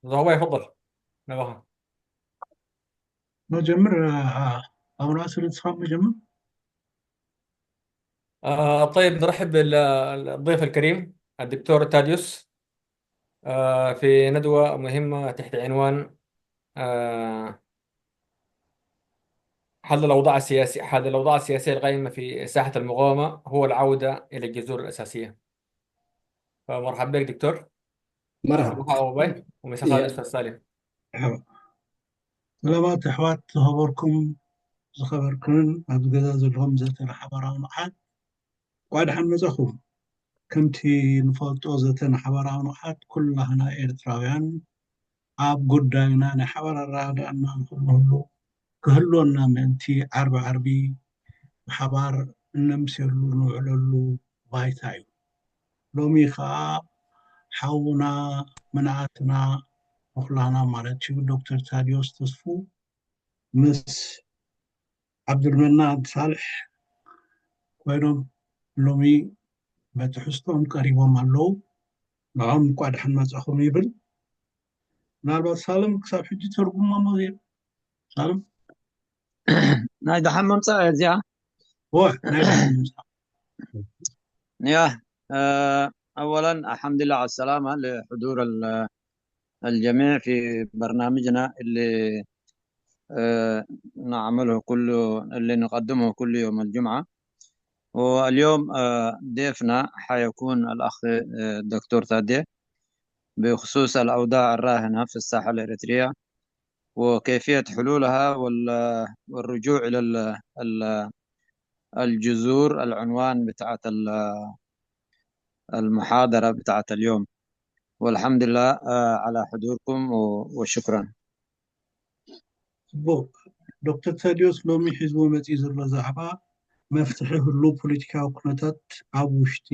زهوة، يفضل. نبغى. نجمر، آه، أو ناصر، تفهم نجمر؟ آه، طيب، نرحب بالضيف الكريم الدكتور تاديوس، آه، في ندوة مهمة تحت عنوان، آه، حل الأوضاع السياسية، حل الأوضاع السياسية القائمة في ساحة المقاومة هو العودة إلى الجذور الأساسية. فمرحبا بك دكتور. مرحبا. مرحبا بك ومساء الخير يا. أستاذ سالم. ሰላማት ኣሕዋት ዝኸበርኩም ዝኸበርኩምን ኣብዚ ገዛ ዘለኹም ዘተ ሓባራዊ ንቕሓት፣ እንኳዕ ደሓን መጻኹም። ከምቲ ንፈልጦ ዘተ ሓባራዊ ንቕሓት ኩላህና ኤርትራውያን ኣብ ጉዳይና ናይ ሓባር ኣረዳድኣና ንኽንህሉ ክህልወና ምእንቲ ዓርቢ ዓርቢ ብሓባር እነምስየሉ ንውዕለሉ ባይታ እዩ። ሎሚ ኸኣ ሓውና መናእትና ንኹላህና ማለት እዩ ዶክተር ታዲዮስ ተስፉ ምስ ዓብዱልመናን ሳልሕ ኮይኖም ሎሚ በትሕዝቶኦም ቀሪቦም ኣለዉ። ንዖም እንኳዕ ደሓን መጻኹም ይብል። ምናልባት ሳልም ክሳብ ሕጂ ተርጉማ መዚር ሳልም ናይ ደሓን መምጻእ እዚኣ ወ ናይ ደሓን ምምጻእ يا آه، أولا الحمد لله على السلامة لحضور ال- الجميع في برنامجنا اللي آه، نعمله كل اللي نقدمه كل يوم الجمعة. واليوم آه، ضيفنا حيكون الأخ آه، دكتور تادي بخصوص الأوضاع الراهنة في الساحة الإريترية وكيفية حلولها وال- والرجوع إلى ال- ال- الجذور، العنوان بتاعت ال- المحاضرة بتاعت اليوم. والحمد لله آه، على حضوركم و- وشكرا. ጽቡቕ። ዶክተር ታዲዮስ ሎሚ ሒዝዎ መጺኡ ዘሎ ዛዕባ መፍትሒ ህሉ ፖለቲካዊ ኩነታት ኣብ ውሽጢ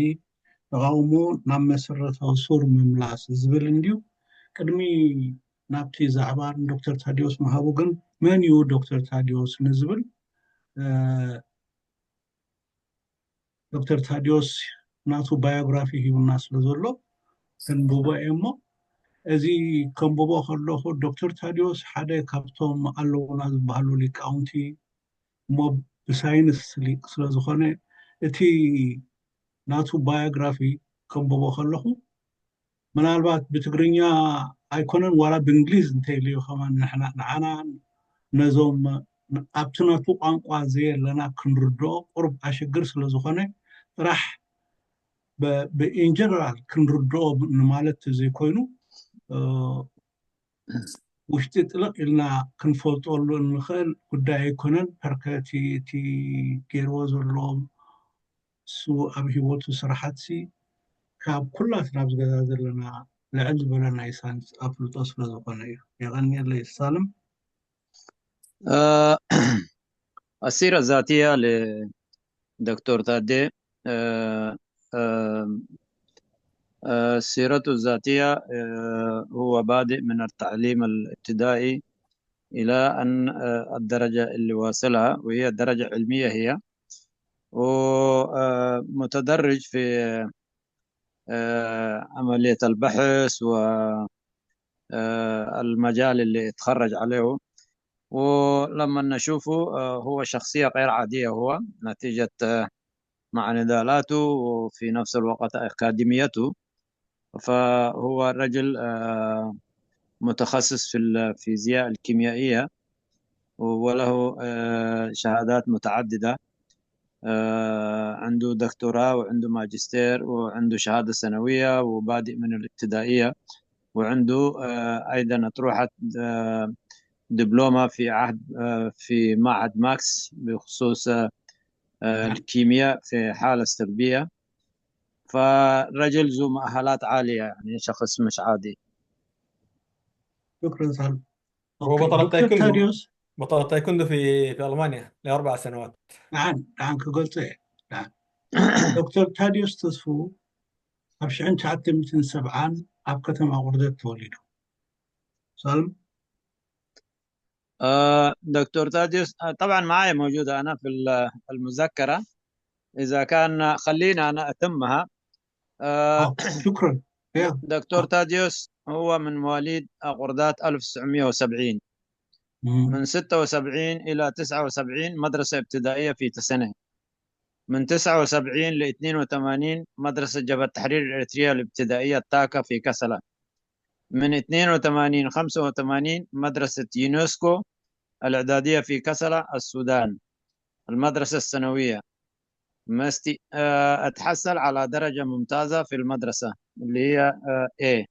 ተቓውሞ ናብ መሰረታዊ ሱር ምምላስ ዝብል እንድዩ። ቅድሚ ናብቲ ዛዕባ ንዶክተር ታዲዮስ ምሃቡ ግን መን እዩ ዶክተር ታዲዮስ ንዝብል እ፣ ዶክተር ታዲዮስ ናቱ ባዮግራፊ ሂቡና ስለ ዘሎ ከንብቦ እየ እሞ፣ እዚ ከንብቦ ከለኹ ዶክተር ታዲዮስ ሓደ ካብቶም ኣለውና ዝበሃሉ ሊቃውንቲ እሞ ብሳይንስ ሊቅ ስለ ዝኾነ እቲ ናቱ ባዮግራፊ ከንብቦ ከለኹ ምናልባት ብትግርኛ ኣይኮነን ዋላ ብእንግሊዝ እንተይልዩ ከማን ንሕና ንዓና ነዞም ኣብቲ ናቱ ቋንቋ ዘየለና ክንርድኦ ቁሩብ ኣሸግር ስለ ዝኾነ ጥራሕ ብኢንጀነራል ክንርድኦ ንማለት ዘይኮይኑ እ፣ ውሽጢ ጥልቕ ኢልና ክንፈልጠሉ እንኽእል ጉዳይ ኣይኮነን። ፐርከቲ እቲ ገይርዎ ዘሎ እሱ ኣብ ሂወቱ ስራሓትሲ ካብ ኩላትና ኣብዚ ገዛ ዘለና ልዕል ዝበለ ናይ ሳይንስ ኣፍልጦ ስለ ዝኾነ እዩ። የቐንየለይ ሳልም። آه، السيرة الذاتية لدكتور تادي آه، آه، آه، سيرته الذاتية آه، هو بادئ من التعليم الابتدائي إلى أن آه، الدرجة اللي واصلها وهي درجة علمية هي ومتدرج في آه، عملية البحث والمجال اللي اتخرج عليه ولما نشوفه آه، هو شخصية غير عادية هو نتيجة آه، مع نضالاته وفي نفس الوقت أكاديميته فهو رجل آه، متخصص في الفيزياء الكيميائية وله آه، شهادات متعددة آه، عنده دكتوراه وعنده ماجستير وعنده شهادة ثانوية وبادئ من الابتدائية وعنده آه، أيضا أطروحة آه، دبلومة في عهد آه، في معهد ماكس بخصوص آه، آه، الكيمياء في حالة سلبية فرجل ذو مؤهلات عالية يعني شخص مش عادي شكرا سالم هو أوكي. بطل دكتور التايكوندو تاديوس بطل التايكوندو في في ألمانيا لأربع سنوات. نعم نعم كقلت إيه نعم دكتور تاديوس ተስፉ ኣብ ሽሕን ትሽዓተ ሚእትን ሰብዓን ኣብ ከተማ ቁርደት ተወሊዱ። ሳልም آه، دكتور تاديوس آه، طبعا معايا موجودة أنا في ال- المذكرة إذا كان خلينا أنا أتمها آه، اه شكرا يا دكتور تاديوس هو من مواليد أقردات ألف وتسعمية وسبعين. من ستة وسبعين إلى تسعة وسبعين مدرسة ابتدائية في تسنة. من تسعة وسبعين ل اثنين وثمانين مدرسة جبهة التحرير الإريترية الابتدائية التاكا في كسلة. من اثنين وثمانين خمسة وثمانين مدرسة يونسكو الإعدادية في كسلة، السودان، المدرسة الثانوية. مستي... آه، أتحصل على درجة ممتازة في المدرسة اللي هي آه، A.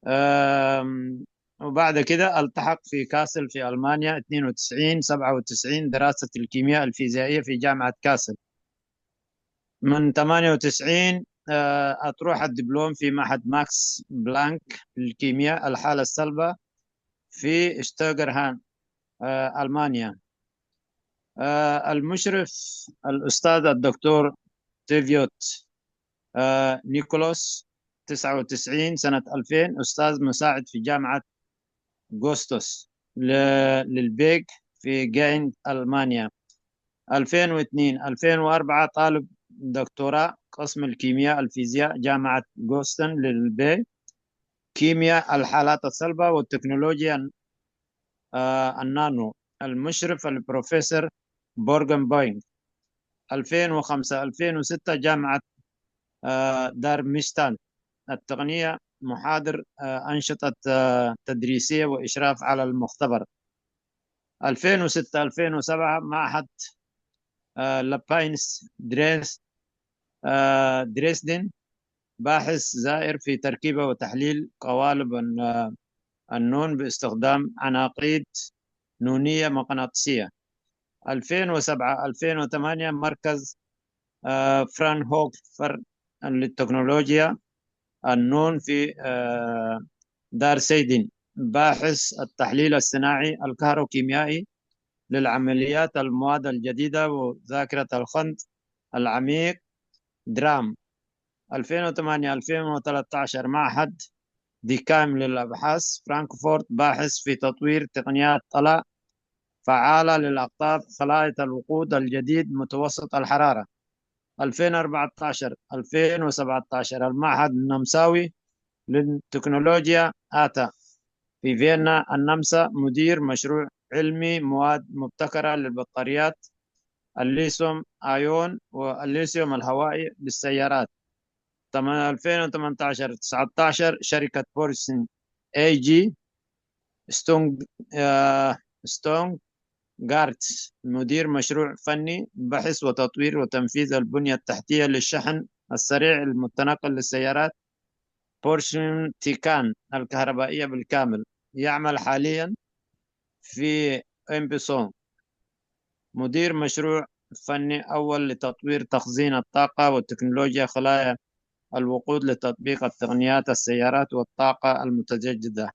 آم، وبعد كده التحق في كاسل في ألمانيا اثنين وتسعين سبعة وتسعين دراسة الكيمياء الفيزيائية في جامعة كاسل. من ثمانية وتسعين آه، أتروح الدبلوم في معهد ماكس بلانك للكيمياء الحالة الصلبة في شتوغرهان، آه، ألمانيا. آه، المشرف الأستاذ الدكتور تيفيوت آه، نيكولاس، تسعة وتسعين سنة ألفين، أستاذ مساعد في جامعة غوستوس ل- للبيك في جاينت، ألمانيا. ألفين واثنين ألفين وأربعة طالب دكتوراه قسم الكيمياء الفيزياء جامعة غوستن للبيك، كيمياء الحالات الصلبة والتكنولوجيا آه، النانو. المشرف البروفيسور بورغن بوينغ. ألفين وخمسة ألفين وستة جامعة آه، دارمشتال التقنية، محاضر آه، أنشطة آه، تدريسية وإشراف على المختبر. ألفين وستة ألفين وسبعة معهد آه، لاباينس دريس آه، دريسدن، باحث زائر في تركيبة وتحليل قوالب الن- آه، النون باستخدام عناقيد نونية مغناطيسية. ألفين وسبعة ألفين وثمانية مركز آه، فرانهوفر للتكنولوجيا النون في آه، دار سيدين، باحث التحليل الصناعي الكهروكيميائي للعمليات المواد الجديدة وذاكرة الخنط العميق درام. ألفين وثمانية ألفين وثلاثة عشر معهد ديكام للأبحاث فرانكفورت، باحث في تطوير تقنيات طلاء فعالة للأقطاب خلايط الوقود الجديد متوسط الحرارة. ألفين وأربعتاشر ألفين وسبعتاشر المعهد النمساوي للتكنولوجيا آتا في فيينا النمسا، مدير مشروع علمي مواد مبتكرة للبطاريات الليثيوم آيون والليثيوم الهوائي للسيارات. تم- ألفين وثمنتاشر تسعتاشر شركة بورسن اي جي ستونغ آه، ستونغ جارت، مدير مشروع فني بحث وتطوير وتنفيذ البنية التحتية للشحن السريع المتنقل للسيارات بورشن تيكان الكهربائية بالكامل. يعمل حاليا في امبسون، مدير مشروع فني أول لتطوير تخزين الطاقة والتكنولوجيا خلايا الوقود لتطبيق التقنيات السيارات والطاقة المتجددة.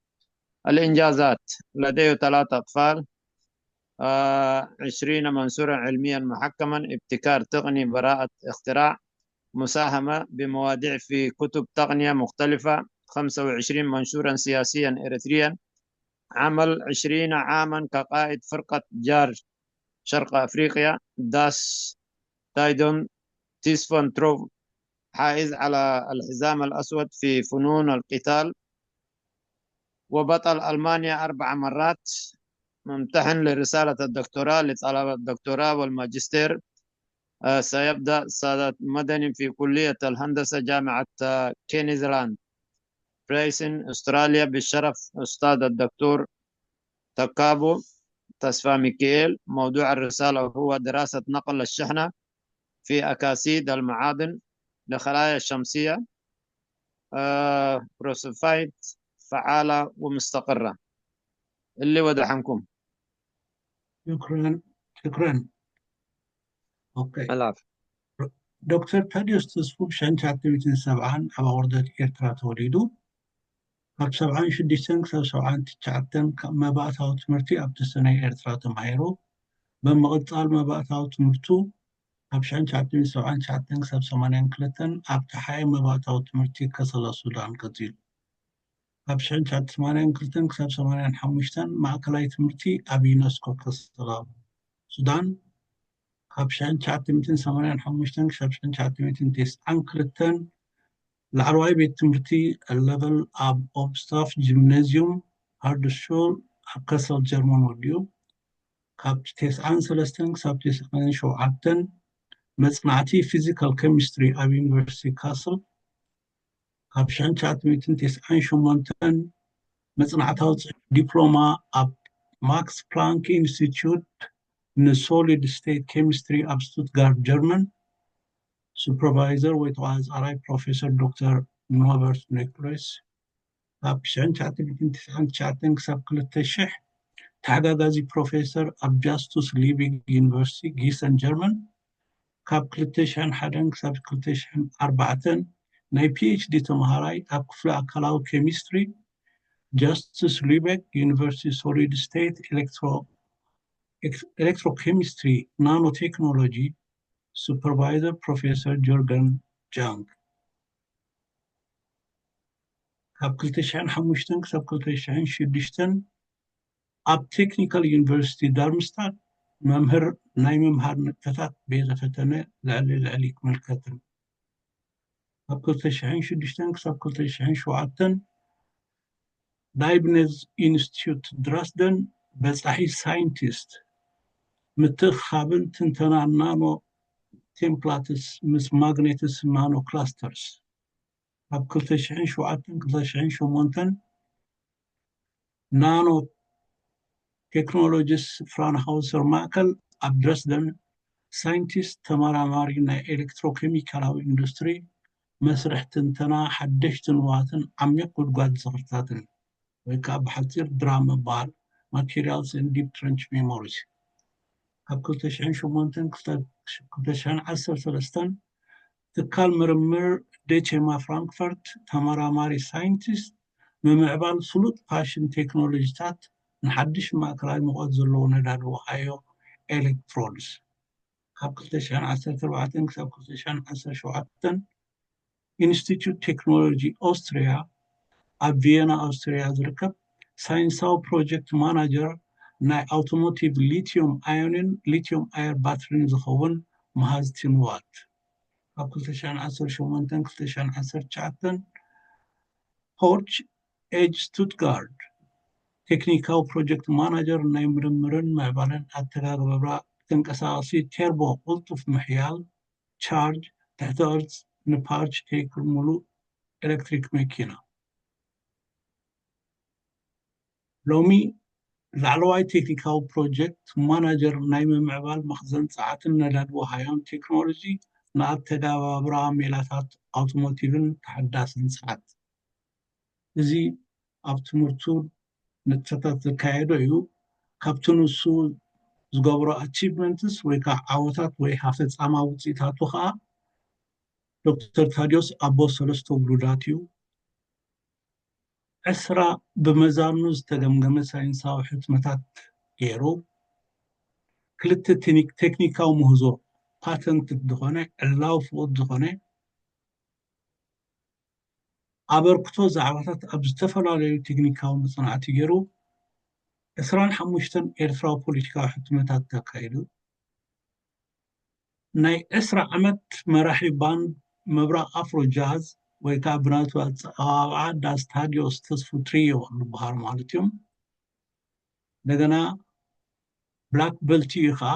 الإنجازات: لديه ثلاثة أطفال، آه، عشرين منشورا علميا محكما، ابتكار تقني، براءة اختراع، مساهمة بمواديع في كتب تقنية مختلفة، خمسة وعشرين منشورا سياسيا إريتريا، عمل عشرين عاما كقائد فرقة جار شرق أفريقيا داس تايدون تيسفون تروف، حائز على الحزام الأسود في فنون القتال، وبطل ألمانيا أربع مرات، ممتحن لرسالة الدكتوراه لطلبة الدكتوراه والماجستير. آه، سيبدأ سادة مدني في كلية الهندسة جامعة آه، كينزلاند بريسن أستراليا بالشرف أستاذ الدكتور تكابو تسفا ميكيل. موضوع الرسالة هو دراسة نقل الشحنة في أكاسيد المعادن لخلايا الشمسية آه، بروسوفايت فعالة ومستقرة. اللي ودحنكم. شكرا. شكرا. اوكي. العفو. ዶክተር ታዲዮስ ተስፉ ብሽሕን ትሽዓተ ሚእትን ሰብዓን ኣብ ኣቑርደት ኤርትራ ተወሊዱ። ካብ ሰብዓን ሽዱሽተን ክሳብ ሰብዓን ትሽዓተን ካብ መባእታዊ ትምህርቲ ኣብ ተሰነይ ኤርትራ ተማሂሩ። ብምቕጻል መባእታዊ ትምህርቱ ካብ ሽሕን ትሽዓተ ሚእትን ሰብዓን ትሽዓተን ክሳብ ሰማንያን ክልተን ኣብ ተሓኤ መባእታዊ ትምህርቲ ከሰላ ሱዳን ቀጺሉ። ካብ ሽሕን ትሽዓተ ሚእትን ሰማንያን ክልተን ክሳብ ሰማንያን ሓሙሽተን ማእከላይ ትምህርቲ ኣብ ዩነስኮ ከሰላ ሱዳን፣ ካብ ሽሕን ትሽዓተ ሚእትን ሰማንያን ሓሙሽተን ክሳብ ሽሕን ትሽዓተ ሚእትን ተስዓን ክልተን ላዕለዋይ ቤት ትምህርቲ ለቨል ኣብ ኦብስታፍ ጂምናዚዩም ሃርድሹል ኣብ ከሰል ጀርመን ወዲኡ። ካብ ተስዓን ሰለስተን ክሳብ ተስዓን ሸውዓተን መጽናዕቲ ፊዚካል ኬሚስትሪ ኣብ ዩኒቨርሲቲ ካስል። ካብ ሽሕን ትሽዓተ ሚእትን ተስዓን ሸሞንተን መጽናዕታዊ ጽሑፍ ዲፕሎማ ኣብ ማክስ ፕላንክ ኢንስቲትዩት ንሶሊድ ስቴት ኬሚስትሪ ኣብ ስቱትጋርት ጀርመን። ሱፐርቫይዘር ወይ ተቆጻጻራይ ፕሮፌሰር ዶክተር ኖበርት ኒክሎስ። ካብ ሽሕን ትሽዓተ ሚእትን ተስዓን ትሽዓተን ክሳብ ክልተ ሽሕ ተሓጋጋዚ ፕሮፌሰር ኣብ ጃስቱስ ሊቢግ ዩኒቨርሲቲ ጊሰን ጀርመን። ካብ ክልተ ሽሕን ሓደን ክሳብ ክልተ ሽሕን ኣርባዕተን ናይ ፒኤችዲ ተምሃራይ ኣብ ክፍሊ ኣካላዊ ኬሚስትሪ ጃስቱስ ሊቢግ ዩኒቨርሲቲ ሶሊድ ስቴት ኤሌክትሮ ኤሌክትሮኬሚስትሪ ናኖ ቴክኖሎጂ ሱፐርቫይዘር ፕሮፌሰር ጆርገን ጃንግ። ካብ ክልተ ሽሕን ሓሙሽተን ክሳብ ክልተ ሽሕን ሽዱሽተን ኣብ ቴክኒካል ዩኒቨርሲቲ ዳርምስታት መምህር ናይ ምምሃር ንጥፈታት ቤተ ፈተነ ልዕሊ ልዕሊ ክምልከትን። ካብ ክልተ ሽሕን ሽዱሽተን ክሳብ ክልተ ሽሕን ሸውዓተን ላይብነዝ ኢንስቲትዩት ድራስደን በጻሒ ሳይንቲስት ምትእኻብን ትንተና ናኖ ቴምፕላትስ ምስ ማግኔትስ ናኖ ክላስተርስ። ካብ ክልተ ሽሕን ሸውዓተን ክልተ ሽሕን ሸሞንተን ናኖ ቴክኖሎጂስ ፍራንሃውሰር ማእከል ኣብ ድረስደን ሳይንቲስት ተመራማሪ ናይ ኤሌክትሮኬሚካላዊ ኢንዱስትሪ መስርሕ ትንተና ሓደሽቲ ንዋትን ዓሚቕ ጉድጓድ ዝኽርታትን ወይ ከዓ ብሓፂር ድራ ምባል ማቴሪያልስ ን ዲፕ ትረንች ሜሞሪስ። ካብ ክልተ ሽሕን ሸሞንተን ክልተ ሽሕን ዓሰርተ ሰለስተን ትካል ምርምር ዴቼማ ፍራንክፈርት ተመራማሪ ሳይንቲስት ምምዕባል ፍሉጥ ፋሽን ቴክኖሎጂታት ንሓድሽ ማእከላይ ሙቐት ዘለዎ ነዳዲ ወሃዮ ኤሌክትሮድስ። ካብ ክልተ ሽሕን ዓሰርተ ኣርባዕተን ክሳብ ክልተ ሽሕን ዓሰርተ ሸውዓተን ኢንስቲትዩት ቴክኖሎጂ ኦስትሪያ ኣብ ቪየና ኦስትሪያ ዝርከብ ሳይንሳዊ ፕሮጀክት ማናጀር ናይ ኣውቶሞቲቭ ሊቲዩም ኣዮንን ሊቲዩም ኣየር ባትሪን ዝኸውን መሃዝቲ ንዋት። ካብ ክልተ ሽሕን ዓሰርተ ሸሞንተን ክልተ ሽሕን ዓሰርተ ትሽዓተን ሆርች ኤጅ ስቱትጋርድ ቴክኒካዊ ፕሮጀክት ማናጀር ናይ ምርምርን ምዕባለን ኣተጋግባብራ ተንቀሳቐሲ ቴርቦ ቅልጡፍ ምሕያል ቻርጅ ትሕተ ቅርጽ ንፓርች ቴክ ሙሉእ ኤሌክትሪክ መኪና። ሎሚ ላዕለዋይ ቴክኒካዊ ፕሮጀክት ማናጀር ናይ ምምዕባል መኽዘን ጸዓትን ነዳዲ ወሃዮን ቴክኖሎጂ ንኣተገባብራ ሜላታት ኣውቶሞቲቭን ተሓዳስን ጸዓት። እዚ ኣብ ትምህርቱ ንጥፈታት ዘካየዶ እዩ። ካብቲ ንሱ ዝገብሮ ኣቺቭመንትስ ወይ ከዓ ዓወታት ወይ ኣፈፃማ ውፅኢታቱ ከዓ ዶክተር ታዲዮስ ኣቦ ሰለስተ ውሉዳት እዩ። ዕስራ ብመዛኑ ዝተገምገመ ሳይንሳዊ ሕትመታት ገይሩ ክልተ ቴክኒካዊ ምህዞ ፓተንት ዝኾነ ዕላዊ ፍቑድ ዝኾነ ኣበርክቶ ዛዕባታት ኣብ ዝተፈላለዩ ቴክኒካዊ መፅናዕቲ ገይሩ ዕስራን ሓሙሽተን ኤርትራዊ ፖለቲካዊ ሕትመታት ተካይዱ። ናይ ዕስራ ዓመት መራሒ ባንድ ምብራቕ ኣፍሮ ጃዝ ወይ ከዓ ብናቱ ኣፀዋውዓ ዳስ ታዲዮስ ተስፉ ትሪዮ ዝበሃል ማለት እዮም። እንደገና ብላክ በልት እዩ ከዓ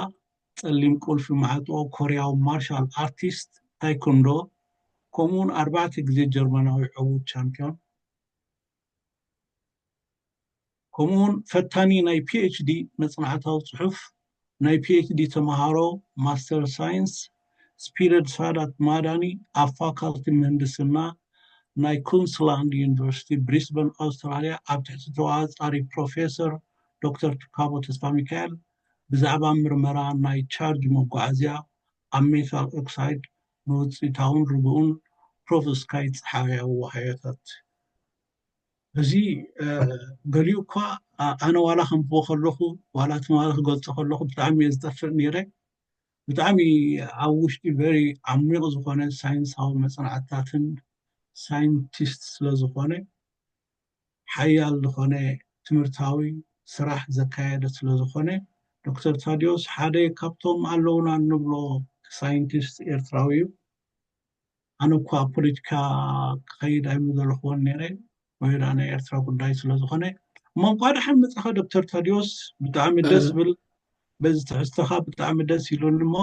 ፀሊም ቁልፊ ማዕጦ ኮርያዊ ማርሻል ኣርቲስት ታይኮንዶ ከምኡውን ኣርባዕተ ግዜ ጀርመናዊ ዕዉት ቻምፒዮን ከምኡውን ፈታኒ ናይ ፒኤችዲ መፅናዕታዊ ፅሑፍ ናይ ፒኤችዲ ተምሃሮ ማስተር ሳይንስ ስፒረድ ሳዳት ማዳኒ ኣብ ፋካልቲ ምህንድስና ናይ ኩንስላንድ ዩኒቨርሲቲ ብሪስበን ኣውስትራልያ ኣብ ትሕቲ ተዋፃሪ ፕሮፌሰር ዶክተር ትካቦ ተስፋ ሚካኤል ብዛዕባ ምርመራ ናይ ቻርጅ መጓዓዝያ ኣብ ሜታል ኦክሳይድ ንውፅኢታውን ርጉኡን ፕሮፍስካይ ፀሓያዊ ዋሃዮታት። እዚ ገሊኡ እኳ ኣነ ዋላ ከንብቦ ከለኹ ዋላ ትማሊ ክገልፆ ከለኹ ብጣዕሚ እየ ዝጠፍእ ነይረ። ብጣዕሚ ኣብ ውሽጢ ቨሪ ዓሚቕ ዝኾነ ሳይንሳዊ መፅናዕትታትን ሳይንቲስት ስለ ዝኾነ ሓያል ዝኾነ ትምህርታዊ ስራሕ ዘካየደ ስለ ዝኾነ ዶክተር ታዲዮስ ሓደ ካብቶም ኣለውና እንብሎ ሳይንቲስት ኤርትራዊ እዩ። ኣነ እኳ ኣብ ፖለቲካ ክኸይድ ኣይምዘለኹዎን ነይረ፣ ወይ ደኣ ናይ ኤርትራ ጉዳይ ስለ ዝኾነ። እሞ እንኳ ደሓን መጻኻ ዶክተር ታዲዮስ፣ ብጣዕሚ ደስ ዝብል። በዚ ትሕዝቶኻ ብጣዕሚ ደስ ኢሉኒ። እሞ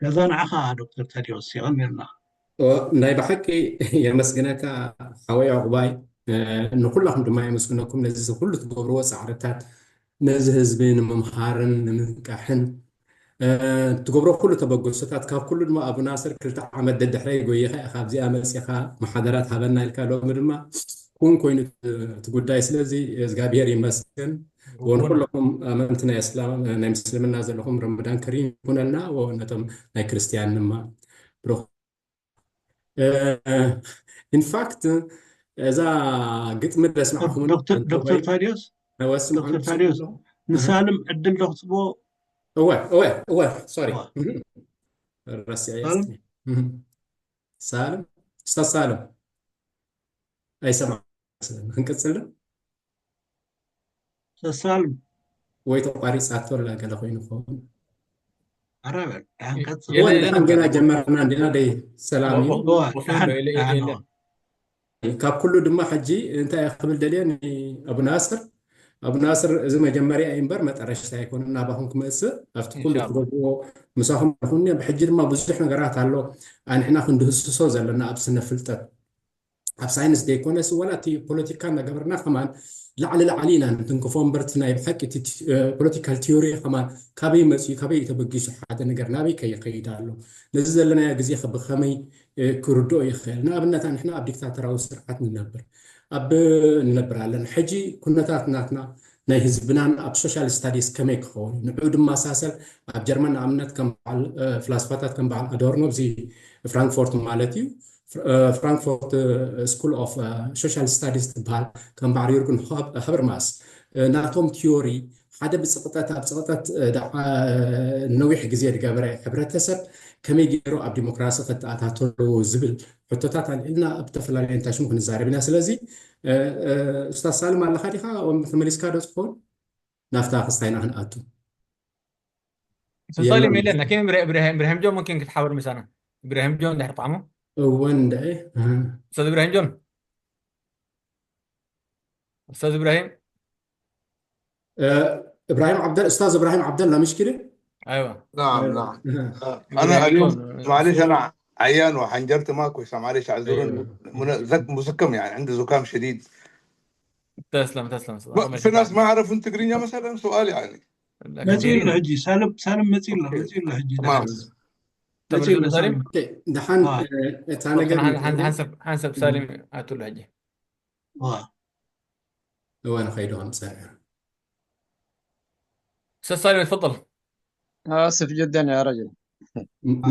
ገዛ ንዓኻ ዶክተር ታዲዮስ፣ የቐንየልና። ናይ ብሓቂ የመስግነካ ሓወይ ዕቑባይ። ንኩላኹም ድማ የመስግነኩም ነዚ ኩሉ ትገብርዎ ፃዕርታት፣ ነዚ ህዝቢ ንምምሃርን ንምንቃሕን ትገብሮ ኩሉ ተበግሶታት። ካብ ኩሉ ድማ ኣቡ ናስር ክልተ ዓመት ደድሕረይ ጎይኻ ኢኻ ኣብዚኣ መፂኻ መሓደራት ሃበና ኢልካ፣ ሎሚ ድማ እውን ኮይኑ እቲ ጉዳይ። ስለዚ እግዚኣብሔር ይመስገን። ንኩለኹም ኣመንቲ ናይ እስላም ናይ ምስልምና ዘለኹም ረመዳን ከሪም ይኩነልና። ነቶም ናይ ክርስቲያን ድማ ብሩኽ። ኢንፋክት እዛ ግጥሚ ደስማዕኹም ዶክተር ታዲዮስ፣ ዶክተር ታዲዮስ፣ ንሳልም ዕድል ዶ ክትቦ? እወ እወ እወ ሶሪ ረሲዐ። ሳልም፣ ኡስታዝ ሳልም ኣይሰማዕ። ክንቅፅል ዶ? ሰሳልም ወይ ተቋሪፃቶ ኣላ ገለ ኮይኑ ክኸውን። ኣረ በል፣ ደሓን ቀፅል። እወ፣ ደሓን ገና ጀመርና እንዲና ደይ ሰላም እዩ። ካብ ኩሉ ድማ ሕጂ እንታይ እየ ክብል ደልየ ንኣቡ ናስር፣ ኣቡ ናስር፣ እዚ መጀመርያ እዩ እምበር መጠረሽታ ኣይኮነን ናባኹም ክመፅእ። ኣብቲ ኩሉ ትገብርዎ ምሳኹም ኣለኹኒ። ብሕጂ ድማ ብዙሕ ነገራት ኣሎ ኣንሕና ክንድህስሶ ዘለና ኣብ ስነ ፍልጠት፣ ኣብ ሳይንስ ዘይኮነስ፣ ዋላ እቲ ፖለቲካ እናገበርና ከማን ላዕሊ ላዕሊ ኢና ንትንክፎ እምበር፣ እቲ ናይ ብሓቂ እቲ ፖለቲካል ቲዮሪ ከማን ካበይ መፅኡ፣ ካበይ እዩ ተበጊሱ፣ ሓደ ነገር ናበይ ከይኸይድ ኣሎ፣ ነዚ ዘለናዮ ግዜ ብኸመይ ክርድኦ ይኽእል? ንኣብነት ንሕና ኣብ ዲክታተራዊ ስርዓት ንነብር ኣብ ንነብር ኣለና። ሕጂ ኩነታት ናትና ናይ ህዝብናን ኣብ ሶሻል ስታዲስ ከመይ ክኸውን እዩ? ንዕኡ ድማ ሳሰል ኣብ ጀርመን ንኣብነት ከም በዓል ፍላስፋታት ከም በዓል ኣዶርኖ፣ እዚ ፍራንክፎርት ማለት እዩ፣ ፍራንክፎርት ስኩል ኦፍ ሶሻል ስታዲስ ትበሃል፣ ከም በዓል ዩርግን ሃበርማስ ናቶም ቲዮሪ ሓደ ብፅቕጠት ኣብ ፅቕጠት ነዊሕ ግዜ ዝገበረ ሕብረተሰብ ከመይ ገይሩ ኣብ ዲሞክራሲ ከተኣታተሉ ዝብል ሕቶታት ኣልዒልና ኣብ ዝተፈላለዩ እንታይ ሽሙ ክንዛረብ ኢና። ስለዚ ኡስታዝ ሳልም ኣለኻ ዲኻ? ተመሊስካ ዶ ትኸውን? ናፍታ ክስታይና ክንኣቱ ሰሳሊ ሜለ ናኪም ብርሃም ጆን ሙምኪን ክትሓብር ምሳና። ብርሃም ጆን ድሕር ጣዕሞ እወን እንደ ኡስታዝ ብርሃም ጆን ኡስታዝ ብርሃም ابراهيم عبد الله، استاذ ابراهيم عبد الله مش كده؟ ايوه نعم نعم انا اليوم معلش انا عيان وحنجرت ماكو، معلش اعذروني. مزكم يعني، عندي زكام شديد. تسلم تسلم. في ناس ما عرفوا تقرينيا مثلا، سؤال يعني. መፂኡ ኣሎ ሕጂ ሳልም፣ ሳልም መፂኡ ኣሎ፣ መፂኡ ኣሎ ሕጂ። ተመልሱ ሳልም። ደሓን እታ ነገር ሓንሰብ ሳልም ኣትሉ ሕጂ እዋ ንኸይዶ ከምፀ استاذ سالم تفضل. آسف جدا يا رجل.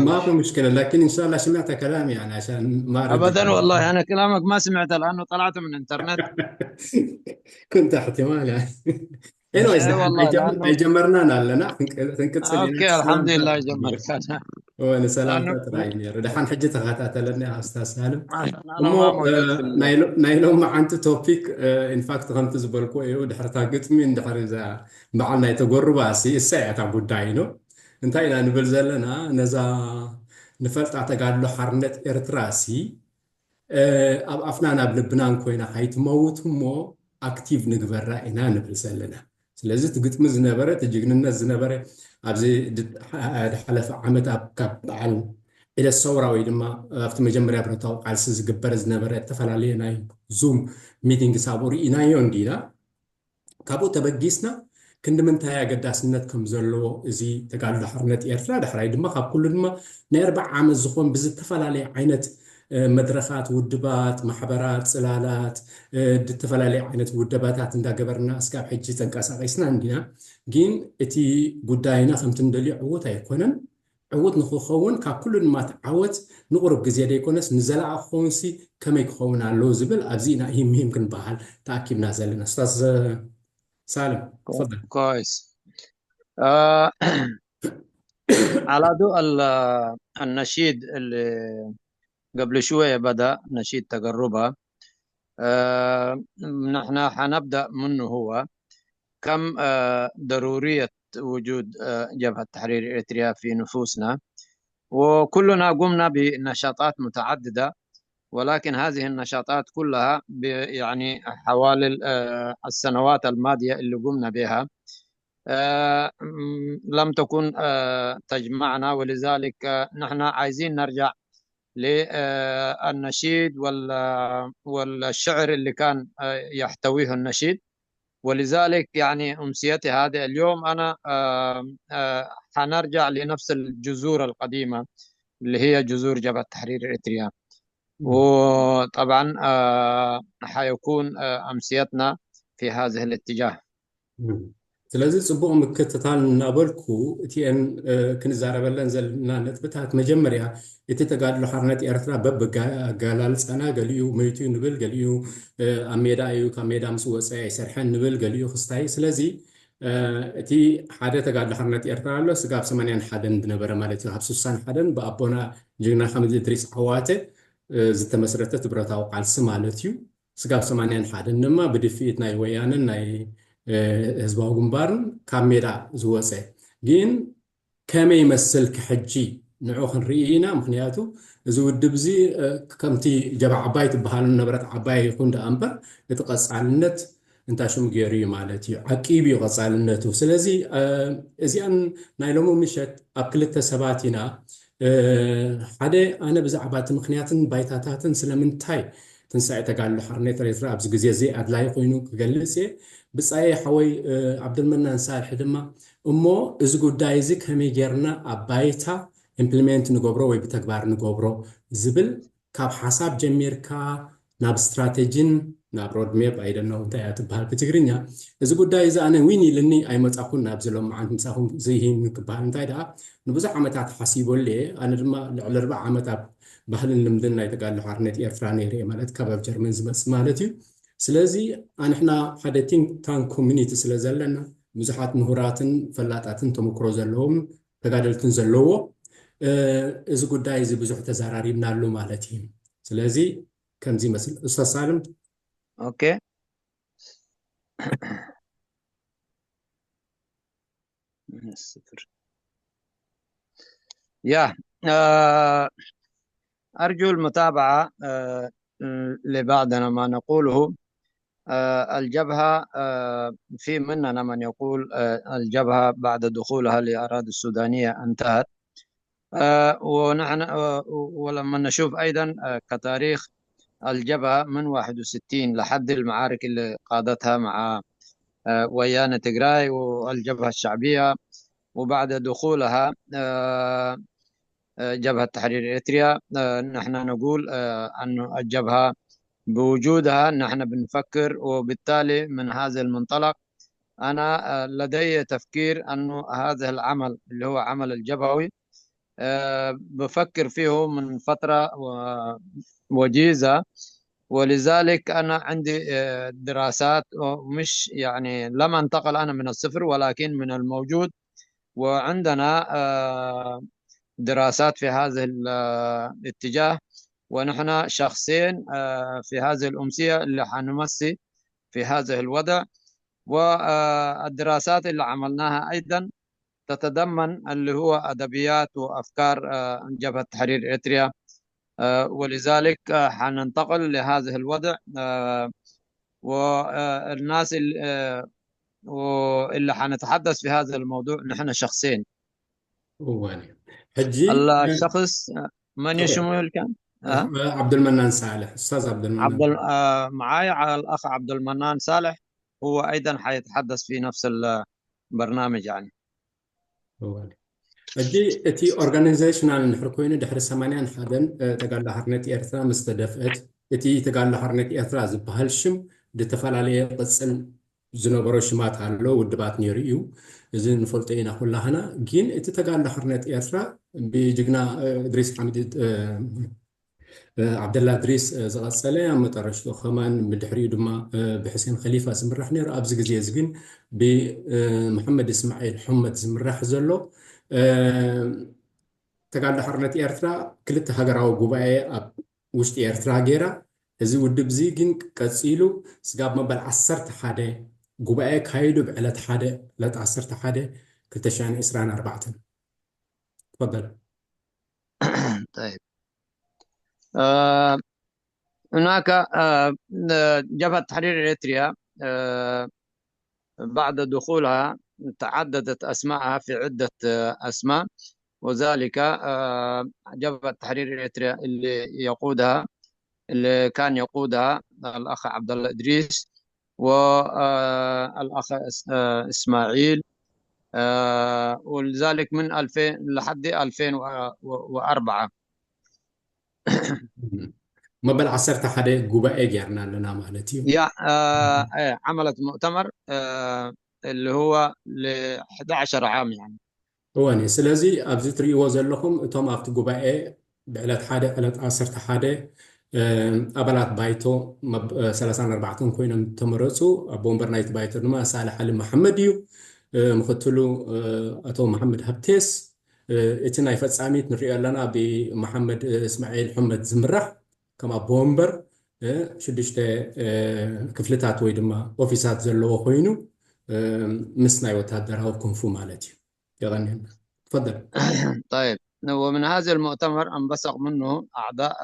ما في مشكلة، لكن إن شاء الله سمعت كلامي يعني عشان ما أرد. أبدا والله، أنا كلامك ما سمعته لأنه طلعت من الإنترنت. كنت احتمال يعني. Anyways، إيه والله، لأنه ጀመርና ኣለና ክንቀፅል ኢና። أوكي، الحمد لله ጀመርካ። እወ፣ ንሰላምታ ጥራይ ነይሩ። ደሓን ሕጂ ተኸታተለኒ ኣስታዝ ሳልም። እሞ ናይ ሎማዓንቲ ቶፒክ ኢንፋክት ከምቲ ዝበልኩ እዩ፣ ድሕርታ ግጥሚ እንድሕር እዛ በዓል ናይ ተጎርባሲ እሳ እያ እታ ጉዳይ ነው። እንታይ ኢና ንብል ዘለና? ነዛ ንፈልጣ ተጋድሎ ሓርነት ኤርትራ ሲ ኣብ ኣፍናን ኣብ ልብናን ኮይና ካይትመውት እሞ ኣክቲቭ ንግበራ ኢና ንብል ዘለና። ስለዚ እቲ ግጥሚ ዝነበረ፣ እቲ ጅግንነት ዝነበረ ኣብዚ ዝሓለፈ ዓመት ኣብ ካብ በዓል ዒለት ሰውራ ወይ ድማ ኣብቲ መጀመርያ ብረታዊ ቃልሲ ዝግበር ዝነበረ ዝተፈላለየ ናይ ዙም ሚቲንግስ ኣብኡ ርኢናዮ እንዲና። ካብኡ ተበጊስና ክንዲ ምንታይ ኣገዳስነት ከም ዘለዎ እዚ ተጋድሎ ሓርነት ኤርትራ፣ ዳሕራይ ድማ ካብ ኩሉ ድማ ናይ ኣርብዓ ዓመት ዝኾን ብዝተፈላለየ ዓይነት መድረኻት፣ ውድባት፣ ማሕበራት፣ ጽላላት፣ ዝተፈላለየ ዓይነት ውደባታት እንዳገበርና እስካብ ሕጂ ተንቀሳቒስና እንዲና። ግን እቲ ጉዳይና ከምቲ ንደልዮ ዕዉት ኣይኮነን። ዕዉት ንክኸውን ካብ ኩሉ ድማ እቲ ዓወት ንቁሩብ ግዜ ዘይኮነስ ንዘላቂ ክኸውን ሲ ከመይ ክኸውን ኣለዎ ዝብል ኣብዚ ኢና ሂም ሂም ክንበሃል ተኣኪብና ዘለና። ኡስታዝ ሳልም ትፈضل። كويس. آه على ضوء النشيد اللي قبل شوية بدأ، نشيد تقربها. آه نحن حنبدأ منه هو كم آه ضرورية وجود آه جبهة تحرير إريتريا في نفوسنا. وكلنا قمنا بنشاطات متعددة، ولكن هذه النشاطات كلها ب- يعني حوالي ال- آه، السنوات الماضية اللي قمنا بها آه، م- لم تكن آه، تجمعنا، ولذلك آه، نحن عايزين نرجع للنشيد وال- والشعر اللي كان آه، يحتويه النشيد. ولذلك يعني أمسيتي هذه اليوم أنا آه، آه، حنرجع لنفس الجذور القديمة اللي هي جذور جبهة تحرير إريتريا. وطبعا آه، حيكون آه، أمسيتنا في هذه الاتجاه. ስለዚ ጽቡቕ ምክትታል እናበልኩ እቲአን ክንዛረበለን ዘለና ነጥብታት፣ መጀመርያ እቲ ተጋድሎ ሓርነት ኤርትራ በብኣገላልጻና፣ ገሊኡ መይቱ ንብል፣ ገሊኡ ኣብ ሜዳ እዩ፣ ካብ ሜዳ ምስ ወፀ ኣይሰርሐን ንብል፣ ገሊኡ ክስታይ። ስለዚ እቲ ሓደ ተጋድሎ ሓርነት ኤርትራ ኣሎ፣ ስጋብ ሰማንያን ሓደን ዝነበረ ማለት እዩ። ካብ ስሳን ሓደን ብኣቦና ጅግና ሓምድ እድሪስ ዓዋተ ዝተመስረተ ትብረታዊ ቃልሲ ማለት እዩ። ስጋብ ሰማንያን ሓደን ድማ ብድፍኢት ናይ ወያነን ናይ ህዝባዊ ግንባርን ካብ ሜዳ ዝወፀ፣ ግን ከመይ ይመስል ክሕጂ ንዑ ክንርኢ ኢና። ምክንያቱ እዚ ውድብ እዚ ከምቲ ጀብሃ ዓባይ ትበሃል ነበረት፣ ዓባይ ይኹን ደኣ እምበር እቲ ቀፃልነት እንታይ ሽሙ ገይሩ እዩ ማለት እዩ፣ ዓቂቡ እዩ ቀፃልነቱ። ስለዚ እዚኣን ናይ ሎሚ ምሸት ኣብ ክልተ ሰባት ኢና። ሓደ፣ ኣነ ብዛዕባ እቲ ምክንያትን ባይታታትን ስለምንታይ ትንሳኤ ተጋድሎ ሓርነት ኤርትራ ኣብዚ ግዜ እዚ ኣድላይ ኮይኑ ክገልጽ እየ። ብጻየ ሓወይ ዓብዱልመናን ሳልሒ ድማ፣ እሞ እዚ ጉዳይ እዚ ከመይ ጌርና ኣብ ባይታ ኢምፕሊሜንት ንገብሮ ወይ ብተግባር ንገብሮ ዝብል ካብ ሓሳብ ጀሚርካ ናብ ስትራቴጂን ናብ ሮድሜፕ ኣይደነው እንታይ እያ ትበሃል ብትግርኛ። እዚ ጉዳይ እዚ ኣነ ዊን ኢልኒ ኣይመጻኹን ናብዚ ሎመዓንቲ ምሳኹም ዝሂን ክበሃል እንታይ ደኣ ንብዙሕ ዓመታት ሓሲበሉ እየ። ኣነ ድማ ልዕሊ ኣርባዓ ዓመት ኣብ ባህልን ልምድን ናይ ተጋድሎ ሓርነት ኤርትራ ነይረ እየ፣ ማለት ካብ ኣብ ጀርመን ዝመጽእ ማለት እዩ። ስለዚ ኣንሕና ሓደ ቲንክ ታንክ ኮሚኒቲ ስለ ዘለና ብዙሓት ምሁራትን ፈላጣትን ተመክሮ ዘለዎም ተጋደልትን ዘለዎ እዚ ጉዳይ እዚ ብዙሕ ተዘራሪብናሉ ማለት እዩ። ስለዚ ከምዚ ይመስል። ኡስታዝ ሳልም። ኦኬ። من الصفر. يا آه أرجو المتابعة آه لبعضنا ما نقوله. آه الجبهة آه في مننا من يقول آه الجبهة بعد دخولها لأراضي السودانية انتهت. آه ونحن آه ولما نشوف أيضا آه كتاريخ الجبهة من واحد وستين لحد المعارك اللي قادتها مع آه ويانا تجراي والجبهة الشعبية، وبعد دخولها آه آه جبهة تحرير إريتريا، آه نحن نقول آه أن الجبهة بوجودها نحن بنفكر، وبالتالي من هذا المنطلق أنا آه لدي تفكير أنه هذا العمل اللي هو عمل الجبهوي آه بفكر فيه من فترة و- وجيزة. ولذلك أنا عندي آه دراسات، مش يعني لم أنتقل أنا من الصفر، ولكن من الموجود، وعندنا آه دراسات في هذا الاتجاه، ونحن شخصين آه في هذه الأمسية اللي حنمسي في هذا الوضع. والدراسات اللي عملناها أيضا تتضمن اللي هو أدبيات وأفكار آه، جبهة تحرير إريتريا. آه، ولذلك آه، حننتقل لهذا الوضع آه، والناس اللي, آه، واللي حنتحدث في هذا الموضوع نحن شخصين. እዋን እዩ። ሕጂ الشخص آه، من يشمل كان؟ آه؟ ዓብዱልመናን ሳልሕ፣ ኡስታዝ ዓብዱልመናን عبد ال- آه، معايا على الأخ عبد المنان صالح، هو أيضا حيتحدث في نفس البرنامج يعني. እዋን እዩ። ሕጂ እቲ ኦርጋናይዜሽናል እንድሕር ኮይኑ ድሕሪ ሰማንያን ሓደን ተጋድሎ ሓርነት ኤርትራ ምስ ተደፍአት፣ እቲ ተጋድሎ ሓርነት ኤርትራ ዝበሃል ሽም ዝተፈላለየ ቅጽል ዝነበሮ ሽማት ኣሎ፣ ውድባት ነይሩ እዩ። እዚ ንፈልጦ ኢና ኩላህና። ግን እቲ ተጋድሎ ሓርነት ኤርትራ ብጅግና እድሪስ ሓሚድ ዓብደላ እድሪስ ዝቐጸለ፣ ኣብ መጠረሽትኡ ከማን ብድሕሪኡ ድማ ብሕሴን ከሊፋ ዝምራሕ ነይሩ። ኣብዚ ግዜ እዚ ግን ብመሓመድ እስማዒል ሑመድ ዝምራሕ ዘሎ ተጋድሎ ሓርነት ኤርትራ ክልተ ሃገራዊ ጉባኤ ኣብ ውሽጢ ኤርትራ ገይራ። እዚ ውድብ እዚ ግን ቀጺሉ ስጋብ መበል ዓሰርተ ሓደ ጉባኤ ካይዱ ብዕለት ሓደ ዕለት ዓሰርተ ሓደ ክልተ ሽሕን ዕስራን ኣርባዕተን። ትፈደል። طيب. آه، هناك، آه، جبهة تحرير إريتريا، آه، بعد دخولها تعددت أسماءها في عدة، آه، أسماء، وذلك، آه، جبهة تحرير إريتريا اللي يقودها، اللي كان يقودها الأخ عبد الله إدريس والأخ إسماعيل، ولذلك من ألفين لحد ألفين وأربعة. መበል ዓሰርተ ሓደ ጉባኤ ጌርና ኣለና ማለት እዩ። عملت مؤتمر اللي هو ل أحد عشر عام يعني. እወኒ ስለዚ ኣብዚ ትርእይዎ ዘለኹም እቶም ኣብቲ ጉባኤ ብዕለት ሓደ ዕለት ዓሰርተ ሓደ ኣባላት ባይቶ ሰላሳን ኣርባዕተን ኮይኖም ተመረፁ። ኣቦ ወንበር ናይቲ ባይቶ ድማ ሳልሕ ዓሊ መሓመድ እዩ። ምክትሉ ኣቶ መሓመድ ሃብቴስ፣ እቲ ናይ ፈፃሚት ንሪኦ ኣለና ብመሓመድ እስማዒል ሑመድ ዝምራሕ ከም ኣቦ ወንበር ሽዱሽተ ክፍልታት ወይ ድማ ኦፊሳት ዘለዎ ኮይኑ ምስ ናይ ወታደራዊ ክንፉ ማለት እዩ። يغني. تفضل. طيب، ومن هذا المؤتمر انبثق منه أعضاء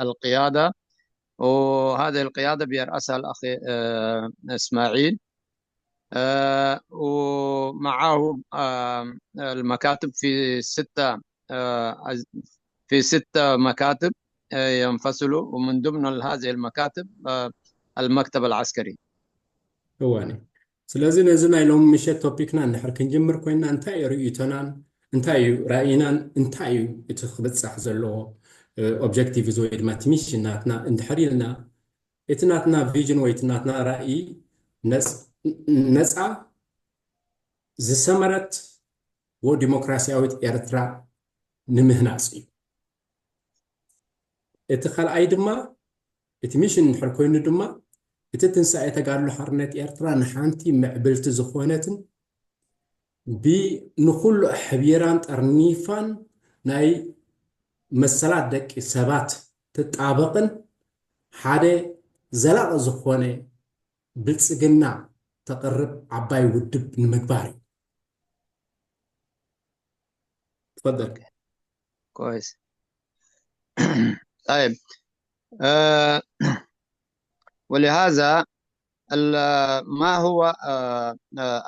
القيادة، وهذه القيادة بيرأسها الأخ إسماعيل، ومعه المكاتب في ستة، في ستة مكاتب ينفصلوا، ومن ضمن هذه المكاتب المكتب العسكري. እዋኒ ስለዚ ነዚ ናይ ሎም ምሸት ቶፒክና እንድሕር ክንጅምር ኮይና እንታይ እዩ ርእይቶናን እንታይ እዩ ራእይናን እንታይ እዩ እቲ ክብፃሕ ዘለዎ ኦብጀክቲቭ እዚ ወይ ድማ እቲ ሚሽን ናትና እንድሕር ኢልና እቲ ናትና ቪዥን ወይ እቲ ናትና ራእይ ነፃ ዝሰመረት ወዲሞክራሲያዊት ኤርትራ ንምህናፅ እዩ። እቲ ካልኣይ ድማ እቲ ሚሽን እንድሕር ኮይኑ ድማ እቲ ትንሳኤ ተጋድሎ ሓርነት ኤርትራ ንሓንቲ ምዕብልቲ ዝኾነትን ንኩሉ ኣሕቢራን ጠርኒፋን ናይ መሰላት ደቂ ሰባት ትጣበቕን ሓደ ዘላቒ ዝኾነ ብልፅግና ተቕርብ ዓባይ ውድብ ንምግባር እዩ። تفضل. كويس. طيب. ولهذا ما هو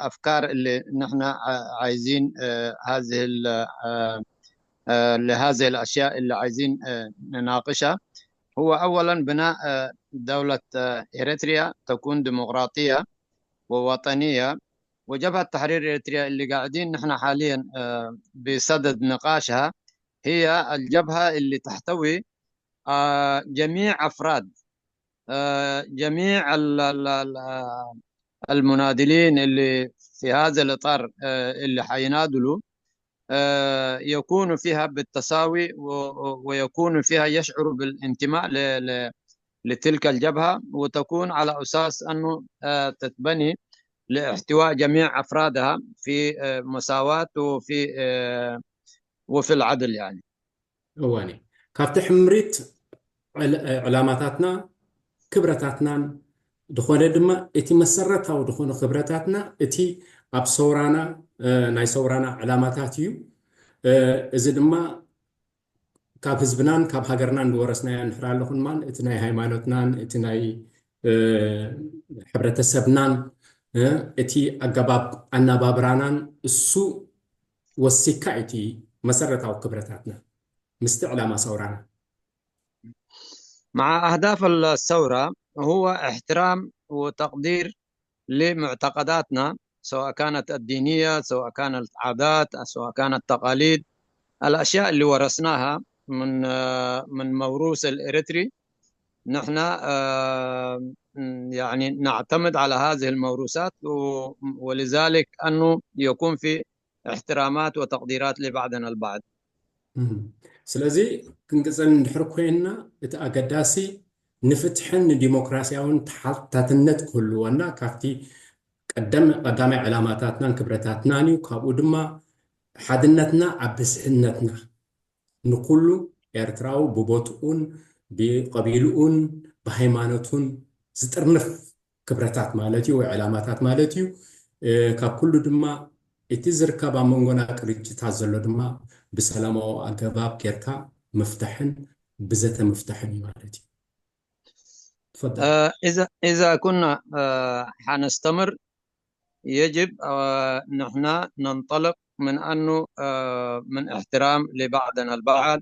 أفكار اللي نحن عايزين هذه لهذه الأشياء اللي عايزين نناقشها؟ هو أولا بناء دولة إريتريا تكون ديمقراطية ووطنية، وجبهة تحرير إريتريا اللي قاعدين نحن حاليا بصدد نقاشها هي الجبهة اللي تحتوي جميع أفراد، جميع المناضلين اللي في هذا الإطار اللي حيناضلوا يكون فيها بالتساوي ويكون فيها يشعر بالانتماء لتلك الجبهة، وتكون على أساس أنه تتبني لاحتواء جميع أفرادها في مساواة وفي وفي العدل يعني. እዋኒ ካብቲ ሕምሪት ዕላማታትና ክብረታትናን ዝኾነ ድማ እቲ መሰረታዊ ዝኾነ ክብረታትና እቲ ኣብ ሰውራና ናይ ሰውራና ዕላማታት እዩ። እዚ ድማ ካብ ህዝብናን ካብ ሃገርናን ዝወረስናዮ እንድሕር ኣለኹን ማን እቲ ናይ ሃይማኖትናን እቲ ናይ ሕብረተሰብናን እቲ ኣገባብ ኣናባብራናን እሱ ወሲካ እቲ መሰረታዊ ክብረታትና ምስቲ ዕላማ ሰውራና مع أهداف الثورة هو احترام وتقدير لمعتقداتنا، سواء كانت الدينية، سواء كانت عادات، سواء كانت تقاليد، الأشياء اللي ورثناها من من موروث الإريتري. نحن يعني نعتمد على هذه الموروثات، ولذلك أنه يكون في احترامات وتقديرات لبعضنا البعض. ስለዚ ክንቅፅል እንድሕር ኮይንና እቲ ኣገዳሲ ንፍትሕን ንዲሞክራሲያውን ተሓታትነት ክህልወና ካብቲ ቀደም ቀዳማይ ዕላማታትናን ክብረታትናን እዩ። ካብኡ ድማ ሓድነትና ኣብ ብዝሕነትና ንኩሉ ኤርትራዊ ብቦትኡን ብቀቢልኡን ብሃይማኖቱን ዝጥርንፍ ክብረታት ማለት እዩ ወይ ዕላማታት ማለት እዩ። ካብ ኩሉ ድማ እቲ ዝርከብ ኣብ መንጎና ቅርጭታት ዘሎ ድማ ብሰላማዊ ኣገባብ ጌርካ ምፍታሕን ብዘተ ምፍታሕን እዩ ማለት እዩ። ትፈضل. آه، إذا إذا كنا آه، حنستمر، يجب آه، نحن ننطلق من أنه آه، من احترام لبعضنا البعض،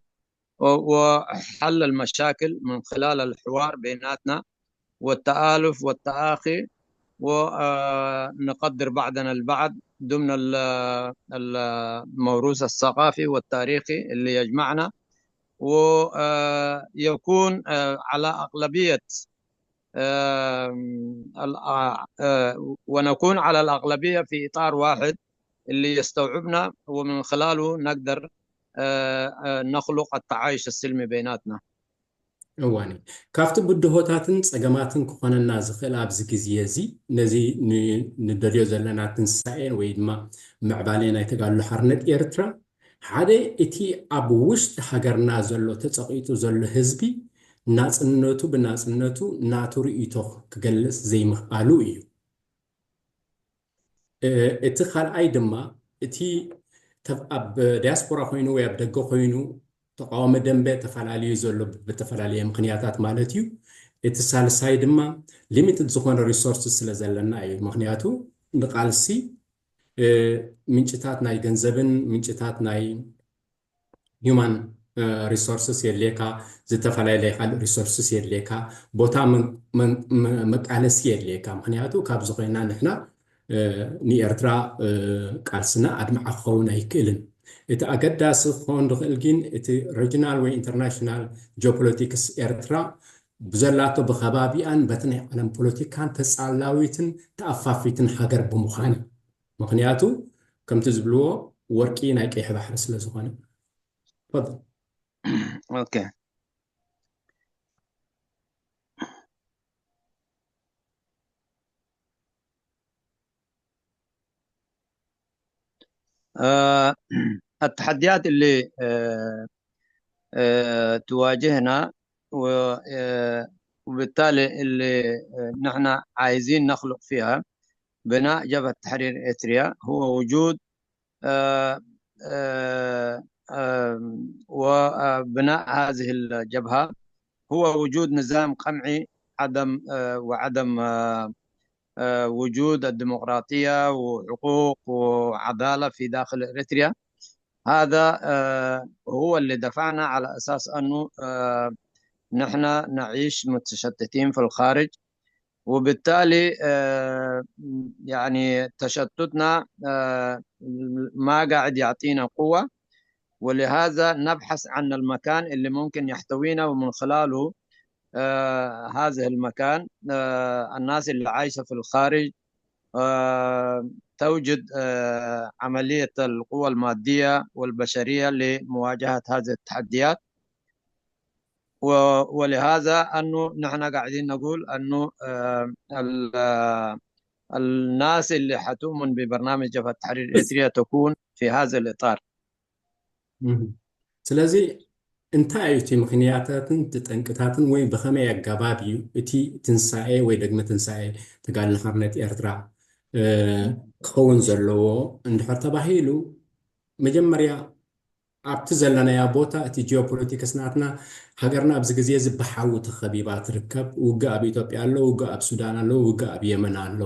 و- وحل المشاكل من خلال الحوار بيناتنا والتآلف والتآخي، ونقدر بعضنا البعض ضمن ال- ال- الموروث الثقافي والتاريخي اللي يجمعنا، ويكون على أغلبية آم، ال- آه، آه، ونكون على الأغلبية في إطار واحد اللي يستوعبنا، ومن خلاله نقدر آه، آه، نخلق التعايش السلمي بيناتنا. እዋኒ ካብቲ ብድሆታትን ጸገማትን ክኾነና ዝኽእል ኣብዚ ግዜ እዚ ነዚ ን- ንደልዮ ዘለና ትንሳኤ ወይ ድማ ምዕባሌ ናይ ተጋድሎ ሓርነት ኤርትራ ሓደ እቲ ኣብ ውሽጢ ሃገርና ዘሎ ተጸቒጡ ዘሎ ህዝቢ ናጽነቱ ብናጽነቱ ናቱ ርእይቶ ክገልጽ ዘይምኽኣሉ እዩ። እ፣ እቲ ካልኣይ ድማ እቲ ተብ- ኣብ ዲያስፖራ ኮይኑ ወይ ኣብ ደገ ኮይኑ ተቃዋሚ ደንበ ተፈላለዩ ዘሎ ብተፈላለየ ምክንያታት ማለት እዩ። እቲ ሳልሳይ ድማ ሊሚትድ ዝኾነ ሪሶርስ ስለ ዘለና እዩ። ምክንያቱ ንቃልሲ እ፣ ምንጭታት ናይ ገንዘብን ምንጭታት ናይ ሂማን ሪሶርስስ የድልየካ፣ ዝተፈላለየ ካልእ ሪሶርስስ የድልየካ፣ ቦታ መን- መን- መ- መቃለሲ የድልየካ። ምክንያቱ ካብዚ ኮይና ንሕና እ፣ ንኤርትራ እ፣ ቃልስና ኣድማዒ ክኸውን ኣይክእልን። እቲ ኣገዳሲ ክኸውን ዝኽእል ግን እቲ ሪጅናል ወይ ኢንተርናሽናል ጂኦፖለቲክስ ኤርትራ ብዘላቶ ብከባቢኣን በቲ ናይ ዓለም ፖለቲካን ተጻላዊትን ተኣፋፊትን ሃገር ብምዃን እዩ። ምክንያቱ ከምቲ ዝብልዎ ወርቂ ናይ ቀይሕ ባሕሪ ስለ ዝኾነ። تفضل. أوكي. آه، التحديات اللي آه، آه، تواجهنا و- آه، وبالتالي اللي آه، نحن عايزين نخلق فيها بناء جبهة تحرير إريتريا هو وجود آه، آه، آه، وبناء هذه الجبهة هو وجود نظام قمعي، عدم آه، وعدم آه، آه، وجود الديمقراطية وحقوق وعدالة في داخل إريتريا. هذا آه، هو اللي دفعنا على أساس أنه آه، نحن نعيش متشتتين في الخارج، وبالتالي آه، يعني تشتتنا آه، ما قاعد يعطينا قوة، ولهذا نبحث عن المكان اللي ممكن يحتوينا، ومن خلاله آه، هذا المكان آه، الناس اللي عايشة في الخارج آه، توجد آه، عملية القوى المادية والبشرية لمواجهة هذه التحديات. و- ولهذا أنه نحن قاعدين نقول أنه آه، ال- آه، الناس اللي حتؤمن ببرنامج جبهة تحرير إريتريا تكون في هذا الإطار. እም። ስለዚ እንታይ እዩ እቲ ምኽንያታትን እቲ ጠንቅታትን ወይ ብኸመይ ኣገባብ እዩ እቲ ትንሳኤ ወይ ደግመ ትንሳኤ ተጋድሎ ሓርነት ኤርትራ እ፣ ክኸውን ዘለዎ እንድሕር ተባሂሉ መጀመርያ ኣብቲ ዘለናያ ቦታ እቲ ጂኦፖለቲክስ ናትና ሃገርና ኣብዚ ግዜ እዚ ብሓዊ ተኸቢባ ትርከብ። ውግእ ኣብ ኢትዮጵያ ኣሎ፣ ውግእ ኣብ ሱዳን ኣሎ፣ ውግእ ኣብ የመን ኣሎ።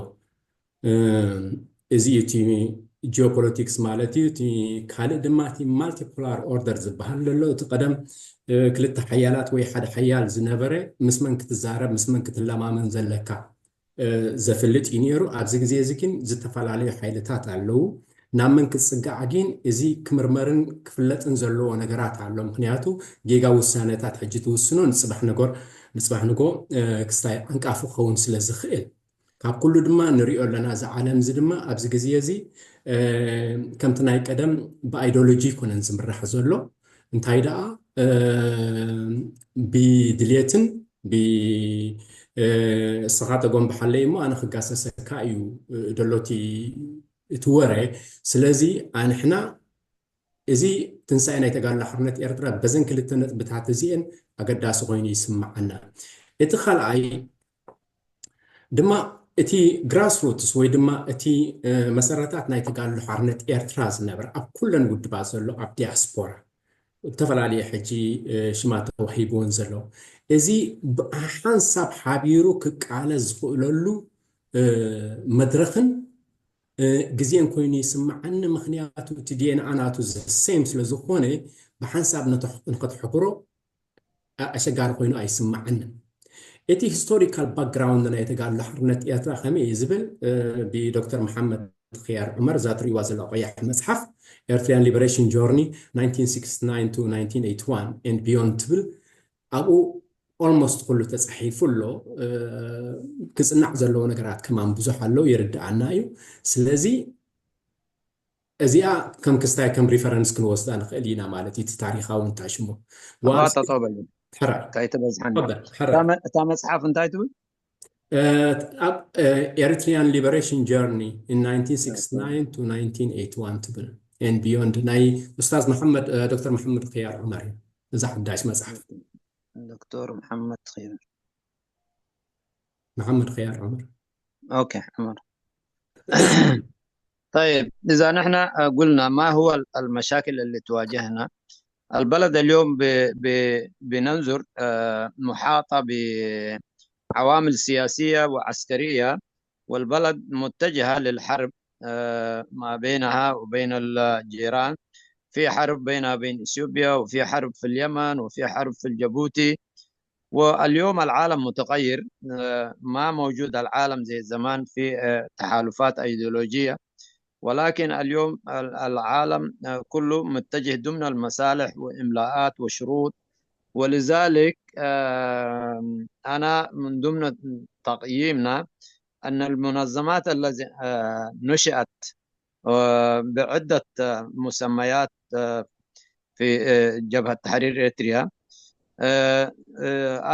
እዚ እዩ እቲ ጂኦፖለቲክስ ማለት እዩ። እቲ ካልእ ድማ እቲ ማልቲፖላር ኦርደር ዝበሃል ዘሎ እቲ ቀደም ክልተ ሓያላት ወይ ሓደ ሓያል ዝነበረ ምስ መን ክትዛረብ ምስ መን ክትለማመን ዘለካ ዘፍልጥ እዩ ነይሩ። ኣብዚ ግዜ እዚ ግን ዝተፈላለዩ ሓይልታት ኣለዉ። ናብ መን ክትፅጋዕ ግን እዚ ክምርመርን ክፍለጥን ዘለዎ ነገራት ኣሎ። ምክንያቱ ጌጋ ውሳነታት ሕጂ ትውስኖ ንፅባሕ ንጎር ንፅባሕ ንጎ ክስታይ ዓንቃፊ ክኸውን ስለ ዝኽእል ካብ ኩሉ ድማ ንሪኦ ኣለና። እዚ ዓለም እዚ ድማ ኣብዚ ግዜ እዚ ከምቲ ናይ ቀደም ብኣይዲዮሎጂ ኣይኮነን ዝምራሕ ዘሎ። እንታይ ደኣ ብድልየትን ብ እስኻ ተጎንብሓለይ እሞ ኣነ ክጋሰሰካ እዩ ደሎ እቲ ወረ። ስለዚ ኣንሕና እዚ ትንሳኤ ናይ ተጋድሎ ሓርነት ኤርትራ በዘን ክልተ ነጥብታት እዚኤን ኣገዳሲ ኮይኑ ይስምዓና። እቲ ካልኣይ ድማ እቲ ግራስሩትስ ወይ ድማ እቲ መሰረታት ናይ ተጋድሎ ሓርነት ኤርትራ ዝነበረ ኣብ ኩለን ውድባት ዘሎ ኣብ ዲያስፖራ ዝተፈላለየ ሕጂ ሽማት ተዋሂብዎን ዘሎ እዚ ሓንሳብ ሓቢሩ ክቃለ ዝኽእለሉ መድረኽን ግዜን ኮይኑ ይስምዓኒ። ምኽንያቱ እቲ ዲኤንኣ ናቱ ዘሰይም ስለዝኾነ ብሓንሳብ ንከተሕብሮ ኣሸጋሪ ኮይኑ ኣይስምዓንን። እቲ ሂስቶሪካል ባክግራውንድ ናይ ተጋድሎ ሓርነት ኤርትራ ከመይ እዩ ዝብል ብዶክተር መሓመድ ክያር ዑመር እዛ ትርእይዋ ዘለዋ ቀያሕ መፅሓፍ ኤርትሪያን ሊበሬሽን ጆርኒ ናይንቲን ሲክስቲ ናይን ቱ ናይንቲን ኤይቲ ዋን ኤንድ ቢዮንድ ትብል ኣብኡ ኦልሞስት ኩሉ ተፃሒፉ ኣሎ። ክፅናዕ ዘለዎ ነገራት ከማን ብዙሕ ኣሎ፣ ይርድኣና እዩ። ስለዚ እዚኣ ከም ክስታይ ከም ሪፈረንስ ክንወስዳ ንኽእል ኢና ማለት እዩ። እቲ ታሪኻዊ እንታይ ሽሙ ኣባ ጠጠው በል ሕራይ እንታይ ተበዝሓና ተፈል፣ ሕራይ። እታ መ- እታ መፅሓፍ እንታይ ትብል? ኣብ ኤሪትሪያን ሊበሬሽን ጀርኒ ናይንቲን ሲክስቲ ናይን ቱ ናይንቲን ኤይቲ ዋን ትብል ኤንድ ቢዮንድ ናይ ኡስታዝ መሐመድ ዶክተር መሐመድ ክያር ዑመር እዩ። እዛ ሓዳሽ መፅሓፍ ዶክተር መሐመድ ኸይር መሐመድ ክያር ዑመር اوكي عمر طيب اذا نحن قلنا ما هو المشاكل اللي تواجهنا البلد اليوم ب... ب... بننظر محاطة بعوامل سياسية وعسكرية والبلد متجهة للحرب ما بينها وبين الجيران في حرب بينها وبين اثيوبيا وفي حرب في اليمن وفي حرب في الجبوتي واليوم العالم متغير ما موجود العالم زي زمان في تحالفات ايديولوجيه ولكن اليوم العالم كله متجه ضمن المصالح واملاءات وشروط ولذلك انا من ضمن تقييمنا ان المنظمات التي نشات بعده مسميات في جبهه تحرير اريتريا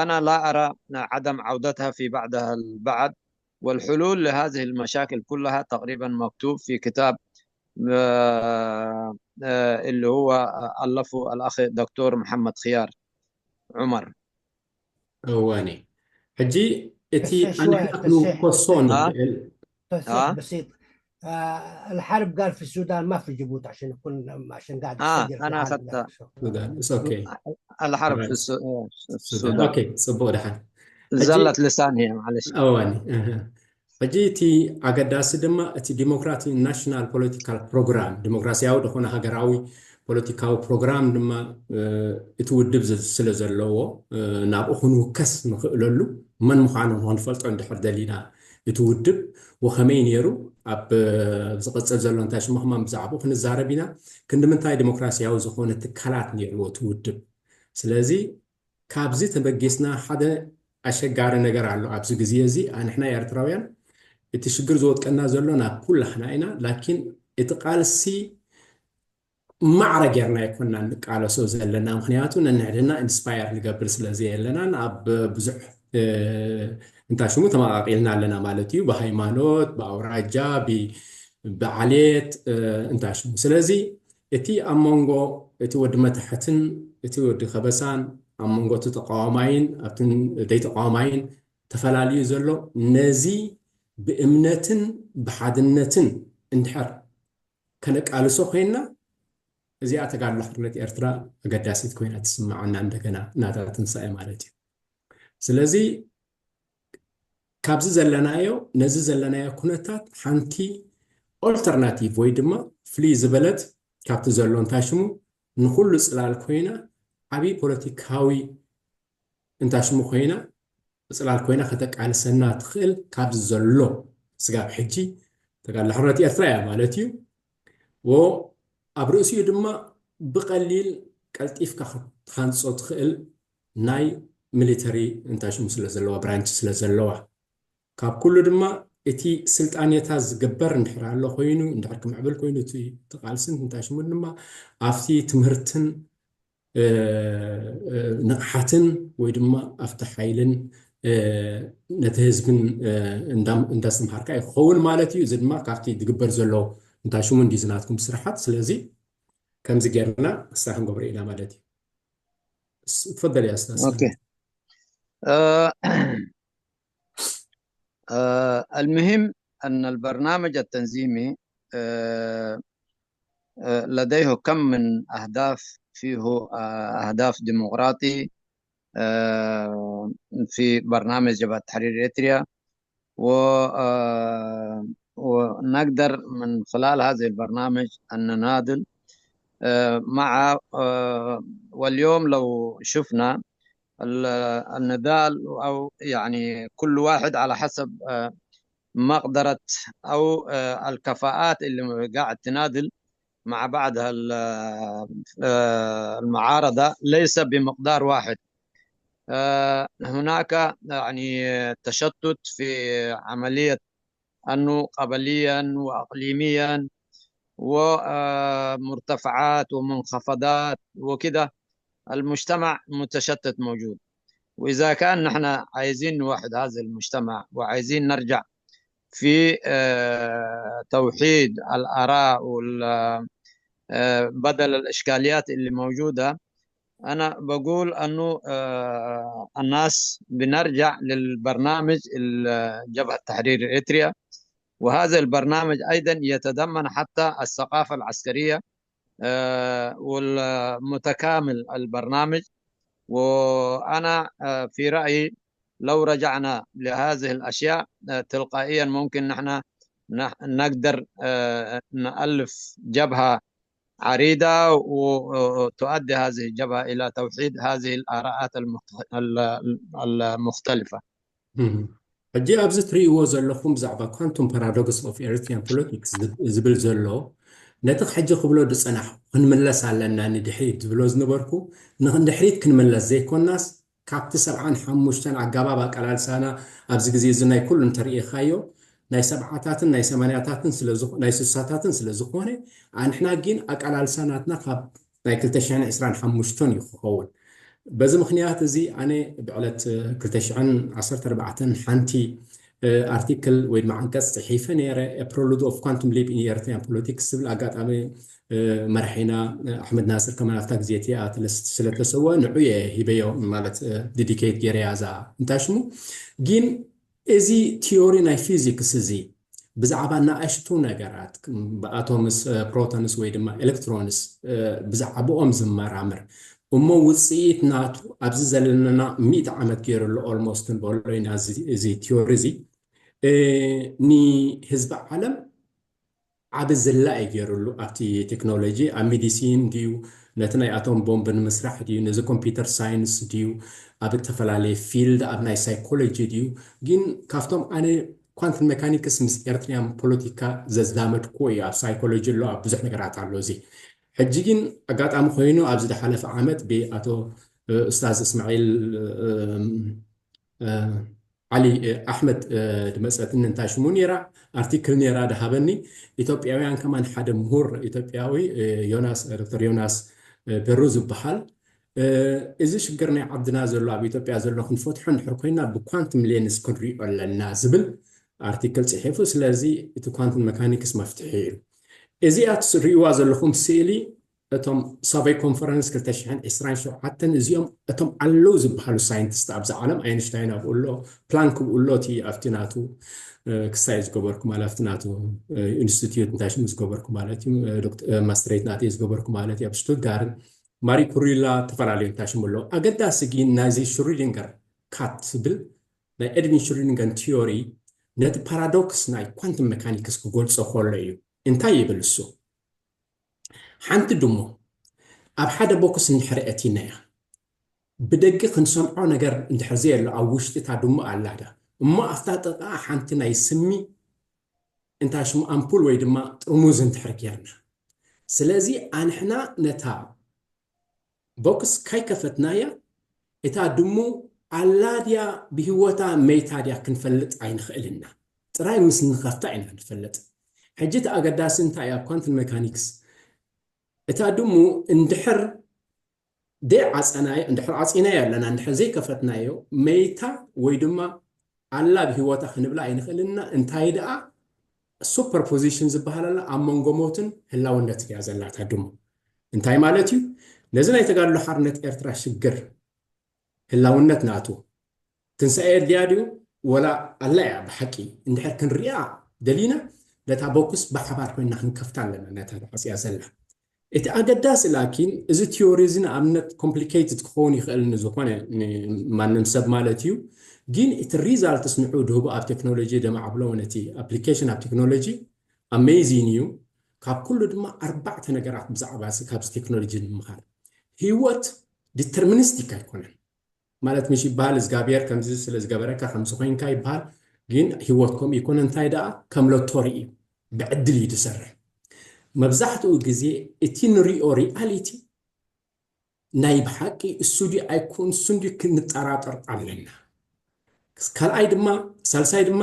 انا لا ارى عدم عودتها في بعضها البعض والحلول لهذه المشاكل كلها تقريبا مكتوب في كتاب اللي هو الفه الاخ دكتور محمد خيار عمر እዋኒ ሕጂ እቲ ኣንሕና ክንውከሶ ንኽእል تصحيح بسيط الحرب قال في السودان ما في جيبوتي عشان نكون عشان قاعد آه انا اخذت السودان it's okay الحرب في السودان okay ጽቡቕ ደሓን زلت لساني معلش እዋኒ ሕጂ እቲ ኣገዳሲ ድማ እቲ ዲሞክራሲ ናሽናል ፖለቲካል ፕሮግራም ዲሞክራሲያዊ ዝኾነ ሃገራዊ ፖለቲካዊ ፕሮግራም ድማ እቲ ውድብ ስለ ዘለዎ ናብኡ ክንውከስ ንኽእለሉ መን ምዃኑ ንክንፈልጦ እንድሕር ደሊና እቲ ውድብ ወኸመይ ነይሩ ኣብ ዝቐፅል ዘሎ እንታይ ሽሙ ከማን ብዛዕባኡ ክንዛረብ ኢና። ክንዲ ምንታይ ዲሞክራሲያዊ ዝኾነ ትካላት ነይርዎ እቲ ውድብ። ስለዚ ካብዚ ተበጊስና ሓደ ኣሸጋሪ ነገር ኣሎ ኣብዚ ግዜ እዚ ኣንሕና ኤርትራውያን እቲ ሽግር ዝወጥቀና ዘሎ ናብ ኩላህና ኢና። ላኪን እቲ ቃልሲ ማዕረ ጌርና ኣይኮና ንቃለሶ ዘለና ምክንያቱ ነንሕድና ኢንስፓየር ንገብር ስለ ዘየለናን ኣብ ብዙሕ እንታይ ሽሙ ተመቃቂልና ኣለና ማለት እዩ ብሃይማኖት ብኣውራጃ ብዓሌት እንታይ ሽሙ ስለዚ እቲ ኣብ መንጎ እቲ ወዲ መታሕትን እቲ ወዲ ከበሳን ኣብ መንጎ እቲ ተቃዋማይን ኣብቲ ደይ ተቃዋማይን ተፈላልዩ ዘሎ ነዚ ብእምነትን ብሓድነትን እንድሕር ከነቃልሶ ኮይንና እዚኣ ተጋድሎ ሓርነት ኤርትራ ኣገዳሲት ኮይና ትስምዓና እንደገና ናታ ትንሳኤ ማለት እዩ። ስለዚ ካብዚ ዘለናዮ ነዚ ዘለናዮ ኩነታት ሓንቲ ኦልተርናቲቭ ወይ ድማ ፍልይ ዝበለት ካብቲ ዘሎ እንታይ ሽሙ ንኩሉ ፅላል ኮይና ዓብዪ ፖለቲካዊ እንታይ ሽሙ ኮይና ፅላል ኮይና ከተቃልሰና ትኽእል ካብዚ ዘሎ ስጋብ ሕጂ ተጋድሎ ሓርነት ኤርትራ እያ ማለት እዩ። ኣብ ርእሲኡ ድማ ብቐሊል ቀልጢፍካ ክትሃንፆ ትኽእል ናይ ሚሊተሪ እንታይ ሽሙ ስለ ዘለዋ ብራንች ስለ ዘለዋ ካብ ኩሉ ድማ እቲ ስልጣኔታ ዝግበር እንድሕር ኣሎ ኮይኑ እንድሕር ክምዕብል ኮይኑ እቲ ቃልስን እንታይ ሽሙ ድማ ኣብቲ ትምህርትን ንቕሓትን ወይ ድማ ኣብቲ ሓይልን ነቲ ህዝብን እንዳስተምሃርካ እዩ ክኸውን ማለት እዩ። እዚ ድማ ካብቲ ዝግበር ዘሎ እንታይ ሽሙ እንዲ ዝናትኩም ስራሓት ስለዚ ከምዚ ጌርና ክሳ ክንገብሮ ኢና ማለት እዩ። ትፈደል እያ ስታስ آه، المهم أن البرنامج التنظيمي، آه، آه، لديه كم من أهداف، فيه، آه، أهداف ديمقراطي، آه، في برنامج جبهة تحرير إريتريا، و، آه، ونقدر من خلال هذه البرنامج أن نناضل، آه، مع، آه، واليوم لو شفنا ال-، النضال، أو يعني كل واحد على حسب، آه، مقدرة أو، آه، الكفاءات اللي قاعد تناضل مع بعضها ال-، آه، المعارضة ليس بمقدار واحد. آه، هناك يعني تشتت في عملية أنه قبليا وإقليميا ومرتفعات ومنخفضات وكده، المجتمع متشتت موجود. وإذا كان نحن عايزين نوحد هذا المجتمع وعايزين نرجع في، آه، توحيد الآراء وال-، آه، بدل الإشكاليات اللي موجودة، أنا بقول أنه، آه، الناس بنرجع للبرنامج ال-، جبهة تحرير إريتريا، وهذا البرنامج أيضًا يتضمن حتى الثقافة العسكرية، آه، والمتكامل البرنامج. وأنا، آه، في رأيي لو رجعنا لهذه الأشياء، آه، تلقائيًا ممكن نحن نح-، نقدر، آه، نألف جبهة عريضة، وتؤدي هذه الجبهة إلى توحيد هذه الآراءات المخت-، ال-، المختلفة. ሕጂ ኣብዚ ትርእይዎ ዘለኹም ብዛዕባ quantum paradox of Eritrean politics ዝብል ዘሎ፣ ነቲ ሕጂ ክብሎ ዝጸናሕኩ፣ ክንምለስ ኣለና ንድሕሪት ዝብሎ ዝነበርኩ፣ ንድሕሪት ክንምለስ ዘይኮናስ፣ ካብቲ ሰብዓን ሓሙሽተን ኣገባብ ኣቀላልሳና ኣብዚ ግዜ እዚ ናይ ኩሉ እንተርእኻዮ፣ ናይ ሰብዓታትን ናይ ሰማንያታትን ስለ ዝኾ-፣ ናይ ስሳታትን ስለ ዝኾነ፣ ኣንሕና ግን ኣቀላልሳ ናትና ካብ ናይ ክልተ ሽሕን ዕስራን ሓሙሽተን እዩ ክኸውን። በዚ ምኽንያት እዚ ኣነ ብዕለት ክልተ ሽሕን ዓሰርተ ኣርባዕተን ሓንቲ፣ እ፣ ኣርቲክል ወይ ድማ ዓንቀጽ ጽሒፈ ነይረ፣ A Prelude of Quantum Leap in Eritrean Politics ዝብል። ኣጋጣሚ፣ እ፣ መራሒና፣ እ፣ ኣሕመድ ናስር ከማን ኣብታ ግዜ እቲኣ ስለ-፣ ስለተሰወ ንዑ እየ ሂበዮ፣ ማለት፣ እ፣ ዲዲኬት ገይረያ እዛ እንታይ ሽሙ። ግን እዚ ቲዮሪ ናይ ፊዚክስ እዚ ብዛዕባ ናእሽቱ ነገራት፣ ብኣቶምስ፣ እ፣ ፕሮቶንስ ወይ ድማ ኤሌክትሮንስ፣ እ፣ ብዛዕባኦም ዝመራምር እሞ ውፅኢት ናቱ ኣብዚ ዘለና ሚእቲ ዓመት ገይሩ ኣሎ። ኦልሞስት ክንበሎ ኢና እዚ፣ እዚ ቲዮሪ እዚ፣ እ፣ ንህዝቢ ዓለም ዓቢ ዝላ እዩ ገይሩሉ። ኣብቲ ቴክኖሎጂ፣ ኣብ ሜዲሲን ድዩ፣ ነቲ ናይ ኣቶም ቦምብ ንምስራሕ ድዩ፣ ነዚ ኮምፒውተር ሳይንስ ድዩ፣ ኣብ እተፈላለየ ፊልድ፣ ኣብ ናይ ሳይኮሎጂ ድዩ። ግን ካብቶም ኣነ ኳንተም ሜካኒክስ ምስ ኤርትሪያን ፖለቲካ ዘዛመድኩዎ እዩ። ኣብ ሳይኮሎጂ ኣሎ፣ ኣብ ብዙሕ ነገራት ኣሎ። እዚ ሕጂ ግን ኣጋጣሚ ኮይኑ ኣብዚ ዝሓለፈ ዓመት ብኣቶ፣ እ፣ ኡስታዝ እስማዒል፣ እ፣ እ፣ ዓሊ፣ እ፣ ኣሕመድ፣ እ፣ ድመጸትኒ እንታይ ሽሙ ነይራ፣ ኣርቲክል ነይራ ድሃበኒ። ኢትዮጵያውያን ከማን ሓደ ምሁር ኢትዮጵያዊ፣ እ፣ ዮናስ፣ ዶክተር ዮናስ፣ እ፣ በሩ ዝበሃል፣ እ፣ እዚ ሽግር ናይ ዓድና ዘሎ ኣብ ኢትዮጵያ ዘሎ ክንፈትሖ እንድሕር ኮይና ብኳንትም ሌንስ ክንሪኦ ኣለና ዝብል ኣርቲክል ጽሒፉ። ስለዚ እቲ ኳንትም መካኒክስ መፍትሒ እዩ። እዚኣ ትሪእዋ ዘለኹም ስእሊ እቶም ሰበይ ኮንፈረንስ ክልተ ሽሕን ዕስራን ሸውዓተን እዚኦም እቶም ኣለዉ ዝበሃሉ ሳይንቲስት ኣብዚ ዓለም፣ ኣይንሽታይን ኣብኡ ኣሎ፣ ፕላንክ ኣብኡ ኣሎ፣ እቲ ኣብቲ ናቱ፣ እ፣ ክሳይ ዝገበርኩ ማለት ኣብቲ ናቱ፣ እ፣ ኢንስቲትዩት እንታይ ሽሙ ዝገበርኩ ማለት እዩ፣ እ፣ ዶክተ-፣ እ፣ ማስትሬት ናተይ ዝገበርኩ ማለት እዩ ኣብ ሽቱትጋርን፣ ማሪ ኩሪላ፣ ዝተፈላለዩ እንታይ ሽሙ ኣለዉ። ኣገዳሲ ግን ናይዚ ሽሩዲንገር ካት ዝብል ናይ ኤድቪን ሽሩዲንገር ቲዮሪ ነቲ ፓራዶክስ ናይ ኳንተም መካኒክስ ክገልጾ ከሎ እዩ። እንታይ ይብል እሱ? ሓንቲ ድሙ ኣብ ሓደ ቦክስ እንድሕር ኣእቲናያ፣ ብደጊ ክንሰምዖ ነገር እንድሕር ዘየሎ ኣብ ውሽጢ እታ ድሙ ኣላ ዳ። እሞ ኣብታ ጥቓ ሓንቲ ናይ ስሚ እንታይ ሽሙ ኣምፑል ወይ ድማ ጥርሙዝ እንድሕር ጌርና፣ ስለዚ ኣንሕና ነታ ቦክስ ካይከፈትናያ እታ ድሙ ኣላ ድያ ብህይወታ መይታ ድያ ክንፈልጥ ኣይንኽእልና። ጥራይ ምስ ንኸፍታ ኢና ንፈልጥ። ሕጂ እቲ ኣገዳሲ እንታይ እዩ ኣብ ኳንተም ሜካኒክስ? እታ ድሙ እንድሕር ደይዓጸናዮ፣ እንድሕር ዓጺናዮ ኣለና፣ እንድሕር ዘይከፈትናዮ መይታ ወይ ድማ ኣላ ብህይወታ ክንብላ ኣይንኽእልና። እንታይ ደኣ ሱፐርፖዚሽን ዝበሃል ኣላ ኣብ መንጎ ሞትን ህላውነትን እያ ዘላ እታ ድሙ። እንታይ ማለት እዩ? ነዚ ናይ ተጋድሎ ሓርነት ኤርትራ ሽግር ህላውነት ናቱ ትንሳኤ ኣድልያ ድዩ? ወላ ኣላ እያ ብሓቂ እንድሕር ክንሪኣ ደሊና ነታ ቦክስ ብሓባር ኮይና ክንከፍታ ኣለና፣ ነታ ተዓፅያ ዘላ። እቲ ኣገዳሲ ላኪን እዚ ቲዮሪ እዚ ንኣብነት ኮምፕሊኬትድ ክኸውን ይኽእል ንዝኾነ ማንም ሰብ ማለት እዩ። ግን እቲ ሪዛልትስ ንዑ ድህቡ ኣብ ቴክኖሎጂ ደማዕብሎ ነቲ ኣፕሊኬሽን ኣብ ቴክኖሎጂ ኣሜዚን እዩ። ካብ ኩሉ ድማ ኣርባዕተ ነገራት ብዛዕባ እዚ ካብዚ ቴክኖሎጂ ንምሃር። ህይወት ዲተርሚኒስቲክ ኣይኮነን። ማለት ምሽ ይበሃል እግዚኣብሔር ከምዚ ስለ ዝገበረካ ከምዚ ኮይንካ ይበሃል። ግን ህይወት ከምኡ ይኮነ። እንታይ ደኣ ከም ሎቶሪ እዩ፣ ብዕድል እዩ ዝሰርሕ። መብዛሕትኡ ግዜ እቲ ንሪኦ ሪኣሊቲ ናይ ብሓቂ እሱ ድዩ ኣይኮን እሱ ድዩ ክንጠራጠር ኣለና። ካልኣይ ድማ ሳልሳይ ድማ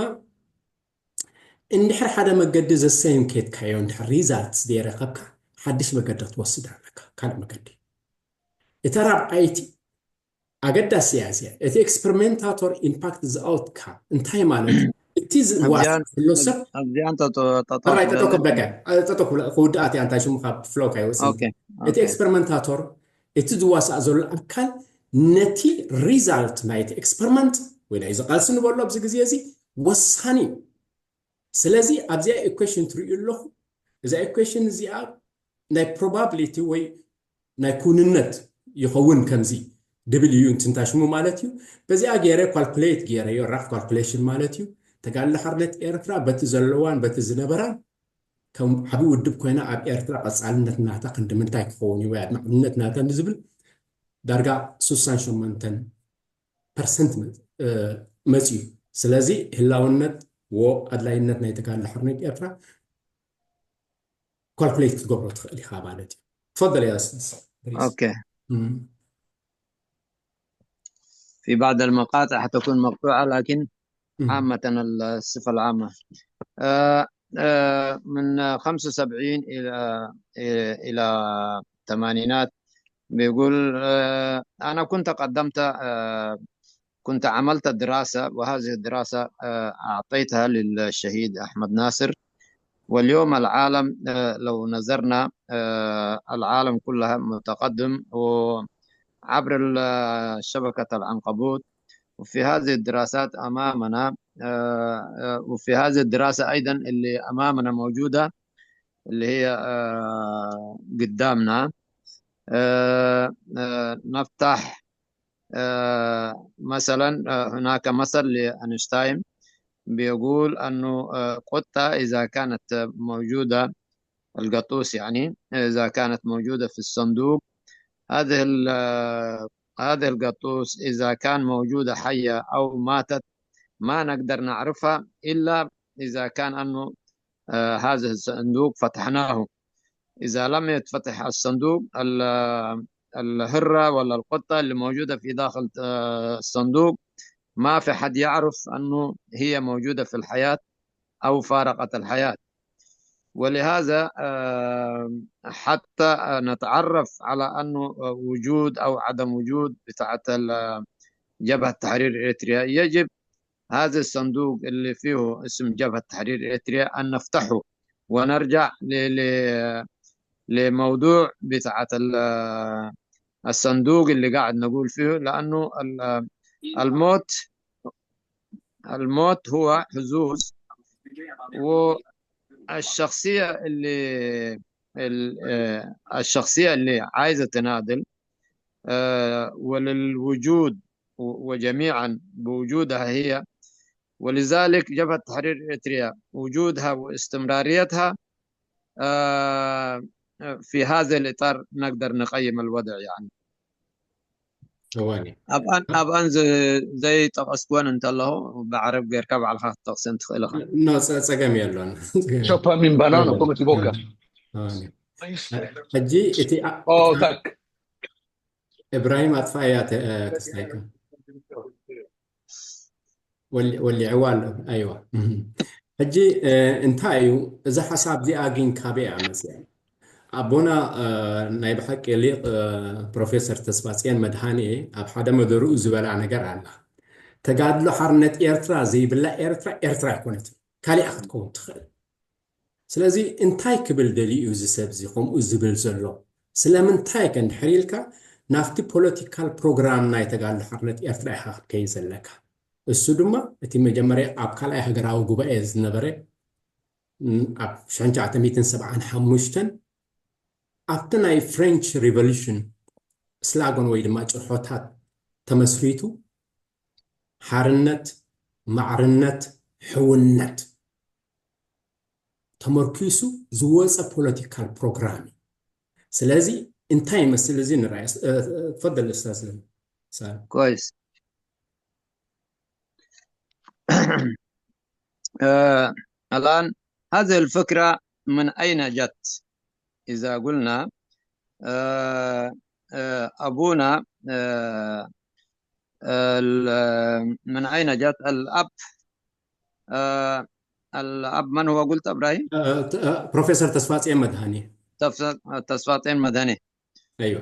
እንድሕር ሓደ መገዲ ዘሰይም ከድካዮ እንድሕር ሪዛልትስ ዘይረኸብካ ሓድሽ መገዲ ክትወስድ ኣለካ። ካልእ መገዲ እታ ራብዓይቲ ኣገዳሲ እያ እዚኣ። እቲ ኤክስፐሪሜንታቶር ኢምፓክት ዝኣውትካ እንታይ ማለት እዩ? እቲ ዝዋስ ዘሎ ሰብ ኣብዚኣን ጠጠው ጠራይ ጠጠው ክብለካ ጠጠው ክውድኣት እያ እንታይ ሽሙ ካብ ፍሎው ካይወፅእ እቲ ኤክስፐሪመንታቶር እቲ ዝዋሳእ ዘሎ ኣካል ነቲ ሪዛልት ናይቲ ኤክስፐሪመንት ወይ ናይ ዝቃልሲ ንበሎ ኣብዚ ግዜ እዚ ወሳኒ እዩ። ስለዚ ኣብዚኣ ኢኩዌሽን ትርእዩ ኣለኹ። እዛ ኢኩዌሽን እዚኣ ናይ ፕሮባብሊቲ ወይ ናይ ኩንነት ይኸውን ከምዚ ድብል እዩ እንትንታ ሽሙ ማለት እዩ። በዚኣ ገይረ ኳልኩሌት ገይረዮ ራፍ ኳልኩሌሽን ማለት እዩ። ተጋድሎ ሓርነት ኤርትራ በቲ ዘለዋን በቲ ዝነበራን ከም ዓቢ ውድብ ኮይና ኣብ ኤርትራ ቀጻልነት ናታ ክንዲ ምንታይ ክኸውን እዩ ወይ ኣድማዕነት ናታ ንዝብል ዳርጋ ሱሳን ሸሞንተን ፐርሰንት መጽ- እ፣ መጽዩ። ስለዚ ህላውነት ወ ኣድላይነት ናይ ተጋድሎ ሓርነት ኤርትራ ኳልኩሌት ክትገብሮ ትኽእል ኢኻ ማለት እዩ። تفضل يا أستاذ بريس. أوكي. في بعض المقاطع حتكون مقطوعة، لكن عامة الصفة العامة. آه، آه، من خمسة وسبعين إلى إلى الثمانينات بيقول، آه، أنا كنت قدمت، آه، كنت عملت دراسة، وهذه الدراسة، آه، أعطيتها للشهيد أحمد ناصر. واليوم العالم، آه، لو نظرنا، آه، العالم كلها متقدم وعبر ال- شبكة العنكبوت. وفي هذه الدراسات أمامنا، آه، آه، وفي هذه الدراسة أيضا اللي أمامنا موجودة، اللي هي، آه، قدامنا، آه، آه، نفتح، آه، مثلا، آه، هناك مثل لأينشتاين بيقول أنه، آه، قطة إذا كانت موجودة، القطوس يعني، إذا كانت موجودة في الصندوق، هذه ال- آه، هذه القطوس إذا كان موجودة حية أو ماتت، ما نقدر نعرفها إلا إذا كان أنه، آه، هذا الصندوق فتحناه. إذا لم يتفتح الصندوق، ال- الهرة ولا القطة اللي موجودة في داخل، آه، الصندوق، ما في حد يعرف أنه هي موجودة في الحياة أو فارقت الحياة. ولهذا، آه، حتى نتعرف على أنه وجود أو عدم وجود بتاعت ال- جبهة تحرير إريتريا، يجب هذا الصندوق اللي فيه اسم جبهة تحرير إريتريا أن نفتحه ونرجع ل- ل- لموضوع بتاعت ال- الصندوق اللي قاعد نقول فيه، لأنه ال- الموت، الموت هو حظوظ، والشخصية اللي ال- آه، الشخصية اللي عايزة تناضل، آه، وللوجود و- وجميعا بوجودها هي. ولذلك جبهة تحرير إريتريا وجودها واستمراريتها، آه، في هذا الإطار نقدر نقيم الوضع يعني. እዋኒ ኣብኣን ኣብኣን ዝ- ዘይጠቐስኩወን እንተለኹ ብዓረብ ጌርካ ባዕልኻ ክትጠቕሰን ትኽእል ኢኻ። ኖ ጸ- ጸገም የሎን። Ciò fa in banana come ti bocca. እዋኒ። ሕጂ እቲ ኣ- Oh, tak. እብራሂም ኣጥፋእያ ተ- እ፣ ክስታይካ ወሊ- ወሊዕዋ ኣሎ። ኣይዋ እህ። ሕጂ እ፣ እንታይ እዩ እዚ ሓሳብ እዚኣ ግን ካበይ እያ መፅያ? ኣቦና እ፣ ናይ ብሓቂ ሊቅ እ፣ ፕሮፌሰር ተስፋፅዮን መድሃኔ ኣብ ሓደ መደርኡ ዝበላ ነገር ኣላ። ተጋድሎ ሓርነት ኤርትራ ዘይብላ ኤርትራ ኤርትራ ኣይኮነትን፣ ካሊኣ ክትከውን ትኽእል። ስለዚ እንታይ ክብል ደልዩ እዩ እዚ ሰብ እዚ ከምኡ ዝብል ዘሎ? ስለምንታይ ከ እንድሕር ኢልካ ናብቲ ፖለቲካል ፕሮግራም ናይ ተጋድሎ ሓርነት ኤርትራ ኢኻ ክትከይድ ዘለካ። እሱ ድማ እቲ መጀመርያ ኣብ ካልኣይ ሃገራዊ ጉባኤ ዝነበረ ኣብ ሽሕን ትሽዓተ ሚእትን ሰብዓን ሓሙሽተን ኣብቲ ናይ ፍሬንች ሪቮሉሽን ስላጎን ወይ ድማ ጭርሖታት ተመስሪቱ ሓርነት፣ ማዕርነት፣ ሕውነት ተመርኪሱ ዝወፀ ፖለቲካል ፕሮግራም እዩ። ስለዚ እንታይ ይመስል እዚ ንርኣዮ። ተፈደል ኡስታዝ ሳልም። كويس. آه، الآن هذه الفكرة من أين جت؟ إذا قلنا آه، آه، أبونا آه، ال- من أين جت الأب؟ آه، الأب من هو قلت إبراهيم؟ ፕሮፌሰር ተስፋጽዮን መድሃኔ። تفس- تسفاطين مدني ኣይዋ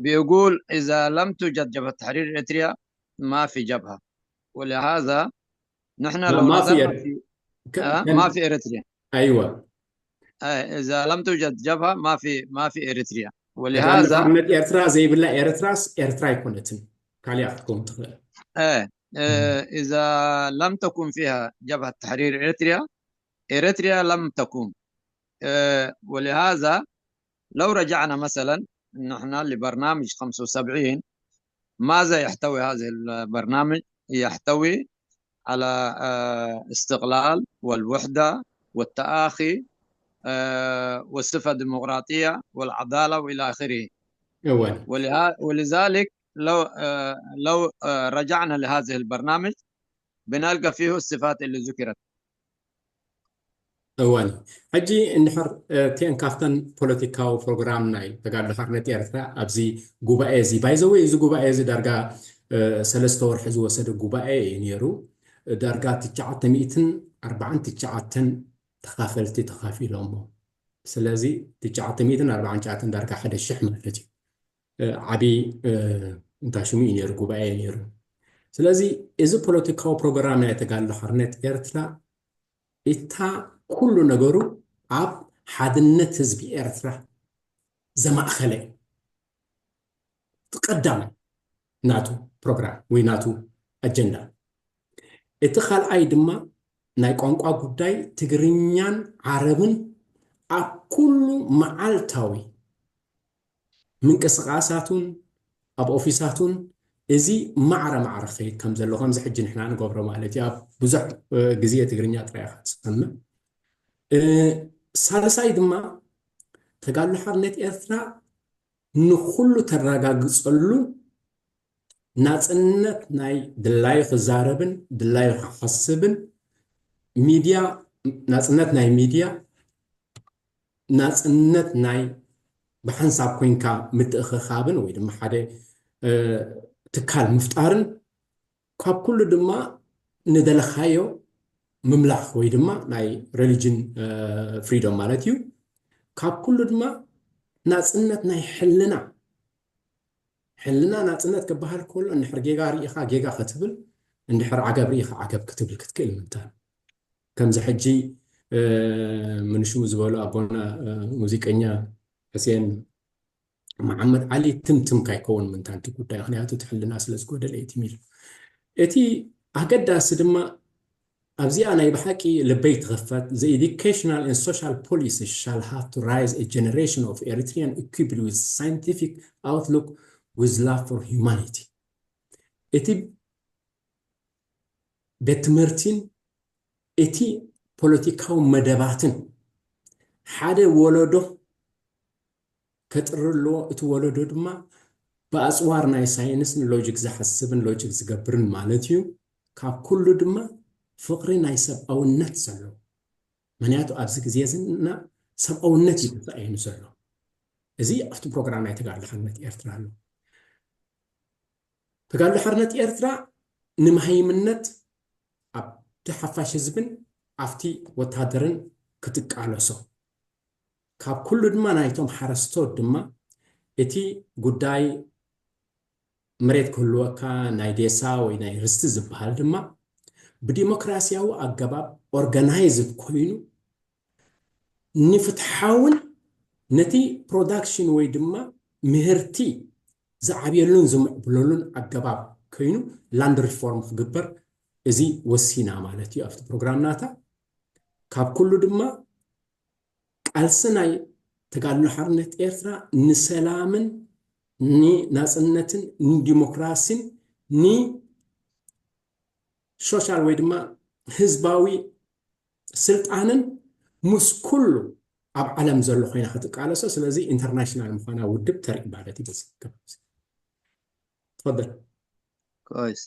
بيقول إذا لم توجد جبهة تحرير إريتريا ما في جبهة، ولهذا نحن لو ما في نظرنا إر- في ከ- آه، ከ- ما في إريتريا. ኣይዋ آه، إذا لم توجد جبهة ما في ما في إريتريا. ተጋድሎ ولهذا ሓርነት ኤርትራ ዘይብላ ኤርትራስ ኤርትራ ኣይኮነትን። ካልኣ ክትከውን ትኽእል። آه، آه، إذا لم تكن فيها جبهة تحرير إريتريا، إريتريا لم تكون. آه، ولهذا لو رجعنا مثلا نحن لبرنامج خمسة وسبعين، ماذا يحتوي هذا البرنامج؟ يحتوي على آه، استقلال والوحدة والتآخي آه، والصفة الديمقراطية والعدالة وإلى آخره. እወን ولها- ولذلك لو آه، لو آه، رجعنا لهذه البرنامج بنلقى فيه الصفات اللي ذكرت. እወን ሕጂ እንድሕር እቲአን ካብተን ፖለቲካዊ ፕሮግራም ናይ ተጋድሎ ሓርነት ኤርትራ ኣብዚ ጉባኤ እዚ ባይዘወይ እዚ ጉባኤ እዚ ዳርጋ እ፣ ሰለስተ ወርሒ ዝወሰደ ጉባኤ እዩ ነይሩ። ዳርጋ ትሽዓተ ሚእትን ኣርባዓን ትሽዓተን ተኻፈልቲ ተኻፊሎሞ። ስለዚ ትሽዓተ ሚእትን ኣርባዓን ትሽዓተን ዳርጋ ሓደ ሽሕ ማለት እዩ። እ፣ ዓቢ እ፣ እንታይ ሽሙ እዩ ነይሩ ጉባኤ እዩ ነይሩ። ስለዚ እዚ ፖለቲካዊ ፕሮግራም ናይ ተጋድሎ ሓርነት ኤርትራ እታ ኩሉ ነገሩ ኣብ ሓድነት ህዝቢ ኤርትራ ዘማእኸለ እዩ። እቲ ቀዳማይ ናቱ ፕሮግራም ወይ ናቱ ኣጀንዳ። እቲ ካልኣይ ድማ ናይ ቋንቋ ጉዳይ ትግርኛን ዓረብን ኣብ ኩሉ መዓልታዊ ምንቅስቃሳቱን ኣብ ኦፊሳቱን እዚ ማዕረ ማዕረ ክኸይድ ከም ዘሎ ከምዚ ሕጂ ንሕና ንገብሮ ማለት እዩ። ኣብ ብዙሕ እ፣ ግዜ ትግርኛ ጥራይ ኢኻ ትሰምዕ። እ፣ ሳልሳይ ድማ ተጋድሎ ሓርነት ኤርትራ ንኹሉ ተረጋግጸሉ ናጽነት ናይ ድላዩ ክዛረብን ድላዩ ክሓስብን ሚድያ ናጽነት ናይ ሚድያ ናጽነት ናይ ብሓንሳብ ኮንካ ምትእኽኻብን ወይ ድማ ሓደ እ፣ ትካል ምፍጣርን ካብ ኩሉ ድማ ንደለኻዮ ምምላኽ ወይ ድማ ናይ ሬሊጅን ፍሪዶም ማለት እዩ። ካብ ኩሉ ድማ ናጽነት ናይ ሕልና ሕልና ናጽነት ክበሃል ከሎ እንድሕር ጌጋ ርኢኻ ጌጋ ክትብል እንድሕር ዓገብ ርኢኻ ዓገብ ክትብል ክትክእል ምንታን ከምዚ ሕጂ እ፣ ምንሽሙ ዝበሉ ኣቦና እ፣ ሙዚቀኛ ሕሴን መሓመድ ዓሊ ትምትም ካይከውን ምንታን እቲ ጉዳይ ምክንያቱ እቲ ሕልና ስለ ዝጎደለ እዩ ትም ኢሉ። እቲ ኣገዳሲ ድማ ኣብዚኣ ናይ ብሓቂ ልበይ ትኽፈት the educational and social policy shall have to raise a generation of Eritrean equipped with scientific outlook with love for humanity። እቲ ቤት ትምህርቲን እቲ ፖለቲካዊ መደባትን ሓደ ወለዶ ከጥሪ ኣለዎ። እቲ ወለዶ ድማ ብኣፅዋር ናይ ሳይንስን ሎጂክ ዝሓስብን ሎጂክ ዝገብርን ማለት እዩ። ካብ ኩሉ ድማ ፍቕሪ ናይ ሰብኣውነት ዘሎ ምክንያቱ ኣብዚ ግዜ ዝና ሰብኣውነት እዩ ተሳኢኑ ዘሎ። እዚ ኣብቲ ፕሮግራም ናይ ተጋድሎ ሓርነት ኤርትራ ኣሎ። ተጋድሎ ሓርነት ኤርትራ ንመሃይምነት ኣብቲ ሓፋሽ ህዝብን ኣብቲ ወታደርን ክትቃለሶ ካብ ኩሉ ድማ ናይቶም ሓረስቶት ድማ እቲ ጉዳይ መሬት ክህልወካ ናይ ዴሳ ወይ ናይ ርስቲ ዝበሃል ድማ ብዲሞክራሲያዊ ኣገባብ ኦርጋናይዝድ ኮይኑ ንፍትሓውን ነቲ ፕሮዳክሽን ወይ ድማ ምህርቲ ዝዓብየሉን ዝምዕብለሉን ኣገባብ ኮይኑ ላንድ ሪፎርም ክግበር እዚ ወሲና ማለት እዩ ኣብቲ ፕሮግራም ናታ። ካብ ኩሉ ድማ ቃልሲ ናይ ተጋድሎ ሓርነት ኤርትራ ንሰላምን ንናጽነትን ንዲሞክራሲን ንሶሻል ወይ ድማ ህዝባዊ ስልጣንን ምስ ኩሉ ኣብ ዓለም ዘሎ ኮይና ክትቃለሶ። ስለዚ ኢንተርናሽናል ምዃና ውድብ ተርኢ ማለት እዩ። በዚ ከባቢ እዚ። ትፈደል። كويس.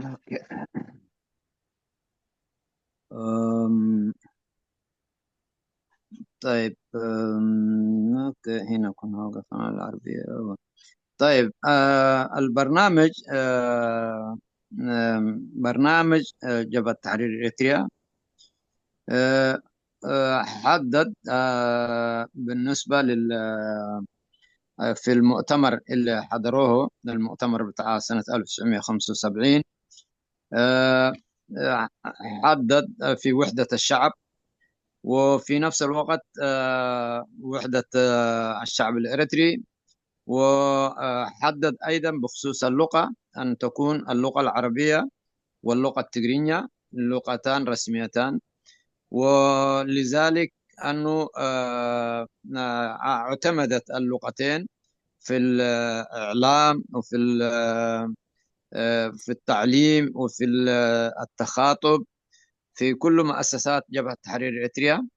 اوكي. أم، طيب، أم، اوكي، هنا كنا وقفنا العربية. طيب، آه، البرنامج، آه، آم، برنامج، آه، جبهة تحرير إريتريا، آه، آه، حدد، آه، بالنسبة لل، آه، في المؤتمر اللي حضروه، المؤتمر بتاع سنة ألف وتسعمية وخمسة وسبعين، آه، آه، حدد في وحدة الشعب، وفي نفس الوقت، آه، وحدة، آه، الشعب الإريتري، وحدد أيضًا بخصوص اللغة أن تكون اللغة العربية واللغة التجرينية لغتان رسميتان، ولذلك أنه، آه، آه، اعتمدت اللغتين في الإعلام وفي ال-، آه، في التعليم وفي ال-، التخاطب في كل مؤسسات جبهة تحرير إريتريا.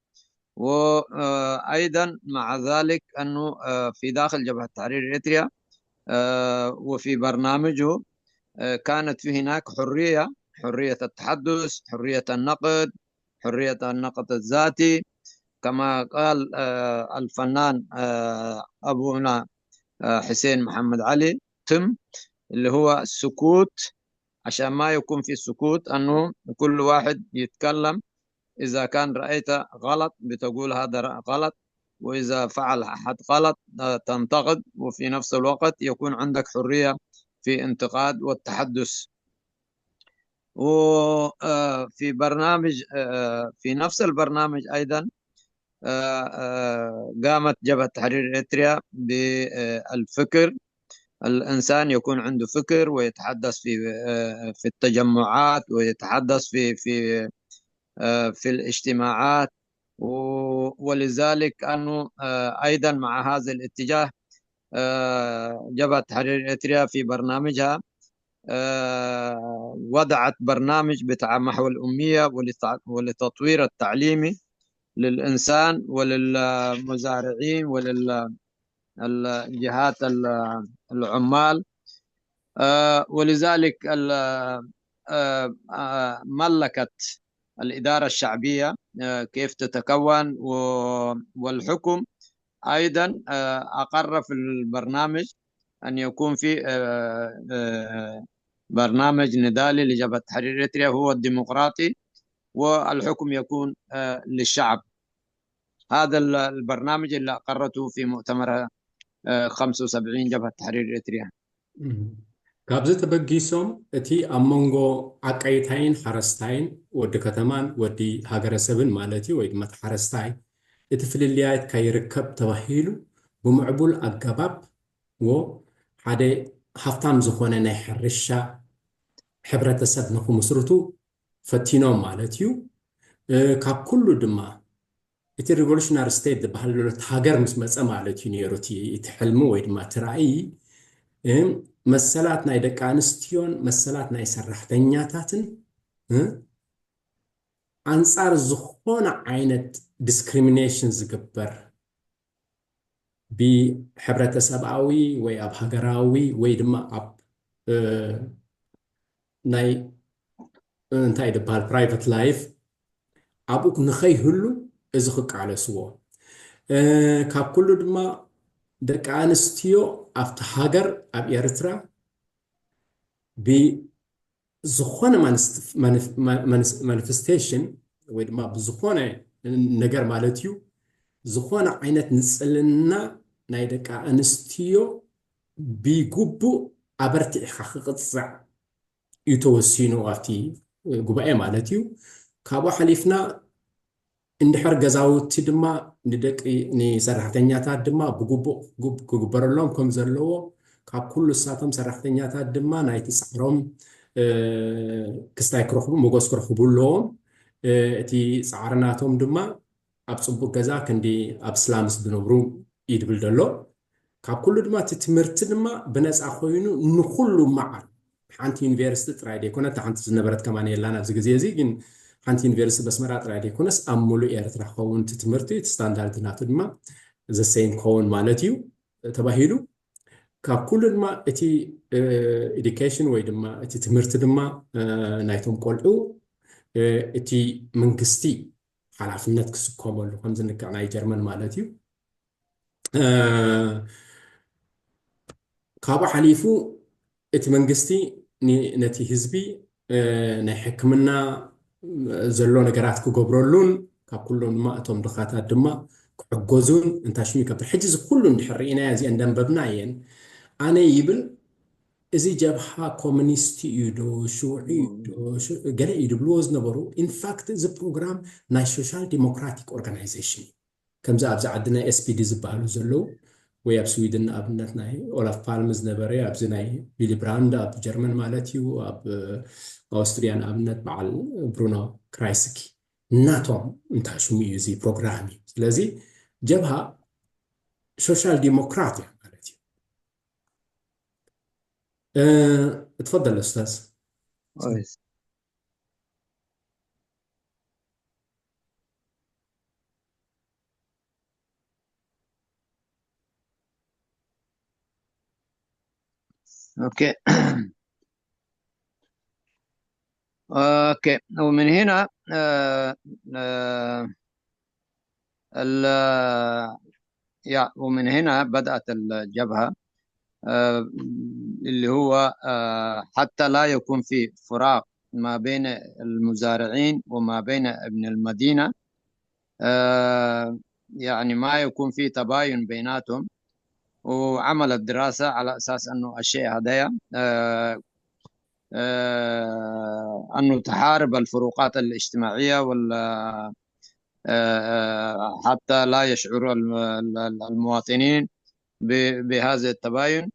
وأيضًا مع ذلك أنه، آه، في داخل جبهة تحرير إريتريا، آه، وفي برنامجه، آه، كانت في هناك حرية، حرية التحدث، حرية النقد، حرية النقد الذاتي، كما قال، آه، الفنان، آه، أبونا، آه، حسين محمد علي تم، اللي هو السكوت، عشان ما يكون في سكوت، أنه كل واحد يتكلم. إذا كان رأيت غلط بتقول هذا رأ-، غلط، وإذا فعل أحد غلط، آه، تنتقد، وفي نفس الوقت يكون عندك حرية في انتقاد والتحدث. وفي برنامج، آه، في نفس البرنامج أيضًا، آه، آه، قامت جبهة تحرير إريتريا بالفكر، الإنسان يكون عنده فكر ويتحدث في، آه، في التجمعات، ويتحدث في، في، آه، في الاجتماعات. و-، ولذلك أنه، آه، أيضًا مع هذا الاتجاه، آه، جبهة تحرير إريتريا في برنامجها، آه، وضعت برنامج بتاع محو الأمية ولتع-، ولتطوير التعليمي للإنسان وللمزارعين ولل-، الجهات ال-، العمال. آه، ولذلك ال-، آه، آه، ملكت الإدارة الشعبية، آه، كيف تتكون و-، والحكم أيضًا، آه، أقر في البرنامج أن يكون في، آه، آه، برنامج نضالي لجبهة تحرير إريتريا هو الديمقراطي، والحكم يكون، آه، للشعب. هذا ال-، البرنامج اللي أقرته في مؤتمر، آه، خمسة وسبعين جبهة تحرير إريتريا. እም። ካብዚ ተበጊሶም እቲ ኣብ መንጎ ዓቀይታይን ሓረስታይን፣ ወዲ ከተማን ወዲ ሃገረሰብን ማለት እዩ፣ ወይ ድማ እቲ ሓረስታይ፣ እቲ ፍልልያት ከይርከብ ተባሂሉ ብምዕቡል ኣገባብ ዎ ሓደ ሃፍታም ዝኾነ ናይ ሕርሻ ሕብረተሰብ ንክምስርቱ ፈቲኖም ማለት እዩ። እ፣ ካብ ኩሉ ድማ እቲ ሪቮሉሽናሪ ስቴት ዝበሃል ዘሎ እቲ ሃገር ምስ መጸ ማለት እዩ ነይሩ እቲ፣ እቲ ሕልሚ ወይ ድማ እቲ ራእይ። እ፣ መሰላት ናይ ደቂ ኣንስትዮን መሰላት ናይ ሰራሕተኛታትን፣ እ፣ ኣንጻር ዝኾነ ዓይነት ዲስክሪሚኔሽን ዝግበር ብሕብረተሰብኣዊ ወይ ኣብ ሃገራዊ ወይ ድማ ኣብ፣ እ፣ ናይ እንታይ ዝበሃል ፕራይቨት ላይፍ ኣብኡ ንኸይህሉ እዚ ክቃለስዎ። እ፣ ካብ ኩሉ ድማ ደቂ ኣንስትዮ ኣብቲ ሃገር ኣብ ኤርትራ ብዝኾነ ማንስ-፣ ማንፍ-፣ ማ-፣ ማንስ-፣ ማኒፌስቴሽን ወይ ድማ ብዝኾነ ነገር ማለት እዩ፣ ዝኾነ ዓይነት ንጽልና ናይ ደቂ ኣንስትዮ ብግቡእ ኣበርቲዕኻ ክቕጻዕ እዩ ተወሲኑ ኣብቲ ጉባኤ ማለት እዩ። ካብኡ ሓሊፍና እንድሕር ገዛውቲ ድማ ንደቂ ንሰራሕተኛታት ድማ ብግቡእ ክጉብ- ክግበረሎም ከም ዘለዎ፣ ካብ ኩሉ እሳቶም ሰራሕተኛታት ድማ ናይቲ ፃዕሮም ክስታይ ክረኽቡ፣ ሞገስ ክረኽቡ ኣለዎም። እቲ ፃዕሪ ናቶም ድማ ኣብ ፅቡቅ ገዛ ክንዲ ኣብ ስላምስ ዝነብሩ እዩ ድብል ዘሎ። ካብ ኩሉ ድማ እቲ ትምህርቲ ድማ ብነፃ ኮይኑ ንኩሉ መዓር፣ ሓንቲ ዩኒቨርሲቲ ጥራይ ዘይኮነ፣ እታ ሓንቲ ዝነበረት ከማን የላን ኣብዚ ግዜ እዚ፣ ግን ሓንቲ ዩኒቨርሲቲ በስመራ ጥራይ ዘይኮነስ ኣብ ሙሉእ ኤርትራ ክኸውን እቲ ትምህርቲ፣ እቲ ስታንዳርድ ናቱ ድማ ዘሰይም ክኸውን ማለት እዩ ተባሂሉ። ካብ ኩሉ ድማ እቲ ኤዱኬሽን ወይ ድማ እቲ ትምህርቲ ድማ ናይቶም ቆልዑ እቲ መንግስቲ ሓላፍነት ክስከመሉ ከም ዝንክዕ ናይ ጀርመን ማለት እዩ። ካብኡ ሓሊፉ እቲ መንግስቲ ነቲ ህዝቢ ናይ ሕክምና ዘሎ ነገራት ክገብረሉን ካብ ኩሎም ድማ እቶም ድኻታት ድማ ክሕገዙን እንታይ ሽሙ ይገብር። ሕጂ እዚ ኩሉ እንድሕር ርኢናዮ እዚአን ደንበብና እየን ኣነ ይብል እዚ ጀብሃ ኮሚኒስት እዩ ዶ ሽውዒ እዩ ዶ ገለ እዩ ድብልዎ ዝነበሩ። ኢንፋክት እዚ ፕሮግራም ናይ ሶሻል ዲሞክራቲክ ኦርጋናይዜሽን እዩ። ከምዚ ኣብዚ ዓዲ ናይ ኤስፒዲ ዝበሃሉ ዘለዉ ወይ ኣብ ስዊድን ንኣብነት ናይ ኦላፍ ፓልም ዝነበረ ኣብዚ ናይ ቪሊ ብራንድ ኣብ ጀርመን ማለት እዩ ኣብ ኣውስትሪያ ንኣብነት በዓል ብሩኖ ክራይስኪ ናቶም እንታይ ሽሙ እዩ እዚ ፕሮግራም እዩ። ስለዚ ጀብሃ ሶሻል ዲሞክራት እያ ማለት እዩ። እትፈضل استاذ. اوكي. اوكي، ومن هنا آه، آه، ال- يا ومن هنا بدأت الجبهة آه، اللي هو آه، حتى لا يكون في فراق ما بين المزارعين وما بين ابن المدينة آه، يعني ما يكون في تباين بيناتهم. وعملت دراسة على أساس أنه الشيء هذايا آه، آه، أنه تحارب الفروقات الاجتماعية وال آه، حتى لا يشعر المواطنين بهذا التباين،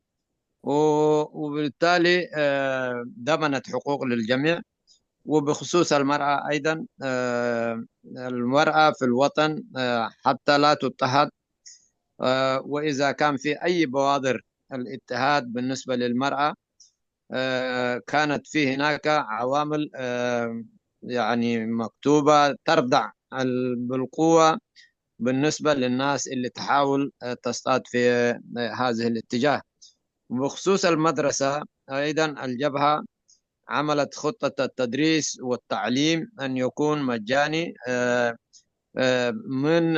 وبالتالي ضمنت حقوق للجميع. وبخصوص المرأة أيضا، المرأة في الوطن حتى لا تضطهد، وإذا كان في أي بوادر الاضطهاد بالنسبة للمرأة، كانت في هناك عوامل يعني مكتوبة تردع بالقوة بالنسبة للناس اللي تحاول تصطاد في هذه الاتجاه. بخصوص المدرسة أيضا، الجبهة عملت خطة التدريس والتعليم أن يكون مجاني من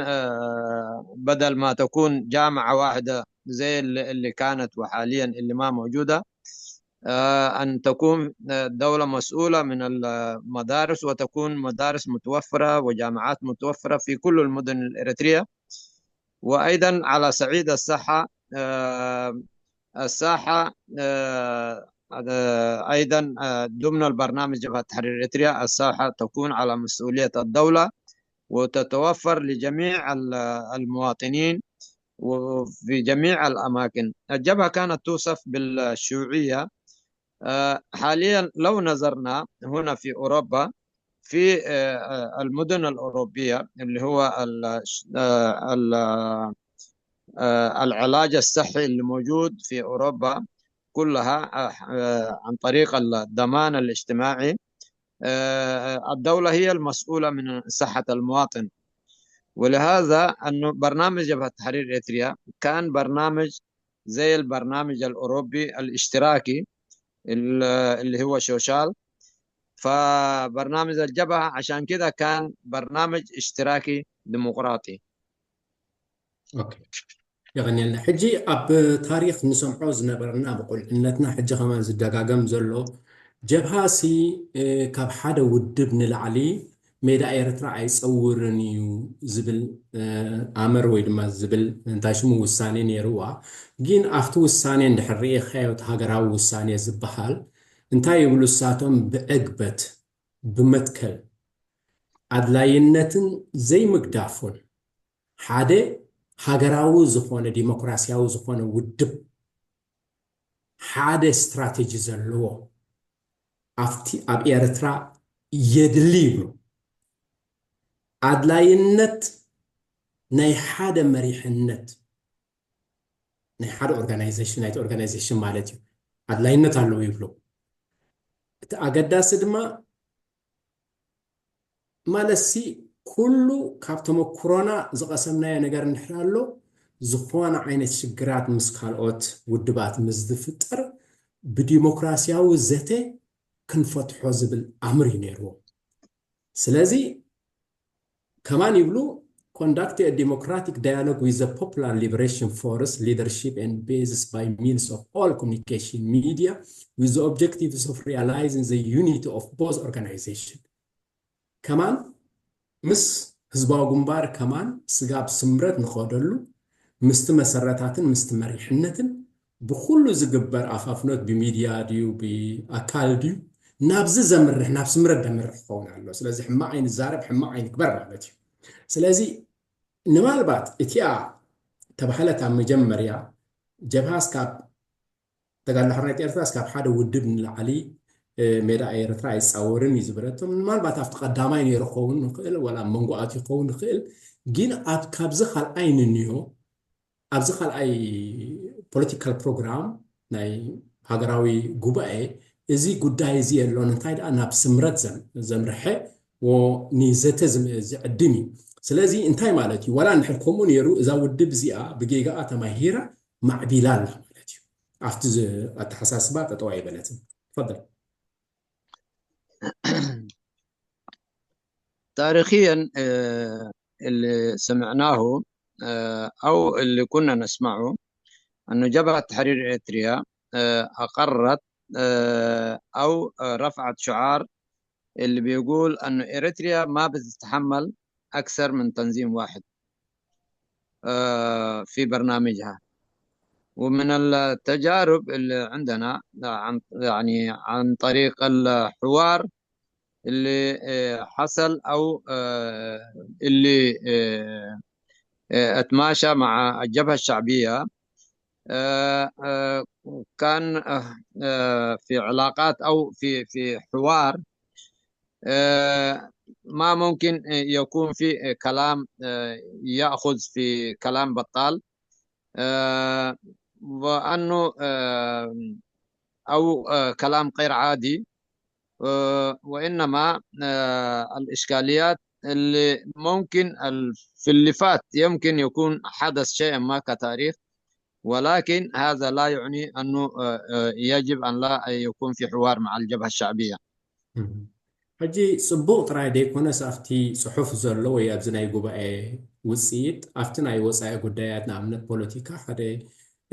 بدل ما تكون جامعة واحدة زي اللي كانت وحاليا اللي ما موجودة. أن تكون الدولة مسؤولة من المدارس وتكون مدارس متوفرة وجامعات متوفرة في كل المدن الإريترية. وأيضا على صعيد الصحة، الصحة أيضا ضمن البرنامج جبهة تحرير إريتريا الصحة تكون على مسؤولية الدولة وتتوفر لجميع المواطنين وفي جميع الأماكن. الجبهة كانت توصف بالشيوعية. حاليا لو نظرنا هنا في أوروبا في المدن الأوروبية اللي هو العلاج الصحي اللي موجود في أوروبا كلها عن طريق الضمان الاجتماعي. الدولة هي المسؤولة من صحة المواطن. ولهذا أنه برنامج جبهة تحرير إريتريا كان برنامج زي البرنامج الأوروبي الاشتراكي اللي هو شوشال. فبرنامج الجبهة عشان كده كان برنامج اشتراكي ديمقراطي. ኦኬ፣ የቐንየልና። ሕጂ ኣብ ታሪኽ ንሰምዖ ዝነበርና ብቁልዕነትና ሕጂ ከማን ዝደጋገም ዘሎ ጀብሃ ሲ ካብ ሓደ ውድብ ንላዕሊ ሜዳ ኤርትራ ኣይጸውርን እዩ ዝብል ኣመር ወይ ድማ ዝብል እንታይ ሽሙ ውሳኔ ነይርዋ። ግን ኣብቲ ውሳኔ እንድሕር ርኢኻዮ እቲ ሃገራዊ ውሳኔ ዝበሃል እንታይ ይብሉ እሳቶም ብዕግበት ብመትከል ኣድላይነትን ዘይምግዳፉን ሓደ ሃገራዊ ዝኾነ ዲሞክራሲያዊ ዝኾነ ውድብ ሓደ ስትራቴጂ ዘለዎ ኣብቲ ኣብ ኤርትራ የድሊ ይብሉ። ኣድላይነት ናይ ሓደ መሪሕነት ናይ ሓደ ኦርጋናይዜሽን ናይቲ ኦርጋናይዜሽን ማለት እዩ ኣድላይነት ኣለዎ ይብሉ። እቲ ኣገዳሲ ድማ ማለት ሲ ኩሉ ካብ ተመኩሮና ዝቐሰምናዮ ነገር እንድሕር ኣሎ ዝኾነ ዓይነት ሽግራት ምስ ካልኦት ውድባት ምስ ዝፍጠር ብዲሞክራሲያዊ ዘተ ክንፈትሖ ዝብል ኣምር እዩ ነይርዎ። ስለዚ ከማን ይብሉ conduct a democratic dialogue with the Popular Liberation Force leadership and bases by means of all communication media with the objectives of realizing the unity of both organization. ከማን ምስ ህዝባዊ ግንባር ከማን ስጋብ ስምረት ንኸደሉ ምስቲ መሰረታትን ምስቲ መሪሕነትን ብኩሉ ዝግበር ኣፋፍኖት ብሚድያ ድዩ ብኣካል ድዩ ናብዚ ዘምርሕ ናብ ስምረት ዘምርሕ ክኸውን ኣሎ። ስለዚ ሕማቕ ኣይንዛረብ ሕማቕ ኣይንግበር ማለት እዩ። ስለዚ ንማልባት እቲኣ ተባህለት ኣብ መጀመርያ ጀብሃ እስካብ ተጋድሎ ሓርነት ኤርትራ እስካብ ሓደ ውድብ ንላዕሊ ሜዳ ኤርትራ ኣይፃወርን እዩ ዝበለቶም። ምናልባት ኣብቲ ቀዳማይ ነይሩ ክኸውን ንኽእል ወላ ኣብ መንጎ ኣትዩ ክኸውን ንኽእል፣ ግን ኣብ ካብዚ ካልኣይ ንንዮ ኣብዚ ካልኣይ ፖለቲካል ፕሮግራም ናይ ሃገራዊ ጉባኤ እዚ ጉዳይ እዚ የሎን። እንታይ ደኣ ናብ ስምረት ዘምርሐ ንዘተ ዝዕድም እዩ። ስለዚ እንታይ ማለት እዩ? ዋላ እንድሕር ከምኡ ነይሩ እዛ ውድብ እዚኣ ብጌጋኣ ተማሂራ ማዕቢላ ኣላ ማለት እዩ። ኣብቲ ኣተሓሳስባ ጠጠው ኣይበለትን። ትፈል تاريخيا اللي سمعناه أو اللي كنا نسمعه أنه جبهة تحرير إريتريا أقرت أو رفعت شعار اللي بيقول أنه إريتريا ما بتتحمل أكثر من تنظيم واحد في برنامجها. ومن التجارب اللي عندنا عن يعني عن طريق الحوار اللي حصل أو اللي اتماشى مع الجبهة الشعبية كان في علاقات أو في في حوار ما ممكن يكون في كلام يأخذ في كلام بطال وأنه أو كلام غير عادي وإنما الإشكاليات اللي ممكن في اللي فات يمكن يكون حدث شيء ما كتاريخ، ولكن هذا لا يعني أنه يجب أن لا يكون في حوار مع الجبهة الشعبية. ሕጂ ጽቡቕ ጥራይ ዘይኮነስ ኣብቲ ጽሑፍ ዘሎ ወይ ኣብዚ ናይ ጉባኤ ውጽኢት ኣብቲ ናይ ወጻኢ ጉዳያት ንኣብነት ፖለቲካ ሓደ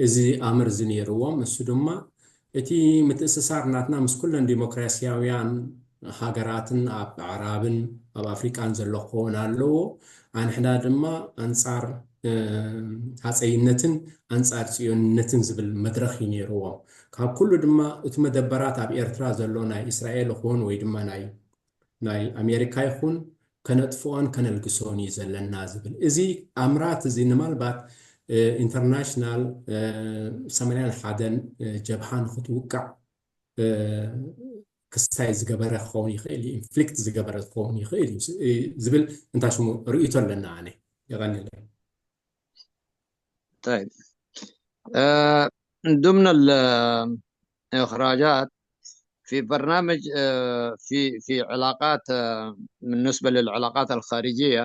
እዚ ኣምር እዚ ነይርዎም። እሱ ድማ እቲ ምትእስሳር ናትና ምስ ኩለን ዲሞክራሲያውያን ሃገራትን ኣብ ኣዕራብን ኣብ ኣፍሪቃን ዘሎ ክኸውን ኣለዎ። ኣንሕና ድማ ኣንጻር ሃፀይነትን ኣንጻር ጽዮንነትን ዝብል መድረኽ እዩ ነይርዎም። ካብ ኩሉ ድማ እቲ መደበራት ኣብ ኤርትራ ዘሎ ናይ እስራኤል ይኹን ወይ ድማ ናይ ናይ ኣሜሪካ ይኹን ከነጥፍኦን ከነልግሶን እዩ ዘለና ዝብል እዚ ኣምራት እዚ ንማልባት ኢንተርናሽናል ሰማንያን ሓደን ጀብሃ ንክትውቃዕ ክስታይ ዝገበረ ክኸውን ይኽእል እዩ፣ ኢንፍሊክት ዝገበረ ክኸውን ይኽእል እዩ ዝብል እንታይ ሽሙ ርእይቶ ኣለና። ኣነ የቐንለ طيب ضمن الإخراجات في برنامج في في علاقات بالنسبة للعلاقات الخارجية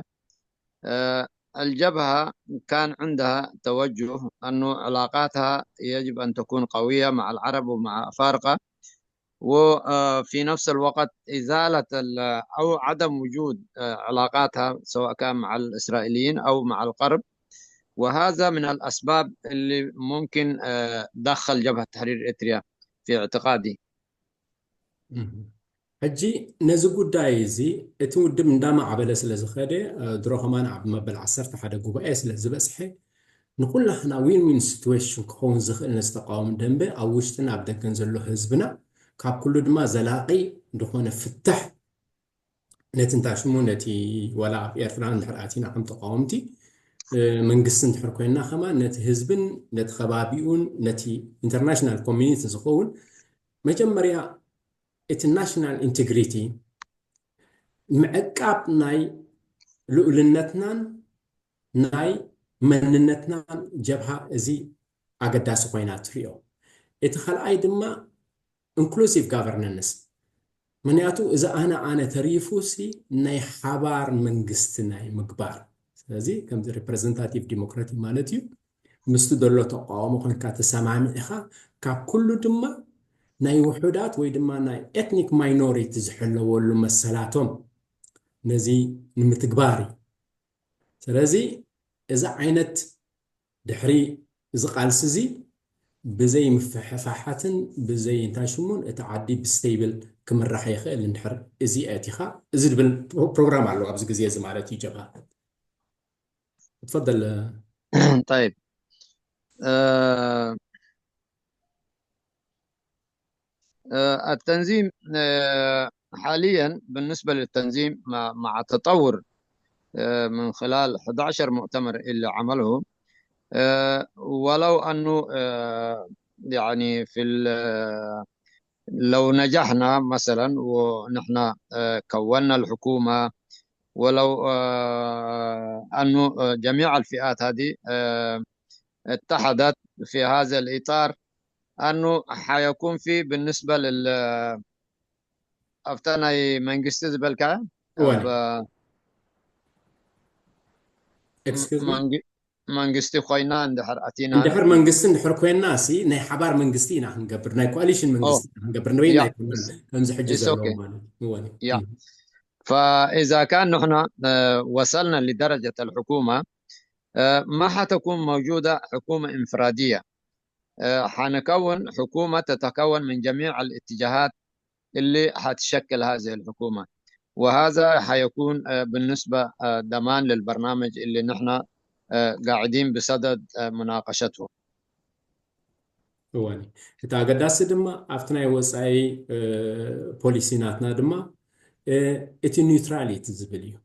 الجبهة كان عندها توجه أنه علاقاتها يجب أن تكون قوية مع العرب ومع أفارقة، وفي نفس الوقت إزالة أو عدم وجود علاقاتها سواء كان مع الإسرائيليين أو مع الغرب، وهذا من الأسباب اللي ممكن دخل جبهة تحرير إريتريا في اعتقادي. ሕጂ ነዚ ጉዳይ እዚ እቲ ውድብ እንዳማዕበለ ስለ ዝኸደ ድሮ ከማን ኣብ መበል ዓሰርተ ሓደ ጉባኤ ስለ ዝበፅሐ ንኩላህና ዊን ዊን ሲትዌሽን ክኸውን ዝኽእል ነዚ ተቃዋሚ ደንበ ኣብ ውሽጥን ኣብ ደገን ዘሎ ህዝብና ካብ ኩሉ ድማ ዘላቂ ዝኾነ ፍታሕ ነቲ እንታይ ሽሙ ነቲ ዋላ ኣብ ኤርትራ እንድሕር ኣቲና ከም ተቃወምቲ መንግስቲ እንድሕር ኮይና ከማን ነቲ ህዝብን ነቲ ከባቢኡን ነቲ ኢንተርናሽናል ኮሚኒቲ ዝኸውን መጀመርያ እቲ ናሽናል ኢንቴግሪቲ ምዕቃብ ናይ ልኡልነትናን ናይ መንነትናን ጀብሃ እዚ ኣገዳሲ ኮይና ትሪኦ። እቲ ካልኣይ ድማ ኢንክሉሲቭ ጋቨርነንስ፣ ምክንያቱ እዚ ኣነ ኣነ ተሪፉ ሲ ናይ ሓባር መንግስቲ ናይ ምግባር። ስለዚ ከምዚ ሪፕሬዘንታቲቭ ዲሞክራቲ ማለት እዩ። ምስቲ ዘሎ ተቃውሞ ኮንካ ተሰማሚዕኻ ካብ ኩሉ ድማ ናይ ውሑዳት ወይ ድማ ናይ ኤትኒክ ማይኖሪቲ ዝሕለወሉ መሰላቶም ነዚ ንምትግባር እዩ። ስለዚ እዚ ዓይነት ድሕሪ እዚ ቃልሲ እዚ ብዘይ ምፍሕፋሓትን ብዘይ እንታይ ሽሙን እቲ ዓዲ ብስቴብል ክምራሕ ይኽእል እንድሕር እዚ ኣቲኻ እዚ ድብል ፕሮግራም ኣለዎ ኣብዚ ግዜ እዚ ማለት እዩ ጀብሃ ትፈደል طيب التنظيم حاليا بالنسبة للتنظيم مع تطور من خلال حدعش مؤتمر اللي عمله ولو أنه يعني في لو نجحنا مثلا ونحن كونا الحكومة ولو أنه جميع الفئات هذه اتحدت في هذا الإطار أنه حيكون في بالنسبة لل أفتنا منجستي بالكا መንግስቲ ኮይና እንድሕር ኣቲና እንድሕር መንግስቲ እንድሕር ኮይና ሲ ናይ ሓባር መንግስቲ ኢና ክንገብር ናይ ኮኣሊሽን መንግስቲ ኢና ክንገብር ንበይ ናይ ከምዚ ሕጂ ዘለዎ ማለት እወ فإذا كان نحن وصلنا لدرجة الحكومة ما حتكون موجودة حكومة انفرادية حنكون حكومة تتكون من جميع الاتجاهات اللي حتشكل هذه الحكومة وهذا حيكون بالنسبة ضمان للبرنامج اللي نحن قاعدين بصدد مناقشته እዋኒ እቲ ኣገዳሲ ድማ ኣብቲ ናይ ወፃኢ ፖሊሲ ናትና ድማ እቲ ኒውትራሊቲ ዝብል እዩ።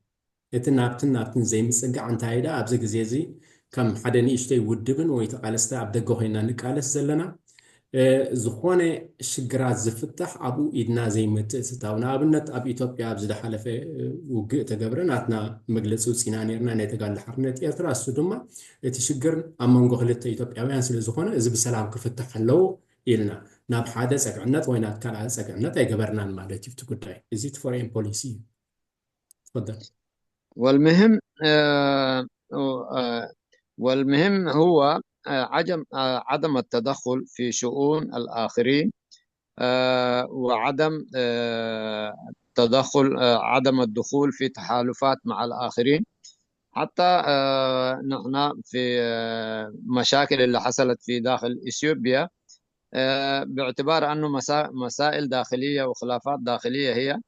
እቲ ናብትን ናብትን ዘይምፅጋዕ እንታይ ዳ ኣብዚ ግዜ እዚ ከም ሓደ ንእሽተይ ውድብን ወይ ተቃለስቲ ኣብ ደገ ኮይና ንቃለስ ዘለና ዝኾነ ሽግራት ዝፍታሕ ኣብኡ ኢድና ዘይመትእ ስታው ንኣብነት ኣብ ኢትዮጵያ ኣብ ዝደሓለፈ ውግእ ተገብረ ናትና መግለፂ ውፂና ነርና ናይ ተጋድሎ ሓርነት ኤርትራ እሱ ድማ እቲ ሽግር ኣብ መንጎ ክልተ ኢትዮጵያውያን ስለ ዝኾነ እዚ ብሰላም ክፍታሕ ኣለዎ ኢልና ናብ ሓደ ፀግዕነት ወይ ናብ ካልኣ ፀግዕነት ኣይገበርናን ማለት እዩ እቲ ጉዳይ እዚ እቲ ፎሬን ፖሊሲ እዩ ትፈደል والمهم والمهم هو عدم عدم التدخل في شؤون الآخرين وعدم التدخل عدم الدخول في تحالفات مع الآخرين حتى نحن في مشاكل اللي حصلت في داخل إثيوبيا باعتبار أنه مسائل داخلية وخلافات داخلية هي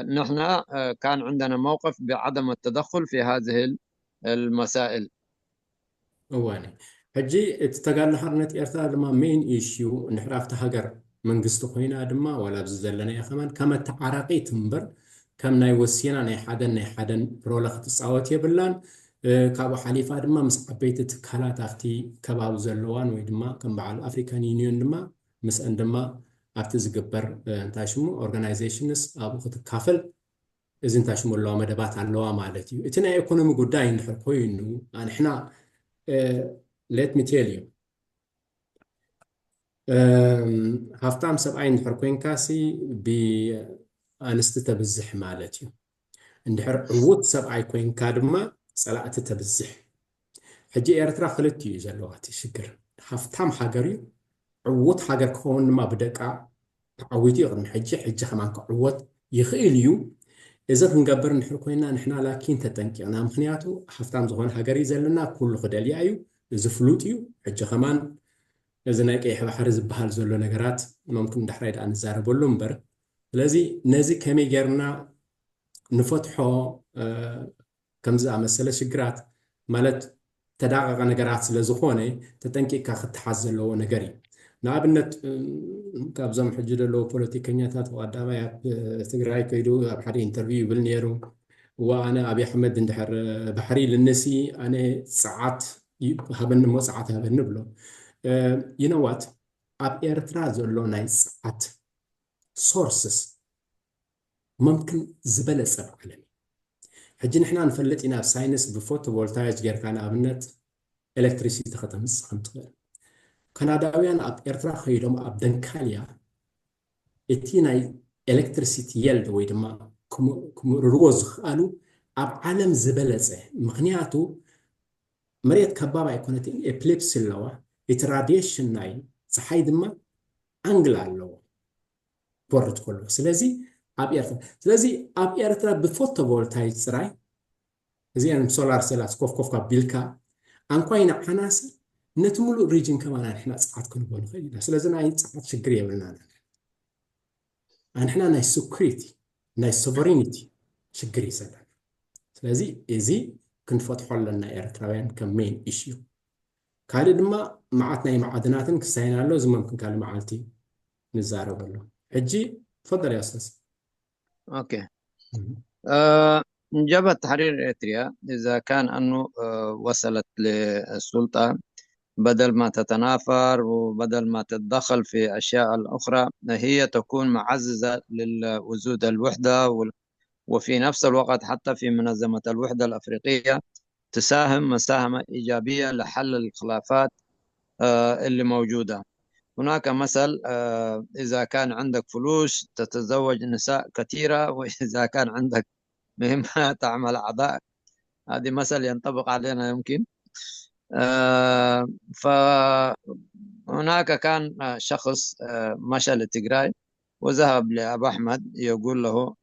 نحن كان عندنا موقف بعدم التدخل في هذه المسائل እዋኒ ሕጂ እቲ ተጋድሎ ሓርነት ኤርትራ ድማ ሜን ኢሽዩ እንድሕር ኣብቲ ሃገር መንግስቲ ኮይና ድማ ዋላ ኣብዚ ዘለናዮ ከማን ከም ኣተዓራቂት እምበር ከም ናይ ወሲና ናይ ሓደን ናይ ሓደን ሮለ ክትፃወት የብላን። ካብኡ ሓሊፋ ድማ ምስ ዓበይቲ ትካላት ኣብቲ ከባቢ ዘለዋን ወይ ድማ ከም በዓል ኣፍሪካን ዩኒዮን ድማ ምስአን ድማ ኣብቲ ዝግበር እንታይ ሽሙ ኦርጋናይዜሽንስ ኣብኡ ክትካፈል እዚ እንታይ ሽሙ ኣለዋ መደባት ኣለዋ ማለት እዩ። እቲ ናይ ኢኮኖሚ ጉዳይ እንድሕር ኮይኑ ኣንሕና let me tell you ሃፍታም ሰብኣይ እንድሕር ኮይንካ ሲ ብኣንስቲ ተብዝሕ ማለት እዩ። እንድሕር ዕዉት ሰብኣይ ኮይንካ ድማ ፀላእቲ ተብዝሕ። ሕጂ ኤርትራ ክልት እዩ ዘለዋ እቲ ሽግር። ሃፍታም ሃገር እዩ፣ ዕዉት ሃገር ክኸውን ድማ ብደቃ ተዓዊቱ እዩ ቅድሚ ሕጂ፣ ሕጂ ከማን ክዕወት ይኽእል እዩ። እዚ ክንገብር እንድሕር ኮይና ንሕና ላኪን ተጠንቂቕና፣ ምክንያቱ ሃፍታም ዝኾነ ሃገር እዩ ዘለና፣ ኩሉ ክደልያ እዩ፣ እዚ ፍሉጥ እዩ። ሕጂ ከማን እዚ ናይ ቀይሕ ባሕሪ ዝበሃል ዘሎ ነገራት መምክን ዳሕራይ ደኣ ንዛረበሉ እምበር፣ ስለዚ ነዚ ከመይ ጌርና ንፈትሖ ከምዚ ዝኣመሰለ ሽግራት ማለት ተዳቐቐ ነገራት ስለ ዝኾነ ተጠንቂቕካ ክትሓዝ ዘለዎ ነገር እዩ። ንኣብነት፣ እም፣ ካብዞም ሕጂ ዘለዉ ፖለቲከኛታት፣ ቀዳማይ ኣብ ትግራይ ከይዱ ኣብ ሓደ ኢንተርቪው ይብል ነይሩ፣ "እዋ፣ ኣነ ኣብይ ኣሕመድ እንድሕር ባሕሪ ልንሲ፣ ኣነ ጸዓት ይ-፣ ሃበኒ እሞ ጸዓት ሃበኒ" ብሎ። እ፣ you know what? ኣብ ኤርትራ ዘሎ ናይ ጸዓት ሶርስስ መምክን ዝበለጸ ኣብ ዓለም እዩ። ሕጂ ንሕና ንፈልጥ ኢና፣ ኣብ ሳይንስ ብፎቶቮልታይክ ጌርካ ንኣብነት ኤሌክትሪሲቲ ከተምጽእ ከም ትኽእል። ካናዳውያን ኣብ ኤርትራ ከይዶም ኣብ ደንካልያ እቲ ናይ ኤሌክትሪሲቲ የልድ ወይ ድማ ክም-፣ ክምርርዎ ዝኽኣሉ ኣብ ዓለም ዝበለጸ፣ ምኽንያቱ መሬት ከባብ ኣይኮነትን፣ ኤፕሊፕሲ ኣለዋ፣ እቲ ራዲየሽን ናይ ፀሓይ ድማ ኣንግል ኣለዎ ክወርድ ከሎ። ስለዚ ኣብ ኤርትራ፣ ስለዚ ኣብ ኤርትራ ብፎቶቮልታይክ ጥራይ፣ እዚኣን ሶላር ሴላት ኮፍ ኮፍ ካብ ቢልካ፣ ኣንኳይ ንዓናሲ ነቲ ሙሉእ ሪጅን ከማና ንሕና ጸዓት ክንቦ ንኽእል ኢና። ስለዚ ናይ ጸዓት ሽግር የብልናን። ኣንሕና ናይ ሴኩሪቲ፣ ናይ ሶቨሪኒቲ ሽግር እዩ ዘለና። ስለዚ እዚ ክንፈትሖ ኣለና ኤርትራውያን ከም ሜን ኢሹ። ካልእ ድማ መዓት ናይ መዓድናትን ክሳይን ኣሎ፣ እዚ መምክን ካልእ መዓልቲ ንዛረበሉ። ሕጂ ትፈደል ያ ኡስታዝ። أوكي. آه، جبهة تحرير إريتريا، إذا كان أنه، آه، وصلت للسلطة، بدل ما تتنافر وبدل ما تتدخل في أشياء الأخرى، هي تكون معززة للوجود الوحدة وال-، وفي نفس الوقت حتى في منظمة الوحدة الأفريقية تساهم مساهمة إيجابية لحل الخلافات، آه، اللي موجودة. هناك مثل، آه، إذا كان عندك فلوس تتزوج نساء كثيرة، وإذا كان عندك مهمة تعمل أعضاء. هذه مثل ينطبق علينا يمكن. آه، فهناك كان، آه، شخص، آه، مشى لتجراي وذهب لأبو أحمد يقول له: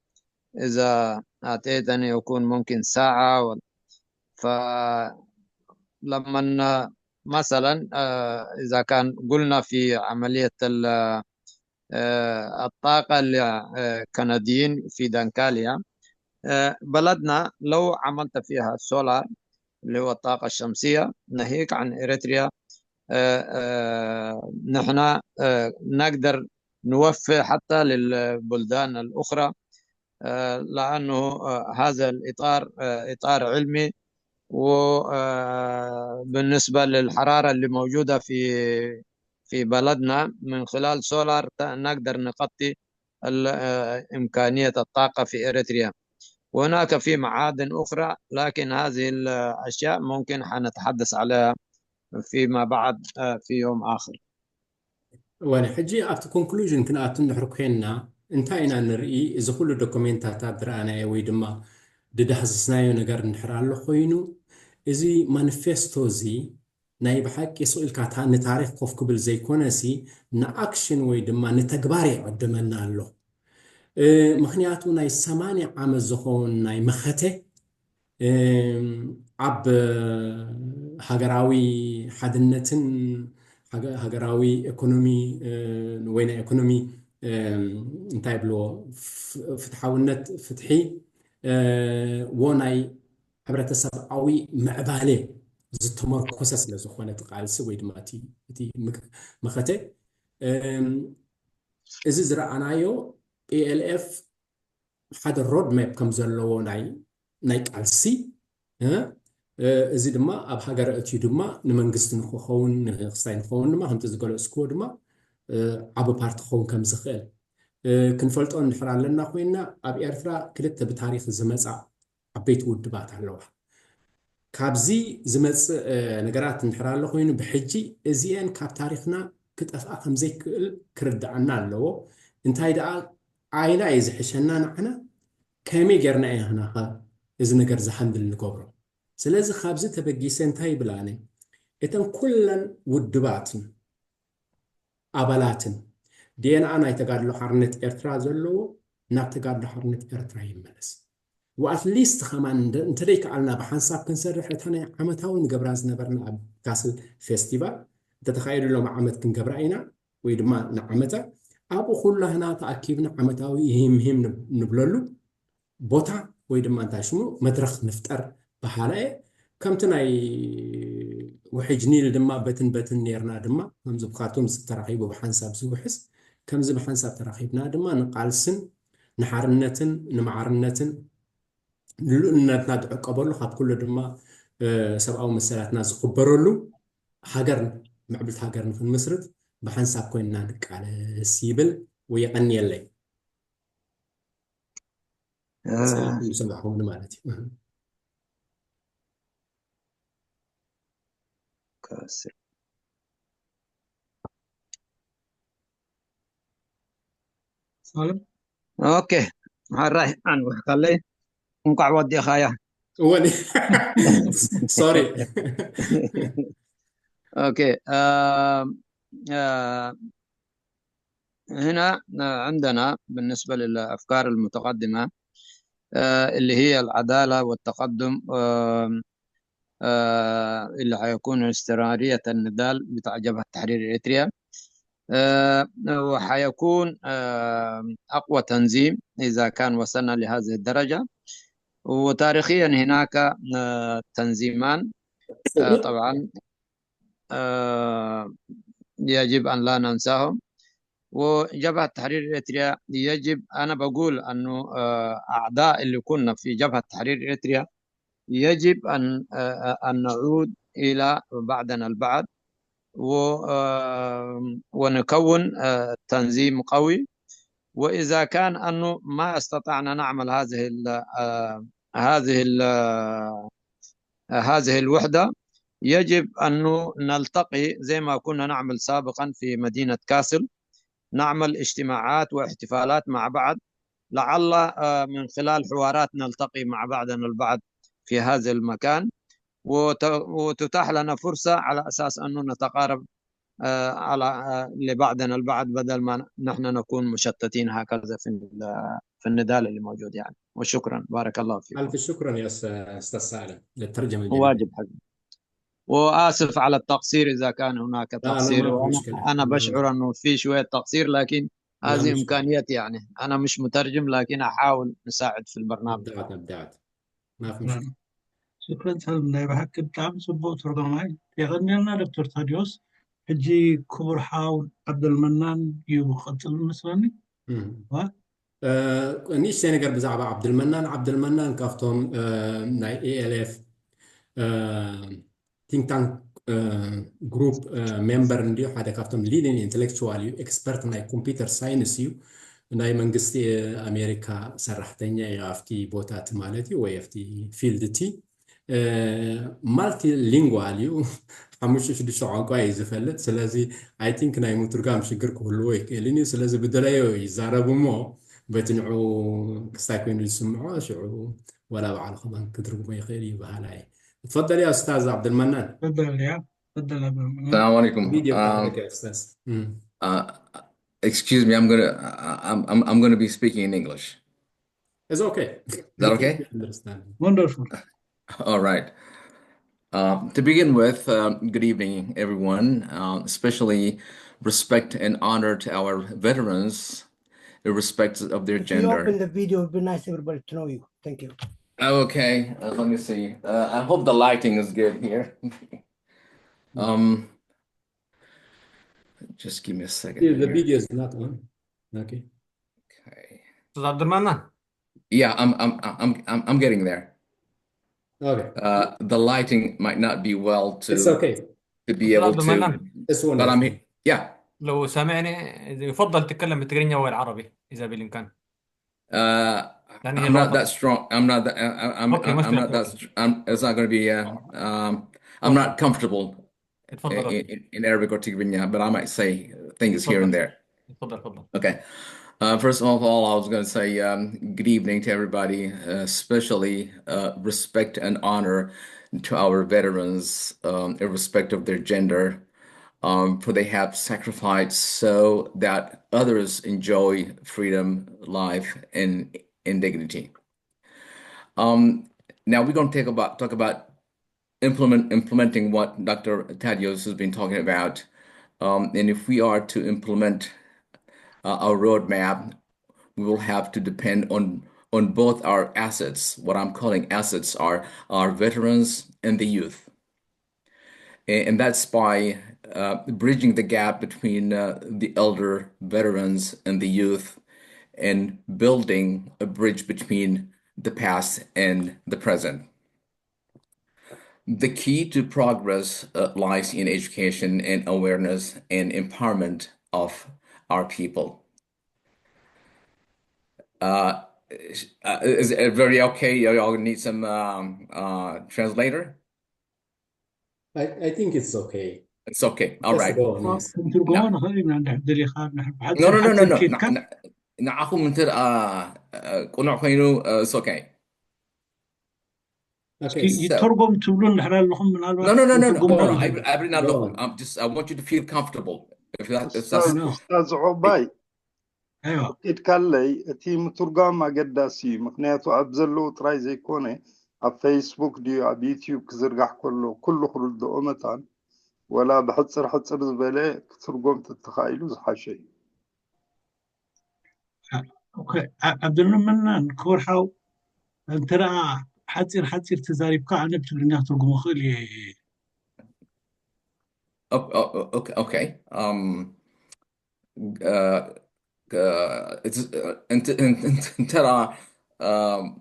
"إذا أعطيتني يكون ممكن ساعة و-، فلما مثلًا، آه، إذا كان قلنا في عملية ال-، آه، الطاقة للكنديين في دانكاليا، آه، بلدنا لو عملت فيها سولار اللي هو الطاقة الشمسية، ناهيك عن إريتريا، آه، آه، نحن، آه، نقدر نوفر حتى للبلدان الأخرى، آه، لأنه، آه، هذا الإطار، آه، إطار علمي، وبالنسبة للحرارة اللي موجودة في، في بلدنا، من خلال سولار ت-، نقدر نغطي ال-، آه، إمكانية الطاقة في إريتريا. وهناك في معادن أخرى، لكن هذه الأشياء ممكن حنتحدث عليها فيما بعد، آه، في يوم آخر. ወን ሕጂ ኣብቲ ኮንክሉዥን ክንኣቱ እንድሕር ኮይንና፣ እንታይ ኢና ንርኢ? እዚ ኩሉ ዶኩሜንታታት ዝረኣናዮ ወይ ድማ ድዳህስስናዮ ነገር እንድሕር ኣሎ ኮይኑ፣ እዚ ማኒፌስቶ እዚ ናይ ብሓቂ ስቕ ኢልካ ታ-፣ ንታሪኽ ኮፍ ክብል ዘይኮነሲ፣ ንኣክሽን ወይ ድማ ንተግባር ይዕድመና ኣሎ። እ፣ ምኽንያቱ ናይ ሰማንያ ዓመት ዝኸውን ናይ መኸተ፣ እም፣ ኣብ ሃገራዊ ሓድነትን ሃገ-፣ ሃገራዊ ኢኮኖሚ፣ እ፣ ወይ ናይ ኢኮኖሚ፣ እም፣ እንታይ ይብልዎ፣ ፍ-፣ ፍትሓውነት፣ ፍትሒ፣ እ፣ ዎ ናይ ሕብረተሰብኣዊ ምዕባለ ዝተመርኮሰ ስለ ዝኾነ እቲ ቃልሲ ወይ ድማ እቲ፣ እቲ ምክ-፣ መኸተ፣ እም፣ እዚ ዝረኣናዮ ፒኤልኤፍ ሓደ ሮድ ማፕ ከም ዘለዎ ናይ፣ ናይ ቃልሲ፣ እ፣ እ፣ እዚ ድማ ኣብ ሃገር ኣእትዩ ድማ ንመንግስቲ ንክኸውን፣ ንክስታይ ንክኸውን ድማ ከምቲ ዝገለጽክዎ ድማ፣ እ፣ ዓቢ ፓርቲ ክኸውን ከም ዝኽእል፣ እ፣ ክንፈልጦ እንድሕር ኣለና ኮይንና፣ ኣብ ኤርትራ ክልተ ብታሪኽ ዝመጻ ዓበይቲ ውድባት ኣለዋ። ካብዚ ዝመጽእ፣ እ፣ ነገራት እንድሕር ኣሎ ኮይኑ፣ ብሕጂ እዚኤን ካብ ታሪኽና ክጠፍኣ ከም ዘይክእል ክርድኣና ኣለዎ። እንታይ ደኣ ዓይና እዩ ዝሕሸና ንዓና፣ ከመይ ጌርና ኢና ኸ እዚ ነገር ዝሃንድል ንገብሮ? ስለዚ ካብዚ ተበጊሰ እንታይ ይብል ኣነ፣ እተን ኩለን ውድባትን ኣባላትን ዲኤንኣ ናይ ተጋድሎ ሓርነት ኤርትራ ዘለዎ ናብ ተጋድሎ ሓርነት ኤርትራ ይመለስ። ወኣት ሊስት ከማን እንደ-፣ እንተደይከኣልና ብሓንሳብ ክንሰርሕ እታ ናይ ዓመታዊ ንገብራ ዝነበርና ኣብ ካስል ፌስቲቫል እንተተኻየዱ ሎም ዓመት ክንገብራ ኢና ወይ ድማ ንዓመታ ኣብኡ ኩላህና ተኣኪብና ዓመታዊ ይሂም ሂም ንብ-፣ ንብለሉ ቦታ ወይ ድማ እንታይ ሽሙ መድረኽ ንፍጠር በሃላ እየ። ከምቲ ናይ ውሕጅ ኒል ድማ በትን በትን ኔርና ድማ ከምዚ ብካርቱም ተራኺቡ ብሓንሳብ ዝውሕዝ፣ ከምዚ ብሓንሳብ ተራኺብና ድማ ንቃልስን ንሓርነትን ንማዕርነትን ንልኡልነትና ዝዕቀበሉ፣ ካብ ኩሉ ድማ ሰብኣዊ መሰላትና ዝኽበረሉ ሃገር፣ ምዕብልቲ ሃገር ንክንምስርት ብሓንሳብ ኮይንና ንቃለስ ይብል። ወየቀንየለይ። ሰማዕኩም ዝሰማዕኩምኒ ማለት እዩ። ኦኬ፣ ሓራይ ኣንውሕካለይ። እንኳዕ ወዲእኻያ። እወን ሶሪ ኦኬ። هنا عندنا بالنسبة للأفكار المتقدمة اللي هي العدالة والتقدم، اللي حيكون استمرارية النضال بتاع جبهة تحرير إريتريا، وحيكون أقوى تنظيم إذا كان وصلنا لهذه الدرجة. وتاريخيا هناك تنظيمان طبعا يجب أن لا ننساهم. وجبهة تحرير إريتريا يجب، أنا بقول أنه أعداء اللي كنا في جبهة تحرير إريتريا يجب أن أن نعود إلى بعضنا البعض ونكون تنظيم قوي. وإذا كان أنه ما استطعنا نعمل هذه هذه هذه الوحدة، يجب أنه نلتقي زي ما كنا نعمل سابقا في مدينة كاسل، نعمل اجتماعات واحتفالات مع بعض، لعل من خلال حوارات نلتقي مع بعضنا البعض في هذا المكان، وتتاح لنا فرصة على أساس أنه نتقارب على لبعضنا البعض بدل ما نحن نكون مشتتين هكذا في في النضال اللي موجود يعني. وشكرا، بارك الله فيكم. ألف شكرا يا أستاذ سالم للترجمة الجميلة. واجب حقيقي. وآسف على التقصير إذا كان هناك تقصير، وأنا أنا بشعر أنه في شوية تقصير، لكن هذه إمكانيات يعني. أنا مش مترجم، لكن أحاول نساعد في البرنامج. أبدعت، أبدعت. ما في مشكلة. ሽክረን ሰልም፣ ናይ ብሓቂ ብጣዕሚ ፅቡቅ ትርጓማይ። የቐንየልና ዶክተር ታዲዮስ። ሕጂ ክቡር ሓው ዓብደልመናን እዩ ክቐፅል መስለኒ። ንእሽተይ ነገር ብዛዕባ ዓብደልመናን። ዓብደልመናን ካብቶም ናይ ኤኤልኤፍ ቲንክ ታንክ ግሩፕ ሜምበር እንዲዩ፣ ሓደ ካብቶም ሊዲንግ ኢንቴሌክቹዋል እዩ፣ ኤክስፐርት ናይ ኮምፒውተር ሳይንስ እዩ። ናይ መንግስቲ ኣሜሪካ ሰራሕተኛ እዩ ኣብቲ ቦታ እቲ ማለት እዩ፣ ወይ ኣብቲ ፊልድ እቲ። ማልቲ ሊንጓል እዩ፣ ሓሙሽተ ሽዱሽተ ቋንቋ እዩ ዝፈልጥ። ስለዚ ኣይ ቲንክ ናይ ምትርጓም ሽግር ክህልዎ ይክእልን እዩ። ስለዚ ብደለዮ ይዛረብ እሞ በቲ ንዑ ክስታይ ኮይኑ ዝስምዖ ሽዑ ወላ ባዕሉ ከማን ክትርጉሞ ይኽእል እዩ በሃላይ። تفضل يا أستاذ عبد المنان. تفضل يا تفضل عبد المنان. السلام عليكم. فيديو Um, بتاعك يا أستاذ. مم. uh, excuse me, I'm gonna I- I'm I'm, I'm gonna be speaking in English. It's okay. Is that okay? Understand. Wonderful. All right. Um, to begin with, um, good evening, everyone. Um, especially respect and honor to our veterans, in respect of their If you gender. Open the video, it would be nice everybody to know you. Thank you. Okay, uh, let me see. Uh, I hope the lighting is good here. Um, just give me a second Yeah, the here. video is not on. Okay. Okay. استاذ عبد المنان. Yeah, I'm I'm I'm I'm I'm getting there. Okay. Uh, the lighting might not be well to It's okay. to be استاذ able عبد to, المنان، This one. but I'm Is he- yeah. لو سامعني يفضل تتكلم بالتجرينيا والعربي اذا بالامكان. Uh, يعني هي I'm not الوضع that strong. I'm not that. I- I- I'm. Okay, I'm, مش I'm not مشكلة. That. Str- I'm, it's not going to be. Uh, um, I'm Okay. Not comfortable in, تفضل. in, in Arabic or Tigrinya, but I might say things here and تفضل. There. تفضل تفضل. Okay. Uh, first of all, I was going to say, um, good evening to everybody, uh, especially uh, respect and honor to our veterans, um, in respect of their gender, um, for they have sacrificed so that others enjoy freedom, life, and, and dignity. Um, now we're going to take about talk about implement implementing what Doctor Tadios has been talking about. Um, and if we are to implement uh, our roadmap, we will have to depend on on both our assets. What I'm calling assets are our veterans and the youth. And that's by uh, bridging the gap between uh, the elder veterans and the youth and building a bridge between the past and the present. The key to progress uh, lies in education and awareness and empowerment of our people. Uh, uh, is it very okay? Y'all need some um, uh, translator? I, I think it's okay. It's okay. All right. Go on, yes. ክንትርጎሞ ንኽእል ኢና እንድሕር ደሊኻ እንድሕር ብሓፂር No, no, no, no, ሓፂር no. ኬድካ ንዓኹም እንተ ደኣ ቁኑዕ ኮይኑ it's okay. Okay. ይተርጎም ትብሉ እንድሕር ኣለኹም ምናልባት No, no, no, no, no. ክትርጉሙ No, no. ንኽእል። I, I really not Go look. on. I'm just. I want you to feel comfortable. If that, if ኡስታዝ that's No. ኡስታዝ ዑባይ ኣይዋ ፈቂድካለይ እቲ ምትርጓም ኣገዳሲ እዩ። ምክንያቱ ኣብ ዘለዉ ጥራይ ዘይኮነ ኣብ ፌስቡክ ድዩ ኣብ ዩትዩብ ክዝርጋሕ ከሎ ኩሉ ክርድኦ መታን ወላ ብሕፅር ሕፅር ዝበለ ክትርጎም ተተኻኢሉ ዝሓሸ እዩ። ኦኬ፣ ዓ- ዓብደልመናን ክቡር ሓው እንተ ደኣ ሓፂር ሓፂር ተዛሪብካ ኣነ ብትግርኛ ክትርጉሞ ክእል እየ። okay. Okay. Okay. Um. Uh, uh, it's, uh, انت انت انت انت ترى um,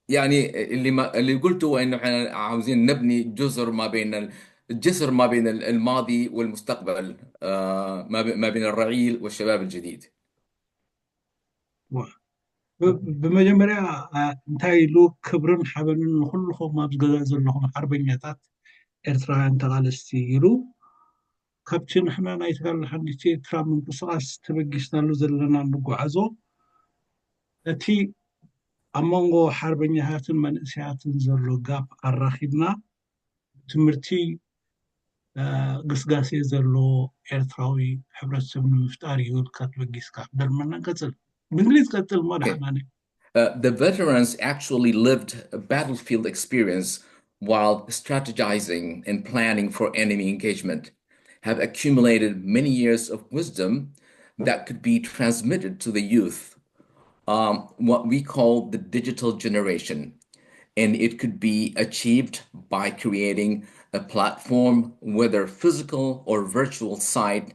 يعني اللي ما اللي قلته هو انه احنا عاوزين نبني جسر ما بين ال- الجسر ما بين ال- الماضي والمستقبل، آه، ما بي- ما بين الرعيل والشباب الجديد. ዋ። ብ- ብመጀመርያ ኣ፣ እንታይ ኢሉ ክብርን ሓበንን ንኩልኹም ኣብዚ ገዛ ዘለኹም ሓርበኛታት ኤርትራውያን ተቓለስቲ ኢሉ ካብቲ ንሕና ናይ ተጋድሎ ሓርነት ኤርትራ ምንቅስቓስ ተበጊስናሉ ዘለና እንጓዓዞ እቲ ኣብ መንጎ ሓርበኛታትን መንእሰያትን ዘሎ ጋፕ ኣራኺብና ትምህርቲ እ፣ ግስጋሴ ዘሎ ኤርትራዊ ሕብረተሰብ ንምፍጣር እዩ ኢልካ ተበጊስካ። በልመና ቀጽል። ብእንግሊዝ ቀጽል እሞ ደሓና ነኝ። Uh, the veterans actually lived a battlefield experience while strategizing and planning for enemy engagement, have accumulated many years of wisdom that could be transmitted to the youth, um, what we call the digital generation. And it could be achieved by creating a platform, whether physical or virtual site,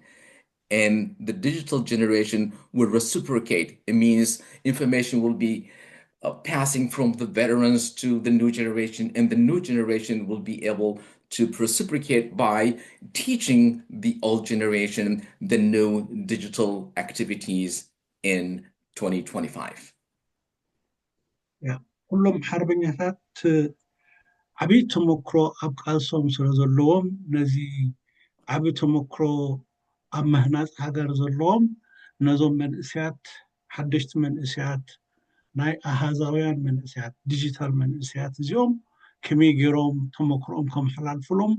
and the digital generation will reciprocate. It means information will be uh, passing from the veterans to the new generation, and the new generation will be able to reciprocate by teaching the old generation the new digital activities in twenty twenty-five. ያ፣ ኩሎም ሓርበኛታት ዓብዪ ተመክሮ ኣብ ቃልሶም ስለ ዘለዎም ነዚ ዓቢ ተመክሮ ኣብ ምህናፅ ሃገር ዘለዎም ነዞም መንእሰያት ሓደሽቲ መንእሰያት ናይ ኣሃዛውያን መንእሰያት ዲጂታል መንእሰያት እዚኦም ከመይ ገይሮም ተመክሮኦም ከመሓላልፉሎም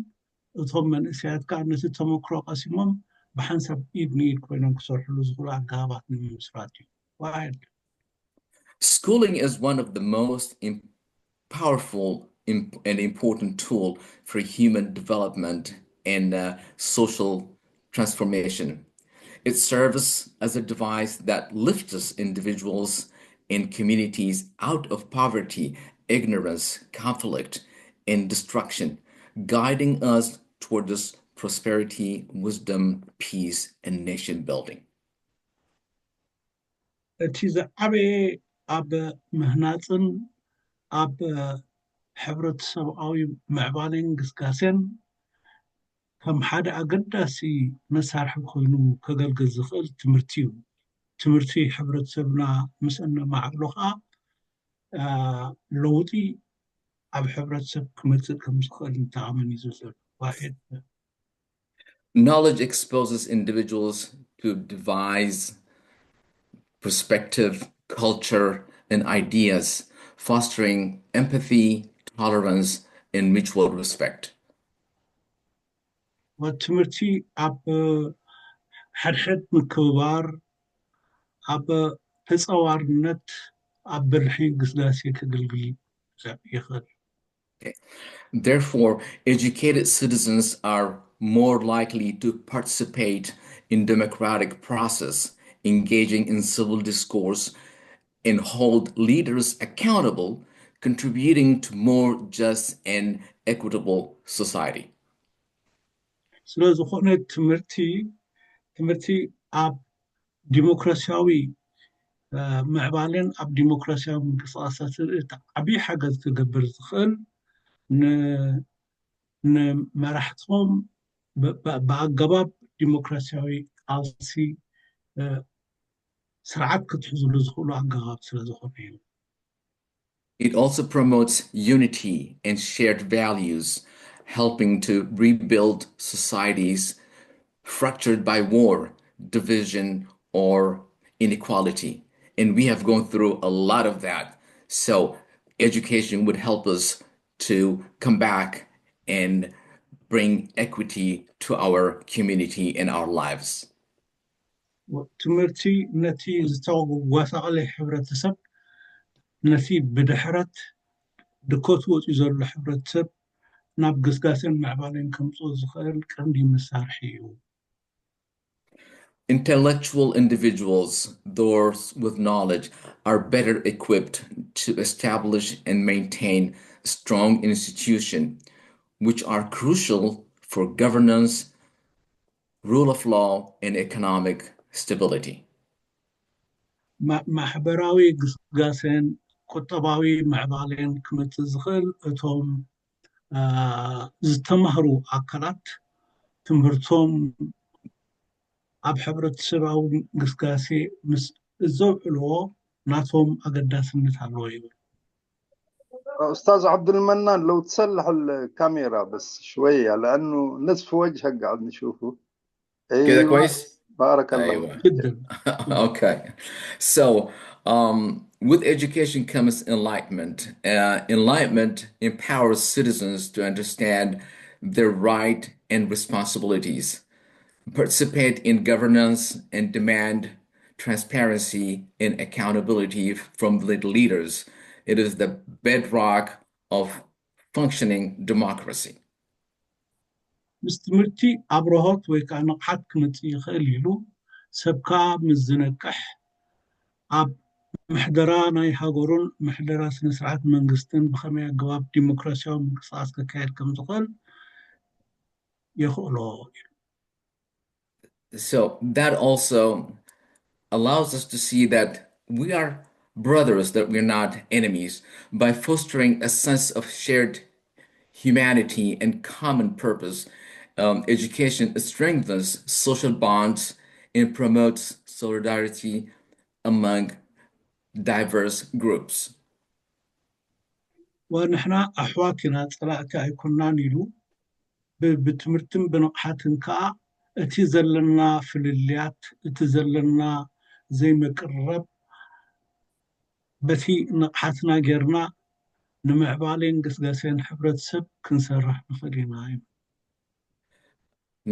እቶም መንእሰያት ከዓ ነቲ ተመክሮ ቀሲሞም ብሓንሳብ ኢድ ንኢድ ኮይኖም ክሰርሕሉ ዝኽእሉ ኣገባባት ንምምስራት እዩ። Go ahead. Schooling is one of the most im- powerful im- and important tool for human development and uh, social transformation. It serves as a device that lifts individuals and communities out of poverty, ignorance, conflict, and destruction, guiding us towards prosperity, wisdom, peace, and nation building. እቲ ዝዓበየ ኣብ ምህናፅን ኣብ ሕብረተሰብኣዊ ምዕባለን ግስጋሴን ከም ሓደ ኣገዳሲ መሳርሒ ኮይኑ ከገልግል ዝኽእል ትምህርቲ እዩ። ትምህርቲ ሕብረተሰብና ምስ እነማዕብሎ ከዓ ለውጢ ኣብ ሕብረተሰብ ክመፅእ ከም ዝኽእል ንተኣመን እዩ ዘሎ። Knowledge exposes individuals to devise perspective, culture, and ideas, fostering empathy, tolerance, and mutual respect. ትምህርቲ ኣብ ሕድሕድ ምክብባር ኣብ ተፃዋርነት ኣብ ብልሒ ግስጋሴ ከገልግል ይኽእል። Therefore, educated citizens are more likely to participate in democratic process, engaging in civil discourse, and hold leaders accountable, contributing to more just and equitable society. ስለ ዝኾነ ትምህርቲ ትምህርቲ ኣብ ዲሞክራሲያዊ ምዕባለን ኣብ ዲሞክራሲያዊ ምንቅስቃሳትን እቲ ዓብዪ ሓገዝ ክገብር ዝኽእል ንመራሕቶም ብኣገባብ ዲሞክራሲያዊ ቃልሲ ስርዓት ክትሕዝሉ ዝኽእሉ ኣገባብ ስለ ዝኾነ እዩ። It also promotes unity and shared values, helping to rebuild societies fractured by war, division, or inequality. And we have gone through a lot of that. So education would help us to come back and bring equity to our community and our lives. ትምህርቲ ነቲ ዝተጓሳቐለ ሕብረተሰብ ነቲ ብድሕረት ድኮት ወፂኡ ዘሎ ሕብረተሰብ ናብ ግስጋሴን ምዕባለን ከምፅኦ ዝኽእል ቀንዲ መሳርሒ እዩ። Intellectual individuals, those with knowledge, are better equipped to establish and maintain strong institutions, which are crucial for governance, rule of law, and economic stability. ማሕበራዊ ግስጋሴን ቁጠባዊ ምዕባሌን ክመፅእ ዝኽእል እቶም ዝተማህሩ ኣካላት ትምህርቶም ኣብ ሕብረተሰባዊ ግስጋሴ ምስ ዘውዕልዎ ናቶም ኣገዳስነት ኣለዎ ይብል። أستاذ عبد المنان، لو تصلح الكاميرا بس شوية، لأنه نصف وجهك قاعد نشوفه. كده كويس؟ بارك الله. أيوة. Okay. So, um, with education comes enlightenment. Uh, enlightenment empowers citizens to understand their right and responsibilities, participate in governance, and demand transparency and accountability from the leaders. It is the bedrock of functioning democracy. ምስ ትምህርቲ ኣብርሆት ወይ ከዓ ንቕሓት ክመፅእ ይኽእል ኢሉ ሰብ ከዓ ምስ ዝነቅሕ ኣብ ምሕደራ ናይ ሃገሩን ምሕደራ ስነስርዓት መንግስትን ብኸመይ ኣገባብ ዲሞክራሲያዊ ምንቅስቃስ ክካየድ ከም ዝኽእል የኽእሎ እዩ። So that also allows us to see that we are brothers, that we're not enemies, by fostering a sense of shared humanity and common purpose. Um, education strengthens social bonds and promotes solidarity among diverse groups. ወንሕና ኣሕዋት ኢና፣ ፀላእቲ ኣይኮናን ኢሉ ብትምህርትን ብንቕሓትን ከዓ እቲ ዘለና ፍልልያት፣ እቲ ዘለና ዘይምቅርራብ በቲ ንቕሓትና ጌርና ንምዕባሌን ግስጋሴን ሕብረተሰብ ክንሰርሕ ንኽእል ኢና እዩ።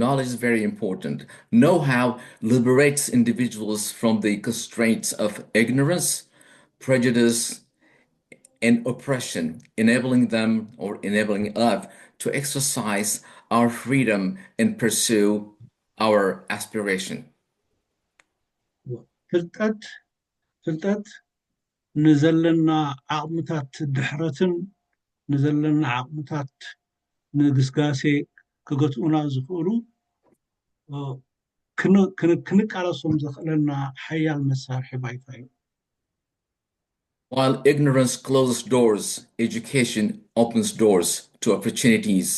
Knowledge is very important. Know-how liberates individuals from the constraints of ignorance, prejudice, and oppression, enabling them or enabling us to exercise our freedom and pursue our aspiration. ፍልጠት ፍልጠት ንዘለና ዓቕምታት ድሕረትን ንዘለና ዓቕምታት ንግስጋሴ ክገትኡና ዝኽእሉ ክንቃለሶም ዘኽእለና ሓያል መሳርሒ ባይታ እዩ። While ignorance closes doors, education opens doors to opportunities,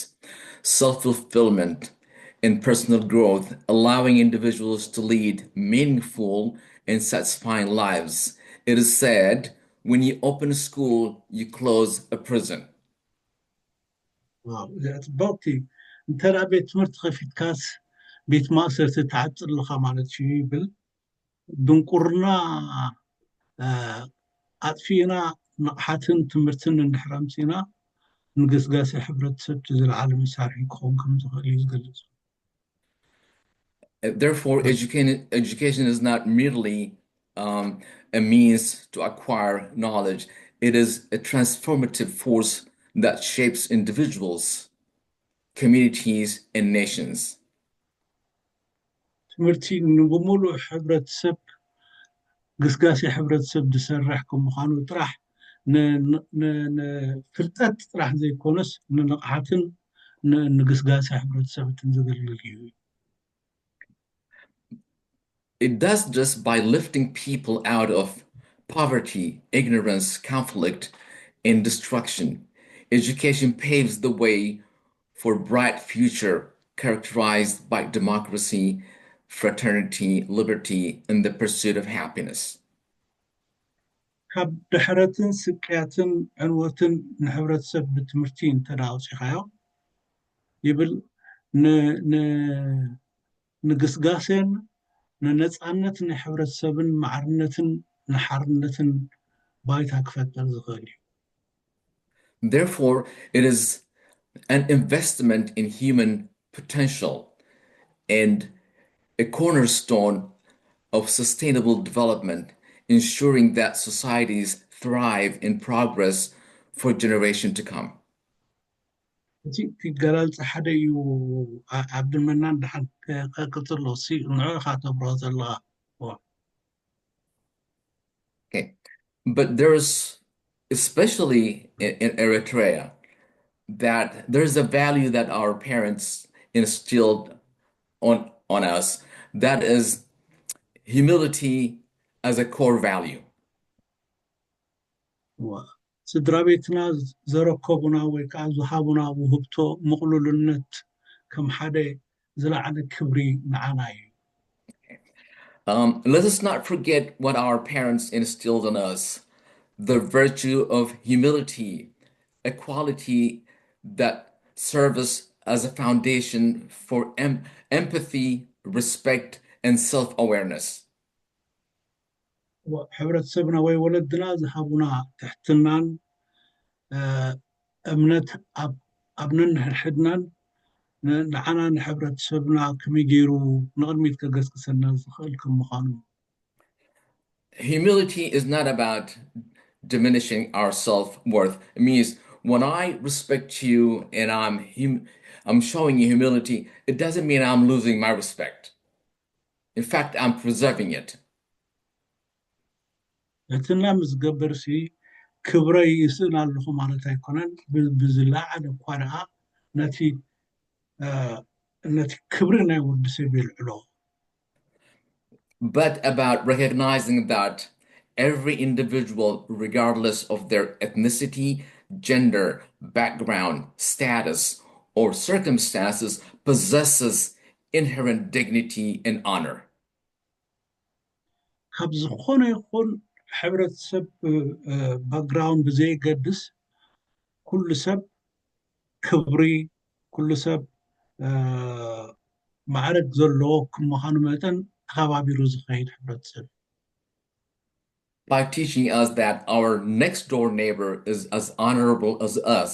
self-fulfillment, and personal growth, allowing individuals to lead meaningful and satisfying lives. It is said, when you open a school, you close a prison. ጽብቕቲ። እንተ ቤት ትምህርቲ ከፊትካስ ቤት ማእሰርቲ ትዓጽር ኣለኻ ማለት እዩ ይብል። ድንቁርና ኣጥፊእና ንቕሓትን ትምህርትን እንድሕር ኣምፂእና ንግስጋሴ ሕብረተሰብ እቲ ዝለዓለ መሳርሒ ክኸውን ከም ዝኽእል እዩ ዝገልፅ። Therefore, education, education is not merely um, a means to acquire knowledge. It is a transformative force that shapes individuals, communities, and nations. ትምህርቲ ንብሙሉእ ሕብረተሰብ ግስጋሴ ሕብረተሰብ ዝሰርሕ ከም ምዃኑ ጥራሕ ንፍልጠት ጥራሕ ዘይኮነስ ንንቕሓትን ንግስጋሴ ሕብረተሰብ እትን ዘገልግል እዩ። It does this by lifting people out of poverty, ignorance, conflict, and destruction. Education paves the way for bright future characterized by democracy, fraternity, liberty, and the pursuit of happiness. ካብ ድሕረትን ስቅያትን ዕንወትን ንሕብረተሰብ ብትምህርቲ እንተዳ ኣውፂኻዮ ይብል ንግስጋሴን ንነፃነት ናይ ሕብረተሰብን ማዕርነትን ንሓርነትን ባይታ ክፈጥር ዝኽእል እዩ። Therefore, it is an investment in human potential and a cornerstone of sustainable development, ensuring that societies thrive and progress for generation to come. እቲ ገላልፂ ሓደ እዩ። ዓብድልመናን ደሓን ቀፅሎ ንዑ ኢኻ ተብርሆ ዘለኻ። Okay. But there's, especially in, in Eritrea, that there's a value that our parents instilled on on us. That is humility as a core value. ስድራ ቤትና ዘረከቡና ወይ ከዓ ዝሃቡና ውህብቶ ምቕሉልነት ከም ሓደ ዝለዓለ ክብሪ ንዓና እዩ። Um, let us not forget what our parents instilled in us, the virtue of humility, a quality that serves as a foundation for em- empathy, respect, and self awareness. ሕብረተሰብና ወይ ወለድና ዝሃቡና ትሕትናን እምነት ኣብ ነንሕድሕድናን ንዓና ንሕብረተሰብና ከመይ ገይሩ ንቕድሚት ከገስግሰና ዝኽእል ከም ምዃኑ። Humility is not about diminishing our self-worth. It means when I respect you and I'm hum- I'm showing you humility, it doesn't mean I'm losing my respect. In fact, I'm preserving it. ትሕትና ምስ ዝገብር ሲ ክብረይ ይስእን ኣለኹ ማለት ኣይኮነን። ብዝለዓለ እኳ ደኣ ነቲ ነቲ ክብሪ ናይ ወዲ ሰብ የልዕሎ። But about recognizing that every individual, regardless of their ethnicity, gender, background, status, or circumstances, possesses inherent dignity and honor. ካብ ዝኾነ ይኹን ሕብረተሰብ ባክግራውንድ ብዘየገድስ ኩሉ ሰብ ክብሪ ኩሉ ሰብ ማዕረግ ዘለዎ ከም ምዃኑ መጠን ተኸባቢሩ ዝኸይድ ሕብረተሰብ። By teaching us that our next door neighbor is as honorable as us,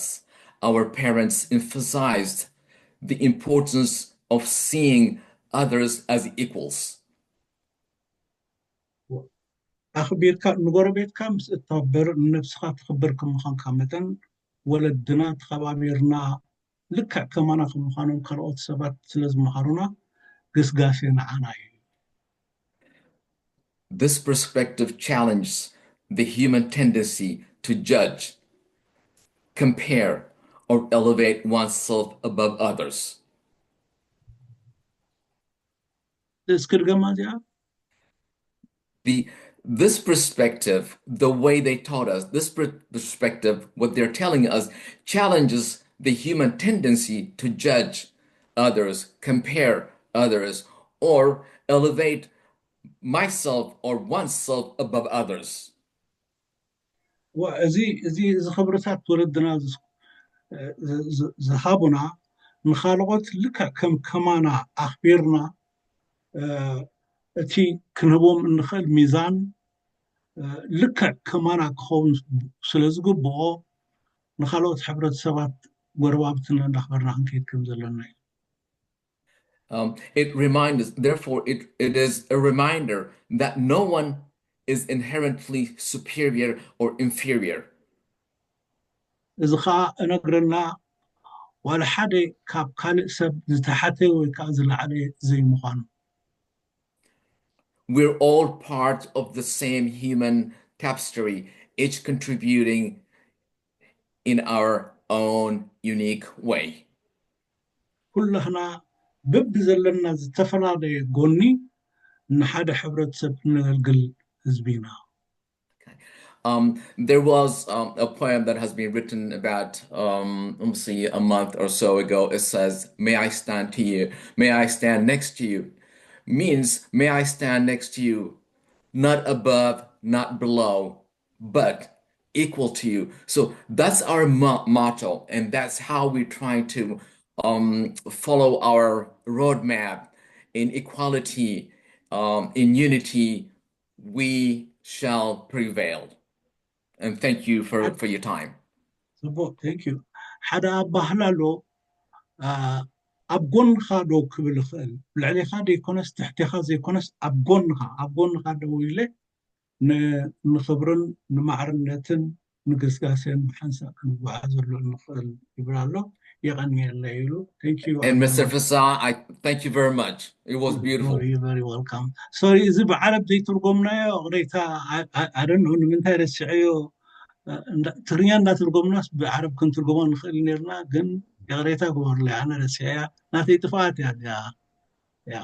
our parents emphasized the importance of seeing others as equals. ኣኽቢርካ ንጎረቤትካ ምስ እተኸብር ንነብስኻ ትኽብር ከም ምዃንካ መጠን ወለድና ተኸባቢርና ልክዕ ከማና ከም ምዃኖም ካልኦት ሰባት ስለ ዝመሃሩና ግስጋሴ ንዓና እዩ። This perspective challenges the human tendency to judge, compare, or elevate oneself above others. እስኪ ድገማ እዚኣ። The this perspective, the way they taught us, this per- perspective, what they're telling us, challenges the human tendency to judge others, compare others, or elevate myself or oneself above others. እዚ እዚ እዚ ክብርታት ወለድና ዝሃቡና ንኻልኦት ልክዕ ከም ከማና ኣኽቢርና እቲ ክንህቦም እንኽእል ሚዛን ልክዕ ከማና ክኸውን ስለ ዝግብኦ ንኻልኦት ሕብረተሰባት ጎረባብትና እንዳኽበርና ክንከይድ ከም ዘለና እዩ። Um, it reminds us, therefore, it, it is a reminder that no one is inherently superior or inferior. እዚ ከዓ እነግረና ዋላ ሓደ ካብ ካልእ ሰብ ዝተሓተ ወይ ከዓ ዝለዓለ ዘይምዃኑ። We're all part of the same human tapestry, each contributing in our own unique way. ኩላህና በቢ ዘለና ዝተፈላለየ ጎኒ ንሓደ ሕብረተሰብ እነገልግል ህዝቢ ኢና። Um, there was um, a poem that has been written about, um, let me see, a month or so ago. It says, "May I stand to you? May I stand next to you?" Means, may I stand next to you, not above, not below, but equal to you. So that's our mo- motto, and that's how we're trying to um, follow our roadmap in equality, um, in unity. We shall prevail. And thank you for, for your time. ጽቡቅ፣ thank you። ሓደ ኣባህላ ኣሎ፣ ኣብ ጎንኻ ዶ ክብል ይኽእል፣ ልዕሌኻ ዘይኮነስ ትሕቴኻ ዘይኮነስ ኣብ ጎንኻ፣ ኣብ ጎንኻ ደው ኢለ ንኽብርን ንማዕርነትን ንግስጋሴን ብሓንሳእ ክንጓዓዘሉ እንኽእል ይብል ኣሎ። የቐንየለይ ኢሉ። Thank you. And Mister Fassah, I thank you very much. It was beautiful. You're very welcome. Sorry፣ እዚ ብዓረብ ዘይትርጎምናዮ ቅሬታ። I don't know ንምንታይ ረስዐዮ። ትግርኛ እንዳትርጎምናስ ብዓረብ ክንትርጎሞ ንኽእል ነርና፣ ግን ይቕሬታ ግበሩለይ፣ ኣነ ረስዐያ። ናተይ ጥፍኣት እያ እዚኣ። ያ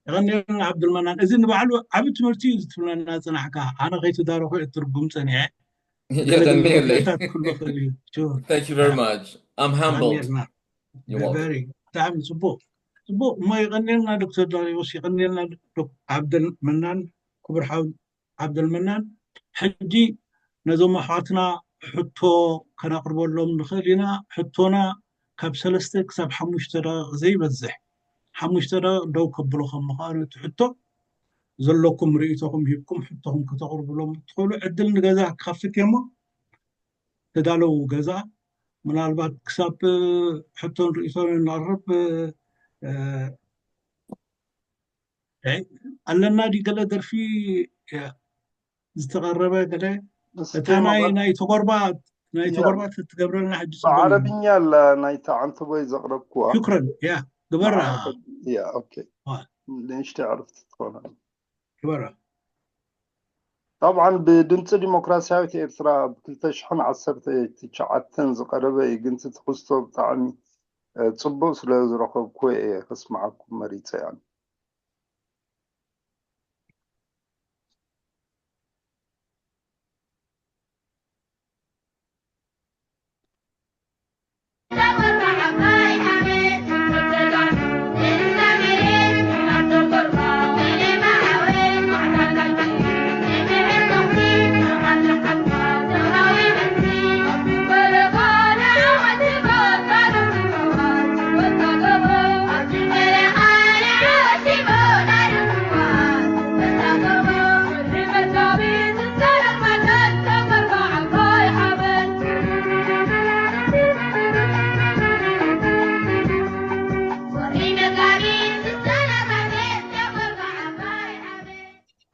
የቐንየልና ዓብዱልመናን። እዚ ንባዕሉ ዓቢ ትምህርቲ እዩ ዝትብለና ጽናሕካ። ኣነ ከይትዳረኹ እትርጉም ጸኒዐ። የቐንየለይ። ክሉ ክእል እዩ። Thank you very much. I'm humbled. ብጣዕሚ ጽቡቅ ጽቡቅ እሞ የቐንየልና ዶክተር ዳሪዎስ፣ የቐንየልና ዓብደልመናን፣ ክቡር ሓው ዓብደልመናን። ሕጂ ነዞም ኣሕዋትና ሕቶ ከነቕርበሎም ንኽእል ኢና። ሕቶና ካብ ሰለስተ ክሳብ ሓሙሽተ ደቂቕ ዘይበዝሕ፣ ሓሙሽተ ደቂቕ ደው ከብሎ ከም ምዃኑ እቲ ሕቶ ዘለኩም ርእይቶኹም ሂብኩም ሕቶኹም ከተቕርብሎም እትኽእሉ ዕድል ንገዛ ክኸፍት እየ እሞ ተዳለዉ ገዛ። ምናልባት ክሳብ ሕቶን ርእይቶን ነቕርብ ኣለና ዲ ገለ ደርፊ ዝተቐረበ ገለ እታ ናይ ናይ ተጎርባ ናይ ተጎርባ ትገብረልና ሕጂ ብዓረብኛ ኣላ ናይታ ዓንተቦይ ዘቕረብኩዋ። ሽክረን ያ ግበራ። ያ ኦኬ። ንእሽተይ ዕርፍቲ ትኾና። ግበራ። طبعا ብድምፂ ዲሞክራሲያዊት ኤርትራ ብ ክልተ ሽሕን ዓሰርተ ትሽዓተን ዝቐረበ እዩ፣ ግን እቲ ትሕዝቶ ብጣዕሚ ፅቡቅ ስለ ዝረኸብኩ እየ ከስምዓኩም መሪፀ። ያን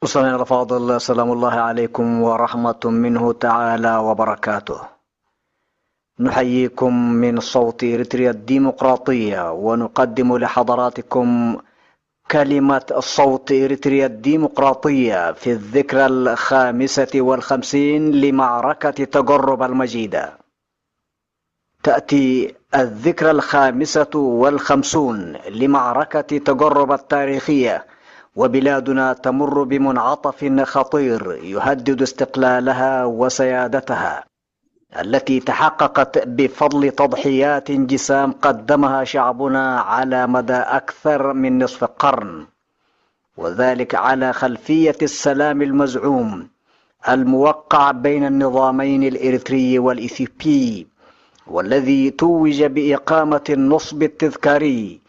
مستمعينا الأفاضل، سلام الله عليكم ورحمة منه تعالى وبركاته. نحييكم من صوت إريتريا الديمقراطية، ونقدم لحضراتكم كلمة صوت إريتريا الديمقراطية في الذكرى الخامسة والخمسين لمعركة تقرب المجيدة. تأتي الذكرى الخامسة والخمسون لمعركة تقرب التاريخية، وبلادنا تمر بمنعطف خطير يهدد استقلالها وسيادتها، التي تحققت بفضل تضحيات جسام قدمها شعبنا على مدى أكثر من نصف قرن، وذلك على خلفية السلام المزعوم الموقع بين النظامين الإريتري والإثيوبي، والذي توج بإقامة النصب التذكاري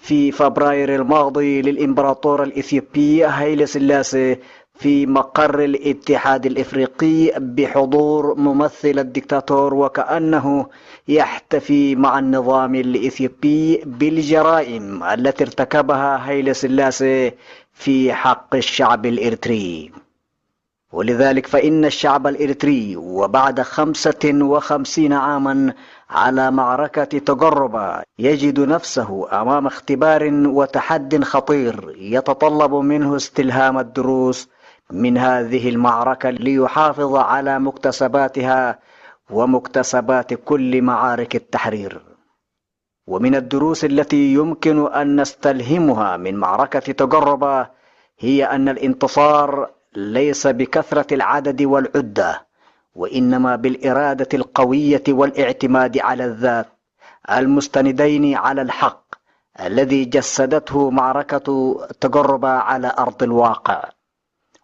في فبراير الماضي للإمبراطور الإثيوبي هايلي سلاسي في مقر الاتحاد الإفريقي بحضور ممثل الدكتاتور، وكأنه يحتفي مع النظام الإثيوبي بالجرائم التي ارتكبها هايلي سلاسي في حق الشعب الإريتري. ولذلك فإن الشعب الإريتري وبعد خمسة وخمسين عاما على معركة تقرب يجد نفسه أمام اختبار وتحد خطير يتطلب منه استلهام الدروس من هذه المعركة ليحافظ على مكتسباتها ومكتسبات كل معارك التحرير. ومن الدروس التي يمكن أن نستلهمها من معركة تقربة هي أن الانتصار ليس بكثرة العدد والعدة، وإنما بالإرادة القوية والاعتماد على الذات، المستندين على الحق الذي جسدته معركة تقربة على أرض الواقع.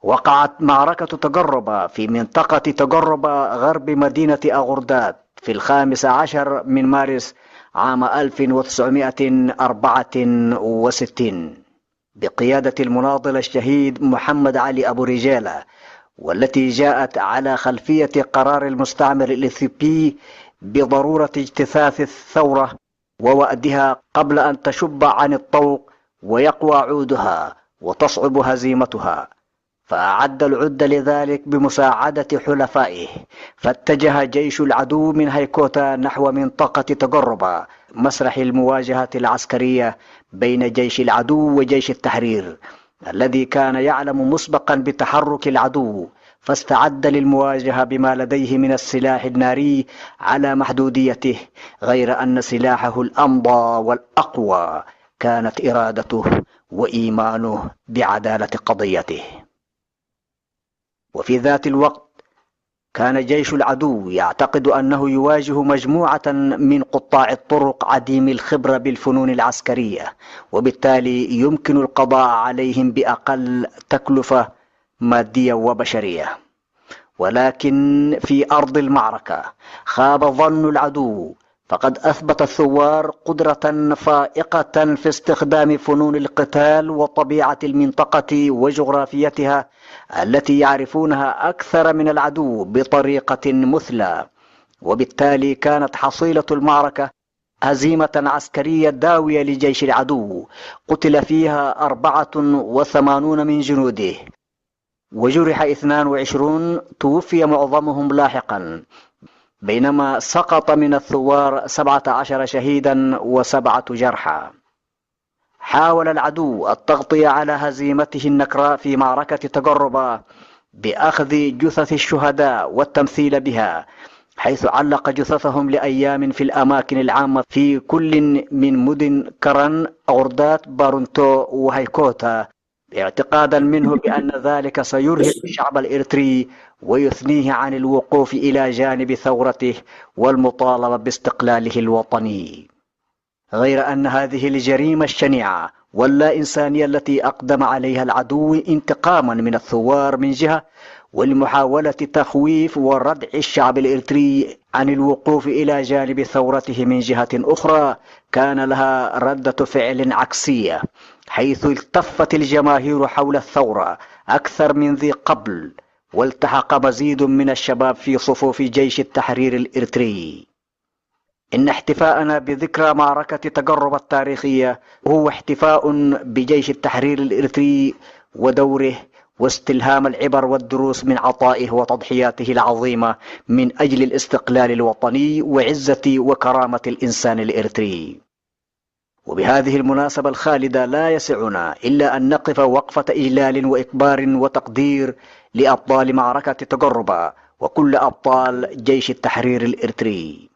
وقعت معركة تقربة في منطقة تقربة غرب مدينة أغردات في الخامس عشر من مارس عام ألف وتسعمائة وأربعة وستين بقيادة المناضل الشهيد محمد علي أبو رجالة، والتي جاءت على خلفية قرار المستعمر الإثيوبي بضرورة اجتثاث الثورة ووأدها قبل أن تشب عن الطوق ويقوى عودها وتصعب هزيمتها، فأعد العدة لذلك بمساعدة حلفائه، فاتجه جيش العدو من هيكوتا نحو منطقة تقربة مسرح المواجهة العسكرية بين جيش العدو وجيش التحرير، الذي كان يعلم مسبقا بتحرك العدو، فاستعد للمواجهة بما لديه من السلاح الناري على محدوديته، غير أن سلاحه الأمضى والأقوى كانت إرادته وإيمانه بعدالة قضيته. وفي ذات الوقت كان جيش العدو يعتقد أنه يواجه مجموعة من قطاع الطرق عديم الخبرة بالفنون العسكرية، وبالتالي يمكن القضاء عليهم بأقل تكلفة مادية وبشرية. ولكن في أرض المعركة خاب ظن العدو، فقد أثبت الثوار قدرة فائقة في استخدام فنون القتال وطبيعة المنطقة وجغرافيتها التي يعرفونها أكثر من العدو بطريقة مثلى، وبالتالي كانت حصيلة المعركة هزيمة عسكرية داوية لجيش العدو، قتل فيها أربعة وثمانون من جنوده، وجرح اثنان وعشرون، توفي معظمهم لاحقا، بينما سقط من الثوار سبعة عشر شهيدا وسبعة جرحى. حاول العدو التغطية على هزيمته النكراء في معركة تقربة بأخذ جثث الشهداء والتمثيل بها، حيث علق جثثهم لأيام في الأماكن العامة في كل من مدن كرن، أوردات، بارونتو وهيكوتا، اعتقادا منه بأن ذلك سيرهق الشعب الإريتري ويثنيه عن الوقوف إلى جانب ثورته والمطالبة باستقلاله الوطني. غير أن هذه الجريمة الشنيعة واللا إنسانية التي أقدم عليها العدو انتقاما من الثوار من جهة، ولمحاولة تخويف وردع الشعب الإريتري عن الوقوف إلى جانب ثورته من جهة أخرى، كان لها ردة فعل عكسية، حيث التفت الجماهير حول الثورة أكثر من ذي قبل، والتحق مزيد من الشباب في صفوف جيش التحرير الإريتري. إن احتفاءنا بذكرى معركة تقرب التاريخية هو احتفاء بجيش التحرير الإريتري ودوره، واستلهام العبر والدروس من عطائه وتضحياته العظيمة من أجل الاستقلال الوطني وعزة وكرامة الإنسان الإريتري. وبهذه المناسبة الخالدة لا يسعنا إلا أن نقف وقفة إجلال وإكبار وتقدير لأبطال معركة تقربة وكل أبطال جيش التحرير الإريتري.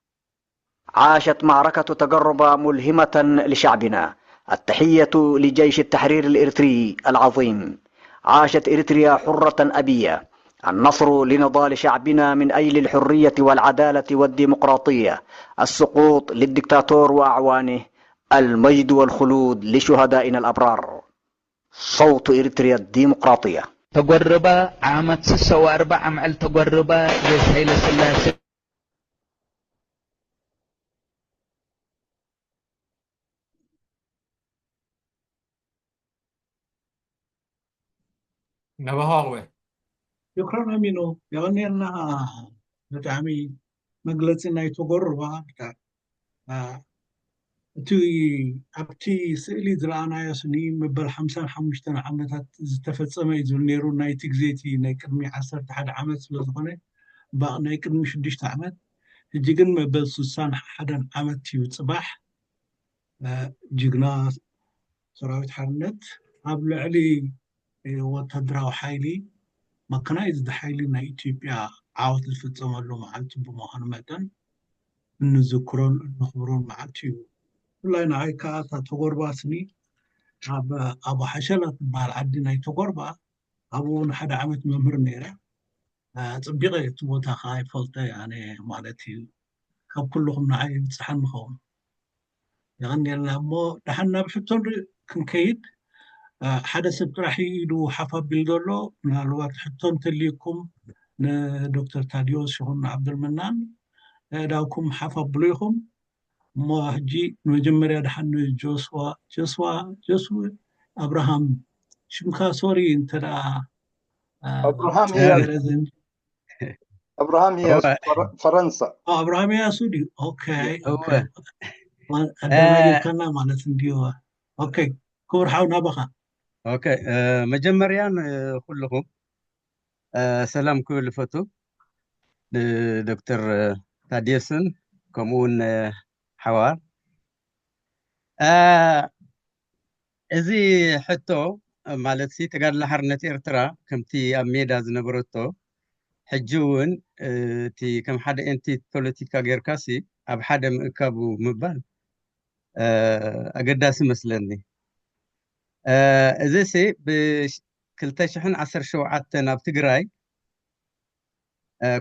عاشت معركة تقربة ملهمة لشعبنا. التحية لجيش التحرير الإريتري العظيم. عاشت إريتريا حرة أبية. النصر لنضال شعبنا من أجل الحرية والعدالة والديمقراطية. السقوط للدكتاتور وأعوانه. المجد والخلود لشهدائنا الأبرار. صوت إريتريا الديمقراطية. ተጎርባ ዓመት ስሰ ወኣርባዓ መዕል ተጎርባ ጀሽ ሃይለ ስላሴ። ነባሃወ ዮክራን ኣሚኖ የቐንየልና። ብጣዕሚ መግለፂ ናይ ተጎርባ ብጣዕሚ እቲ ኣብቲ ስእሊ ዝረኣናዮ ስኒ መበል ሓምሳን ሓሙሽተን ዓመታት ዝተፈፀመ እዩ ዝብል ነይሩ። ናይቲ ግዜ እቲ ናይ ቅድሚ ዓሰርተ ሓደ ዓመት ስለዝኾነ እምበኣር ናይ ቅድሚ ሽዱሽተ ዓመት፣ ሕጂ ግን መበል ስሳን ሓደን ዓመት እዩ ፅባሕ። ጅግና ሰራዊት ሓርነት ኣብ ልዕሊ ወታደራዊ ሓይሊ መካናይዝድ ሓይሊ ናይ ኢትዮጵያ ዓወት ዝፍፀመሉ መዓልቲ ብምዃኑ መጠን እንዝክሮን እነኽብሮን መዓልቲ እዩ። ብፍላይ ንዓይ ከዓ እታ ተጎርባ ስኒ ኣብ ኣቡ ሓሸላ ትበሃል ዓዲ ናይ ተጎርባ ኣብኡ ንሓደ ዓመት መምህር ነይረ። ኣፅቢቐ እቲ ቦታ ከዓ ይፈልጦ ኣነ ማለት እዩ። ካብ ኩልኹም ንዓይ ይብፅሓኒ ይኸውን። የቐንየልና። እሞ ደሓን ናብ ሕቶ ክንከይድ፣ ሓደ ሰብ ጥራሕ ኢዱ ሓፍ ኣቢሉ ዘሎ። ምናልባት ሕቶ እንተልዩኩም ንዶክተር ታዲዮስ ይኹን ንዓብደልመናን ኣእዳውኩም ሓፍ ኣብሉ ኢኹም። እሞ ሕጂ ንመጀመርያ ደሓን ንጆስዋ ጆስዋ ጆስዋ ኣብርሃም ሽምካ ሶሪ እንተ ደኣ ኣብርሃም እያ ኣብርሃም እያ ፈረንሳ ኣብርሃም እያ ሱዲ ኦኬ ኣደናጊርካና ማለት እንዲዮ ኦኬ ክቡር ሓው ናባኻ ኦኬ መጀመርያ ንኩልኹም ሰላም ክብል ይፈቱ ንዶክተር ታዲዮስን ከምኡውን ሓዋር እዚ ሕቶ ማለት ሲ ተጋድሎ ሓርነት ኤርትራ ከምቲ ኣብ ሜዳ ዝነበረቶ ሕጂ እውን እቲ ከም ሓደ ኤንቲቲ ፖለቲካ ጌርካ ሲ ኣብ ሓደ ምእካቡ ምባል ኣገዳሲ መስለኒ። እዚ ሲ ብ2017 ኣብ ትግራይ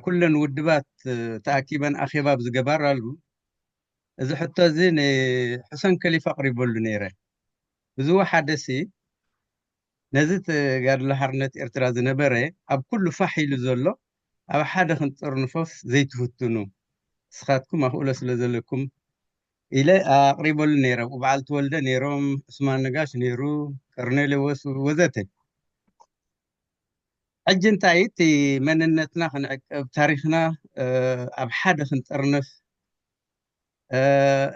ኩለን ውድባት ተኣኪበን ኣኼባ ኣብ ዝገባራሉ እዚ ሕቶ እዚ ንሑሰን ከሊፋ ኣቕሪበሉ ነይረ። ብዝወሓደ ሲ ነዚ ተጋድሎ ሓርነት ኤርትራ ዝነበረ ኣብ ኩሉ ፋሕ ኢሉ ዘሎ ኣብ ሓደ ክንጥርንፎስ ዘይትፍትኑ ንስኻትኩም ኣኽእሎ ስለ ዘለኩም ኢለ ኣቕሪበሉ ነይረ። ኣብኡ በዓል ተወልደ ነይሮም፣ ዑስማን ነጋሽ ነይሩ፣ ቀርኔሌዎስ ወዘተ። ሕጂ እንታይ እቲ መንነትና ክንዕቅብ ታሪኽና ኣብ ሓደ ክንጥርንፍ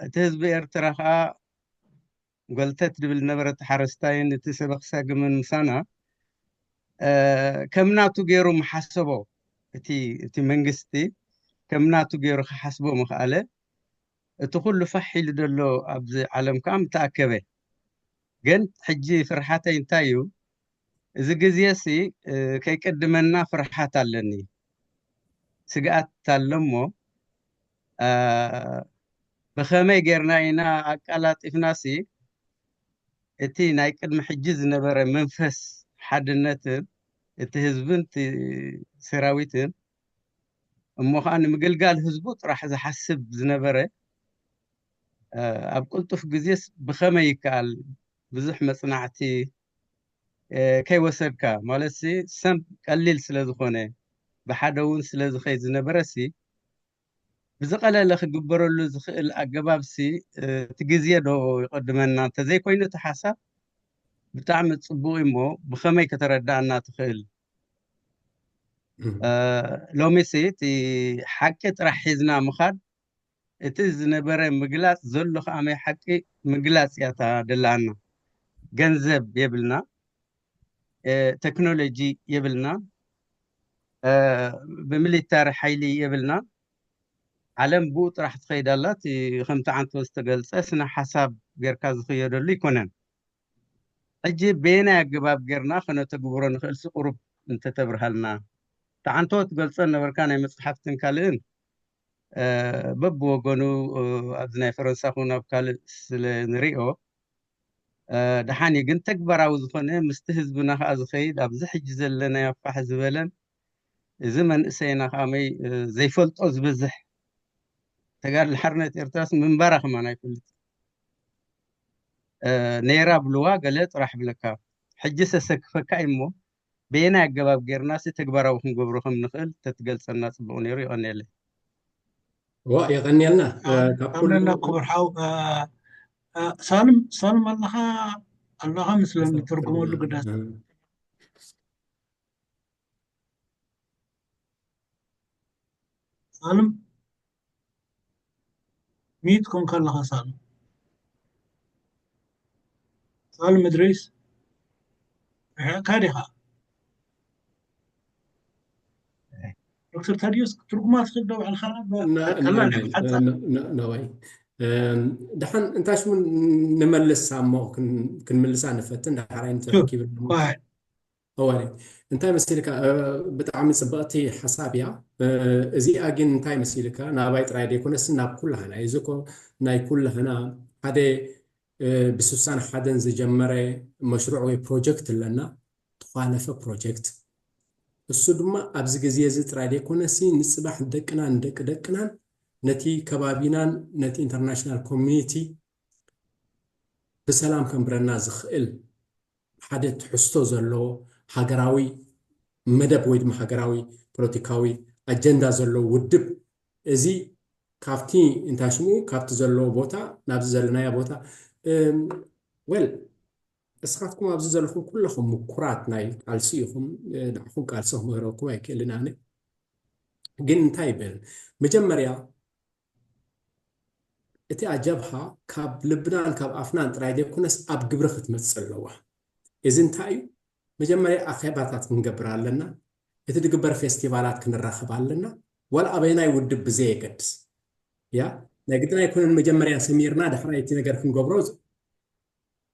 እቲ ህዝቢ ኤርትራ ከዓ ጎልተት ድብል ነበረ ተሓረስታይን እቲ ሰበኽ ሳግምን ምሳና ከም ናቱ ገይሩ ምሓሰቦ እቲ እቲ መንግስቲ ከም ናቱ ገይሩ ክሓስቦ ምኽኣለ እቲ ኩሉ ፋሕ ኢሉ ዘሎ ኣብዚ ዓለም ከዓ ምተኣከበ ግን ሕጂ ፍርሓተይ እንታይ እዩ እዚ ግዜ ሲ ከይቅድመና ፍርሓት ኣለኒ ስግኣት ኣለሞ ብኸመይ ጌርና ኢና ኣቀላጢፍና ሲ እቲ ናይ ቅድሚ ሕጂ ዝነበረ መንፈስ ሓድነትን እቲ ህዝብን እቲ ሰራዊትን እሞ ከዓ ንምግልጋል ህዝቡ ጥራሕ ዝሓስብ ዝነበረ ኣብ ቅልጡፍ ግዜስ ብኸመይ ይከኣል ብዙሕ መፅናዕቲ ከይወሰድካ ማለት ሲ ሰም ቀሊል ስለ ዝኾነ ብሓደ እውን ስለ ዝኸይ ዝነበረ ሲ ብዝቐለለ ክግበረሉ ዝኽእል ኣገባብ ሲ እቲ ግዜ ዶ ይቐድመና እንተዘይኮይኑ እቲ ሓሳብ ብጣዕሚ ፅቡቅ እሞ ብኸመይ ከተረዳእና ትኽእል ሎሚ ሲ እቲ ሓቂ ጥራሕ ሒዝና ምኻድ እቲ ዝነበረ ምግላፅ ዘሎ ከዓመይ ሓቂ ምግላፅ እያ እታ ደላና ገንዘብ የብልና ቴክኖሎጂ የብልና ብሚሊታሪ ሓይሊ የብልና ዓለም ብኡ ጥራሕ ትኸይድ ኣላ እቲ ከምቲ ዓንቶ ዝተገልፀ ስነ ሓሳብ ጌርካ ዝኽየደሉ ይኮነን ሕጂ በየናይ ኣገባብ ጌርና ከነተግብሮ ንኽእል ቁሩብ እንተተብርሃልና ተዓንቶ ትገልፀ ነበርካ ናይ መፅሓፍትን ካልእን በብወገኑ ኣብዚ ናይ ፈረንሳ ኩን ኣብ ካልእ ስለ ንሪኦ ደሓን እዩ ግን ተግባራዊ ዝኾነ ምስቲ ህዝብና ከዓ ዝኸይድ ኣብዚ ሕጂ ዘለናዮ ፋሕ ዝበለን እዚ መንእሰይና ከዓ መይ ዘይፈልጦ ዝበዝሕ ተጋድሎ ሓርነት ኤርትራስ ምንባራ ከማን ኣይፈልጥ ነይራ ብልዋ ገለ ጥራሕ ብለካ ሕጂ ሰሰክፈካ እሞ በየናይ ኣገባብ ጌርና ሲ ተግባራዊ ክንገብሮ ከም ንኽእል ተትገልጸና ጽቡቕ ነይሩ። የቐንየለይ። ዋ የቐንየልና። ካብ ኩሉ ኣነና ክቡር ሓው ሳልም ሳልም ኣለኻ ኣለኻ ምስለኒ ትርጉመሉ ግዳ ሳልም ሚት ኮንካ ኣለኻ ሳልም ሳልም እድሪስ ርሕቕካ ዲኻ ዶክተር ታዲዮስ ትርጉማ ትኽእል ዶ ባዕልኻ ቀላል ሓፃር ነዋይ ደሓን እንታይ ሽሙ ንመልስ ኣሞ ክንምልሳ ንፈትን ዳሕራይ ንተረኪብ እዋሪ እንታይ መሲልካ ብጣዕሚ ፅብቕቲ ሓሳብ እያ እዚኣ ግን እንታይ መሲልካ ናባይ ጥራይ ዘይኮነስ ናብ ኩላህና እዩ ዝኮ ናይ ኩላህና ሓደ ብስሳን ሓደን ዝጀመረ መሽሩዕ ወይ ፕሮጀክት ኣለና፣ ተዃለፈ ፕሮጀክት። እሱ ድማ ኣብዚ ግዜ እዚ ጥራይ ዘይኮነሲ ንፅባሕ ደቅናን ደቂ ደቅናን ነቲ ከባቢናን ነቲ ኢንተርናሽናል ኮሚኒቲ ብሰላም ከንብረና ዝኽእል ሓደ ትሕዝቶ ዘለዎ ሃገራዊ መደብ ወይ ድማ ሃገራዊ ፖለቲካዊ ኣጀንዳ ዘለዎ ውድብ እዚ ካብቲ እንታይ ሽሙ ካብቲ ዘለዎ ቦታ ናብዚ ዘለናዮ ቦታ well እስኻትኩም ኣብዚ ዘለኹም ኩለኹም ምኩራት ናይ ቃልሲ ኢኹም። ንዓኹም ቃልሲ ክምህረኩም ኣይክእልን ኣነ። ግን እንታይ ይብል መጀመርያ እቲ ኣጀብሃ ካብ ልብናን ካብ ኣፍናን ጥራይ ዘይኮነስ ኣብ ግብሪ ክትመፅእ ኣለዋ። እዚ እንታይ እዩ? መጀመርያ ኣኼባታት ክንገብር ኣለና። እቲ ዝግበር ፌስቲቫላት ክንራኸብ ኣለና። ዋላ ኣበየናይ ውድብ ብዘየገድስ ያ ናይ ግድን ኣይኮነን። መጀመርያ ሰሚርና ዳሕራይ እቲ ነገር ክንገብሮ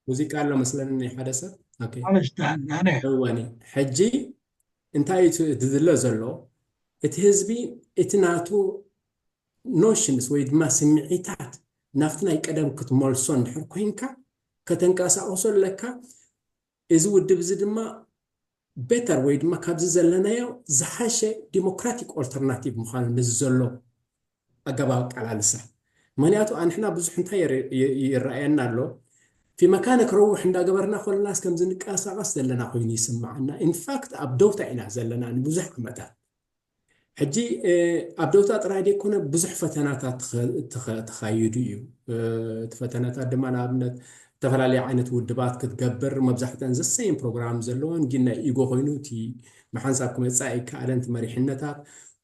ሙዚቃ ኣሎ መስለኒ ናይ ሓደ ሰብ። እወኒ ሕጂ እንታይ እዩ ዝድለ ዘሎ? እቲ ህዝቢ እቲ ናቱ ኖሽንስ ወይ ድማ ስምዒታት ናብቲ ናይ ቀደም ክትመልሶ እንድሕር ኮይንካ ከተንቀሳቕሶ ኣለካ። እዚ ውድብ እዚ ድማ ቤተር ወይ ድማ ካብዚ ዘለናዮ ዝሓሸ ዲሞክራቲክ ኦልተርናቲቭ ምዃኑ ነዚ ዘሎ ኣገባብ ኣቃላልሳ። ምክንያቱ ኣንሕና ብዙሕ እንታይ ይረኣየና ኣሎ? ፊ መካነ ክረውሕ እንዳገበርና ኮለናስ ከምዚ ንቀሳቐስ ዘለና ኮይኑ ይስምዓና። ኢንፋክት ኣብ ደውታ ኢና ዘለና ንብዙሕ ዓመታት። ሕጂ ኣብ ደውታ ጥራይ ዘይኮነ ብዙሕ ፈተናታት ተኻይዱ እዩ። እቲ ፈተናታት ድማ ንኣብነት ዝተፈላለዩ ዓይነት ውድባት ክትገብር መብዛሕተን ዘሰይም ፕሮግራም ዘለዎን ግን ናይ ኢጎ ኮይኑ እቲ ብሓንሳብ ክመፅእ ኣይከኣለን። እቲ መሪሕነታት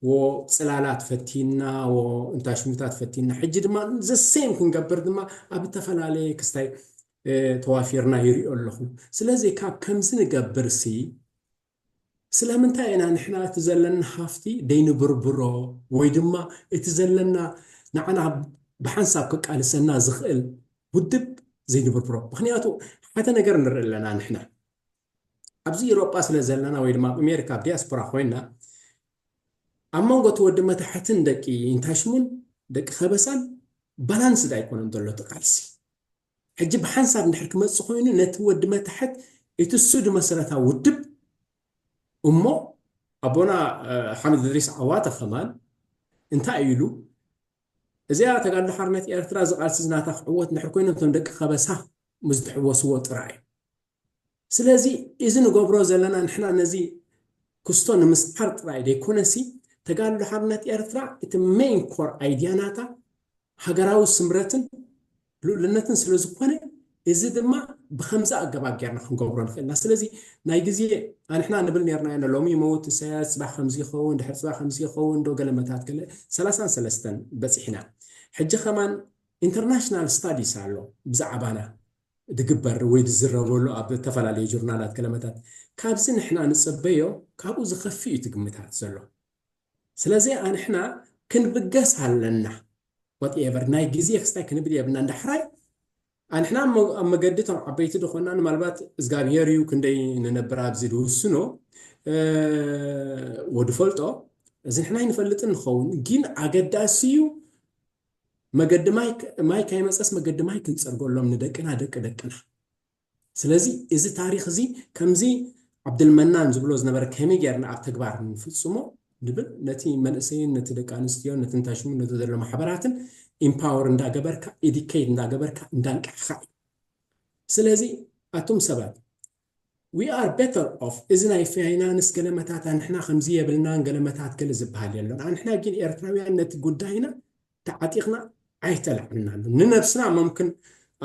ወ ፅላላት ፈቲና ወ እንታሽሙታት ፈቲና ሕጂ ድማ ዘሰይም ክንገብር ድማ ኣብ ዝተፈላለየ ክስታይ ተዋፊርና ይሪኦ ኣለኹ። ስለዚ ካብ ከምዚ ንገብር ሲ ስለምንታይ ኢና ንሕና እቲ ዘለና ሃፍቲ ደይንብርብሮ ወይ ድማ እቲ ዘለና ንዓና ብሓንሳብ ከቃልሰና ዝኽእል ውድብ ዘይንብርብሮ? ምክንያቱ ሓደ ነገር ንርኢ ኣለና ንሕና ኣብዚ ኢሮጳ ስለ ዘለና ወይ ድማ ኣብ ኣሜሪካ ኣብ ዲያስፖራ ኮይና ኣብ መንጎ እቲ ወዲ መታሕትን ደቂ ኢንታሽሙን ደቂ ከበሳን ባላንስድ ኣይኮነን ዘሎ እቲ ቃልሲ። ሕጂ ብሓንሳብ እንድሕር ክመፅእ ኮይኑ ነቲ ወዲ መታሕት እቲ ሱድ መሰረታ ውድብ እሞ ኣቦና ሓምድ እድሪስ ዓዋተ ከማን እንታይ ኢሉ እዚኣ ተጋድሎ ሓርነት ኤርትራ ዝቃልሲ ዝናታ ክዕወት እንድሕር ኮይኖም እቶም ደቂ ከበሳ ምስ ዝሕወስዎ ጥራይ እዩ። ስለዚ እዚ ንገብሮ ዘለና ንሕና ነዚ ክስቶ ንምስዓር ጥራይ ዘይኮነሲ ተጋድሎ ሓርነት ኤርትራ እቲ ሜን ኮር ኣይድያ ናታ ሃገራዊ ስምረትን ልኡልነትን ስለ ዝኾነ እዚ ድማ ብከምዚ ኣገባብ ጌርና ክንገብሮ ንኽእልና። ስለዚ ናይ ግዜ ኣንሕና ንብል ኔርና ኢና ሎሚ ይመውት ኢሳያስ ጽባሕ ከምዚ ይኸውን ድሕር ጽባሕ ከምዚ ይኸውን ዶ ገለመታት ገለ ሰላሳን ሰለስተን በጺሕና። ሕጂ ከማን ኢንተርናሽናል ስታዲስ ኣሎ ብዛዕባና ድግበር ወይ ድዝረበሉ ኣብ ዝተፈላለዩ ጆርናላት ገለመታት ካብዚ ንሕና ንጽበዮ ካብኡ ዝኸፍእ እዩ ትግምታት ዘሎ። ስለዚ ኣንሕና ክንብገስ ኣለና። ዋትኤቨር ናይ ግዜ ክስታይ ክንብል የብና እንዳሕራይ ኣንሕና ኣብ መገዲ እቶም ዓበይቲ ድኾና ንማልባት እግዚኣብሄር እዩ ክንደይ ንነብር ኣብዚ ድውስኖ ወድፈልጦ እዚ ንሕና ይንፈልጥ ንኸውን ግን ኣገዳሲ እዩ መገዲ ማይ ማይ ካይመፀስ መገዲ ማይ ክንፀርገሎም ንደቅና ደቂ ደቅና ስለዚ እዚ ታሪኽ እዚ ከምዚ ዓብድልመናን ዝብሎ ዝነበረ ከመይ ጌርና ኣብ ተግባር ንፍፅሞ ንብል ነቲ መንእሰይን ነቲ ደቂ ኣንስትዮን ነቲ እንታሽሙ ነቲ ዘሎ ማሕበራትን ኢምፓወር እንዳገበርካ ኤዲኬት እንዳገበርካ እንዳንቃሕካ እዩ ስለዚ ኣቱም ሰባት we are better off እዚ ናይ ፋይናንስ ገለመታት ኣንሕና ከምዚ የብልናን ገለመታት ገለ ዝበሃል የለን ኣንሕና ግን ኤርትራውያን ነቲ ጉዳይና ተዓጢቕና ኣይተላዕልናሉ ንነብስና መምክን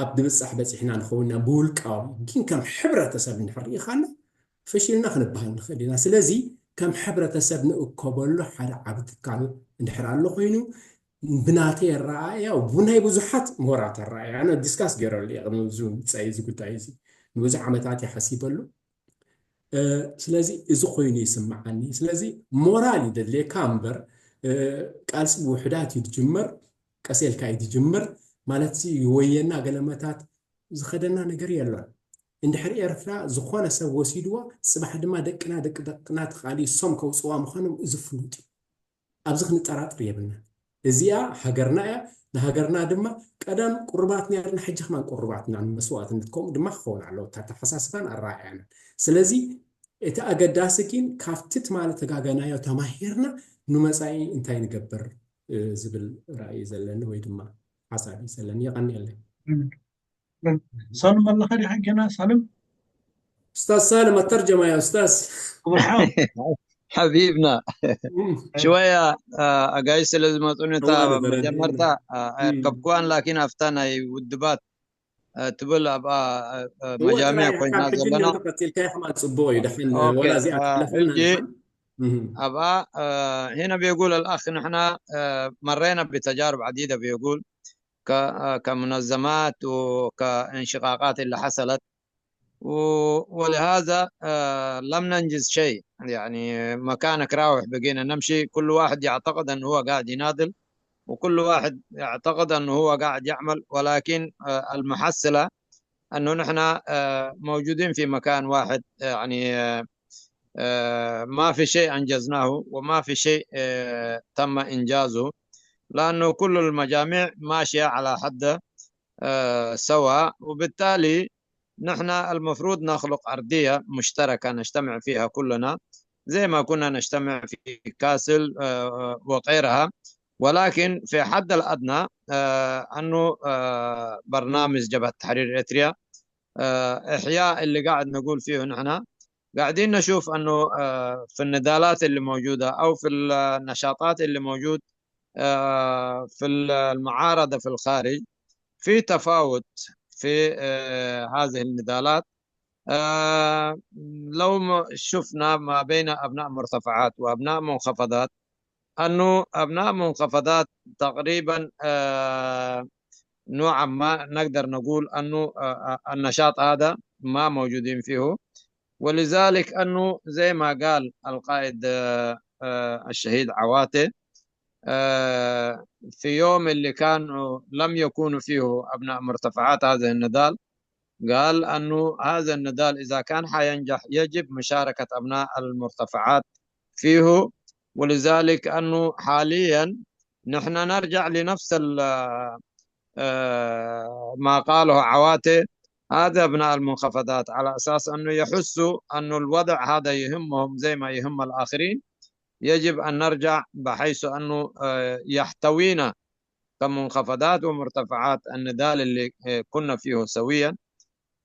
ኣብ ድብፃሕ በፂሕና ንኸውን ኢና ብውልቃዊ ግን ከም ሕብረተሰብ እንድሕር ርኢኻና ፈሺልና ክንበሃል ንኽእል ኢና ስለዚ ከም ሕብረተሰብ ንእከበሉ ሓደ ዓብ ትካል እንድሕር ኣሎ ኮይኑ ብናተይ ኣረኣእያ ብናይ ብዙሓት ምሁራት ኣረኣእያ ኣነ ዲስካስ ገይረሉ እየ ቅድሚ ብዙ ምፀይ እዚ ጉዳይ እዚ ንብዙሕ ዓመታት እየ ሓሲበሉ ስለዚ እዚ ኮይኑ ይስምዓኒ ስለዚ ሞራል ይደልየካ እምበር ቃልሲ ብውሕዳት እዩ ዝጅመር ቀሴልካ እዩ ዝጅመር ማለት ይወየና ገለመታት ዝኸደና ነገር የለን እንድሕር ኤርትራ ዝኾነ ሰብ ወሲድዋ ፅባሕ ድማ ደቅና ደቂ ደቅና ተቃሊሶም ከውፅዋ ምዃኖም እዚ ፍሉጥ እዩ ኣብዚ ክንጠራጥር የብልና እዚኣ ሃገርና እያ ንሃገርና ድማ ቀደም ቅሩባት ነርና፣ ሕጂ ከማን ቅሩባት ኢና ንመስዋእትነት። ከምኡ ድማ ክኸውን ኣለዎ፣ ኣተሓሳስባን ኣረኣእያናን። ስለዚ እቲ ኣገዳሲ ግን ካብቲ ትማሊ ተጋገናዮ ተማሂርና ንመጻኢ እንታይ ንገብር ዝብል ራእይ ዘለኒ ወይ ድማ ሓሳብ እዩ ዘለኒ። የቐንየለይ። ሳልም ኣለኻ ዲኻ ገና? ሳልም ኡስታዝ ሳልም ኣተርጀማ ያ ኡስታዝ። መርሓባ። ሓቢብና ሽወያ ኣጋይሽ ስለ ዝመፁኒ እታ መጀመርታ ኣይረከብኩዋን፣ ላኪን ኣብታ ናይ ውድባት ትብል ኣብኣ መጃሚዕ ኮይና ዘለና ቀፂልካ ከማን ፅቡቅ እዩ። ድሕን ወላ እዚኣ ትለፈልና ሕጂ ኣብኣ هنا بيقول الأخ نحن مرينا بتجارب عديدة بيقول كمنظمات وكانشقاقات اللي حصلت ولهذا لم ننجز شيء. يعني مكانك راوح، بقينا نمشي، كل واحد يعتقد أنه هو قاعد يناضل، وكل واحد يعتقد أنه هو قاعد يعمل، ولكن المحصلة أنه نحن موجودين في مكان واحد، يعني ما في شيء أنجزناه وما في شيء تم إنجازه، لأنه كل المجاميع ماشية على حد سواء، وبالتالي نحن المفروض نخلق أرضية مشتركة نجتمع فيها كلنا زي ما كنا نجتمع في كاسل وغيرها، ولكن في حد الأدنى أنه برنامج جبهة تحرير إريتريا إحياء اللي قاعد نقول فيه نحن، قاعدين نشوف أنه في النضالات اللي موجودة أو في النشاطات اللي موجود في المعارضة في الخارج في تفاوت في هذه النضالات. لو شفنا ما بين أبناء مرتفعات وأبناء منخفضات، أنه أبناء منخفضات تقريبا نوعا ما نقدر نقول أنه النشاط هذا ما موجودين فيه، ولذلك أنه زي ما قال القائد الشهيد عواتي في يوم اللي كانوا لم يكونوا فيه أبناء مرتفعات هذا النضال، قال أنه هذا النضال إذا كان حينجح يجب مشاركة أبناء المرتفعات فيه، ولذلك أنه حاليا نحن نرجع لنفس ما قاله عواتي، هذا أبناء المنخفضات، على أساس أنه يحسوا أنه الوضع هذا يهمهم زي ما يهم الآخرين. يجب أن نرجع بحيث أنه يحتوينا كمنخفضات ومرتفعات النضال اللي كنا فيه سويا،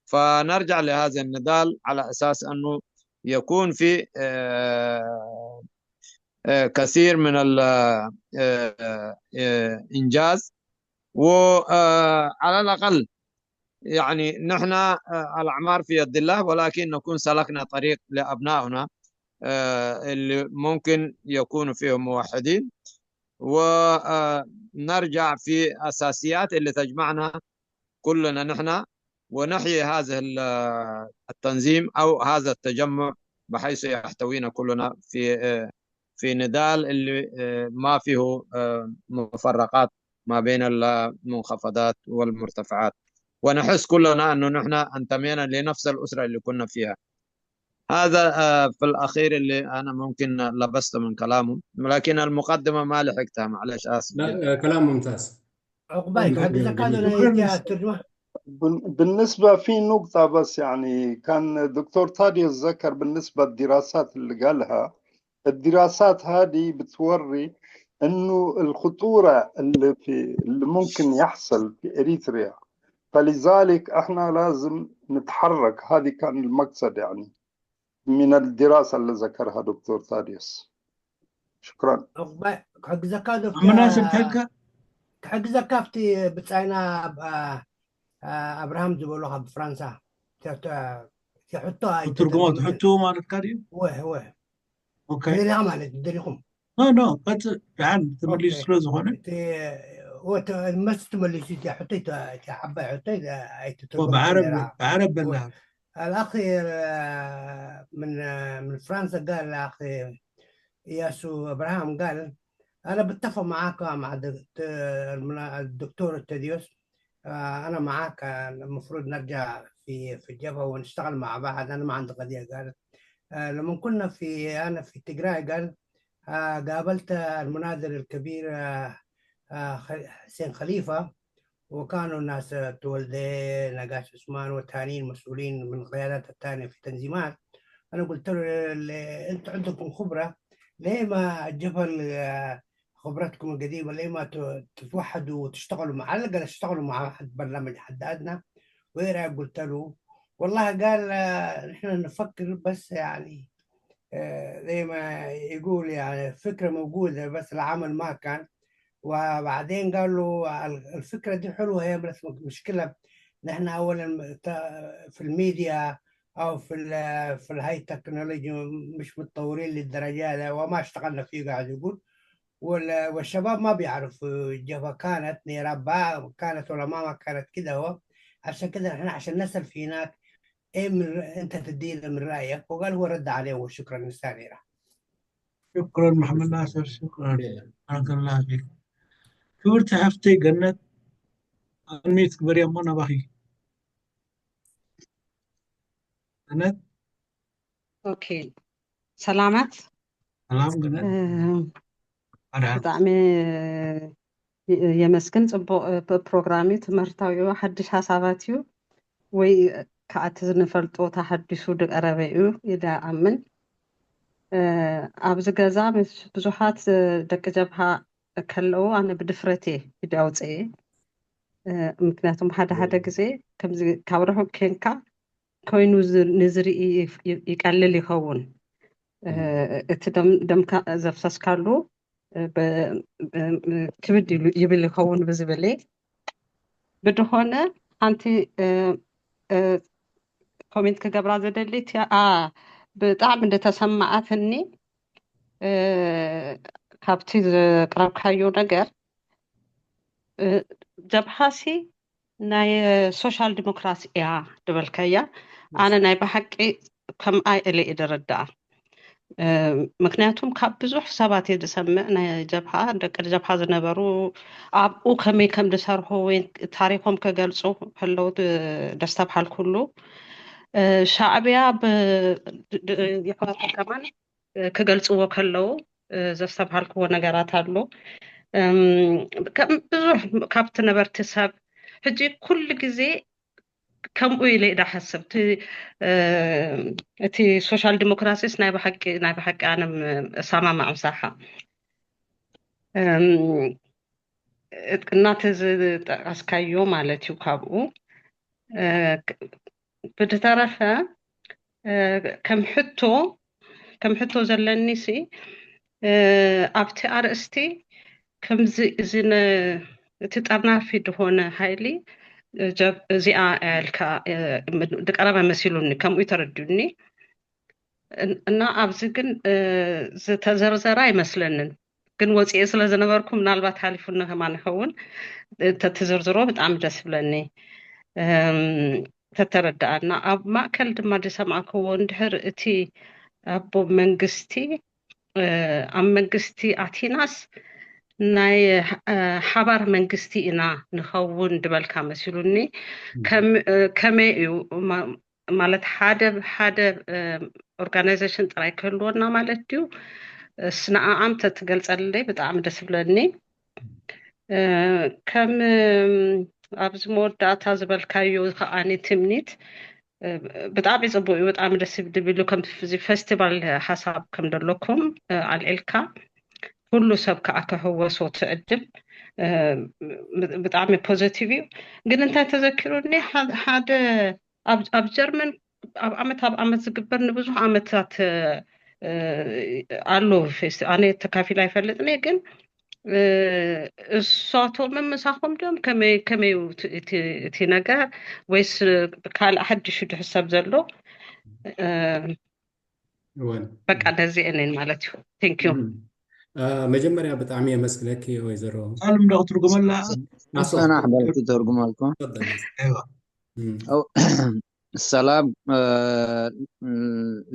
فنرجع لهذا النضال على أساس أنه يكون في كثير من الإنجاز، وعلى الأقل يعني نحن الأعمار في يد الله، ولكن نكون سلكنا طريق لأبنائنا اللي ممكن يكونوا فيهم موحدين، ونرجع في أساسيات اللي تجمعنا كلنا نحن، ونحيي هذا التنظيم أو هذا التجمع بحيث يحتوينا كلنا في في نضال اللي ما فيه مفرقات ما بين المنخفضات والمرتفعات، ونحس كلنا أنه نحن انتمينا لنفس الأسرة اللي كنا فيها. هذا في الأخير اللي أنا ممكن لبست من كلامه، لكن المقدمة ما لحقتها، معلش، آسف. لا، كلام ممتاز. عقبال حق زكاة ولا يديها الترجمة؟ بالنسبة في نقطة بس، يعني كان دكتور تاديوس ذكر بالنسبة للدراسات اللي قالها، الدراسات هذه بتوري انه الخطورة اللي في اللي ممكن يحصل في اريتريا، فلذلك احنا لازم نتحرك. هذه كان المقصد يعني من الدراسة اللي ذكرها دكتور تاديوس. شكرا. عقبال حق زكاة مناسب تلك حق زكاة في بتسعينا أبراهام زبولوها بفرنسا. تحطوها ትርጉሞ ትሕቱ ማለት ካ ድዩ? واه واه ኦኬ كذا لا ማለት دريكم ኖ ኖ ቀጽ ደሓን ተመሊሱ ስለ ዝኾነ እቲ ወተ መስ ትመልሱ እቲ ሕቶይ እቲ ሓባይ ሕቶይ ኣይትትርጉም ብዓረብ ነራ ብዓረብ በላ الأخ آه، من آه، من فرنسا قال الأخ ياسو إبراهام قال: أنا بتفق معاك مع الدكت- المنا- الدكتور تديوس. آه، أنا معاك، آه، المفروض نرجع في في الجبهة ونشتغل مع بعض. أنا ما عندي قضية. قال: آه، لما كنا في أنا في تجراي، قال: آه، قابلت المناضل الكبير، آه، آه، خ- حسين خليفة، وكانوا ناس تولدي، نقاش عثمان، والتانيين مسؤولين من القيادات التانية في تنظيمات. أنا قلت له: "أنتوا عندكم خبرة، ليه ما الجبهة ال- خبرتكم القديمة، ليه ما ت- تتوحدوا وتشتغلوا مع، على الأقل اشتغلوا مع حد، برنامج حد أدنى؟" وإيه رأيك؟ قلت له. والله قال: "آه، نحن نفكر، بس يعني، آه، زي ما يقول، يعني، الفكرة موجودة، بس العمل ما كان." وبعدين قال له: "ال- الفكرة دي حلوة، هي، بس مشكلة، نحن أولًا ت- في الميديا أو في ال- في الهاي تكنولوجي مش متطورين للدرجة دي، وما اشتغلنا فيه"، قاعد يقول. وال- والشباب ما بيعرفوا الجبهة كانت نيران با، كانت ولا ما، ما كانت كده. هو عشان كده احنا عشان نسأل في هناك، ايه من، انت تدينا من رأيك؟ وقال هو رد عليه، وشكرًا، إنسان راح. شكرًا محمد ناصر، شكرًا. بارك الله فيك. ክብርቲ ሓፍተይ ገነት፣ ኣንሚት ግበርያ እሞ ናባኺ። ገነት። ኦኬ፣ ሰላማት። ሰላም ገነት። እ፣ ኣድሓን። ብጣዕሚ የ- የመስግን። ጽቡቕ፣ እ፣ ፕ- ፕሮግራም እዩ፣ ትምህርታዊ እዩ፣ ሓድሽ ሓሳባት እዩ። ወይ ከዓ እቲ ዝንፈልጦ ተሓዲሱ ዝቀረበ እዩ ኢለ ኣምን። እ፣ ኣብዚ ገዛ ምስ ብዙሓት፣ እ፣ ደቂ ጀብሃ ከለዉ ኣነ ብድፍረት እየ ቪድዮ ኣውፅኤ። እ፣ ምክንያቱም ሓደ ሓደ ግዜ ከምዚ ካብ ርሑቅ ኬንካ ኮይኑ ዝ- ንዝርኢ ይፍ- ይ- ይቀልል ይኸውን። እ፣ እቲ ደም ደምካ ዘፍሰስካሉ እ፣ ብ- ብ- ክብድ ይብል ይኸውን ብዝብል እየ። ብድኾነ ሓንቲ እ፣ እ፣ ኮሜንት ክገብራ ዘደሊ እቲ፣ ኣ፣ ብጣዕሚ እንደተሰማዓትኒ እ፣ ካብቲ ዘቅረብካዮ ነገር እ፣ ጀብሃሲ ናይ ሶሻል ዲሞክራሲ እያ ዝበልካያ። ኣነ ናይ ብሓቂ ከምኣ ኢለ እየ ዝርድኣ። እ፣ ምክንያቱም ካብ ብዙሕ ሰባት እየ ዝሰምዕ፣ ናይ ጀብሃ፣ ደቂ ጀብሃ ዝነበሩ ኣብኡ ከመይ ከም ዝሰርሑ ወይ ታሪኮም ክገልፁ ከለዉ ድ- ደስተብሃልኩሉ። እ፣ ሻዕብያ ብ- ድ- ድ- የሕዋት ከማን እ፣ ክገልፅዎ ከለዉ እ፣ ዘስተብሃልክዎ ነገራት ኣሎ። እም፣ ከም ብዙሕ ካብቲ ነበርቲ ሰብ ሕጂ ኩሉ ግዜ ከምኡ ኢለ ኢዳ ሓስብ እቲ እ፣ እቲ ሶሻል ዲሞክራሲስ ናይ ብሓቂ ናይ ብሓቂ ኣነ ም- እሰማማዕ ምሳኻ። እም፣ እናተ ዝጠቀስካዮ ማለት እዩ። ካብኡ እ፣ ክ- ብድተረፈ እ፣ ከም ሕቶ ከም ሕቶ ዘለኒ ሲ እ፣ ኣብቲ ኣርእስቲ ከምዚ እዚ ነ- እቲ ጠርናፊ ድኾነ ሓይሊ እ፣ ጀብ- እዚኣ ኢልካ እ፣ ም- ዝቀረበ መሲሉኒ፣ ከምኡ ተረድኡኒ። እን- እና ኣብዚ ግን እ፣ ዝተዘርዘረ ኣይመስለንን፣ ግን ወፂኤ ስለ ዝነበርኩ ምናልባት ሓሊፉኒ ከማን ይኸውን። እ፣ ተትዝርዝሮ ብጣዕሚ ደስ ይብለኒ። እም፣ ተተረድኣና። ኣብ ማእከል ድማ ዝሰማዕክዎ፣ እንድሕር እቲ ኣቦ መንግስቲ እ፣ ኣብ መንግስቲ ኣቲናስ ናይ እ፣ ሓባር መንግስቲ ኢና ንኸውን ዝበልካ መሲሉኒ። ከም እ፣ ከመይ እዩ ማ- ማለት ሓደ ሓደ ኦርጋናይዜሽን ጥራይ ክህልወና ማለት ድዩ? ንዓኣ እንተትገልፀለይ ብጣዕሚ ደስ ይብለኒ። እ፣ ከም እም፣ ኣብዚ መወዳእታ ዝበልካዮ ከዓኒ ትምኒት እ፣ ብጣዕሚ ፅቡቅ እዩ፣ ብጣዕሚ ደስ ዝብል እዩ። ከም እዚ ፌስቲቫል ሓሳብ ከም ዘለኩም እ፣ ኣልዒልካ ኩሉ ሰብ ከዓ ክሕወሶ ትዕድም እ፣ ብጣዕሚ ፖዘቲቭ እዩ። ግን እንታይ ተዘኪሩኒ፣ ሓ- ሓደ ኣብ ኣብ ጀርመን ኣብ ዓመት ኣብ ዓመት ዝግበር ንብዙሕ ዓመታት እ፣ እ፣ ኣሎ ፌስቲ ኣነ ተካፊል ኣይፈልጥን እየ፣ ግን እ፣ እሳቶም ምሳኹም ድዮም ከመይ ከመይ እዩ እቲ- እቲ እቲ ነገር፣ ወይስ ካልእ ሓድሽ ድሕሰብ ዘሎ? እ፣ እወን በቃ ነዚ እኔን ማለት እዩ። Thank you። እም። እ፣ መጀመርያ ብጣዕሚ የመስግነኪ ወይዘሮ ሳልም ዶ ክትርጉመላ? ናሶ أنا أحبلت ترجمالكم. تفضل أيوة. እም። أو- السلام آه،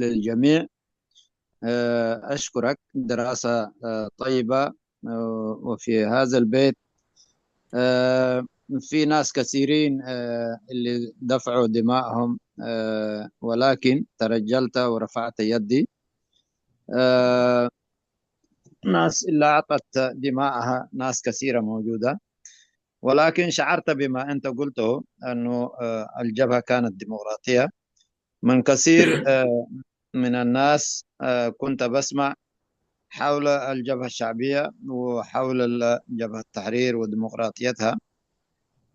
للجميع. آه، أشكرك، دراسة آه، طيبة. آه، وفي هذا البيت آه، في ناس كثيرين آه، اللي دفعوا دماءهم، آه، ولكن ترجلت ورفعت يدي. آه، ناس إلا أعطت دماءها، ناس كثيرة موجودة. ولكن شعرت بما أنت قلته، أنه آه، الجبهة كانت ديمقراطية. من كثير آه، من الناس آه، كنت بسمع حول الجبهة الشعبية وحول ال- جبهة التحرير وديمقراطيتها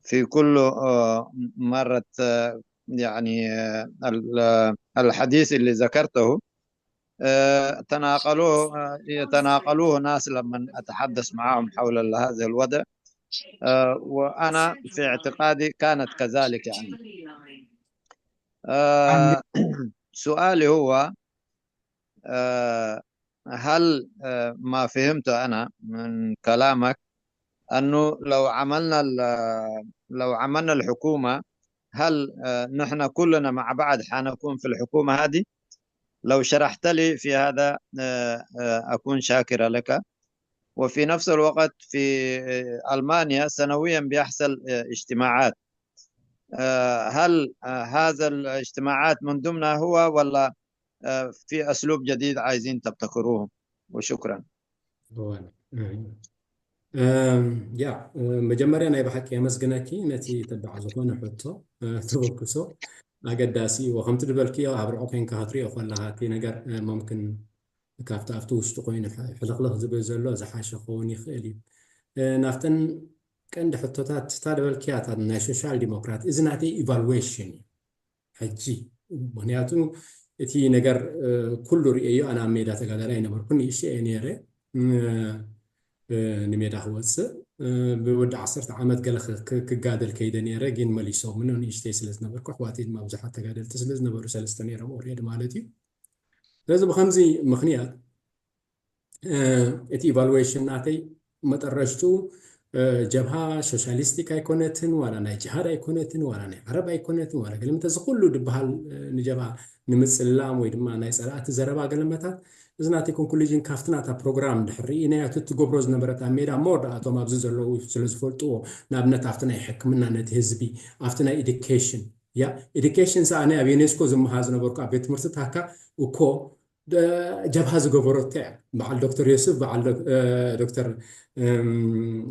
في كل آه، مرة آه، يعني آه، ال- آه، الحديث اللي ذكرته آه، تناقلوه آه، يتناقلوه ناس لما أتحدث معهم حول ال- هذا الوضع. آه، وأنا في اعتقادي كانت كذلك يعني. آه، سؤالي هو آه، هل آه، ما فهمت أنا من كلامك أنه لو عملنا ال- لو عملنا الحكومة، هل آه، نحن كلنا مع بعض حنكون في الحكومة هذه؟ لو شرحت لي في هذا آه، آه، أكون شاكرة لك. وفي نفس الوقت في آه، ألمانيا سنويا بيحصل آه، اجتماعات. آه، هل آه، هذا الاجتماعات من ضمنها هو ولا آه، في أسلوب جديد عايزين تبتكروه؟ وشكرا. እዋን ያ መጀመርያ ናይ ብሓቂ የመስግነኪ ነቲ ተባዕ ዝኾነ ሕቶ ተበግሶ ኣገዳሲ እዩ። ከምቲ ዝበልክዮ ኣብ ርዑ ኮይንካ ክትሪኦ ከለካ እቲ ነገር ሙምክን ካብቲ ኣብቲ ውሽጢ ኮይኑ ሕልኽልኽ ዝብል ዘሎ ዝሓሸ ክኸውን ይኽእል እዩ። ናብተን ቀንዲ ሕቶታት እታ ዝበልክያ እታ ናይ ሶሻል ዲሞክራት እዚ ናተይ ኢቫሉዌሽን እዩ። ሕጂ ምክንያቱ እቲ ነገር ኩሉ ርእየዮ ኣነ ኣብ ሜዳ ተጋዳላይ ኣይነበርኩን ንእሽተይ እየ ነይረ ንሜዳ ክወፅእ ብወዲ ዓሰርተ ዓመት ገለ ክጋደል ከይደ ነይረ ግን መሊሶምኒ ንእሽተይ ስለ ዝነበርኩ ኣሕዋተይ ድማ ብዙሓት ተጋደልቲ ስለ ዝነበሩ ሰለስተ ነይሮም ኦሬድ ማለት እዩ ስለዚ ብከምዚ ምክንያት እቲ ኢቫሉዌሽን ናተይ መጠረሽቱ ጀብሃ ሶሻሊስቲክ ኣይኮነትን ዋላ ናይ ጅሃድ ኣይኮነትን ዋላ ናይ ዓረብ ኣይኮነትን ዋላ ገለምተ እዚ ኩሉ ድበሃል ንጀብሃ ንምፅላም ወይ ድማ ናይ ፀላእቲ ዘረባ ገለመታት እዚ ናተይ ኮንክሉዥን ካብቲ ናታ ፕሮግራም ድሕር ርኢናዮ እቲ ትገብሮ ዝነበረት ኣብ ሜዳ ሞር ኣቶም ኣብዚ ዘለዉ ስለ ዝፈልጥዎ ንኣብነት ኣብቲ ናይ ሕክምና ነቲ ህዝቢ ኣብቲ ናይ ኤዱኬሽን ያ ኤዱኬሽን ሰኣነ ኣብ ዩኔስኮ ዝመሃር ዝነበርኩ ኣብ ቤት ትምህርቲ ታካ እኮ ጀብሃ ዝገበረቶ እያ በዓል ዶክተር ዮስፍ በዓል ዶክተር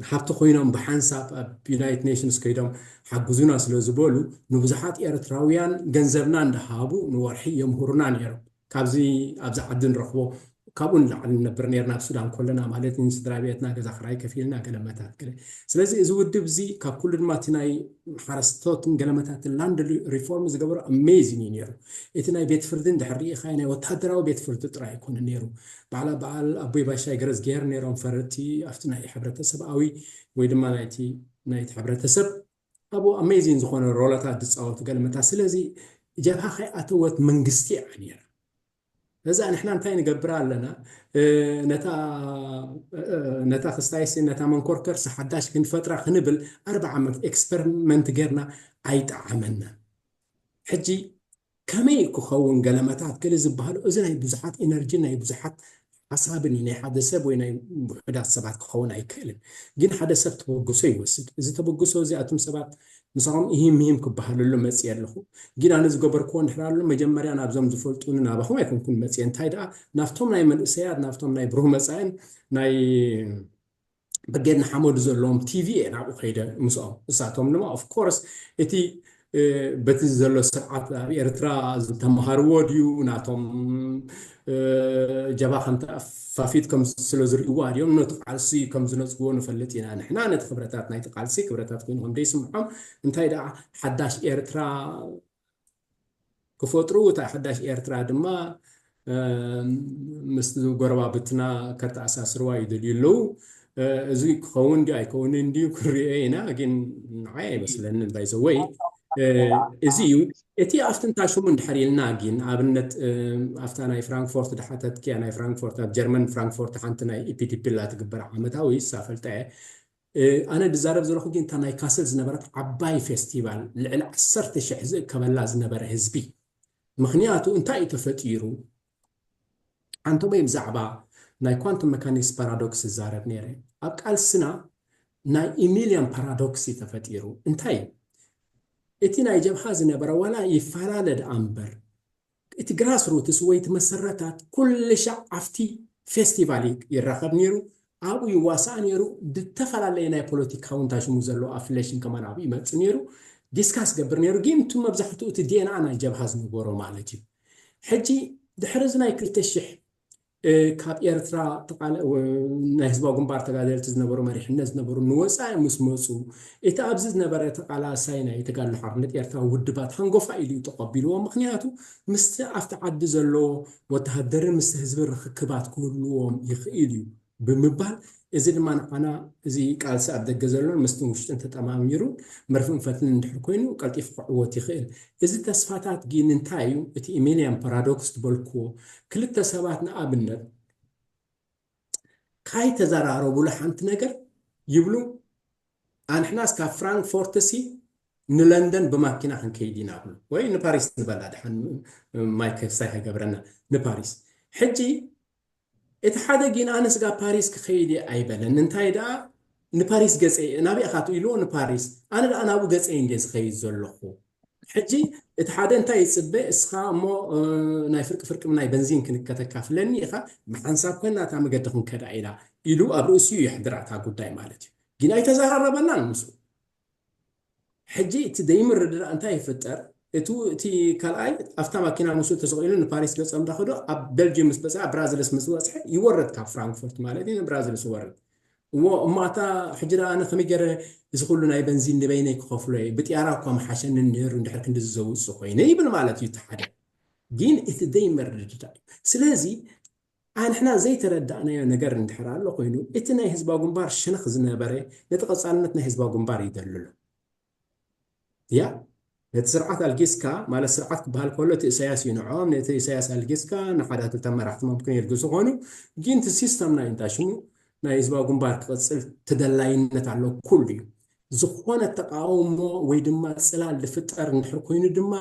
ሃብቲ ኮይኖም ብሓንሳብ ኣብ ዩናይትድ ኔሽንስ ከይዶም ሓግዙና ስለ ዝበሉ ንብዙሓት ኤርትራውያን ገንዘብና እንዳሃቡ ንወርሒ የምህሩና ነይሮም ካብዚ ኣብዚ ዓዲ ንረኽቦ ካብኡ ንላዕሊ ንነብር ነርና ኣብ ሱዳን ኮለና ማለት ስድራ ቤትና ገዛ ክራይ ከፊልና ገለመታት ገለ ስለዚ እዚ ውድብ እዚ ካብ ኩሉ ድማ እቲ ናይ ሓረስቶትን ገለመታትን ላንድ ሪፎርም ዝገበሮ ኣሜዚን እዩ ነይሩ እቲ ናይ ቤት ፍርድን ድሕር ርኢኻዮ ናይ ወታደራዊ ቤት ፍርዲ ጥራይ ኣይኮነ ነይሩ በዓላ በዓል ኣቦይ ባሻይ ገረዝ ገይር ነይሮም ፈረድቲ ኣብቲ ናይ ሕብረተሰብኣዊ ወይ ድማ ናይቲ ናይቲ ሕብረተሰብ ኣብኡ ኣሜዚን ዝኾነ ሮለታት ዝፃወቱ ገለመታት ስለዚ ጀብሃ ከይኣተወት መንግስቲ እያ ነይራ እዛ ንሕና እንታይ ንገብር ኣለና ነታ ክስታይሲ ነታ መንኮርከርሲ ሓዳሽ ክንፈጥራ ክንብል ኣርባ ዓመት ኤክስፐሪመንት ጌርና ኣይጠዓመና ሕጂ ከመይ ክኸውን ገለመታት ገለ ዝበሃሉ እዚ ናይ ብዙሓት ኢነርጂ ናይ ብዙሓት ሓሳብን እዩ ናይ ሓደ ሰብ ወይ ናይ ውሑዳት ሰባት ክኸውን ኣይክእልን ግን ሓደ ሰብ ተበግሶ ይወስድ እዚ ተበግሶ እዚ ኣቱም ሰባት ምሳኦም ይሂም ይሂም ክበሃለሉ መፅእ ኣለኹ ግን ኣነ ዝገበርክዎ እንድሕር ኣሎ መጀመርያ ናብዞም ዝፈልጡኒ ናባኹም ኣይኮንኩን መፅእ እንታይ ደኣ ናብቶም ናይ መንእሰያት ናብቶም ናይ ብሩህ መፃእን ናይ ብርጌድ ንሓመዱ ዘለዎም ቲቪ እየ ናብኡ ከይደ ምስኦም እሳቶም ድማ ኦፍኮርስ እቲ በቲ ዘሎ ስርዓት ኣብ ኤርትራ ዝተምሃርዎ ድዩ ናቶም ጀባ ከምቲ ኣፋፊት ከም ስለ ዝርእዋ ድዮም ነቲ ቃልሲ ከም ዝነፅግዎ ንፈልጥ ኢና ንሕና ነቲ ክብረታት ናይቲ ቃልሲ ክብረታት ኮይኑ ከም ደይስምዖም እንታይ ደኣ ሓዳሽ ኤርትራ ክፈጥሩ እታ ሓዳሽ ኤርትራ ድማ ምስቲ ጎረባብትና ከተኣሳስርዋ ይደልዩ ኣለዉ እዚ ክኸውን ድዩ ኣይከውንን ድዩ ክንሪኦ ኢና ግን ንዓይ ኣይመስለንን ባይዘወይ እዚ እዩ እቲ ኣብቲ እንታይ ሽሙ እንድሕር ኢልና ግን ኣብነት ኣብታ ናይ ፍራንክፎርት ድሓተትክያ ናይ ፍራንክፎርት ኣብ ጀርመን ፍራንክፎርት ሓንቲ ናይ ኢፒዲፒ ላ ትግበር ዓመታዊ ሳፈልጠ ኣነ ዝዛረብ ዘለኹ ግን እታ ናይ ካስል ዝነበረት ዓባይ ፌስቲቫል ልዕሊ ዓሰርተ ሽሕ ዝእከበላ ዝነበረ ህዝቢ ምኽንያቱ እንታይ እዩ ተፈጢሩ ኣንቶሞይ ብዛዕባ ናይ ኳንቱም መካኒክስ ፓራዶክስ ዝዛረብ ነይረ ኣብ ቃልስና ናይ ኢሚልያን ፓራዶክስ እዩ ተፈጢሩ እንታይ እቲ ናይ ጀብሃ ዝነበረ ዋላ ይፈላለ ደኣ እምበር እቲ ግራስ ሩትስ ወይ እቲ መሰረታት ኩልሻዕ ኣብቲ ፌስቲቫል ይራኸብ ነይሩ። ኣብኡ ይዋሳእ ነይሩ። ዝተፈላለየ ናይ ፖለቲካዊ እንታይ ሽሙ ዘለዎ ኣፍሌሽን ከማን ኣብኡ ይመፅእ ነይሩ። ዲስካስ ገብር ነይሩ። ግን እቲ መብዛሕትኡ እቲ ዲኤንኤ ናይ ጀብሃ ዝነበሮ ማለት እዩ። ሕጂ ድሕሪ እዚ ናይ ክልተ ሽሕ ካብ ኤርትራ ናይ ህዝባዊ ግንባር ተጋደልቲ ዝነበሩ መሪሕነት ዝነበሩ ንወፃኢ ምስ መፁ እቲ ኣብዚ ዝነበረ ተቃላሳይ ናይ ተጋድሎ ሓርነት ኤርትራ ውድባት ሃንጎፋ ኢሉ እዩ ተቐቢልዎ። ምክንያቱ ምስቲ ኣብቲ ዓዲ ዘሎ ወተሃደርን ምስቲ ህዝቢ ርክክባት ክህልዎም ይኽእል እዩ ብምባል እዚ ድማ ንዓና እዚ ቃልሲ ኣብ ደገ ዘሎን ምስቲ ውሽጥን ተጠማሚሩ መርፍእን ፈትልን እንድሕር ኮይኑ ቀልጢፉ ክዕወት ይኽእል። እዚ ተስፋታት ግን እንታይ እዩ? እቲ ኢሚልያን ፓራዶክስ ዝበልክዎ ክልተ ሰባት ንኣብነት ካይተዘራረቡሉ ሓንቲ ነገር ይብሉ፣ ኣንሕናስ ካብ ፍራንክፎርት ሲ ንለንደን ብማኪና ክንከይድ ኢና ብሉ፣ ወይ ንፓሪስ ንበላ ድሓን ማይ ክሳይ ከገብረና ንፓሪስ። ሕጂ እቲ ሓደ ግን ኣነስ ጋብ ፓሪስ ክኸይድ እየ ኣይበለን። እንታይ ደኣ ንፓሪስ ገፀ ናበይ ኢኻ ኢልዎ ንፓሪስ። ኣነ ደኣ ናብኡ ገፀ እንደ ዝኸይድ ዘለኹ። ሕጂ እቲ ሓደ እንታይ ይፅበ እስኻ እሞ ናይ ፍርቂ ፍርቂ ናይ በንዚን ክንከተካፍለኒ ኢኻ ብሓንሳብ ኮይና እታ መገዲ ክንከዳ ኢና ኢሉ ኣብ ርእሲኡ የሕድራ እታ ጉዳይ ማለት እዩ። ግን ኣይተዘራረበናን ምስኡ። ሕጂ እቲ ዘይምርድዳእ እንታይ ይፍጠር? እቱ እቲ ካልኣይ ኣብታ ማኪና ምስኡ ተሰቂሉ ንፓሪስ ገጾም ዳኸዶ ኣብ ቤልጅየም ምስ በፅሐ ኣብ ብራዝልስ ምስ በፅሐ ይወረድ ካብ ፍራንክፎርት ማለት እዩ ንብራዝልስ ይወረድ። እዎ እሞ ኣታ ሕጂ ደኣ ኣነ ከመይ ገይረ እዚ ኩሉ ናይ በንዚን ንበይነይ ክኸፍሎ እየ ብጥያራ እኳ መሓሸኒ ነይሩ እንድሕር ክንዲ ዝዘውፅ ኮይነ ይብል ማለት እዩ እቲ ሓደ። ግን እቲ ዘይምርድዳእ እዩ። ስለዚ ኣንሕና ዘይተረዳእናዮ ነገር እንድሕር ኣሎ ኮይኑ እቲ ናይ ህዝባዊ ግንባር ሸነኽ ዝነበረ ነቲ ቀፃልነት ናይ ህዝባዊ ግንባር ይደልሎ እያ። ነቲ ስርዓት ኣልጊስካ ማለት ስርዓት ክበሃል ከሎ እቲ እሳያስ እዩ ንዖም ነቲ እሳያስ ኣልጊስካ ንሓዳትልታ መራሕቲ መምክን የልግሱ ኮይኑ ግን እቲ ሲስተም ናይ እንታይ ሽሙ ናይ ህዝባዊ ግንባር ክቕፅል ተደላይነት ኣሎ ኩሉ እዩ። ዝኾነ ተቃውሞ ወይ ድማ ፅላል ዝፍጠር እንድሕር ኮይኑ ድማ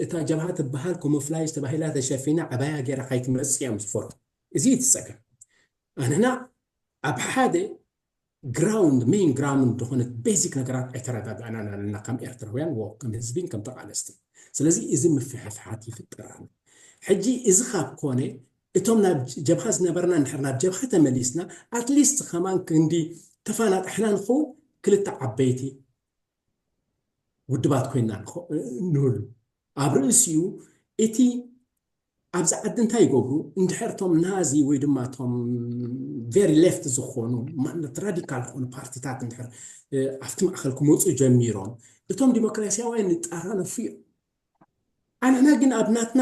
እታ ጀብሃ ትበሃል ኮሞፍላጅ ተባሂላ ተሸፊና ዕባያ ገይራ ካይትመፅእ እዮም ዝፈርዱ። እዚ እቲ ፀገም። ኣንሕና ኣብ ሓደ ግራውንድ ሜን ግራውንድ ዝኾነት ቤዚክ ነገራት ኣይተረዳዳእናን ኣለና ከም ኤርትራውያን ወ ከም ህዝቢን ከም ተቃለስቲ። ስለዚ እዚ ምፍሕፍሓት ይፍጠር ኣሎ። ሕጂ እዚ ካብ ኮነ እቶም ናብ ጀብሃ ዝነበርና እንድሕር ናብ ጀብሃ ተመሊስና ኣትሊስት ከማን ክንዲ ተፋናጣሕና ንኸውን ክልተ ዓበይቲ ውድባት ኮይና ንህሉ። ኣብ ርእሲኡ እቲ ኣብዚ ዓዲ እንታይ ይገብሩ እንድሕር እቶም ናዚ ወይ ድማ እቶም ቨሪ ሌፍት ዝኾኑ ማለት ራዲካል ዝኾኑ ፓርቲታት እንድሕር ኣብቲ ማእኸል ክመፁ ጀሚሮም እቶም ዲሞክራሲያውያን ይጣራነፉ እዮም። ኣንሕና ግን ኣብ ናትና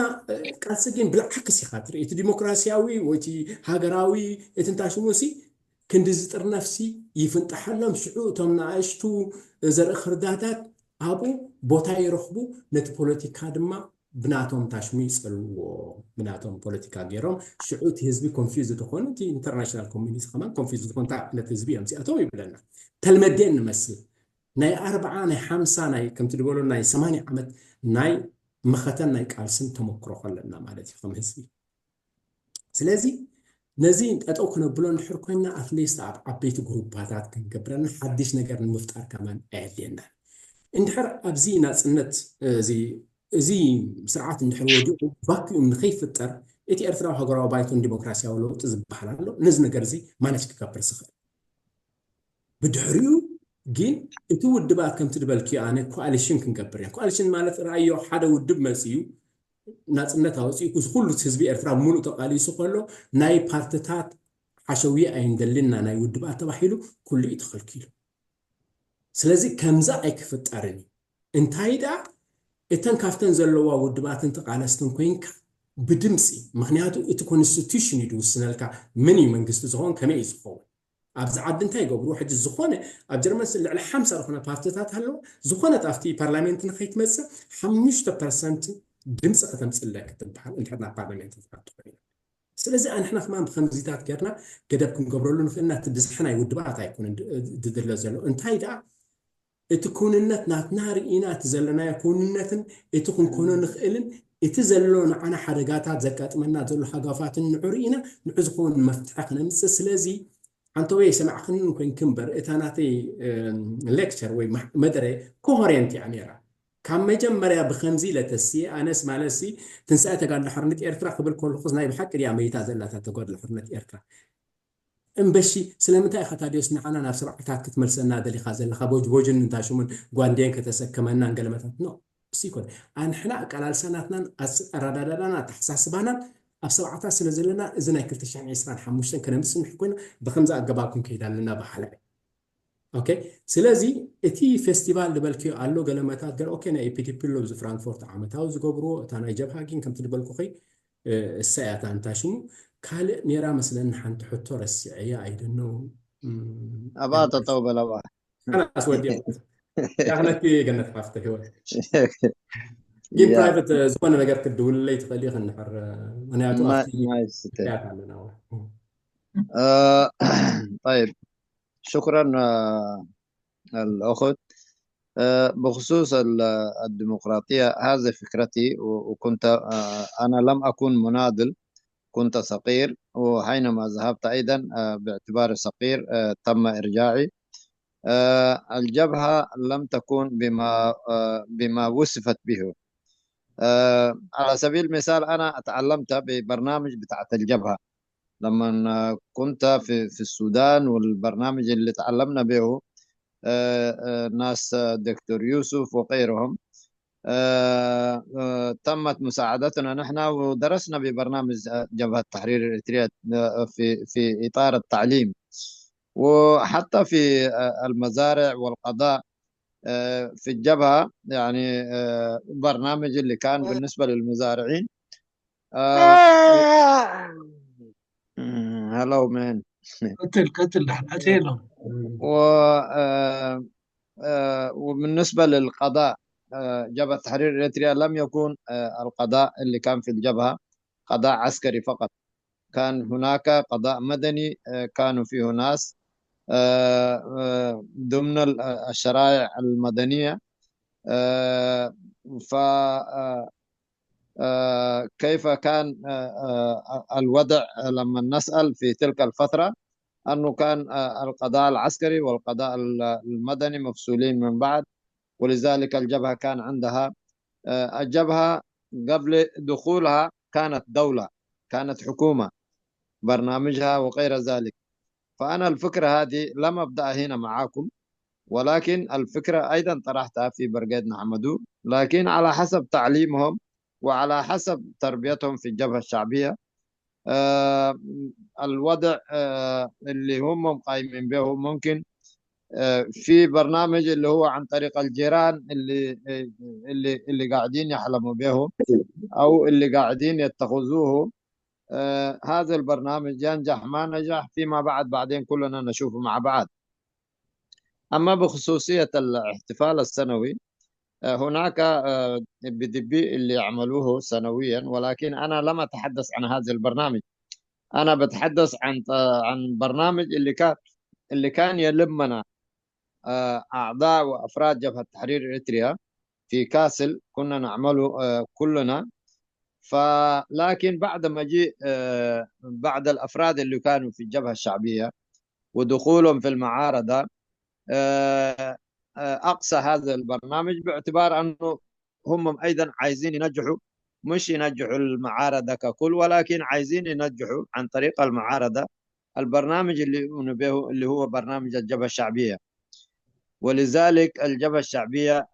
ቃልሲ ግን ብልዓክስ ኢኻ ትርኢ እቲ ዲሞክራሲያዊ ወይ እቲ ሃገራዊ እቲ እንታይ ሽሙሲ ክንዲ ዝጥርነፍሲ ይፍንጣሓሎም ሽዑ እቶም ንኣሽቱ ዘርኢ ክርዳታት ኣብኡ ቦታ ይረኽቡ ነቲ ፖለቲካ ድማ ብናቶም ታሽሙ ይፀልዎ ብናቶም ፖለቲካ ገይሮም ሽዑ እቲ ህዝቢ ኮንፊዝ ዝኾኑ እቲ ኢንተርናሽናል ኮሚኒቲ ከማን ኮንፊዝ ዝኾኑ እንታይ ዓይነት ህዝቢ እዮም እዚኣቶም ይብለና ተልመዴን ንመስል ናይ ኣርብዓ ናይ ሓምሳ ናይ ከምቲ ዝበሎ ናይ ሰማንያ ዓመት ናይ መኸተን ናይ ቃልስን ተመክሮ ከለና ማለት እዩ ከም ህዝቢ ስለዚ ነዚ ጠጠው ክነብሎ እንድሕር ኮይና ኣትሊስት ኣብ ዓበይቲ ግሩፓታት ክንገብረና ሓድሽ ነገር ንምፍጣር ከማን ኣየድልየናን እንድሕር ኣብዚ ናፅነት እዚ ስርዓት እንድሕር ወዲቑ ቫክዩም ንከይፍጠር እቲ ኤርትራዊ ሃገራዊ ባይቶን ዲሞክራሲያዊ ለውጢ ዝበሃል ኣሎ ነዚ ነገር እዚ ማነጅ ክገብር ዝኽእል ብድሕሪኡ ግን እቲ ውድባት ከምቲ ዝበልክዮ ኣነ ኮኣሊሽን ክንገብር እየ ኮኣሊሽን ማለት ረኣዮ ሓደ ውድብ መፅዩ ናፅነት ኣውፅኡ እዚ ኩሉ ህዝቢ ኤርትራ ሙሉእ ተቃሊሱ ከሎ ናይ ፓርትታት ሓሸውየ ኣይንደልንና ናይ ውድባት ተባሂሉ ኩሉ እዩ ተኸልኪሉ ስለዚ ከምዚ ኣይክፍጠርን እዩ እንታይ ደኣ እተን ካብተን ዘለዋ ውድባትን ተቃለስትን ኮይንካ ብድምፂ ምክንያቱ እቲ ኮንስቲቱሽን እዩ ዝውስነልካ መን እዩ መንግስቲ ዝኸውን ከመይ እዩ ዝኸውን ኣብዚ ዓዲ እንታይ ይገብሩ ሕጂ ዝኾነ ኣብ ጀርመን ልዕሊ ሓምሳ ዝኾነ ፓርቲታት ኣለዎ ዝኾነት ኣብቲ ፓርላሜንት ንኸይትመፅእ ሓሙሽተ ፐርሰንት ድምፂ ከተምፅእ ኣለኪ ትበሃል እንድሕር ናብ ፓርላሜንት ትኣቱ ኮይና ስለዚ ኣንሕና ከማን ብከምዚታት ጌርና ገደብ ክንገብረሉ ንኽእል ኢና እቲ ብዝሒ ናይ ውድባት ኣይኮነን ድድለ ዘሎ እንታይ ደኣ እቲ ክውንነት ናትና ርኢና እቲ ዘለናዮ ክውንነትን እቲ ክንኮኖ ንኽእልን እቲ ዘሎ ንዓና ሓደጋታት ዘጋጥመና ዘሎ ሃጋፋትን ንዑ ርኢና ንዑ ዝኸውን መፍትሒ ክነምፅእ ስለዚ ሓንተወይ ሰማዕክንን ኮይንክ እምበር እታ ናተይ ሌክቸር ወይ መደረ ኮሆሬንት እያ ነይራ ካብ መጀመርያ ብከምዚ ኢለ ተስየ ኣነስ ማለትሲ ትንሳኤ ተጋድሎ ሓርነት ኤርትራ ክብል ከለኹስ ናይ ብሓቂ ድያ መይታ ዘላታ ተጋድሎ ሓርነት ኤርትራ? እምበሺ ስለምንታይ ኢኻ ታዲዮስ ንዓና ናብ ሰብዓታት ክትመልሰና ደሊኻ ዘለኻ? ቦጅቦጅን እንታሽሙን ጓንዴን ከተሰከመናን ገለመታት ኖ እሱ ይኮን። ኣንሕና ኣቀላልሳ ናትናን ኣረዳዳዳና ኣተሓሳስባናን ኣብ ሰብዓታት ስለ ዘለና እዚ ናይ ክልተ ሽሕን ዕስራን ሓሙሽተን ከነምስንሕ ኮይና ብከምዚ ኣገባብ ክንከይድ ኣለና ብሓላይ። ኦኬ፣ ስለዚ እቲ ፌስቲቫል ዝበልክዮ ኣሎ ገለመታት ገለ ኦኬ ናይ ኢፒዲፒ ኣሎ እዚ ፍራንክፎርት ዓመታዊ ዝገብርዎ እታ ናይ ጀብሃ ግን ከምቲ ዝበልኩኺ እሳ እያ እታ እንታይ ሽሙ ካልእ ኔራ መስለኒ ሓንቲ ሕቶ ረሲዐያ ኣይደነው ኣብኣ ጠጠው በል ኣብኣ ካላስ ወዲያ ያክለኪ ገነት ሓፍተ ህይወት ግን ፕራይቨት ዝኾነ ነገር ክትድውልለይ ትኽእል ኢኺ እንድሕር ምክንያቱ ኣብቲ ኣለና طيب شكرا الأخت بخصوص الديمقراطية هذه فكرتي وكنت أنا لم أكن مناضل كنت صغير وحينما ذهبت أيضا باعتباري صغير تم إرجاعي الجبهة لم تكن بما بما وصفت به على سبيل المثال أنا تعلمت ببرنامج بتاعت الجبهة لما كنت في في السودان والبرنامج اللي تعلمنا به ناس دكتور يوسف وغيرهم تمت مساعدتنا نحن ودرسنا ببرنامج جبهة تحرير إريتريا في في إطار التعليم وحتى في المزارع والقضاء في الجبهة يعني برنامج اللي كان بالنسبة للمزارعين hello man ቀጥል ቀጥል ዳሕና ቀጥል و وبالنسبة للقضاء جبهة تحرير إريتريا لم يكن القضاء اللي كان في الجبهة قضاء عسكري فقط كان هناك قضاء مدني كانوا فيه ناس ضمن الشرائع المدنية ف كيف كان الوضع لما نسأل في تلك الفترة أنه كان القضاء العسكري والقضاء المدني مفصولين من بعض ولذلك الجبهة كان عندها الجبهة قبل دخولها كانت دولة كانت حكومة برنامجها وغير ذلك فأنا الفكرة هذه لم أبدأ هنا معاكم ولكن الفكرة أيضا طرحتها في برقيد نحمدو لكن على حسب تعليمهم وعلى حسب تربيتهم في الجبهة الشعبية آه الوضع آه اللي هم قايمين به ممكن آه في برنامج اللي هو عن طريق الجيران اللي اللي اللي قاعدين يحلموا به او اللي قاعدين يتخذوه آه هذا البرنامج ينجح ما نجح فيما بعد بعدين كلنا نشوفه مع بعض أما بخصوصية الاحتفال السنوي هناك بدبي اللي يعملوه سنويا ولكن أنا لم أتحدث عن هذا البرنامج أنا بتحدث عن عن برنامج اللي كان اللي كان يلمنا أعضاء وأفراد جبهة تحرير إريتريا في كاسل كنا نعمله كلنا فلكن بعد مجيء بعض الأفراد اللي كانوا في الجبهة الشعبية ودخولهم في المعارضة أقصى هذا البرنامج باعتبار أنه هم أيضا عايزين ينجحوا مش ينجحوا المعارضة ككل ولكن عايزين ينجحوا عن طريق المعارضة البرنامج اللي يؤمنوا به اللي هو برنامج الجبهة الشعبية ولذلك الجبهة الشعبية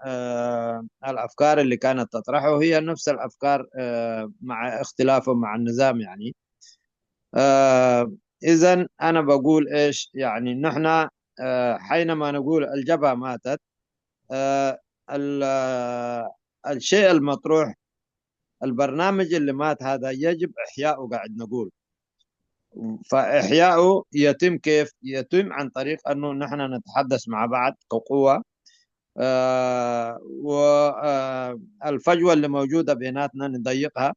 الأفكار اللي كانت تطرحه هي نفس الأفكار مع اختلافه مع النظام يعني إذا أنا بقول إيش يعني نحن حينما نقول الجبهة ماتت الشيء المطروح البرنامج اللي مات هذا يجب إحياؤه قاعد نقول فإحياؤه يتم كيف؟ يتم عن طريق أنه نحن نتحدث مع بعض كقوة والفجوة اللي موجودة بيناتنا نضيقها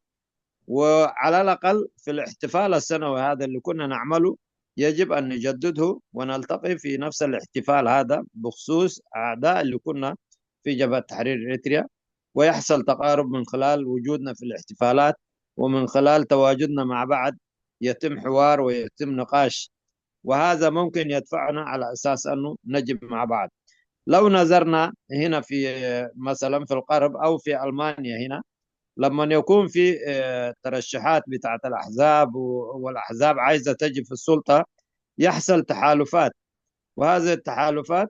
وعلى الأقل في الاحتفال السنوي هذا اللي كنا نعمله يجب أن نجدده ونلتقي في نفس الاحتفال هذا بخصوص أعضاء اللي كنا في جبهة تحرير إريتريا ويحصل تقارب من خلال وجودنا في الاحتفالات ومن خلال تواجدنا مع بعض يتم حوار ويتم نقاش وهذا ممكن يدفعنا على أساس أنه نجب مع بعض لو نظرنا هنا في، آه، مثلًا في الغرب أو في ألمانيا هنا، لما يكون في، آه، ترشحات بتاعت الأحزاب و-، والأحزاب عايزة تجي في السلطة، يحصل تحالفات، وهذه التحالفات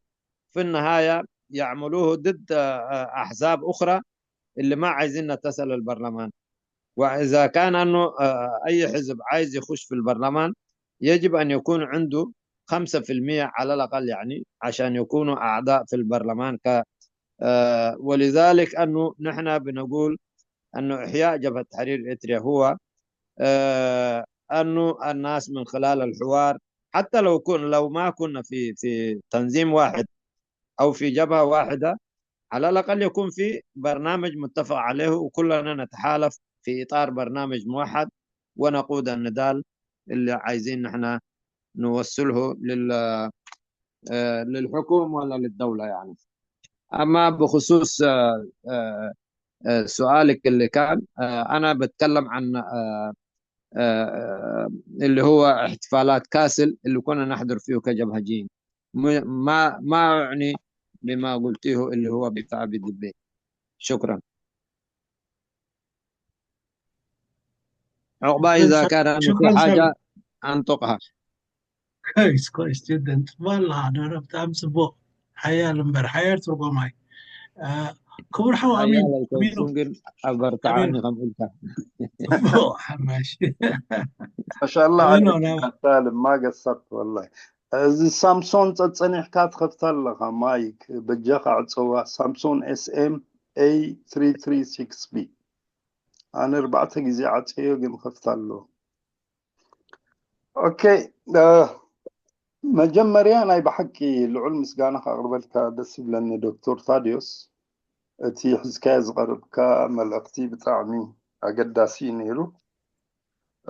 في النهاية يعملوه ضد، آه، أحزاب أخرى اللي ما عايزين تصل البرلمان. وإذا كان أنه، آه، أي حزب عايز يخش في البرلمان، يجب أن يكون عنده خمسة في المية على الأقل، يعني، عشان يكونوا أعضاء في البرلمان. ك-، آه، ولذلك أنه نحن بنقول أنه إحياء جبهة تحرير إريتريا هو، آه، أنه الناس من خلال الحوار، حتى لو كن-، لو ما كنا في، في تنظيم واحد أو في جبهة واحدة، على الأقل يكون في برنامج متفق عليه وكلنا نتحالف في إطار برنامج موحد ونقود النضال اللي عايزين نحن نوصله لل-، آه، للحكومة ولا للدولة، يعني. أما بخصوص، آه، آه، آه، سؤالك اللي كان، آه، أنا بتكلم عن، آه، آه، آه، اللي هو احتفالات كاسل اللي كنا نحضر فيه كجبهجيين. م-، ما، ما أعني بما قلتيه اللي هو بتاع بي دي بي. شكرًا. عقبة، إذا كان في حاجة أنطقها. كويس، كويس جدًا. ትባል ኣለኻ ዶሮ፣ ብጣዕሚ ጽቡቕ። ሓያል እምበር፣ ሓያል ትርጎማይ። እ፣ ክቡር ሓው ኣሚን፣ ሓያል ኣይኮንኩን፣ ግን ኣበርትዓኒ ከምኡ ኢልካ። ጽቡቕ፣ ሓማሽ። ማሻኣላ ኣሚን፣ ዓሊ፣ ሳልም፣ ማገሳት፣ ወላሂ። እዚ ሳምሶን ጸጸኒሕካ ትኸፍታ ኣለኻ፣ ማይክ፣ በጃኻ ዕጸዋ፣ ሳምሶን S M A three three six B። ኣነ ኣርባዕተ ግዜ ዓጽዮ፣ ግን ኸፍታ ኣሎ። ኦኬ፣ እ፣ መጀመርያ ናይ ብሓቂ ልዑል ምስጋና ከቕርበልካ ደስ ይብለኒ ዶክተር ታድዮስ። እቲ ሒዝካዮ ዝቐረብካ መልእኽቲ ብጣዕሚ ኣገዳሲ እዩ ነይሩ።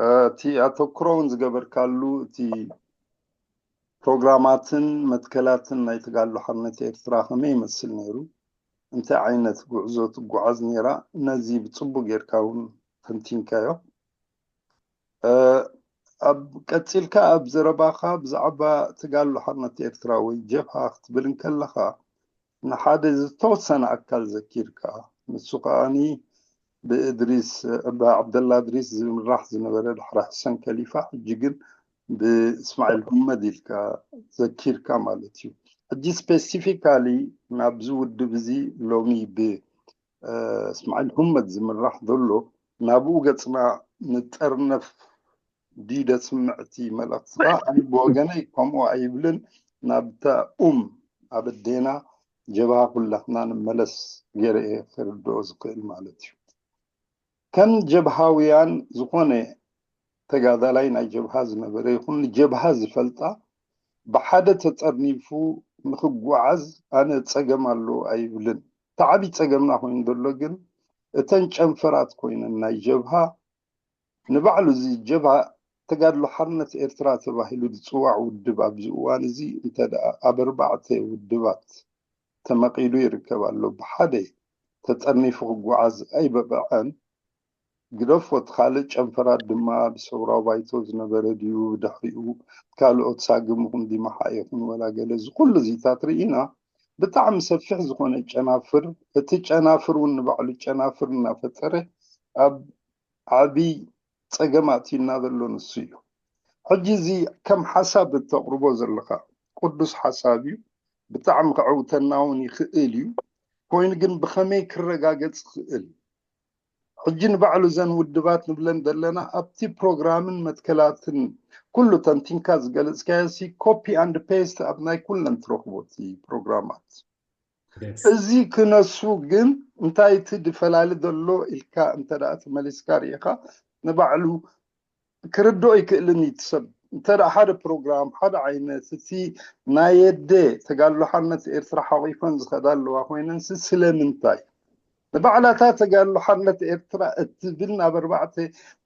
እ፣ እቲ ኣተኩሮ እውን ዝገበርካሉ እቲ ፕሮግራማትን መትከላትን ናይ ተጋድሎ ሓርነት ኤርትራ ከመይ ይመስል ነይሩ፣ እንታይ ዓይነት ጉዕዞ ትጓዓዝ ነይራ፣ ነዚ ብጽቡቕ ጌርካ እውን ተንቲንካዮ። እ፣ ኣብ ቀጺልካ ኣብ ዘረባኻ ብዛዕባ ተጋድሎ ሓርነት ኤርትራ ወይ ጀብሃ ክትብል እንከለኻ፣ ንሓደ ዝተወሰነ ኣካል ዘኪርካ፣ ንሱ ከኣኒ ብእድሪስ፣ ብዓብደላ እድሪስ ዝምራሕ ዝነበረ፣ ድሕሪ ሕሰን ከሊፋ፣ ሕጂ ግን ብእስማዒል ሁመድ ኢልካ ዘኪርካ ማለት እዩ። ሕጂ ስፔሲፊካሊ ናብዚ ውድብ እዚ ሎሚ ብ፣ እ፣ እስማዒል ሁመድ ዝምራሕ ዘሎ ናብኡ ገጽና ንጠርነፍ ድዩ ደስምዕ እቲ መልእኽትኻ? ኣነ ብወገነይ ከምኡ ኣይብልን። ናብታ ኡም ኣብ ኣዴና ጀብሃ ኩላትና ንመለስ ገይረ እየ ክርድኦ ዝኽእል ማለት እዩ። ከም ጀብሃውያን ዝኾነ ተጋዳላይ ናይ ጀብሃ ዝነበረ ይኹን ንጀብሃ ዝፈልጣ ብሓደ ተጠርኒፉ ንኽጓዓዝ ኣነ ጸገም ኣለዎ ኣይብልን። እቲ ዓብዪ ጸገምና ኮይኑ ዘሎ ግን እተን ጨንፈራት ኮይነን ናይ ጀብሃ ንባዕሉ እዚ ጀብሃ ተጋድሎ ሓርነት ኤርትራ ተባሂሉ ዝጽዋዕ ውድብ ኣብዚ እዋን እዚ እንተ ደኣ ኣብ ኣርባዕተ ውድባት ተመቒሉ ይርከብ ኣሎ። ብሓደ ተጠርኒፉ ክጓዓዝ ኣይበቕዐን። ግደፎ፣ እቲ ካልእ ጨንፈራት ድማ ብሰውራዊ ባይቶ ዝነበረ ድዩ፣ ብድሕሪኡ ካልኦት ሳግም ይኹን ዲማሓ ይኹን ወላ ገለ፣ እዚ ኩሉ እዚታት ርኢና ብጣዕሚ ሰፊሕ ዝኾነ ጨናፍር፣ እቲ ጨናፍር እውን ንባዕሉ ጨናፍር እናፈጠረ ኣብ ዓብይ ጸገም ኣእትዩና ዘሎ ንሱ እዩ። ሕጂ እዚ ከም ሓሳብ እተቕርቦ ዘለኻ ቅዱስ ሓሳብ እዩ። ብጣዕሚ ከዕውተና እውን ይኽእል እዩ። ኮይኑ ግን ብኸመይ ክረጋገጽ ይኽእል? ሕጂ ንባዕሉ እዘን ውድባት ንብለን ዘለና ኣብቲ ፕሮግራምን መትከላትን ኩሉ ተንቲንካ ዝገለጽካዮ ሲ ኮፒ ኣንድ ፔስት ኣብ ናይ ኩለን ትረኽቦ እቲ ፕሮግራማት። Yes። እዚ ክነሱ ግን እንታይ እቲ ድፈላሊ ዘሎ ኢልካ እንተ ደኣ ተመሊስካ ርኢኻ ንባዕሉ ክርድኦ ይክእልን እዩ እቲ ሰብ። እንተ ደኣ ሓደ ፕሮግራም፣ ሓደ ዓይነት እቲ ናይ የደ ተጋድሎ ሓርነት ኤርትራ ሓቂፈን ዝኸዳ ኣለዋ ኮይነንሲ ስለምንታይ? ንባዕላታ ተጋድሎ ሓርነት ኤርትራ እትብል ናብ ኣርባዕተ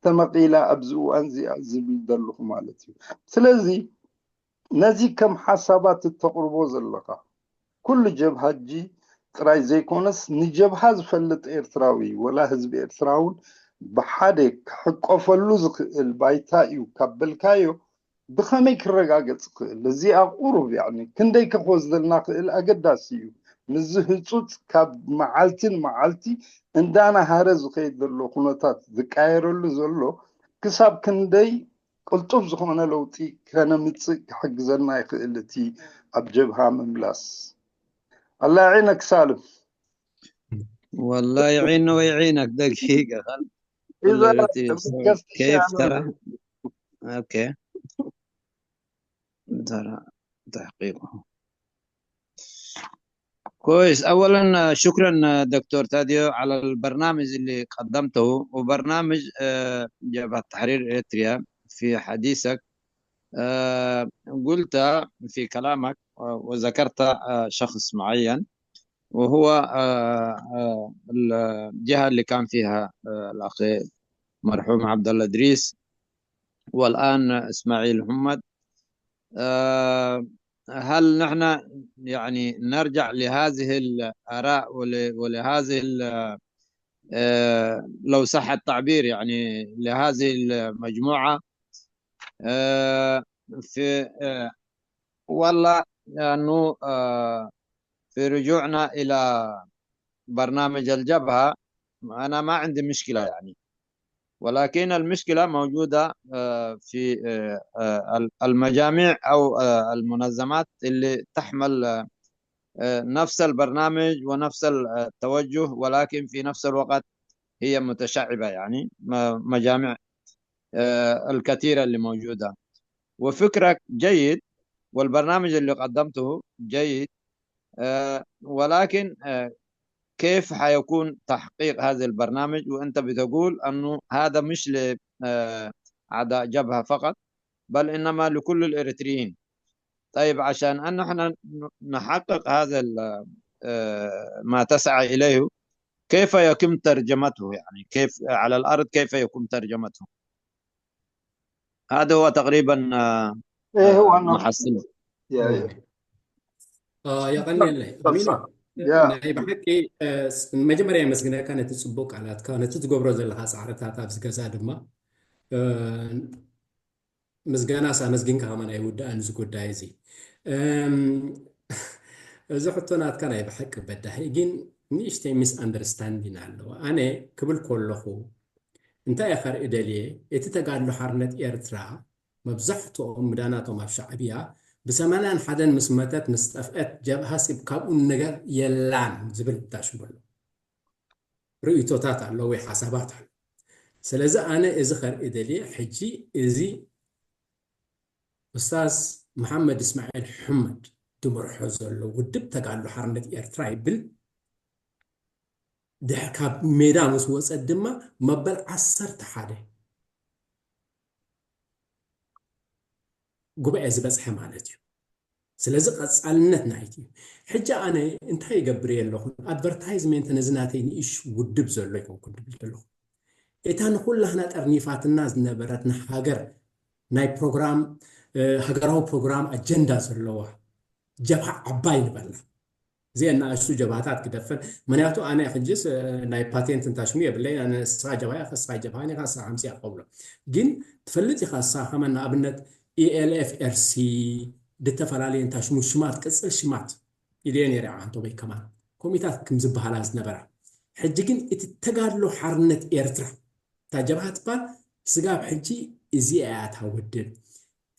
ተመቒላ ኣብዚ እዋን እዚኣ ዝብል ዘለኹ ማለት እዩ። ስለዚ ነዚ ከም ሓሳባት እተቕርቦ ዘለኻ ኩሉ ጀብሃ ሕጂ ጥራይ ዘይኮነስ ንጀብሃ ዝፈልጥ ኤርትራዊ ወላ ህዝቢ ኤርትራ እውን ብሓደ ክሕቆፈሉ ዝኽእል ባይታ እዩ ካብ በልካዮ ብኸመይ ክረጋገጽ ይኽእል? እዚኣ ቁሩብ ያኒ ክንደይ ከ ክወስደልና ክእል ኣገዳሲ እዩ። ምስዚ ህጹጽ ካብ መዓልቲ ንመዓልቲ እንዳናሃረ ዝኸይድ ዘሎ ኩነታት ዝቃየረሉ ዘሎ ክሳብ ክንደይ ቅልጡፍ ዝኾነ ለውጢ ከነምጽእ ክሕግዘና ይኽእል እቲ ኣብ ጀብሃ ምምላስ? ኣላ ይዒነክ ሳልም። والله يعينه ويعينك دقيقة خل إذا كل روتين. بقفت كيف شيء ترى؟ اوكي. ترى تحقيقه كويس. اولا شكرا دكتور تاديو على البرنامج اللي قدمته، وبرنامج آه، جبهة تحرير اريتريا. في حديثك آه، قلت في كلامك آه، وذكرت آه، شخص معين، وهو آه، آه، الجهة اللي كان فيها آه، الأخ مرحوم عبد الله إدريس، والآن إسماعيل محمد. آه، هل نحن يعني نرجع لهذه الآراء ول- ولهذه ال- آه، لو صح التعبير يعني لهذه المجموعة آه، في آه، والله لأنه آه، في رجوعنا إلى برنامج الجبهة، أنا ما عندي مشكلة يعني، ولكن المشكلة موجودة آه، في آه، آه، ال- المجاميع أو آه، المنظمات اللي تحمل آه، آه، نفس البرنامج ونفس التوجه، ولكن في نفس الوقت هي متشعبة يعني م- مجاميع آه، الكثيرة اللي موجودة. وفكرك جيد والبرنامج اللي قدمته جيد، آه، ولكن آه، كيف حيكون تحقيق هذا البرنامج وأنت بتقول أنه هذا مش لأعداء جبهة فقط، بل إنما لكل الإريتريين؟ طيب، عشان أن احنا نحقق هذا ال- آه، ما تسعى إليه، كيف يتم ترجمته؟ يعني كيف على الأرض كيف يتم ترجمته؟ هذا هو تقريبا آه، إيه هو آه، أنا محصلة. يا يا ኣዎ፣ የቐንየለይ። ኣሚን፣ يا ናይ ብሓቂ እ፣ ስ- መጀመርያ የመስግነካ ነቲ ጽቡቕ ቃላትካ፣ ነቲ ትገብሮ ዘለኻ ጻዕርታት ኣብዚ ገዛ ድማ እ፣ ምስጋናስ ኣመስጊንካ ከማን ኣይውዳእን እዚ ጉዳይ እዚ። እም፣ እዚ ሕቶ ናትካ ናይ ብሓቂ በዳሂ፣ ግን ንእሽተይ ሚስ ኣንደርስታንዲን ኣለዎ። ኣነ ክብል ከለኹ እንታይ እየ ከርኢ ደልየ፣ እቲ ተጋድሎ ሓርነት ኤርትራ መብዛሕትኦም ምዳናቶም ኣብ ሻዕብያ ብሰማንያን ሓደን ምስ መተት ምስ ጠፍአት ጀብሃ ሲብ ካብኡ ነገር የላን ዝብል ታሽሙ ኣሎ። ርእይቶታት ኣሎ ወይ ሓሳባት ኣሎ። ስለዚ ኣነ እዚ ከርኢ ደልየ ሕጂ እዚ ኡስታዝ መሓመድ እስማዒል ሕመድ ዝመርሖ ዘሎ ውድብ ተጋድሎ ሓርነት ኤርትራ ይብል ድሕ ካብ ሜዳ ምስ ወፀ ድማ መበል ዓሰርተ ሓደ ጉባኤ ዝበፅሐ ማለት እዩ። ስለዚ ቀፃልነት ናይቲ እዩ። ሕጂ ኣነ እንታይ ይገብር እየ ኣለኹ? ኣድቨርታይዝሜንት ነዚ ናተይ ንእሽ ውድብ ዘሎ ይኮንኩ ድብል ዘለኹ። እታ ንኩላህና ጠርኒፋትና ዝነበረት ንሃገር ናይ ፕሮግራም ሃገራዊ ፕሮግራም ኣጀንዳ ዘለዋ ጀብሃ ዓባይ ንበላ። እዚአን ንኣሽቱ ጀብሃታት ክደፈን ምክንያቱ ኣነ ሕጅስ ናይ ፓቴንት እንታሽሙ የብለይ። ኣነ ስኻ ጀብሃ ኢኻ፣ ስኻ ጀብሃ ኢኻ፣ ስኻ ሓምሲ ኢኻ ከብሎ። ግን ትፈልጥ ኢኻ ስኻ ከማን ንኣብነት ኢኤልኤፍ ኤርሲ ዝተፈላለየ እንታሽሙ ሽማት ቅጽል ሽማት ኢደየ ነይረ ዓንቶ ወይ ከማን ኮሚታት ክም ዝበሃላ ዝነበራ። ሕጂ ግን እቲ ተጋድሎ ሓርነት ኤርትራ እታ ጀብሃ ትባል ስጋብ ሕጂ እዚኣ እያ እታ ውድብ።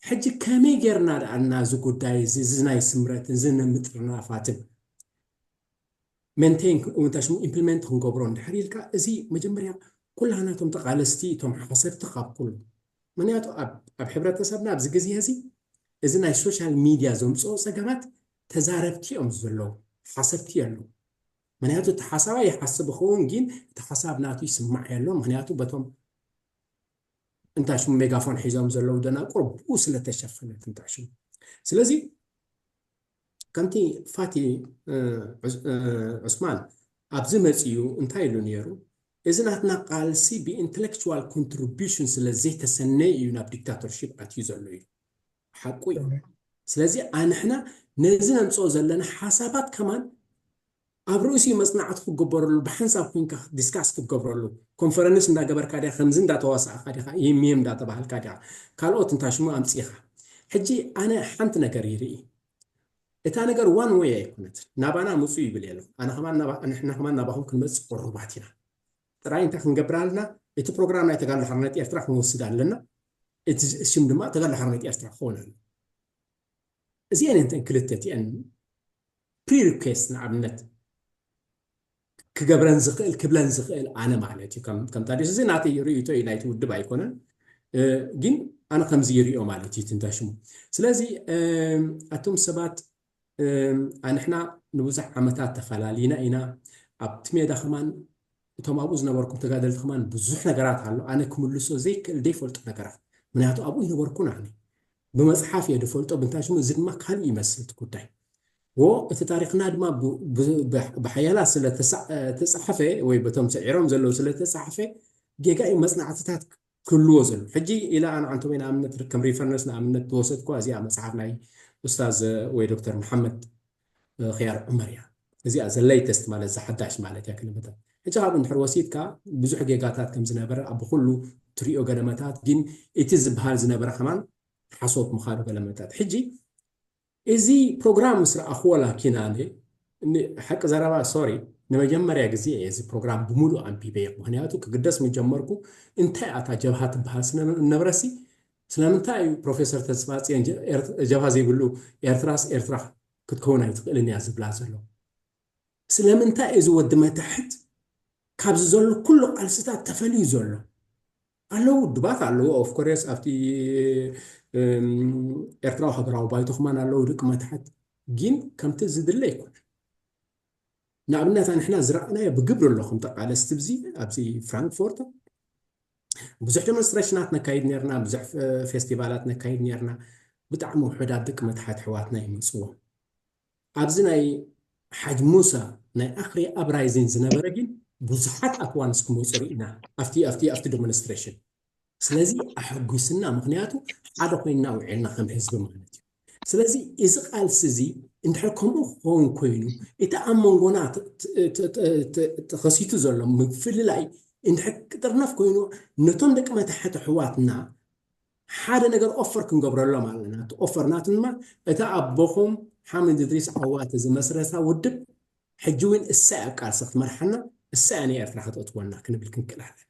ሕጂ ከመይ ጌርና ደኣ እና እዚ ጉዳይ እዚ እዚ ናይ ስምረትን እዚ ናይ ምጥርናፋትን ሜንቴን እንታይ ሽሙ ኢምፕሊመንት ክንገብሮ እንድሕር ኢልካ እዚ መጀመርያ ኩላህናቶም ተቃለስቲ እቶም ሓሰብቲ ካብ ኩሉ ምክንያቱ ኣብ ኣብ ሕብረተሰብና ኣብዚ ግዜ እዚ እዚ ናይ ሶሻል ሚድያ ዘምፅኦ ፀገማት ተዛረብቲ እዮም ዘለዉ ሓሰብቲ የለዉ ምክንያቱ እቲ ሓሳባ ይሓስብ ይኸውን ግን እቲ ሓሳብ ናቱ ይስማዕ የሎ ምክንያቱ በቶም እንታይ ሽሙ ሜጋፎን ሒዞም ዘለዉ ደናቁር ብኡ ስለተሸፈነት እንታይ ሽሙ ስለዚ ከምቲ ፋቲ ዑስማን ኣብዚ መፅኡ እንታይ ኢሉ ነይሩ እዚ ናትና ቃልሲ ብኢንተሌክቹዋል ኮንትሪቢሽን ስለ ዘይተሰነየ እዩ ናብ ዲክታቶርሺፕ ኣትዩ ዘሎ ኢሉ ሓቁ እዩ ስለዚ ኣንሕና ነዚ ነምፅኦ ዘለና ሓሳባት ከማን ኣብ ርእሲኡ መፅናዕቲ ክገበረሉ ብሓንሳብ ኮንካ ዲስካስ ክትገብረሉ ኮንፈረንስ እንዳገበርካ ዲካ ከምዚ እንዳተዋሳእካ ዲካ ይምየም እንዳተባሃልካ ዲካ ካልኦት እንታይ ሽሙ ኣምፂኢካ ሕጂ ኣነ ሓንቲ ነገር ይርኢ። እታ ነገር ዋን ወይ ኣይኮነት፣ ናባና ምፁ ይብል የለ። ኣነ ከማን ናባ- ንሕና ከማን ናባኹም ክንመፅእ ቅሩባት ኢና። ጥራይ እንታይ ክንገብር ኣለና? እቲ ፕሮግራም ናይ ተጋድሎ ሓርነት ኤርትራ ክንወስድ ኣለና። እቲ ሽም ድማ ተጋድሎ ሓርነት ኤርትራ ክኸውን ኣሎ። እዚአን እተን ክልተ እቲአን ፕሪሪኩዌስት ንኣብነት ክገብረን ዝኽእል ክብለን ዝኽእል ኣነ ማለት እዩ። ከም ከም ታዲዮስ እዚ ናተይ ርእይቶ እዩ፣ ናይቲ ውድብ ኣይኮነን። እ፣ ግን ኣነ ከምዚ ይርእዮ ማለት እዩ ትንታሽሙ። ስለዚ እም፣ ኣቱም ሰባት እም፣ ኣንሕና ንብዙሕ ዓመታት ተፈላሊና ኢና። ኣብቲ ሜዳ ከማን እቶም ኣብኡ ዝነበርኩም ተጋደልቲ ከማን ብዙሕ ነገራት ኣሎ ኣነ ክምልሶ ዘይክእል ዘይፈልጦ ነገራት፣ ምክንያቱ ኣብኡ ይነበርኩን ኣነ ብመፅሓፍ እየ ዝፈልጦ። ብንታሽሙ እዚ ድማ ካልእ ይመስል እቲ ጉዳይ። ወ እቲ ታሪኽና ድማ ብ- ብ- ብ- ብሓያላት ስለ ተሳ- ተፃሕፈ ወይ በቶም ስዒሮም ዘለዉ ስለ ተፃሕፈ ጌጋ እዩ መፅናዕትታት ክህልዎ ዘሎ። ሕጂ ኢላ ኣነ ኣንቶሜ ንኣብነት ከም ሪፈረንስ ንኣብነት ተወሰድኩ እዚኣ መፅሓፍ ናይ ኡስታዝ ወይ ዶክተር መሓመድ እ፣ ኽያር ዑመር እያ። እዚኣ ዘ ሌተስት ማለት ዝሓዳሽ ማለት እያ ክልምታ። ሕጂ ካብኡ እንድሕር ወሲድካ ብዙሕ ጌጋታት ከም ዝነበረ ኣብ ኩሉ ትሪኦ ገለመታት ግን እቲ ዝበሃል ዝነበረ ከማን ሓሶት ምዃኑ ገለመታት። ሕጂ እዚ ፕሮግራም ምስ ረኣኽዎ ላኪን ኣነ ን- ሓቂ ዘረባ ሶሪ ንመጀመርያ ግዜ እየ እዚ ፕሮግራም ብምሉእ ኣንቢበዮ። ምክንያቱ ክግደስ ምጀመርኩ እንታይ ኣታ ጀብሃ ትበሃል ስነ- ነበረሲ ስለምንታይ እዩ ፕሮፌሰር ተስፋጽዮን ጀ- ኤርት- ጀብሃ ዘይብሉ ኤርትራስ ኤርትራ ክትከውን ኣይትኽእልን እያ ዝብላ ዘሎ? ስለምንታይ እዚ ወዲ መታሕት ካብዚ ዘሎ ኩሉ ቃልስታት ተፈልዩ ዘሎ? ኣለዉ ውድባት ኣለዉ ኦፍኮርስ ኣብቲ እም፣ ኤርትራዊ ሃገራዊ ባይቶ ከማን ኣለዉ ደቂ መታሕት፣ ግን ከምቲ ዝድለ ኣይኮነን። ንኣብነት ንሕና ዝረኣናዮ ብግብሪ ኣሎ ከም ተቃለስቲ ብዚ ኣብዚ ፍራንክፎርት ብዙሕ ዴሞንስትሬሽናት ነካይድ ነርና፣ ብዙሕ ፌስቲቫላት ነካይድ ነርና። ብጣዕሚ ውሑዳት ደቂ መታሕት ኣሕዋትና ይመፅዎም። ኣብዚ ናይ ሓጅ ሙሳ ናይ ኣኽሪ ኣፕራይዚን ዝነበረ ግን ብዙሓት ኣትዋንስ ክመፁ ርኢና ኣብቲ ኣብቲ ኣብቲ ዴሞንስትሬሽን። ስለዚ ኣሐጉስና፣ ምክንያቱ ሓደ ኮይንና ውዒልና ከም ህዝቢ ማለት እዩ። ስለዚ እዚ ቃልሲ እዚ እንድሕር ከምኡ ክኸውን ኮይኑ እቲ ኣብ መንጎና ተ- ተ- ተ- ተ- ተ- ተኸሲቱ ዘሎ ምፍልላይ እንድሕር ክጥርነፍ ኮይኑ ነቶም ደቂ መታሕት ኣሕዋትና ሓደ ነገር ኦፈር ክንገብረሎም ኣለና። እቲ ኦፈር ናቱ ድማ እታ ኣቦኹም ሓምድ እድሪስ ዓዋተ ዝመስረታ ውድብ ሕጂ እውን እሳ ኣብ ቃልሲ ክትመርሓና እሳ እያ ንኤርትራ ከተእትወና ክንብል ክንክእል ኣለና።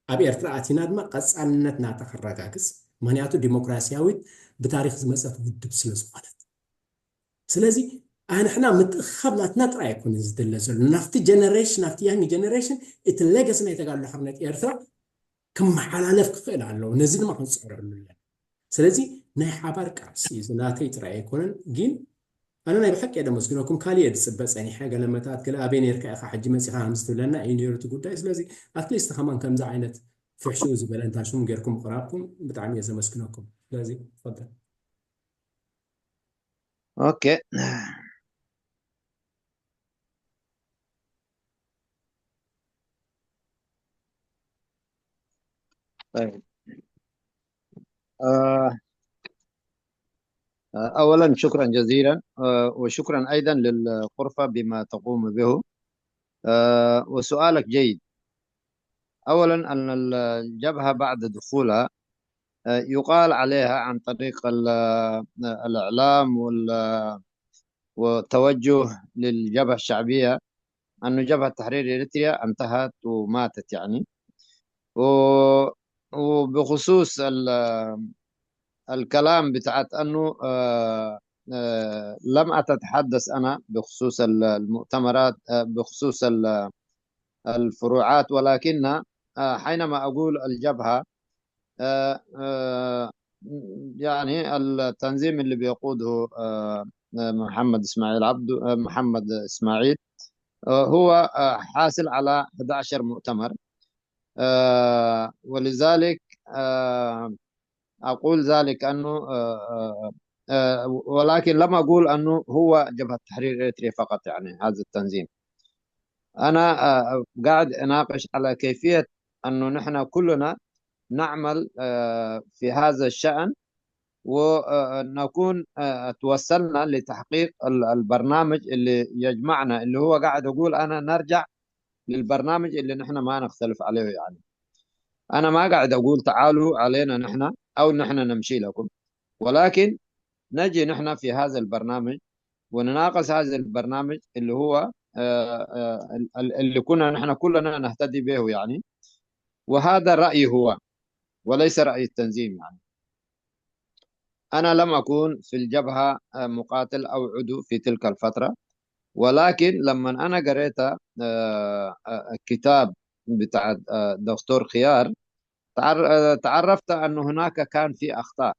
ኣብ ኤርትራ ኣቲና ድማ ቀጻልነት ናታ ከረጋግጽ፣ ምክንያቱ ዲሞክራሲያዊት ብታሪክ ዝመጸት ውድብ ስለ ዝኾነት። ስለዚ ኣንሕና ምትእኻብ ናትና ጥራይ ኣይኮነ ዝድለ ዘሎ ናብቲ ጀነሬሽን ናብቲ ያንግ ጀነሬሽን እቲ ሌጋሲ ናይ ተጋድሎ ሓርነት ኤርትራ ክመሓላለፍ ክኽእል ኣለዎ። ነዚ ድማ ክንፅዕረሉ ኣለና። ስለዚ ናይ ሓባር ቃልሲ እዩ። እዚ ናተይ ጥራይ ኣይኮነን፣ ግን ኣነ ናይ ብሓቂ እየ ደመስግነኩም። ካልእ እየ ዝፅበ ፀኒሐ። ገለመታት ገለ ኣበይ ነርካ ኢኻ ሕጂ መፂኻ ከምዚ ትብለና እዩ ነይሩ እቲ ጉዳይ። ስለዚ ኣትሊስት ከማን ከምዚ ዓይነት ፍሕሽው ዝበለ እንታሽሙ ጌርኩም ምቕራብኩም ብጣዕሚ እየ ዘመስግነኩም። ስለዚ ትፈደል። Okay. طيب. آه، آه، أولا شكرا جزيلا، آه، وشكرا أيضا للغرفة بما تقوم به. آه، وسؤالك جيد. أولا أن الجبهة بعد دخولها، آه، يقال عليها عن طريق ال- الإعلام وال- والتوجه للجبهة الشعبية أنه جبهة تحرير إريتريا انتهت وماتت يعني. و- وبخصوص ال- الكلام بتاعت أنه، آه، آه، لم أتحدث أنا بخصوص ال- المؤتمرات، آه، بخصوص ال- الفروعات، ولكن، آه، حينما أقول الجبهة، آه، آه، يعني التنظيم اللي بيقوده، آه، آه، محمد إسماعيل عبده، آه، محمد إسماعيل، آه، هو، آه، حاصل على احدعش مؤتمر. آه، ولذلك، آه، أقول ذلك أنه، آه، آه، آه، ولكن لم أقول أنه هو جبهة تحرير إريتريا فقط، يعني هذا التنظيم. أنا، آه، قاعد أناقش على كيفية أنه نحن كلنا نعمل، آه، في هذا الشأن، ونكون، آه، توصلنا لتحقيق ال- البرنامج اللي يجمعنا، اللي هو قاعد أقول أنا نرجع للبرنامج اللي نحن ما نختلف عليه. يعني أنا ما قاعد أقول تعالوا علينا نحن أو نحن نمشي لكم. ولكن نجي نحن في هذا البرنامج ونناقش هذا البرنامج اللي هو آه، آه، ال- ال- اللي كنا نحن كلنا نهتدي به يعني. وهذا رأيي هو وليس رأي التنظيم يعني. أنا لم أكون في الجبهة آه، مقاتل أو عضو في تلك الفترة، ولكن لما أنا قريت آه، آه، الكتاب بتاع آه، دكتور خيار، تعر- آه، تعرفت أنه هناك كان في أخطاء.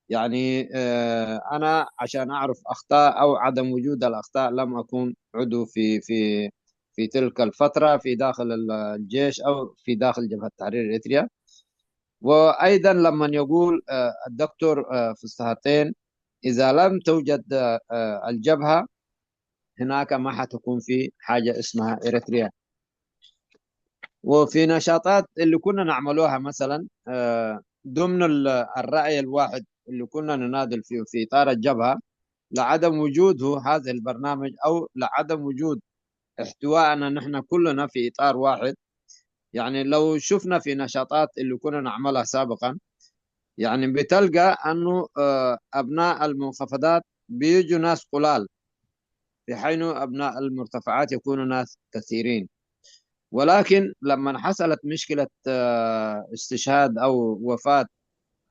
يعني آه، أنا عشان أعرف أخطاء أو عدم وجود الأخطاء لم أكن عضو في في في تلك الفترة في داخل ال- الجيش أو في داخل جبهة تحرير إريتريا. وأيضا لما يقول آه، الدكتور آه، فستهتين، إذا لم توجد آه، آه، الجبهة، هناك ما حتكون في حاجة اسمها إريتريا. وفي نشاطات اللي كنا نعملوها مثلا آه، ضمن ال- الرأي الواحد اللي كنا نناضل فيه في إطار الجبهة، لعدم وجوده هذا البرنامج أو لعدم وجود احتوائنا نحن كلنا في إطار واحد. يعني لو شفنا في نشاطات اللي كنا نعملها سابقا، يعني بتلقى أنه آه، أبناء المنخفضات بيجوا ناس قلال، في حين أبناء المرتفعات يكونوا ناس كثيرين. ولكن لما حصلت مشكلة آه، استشهاد أو وفاة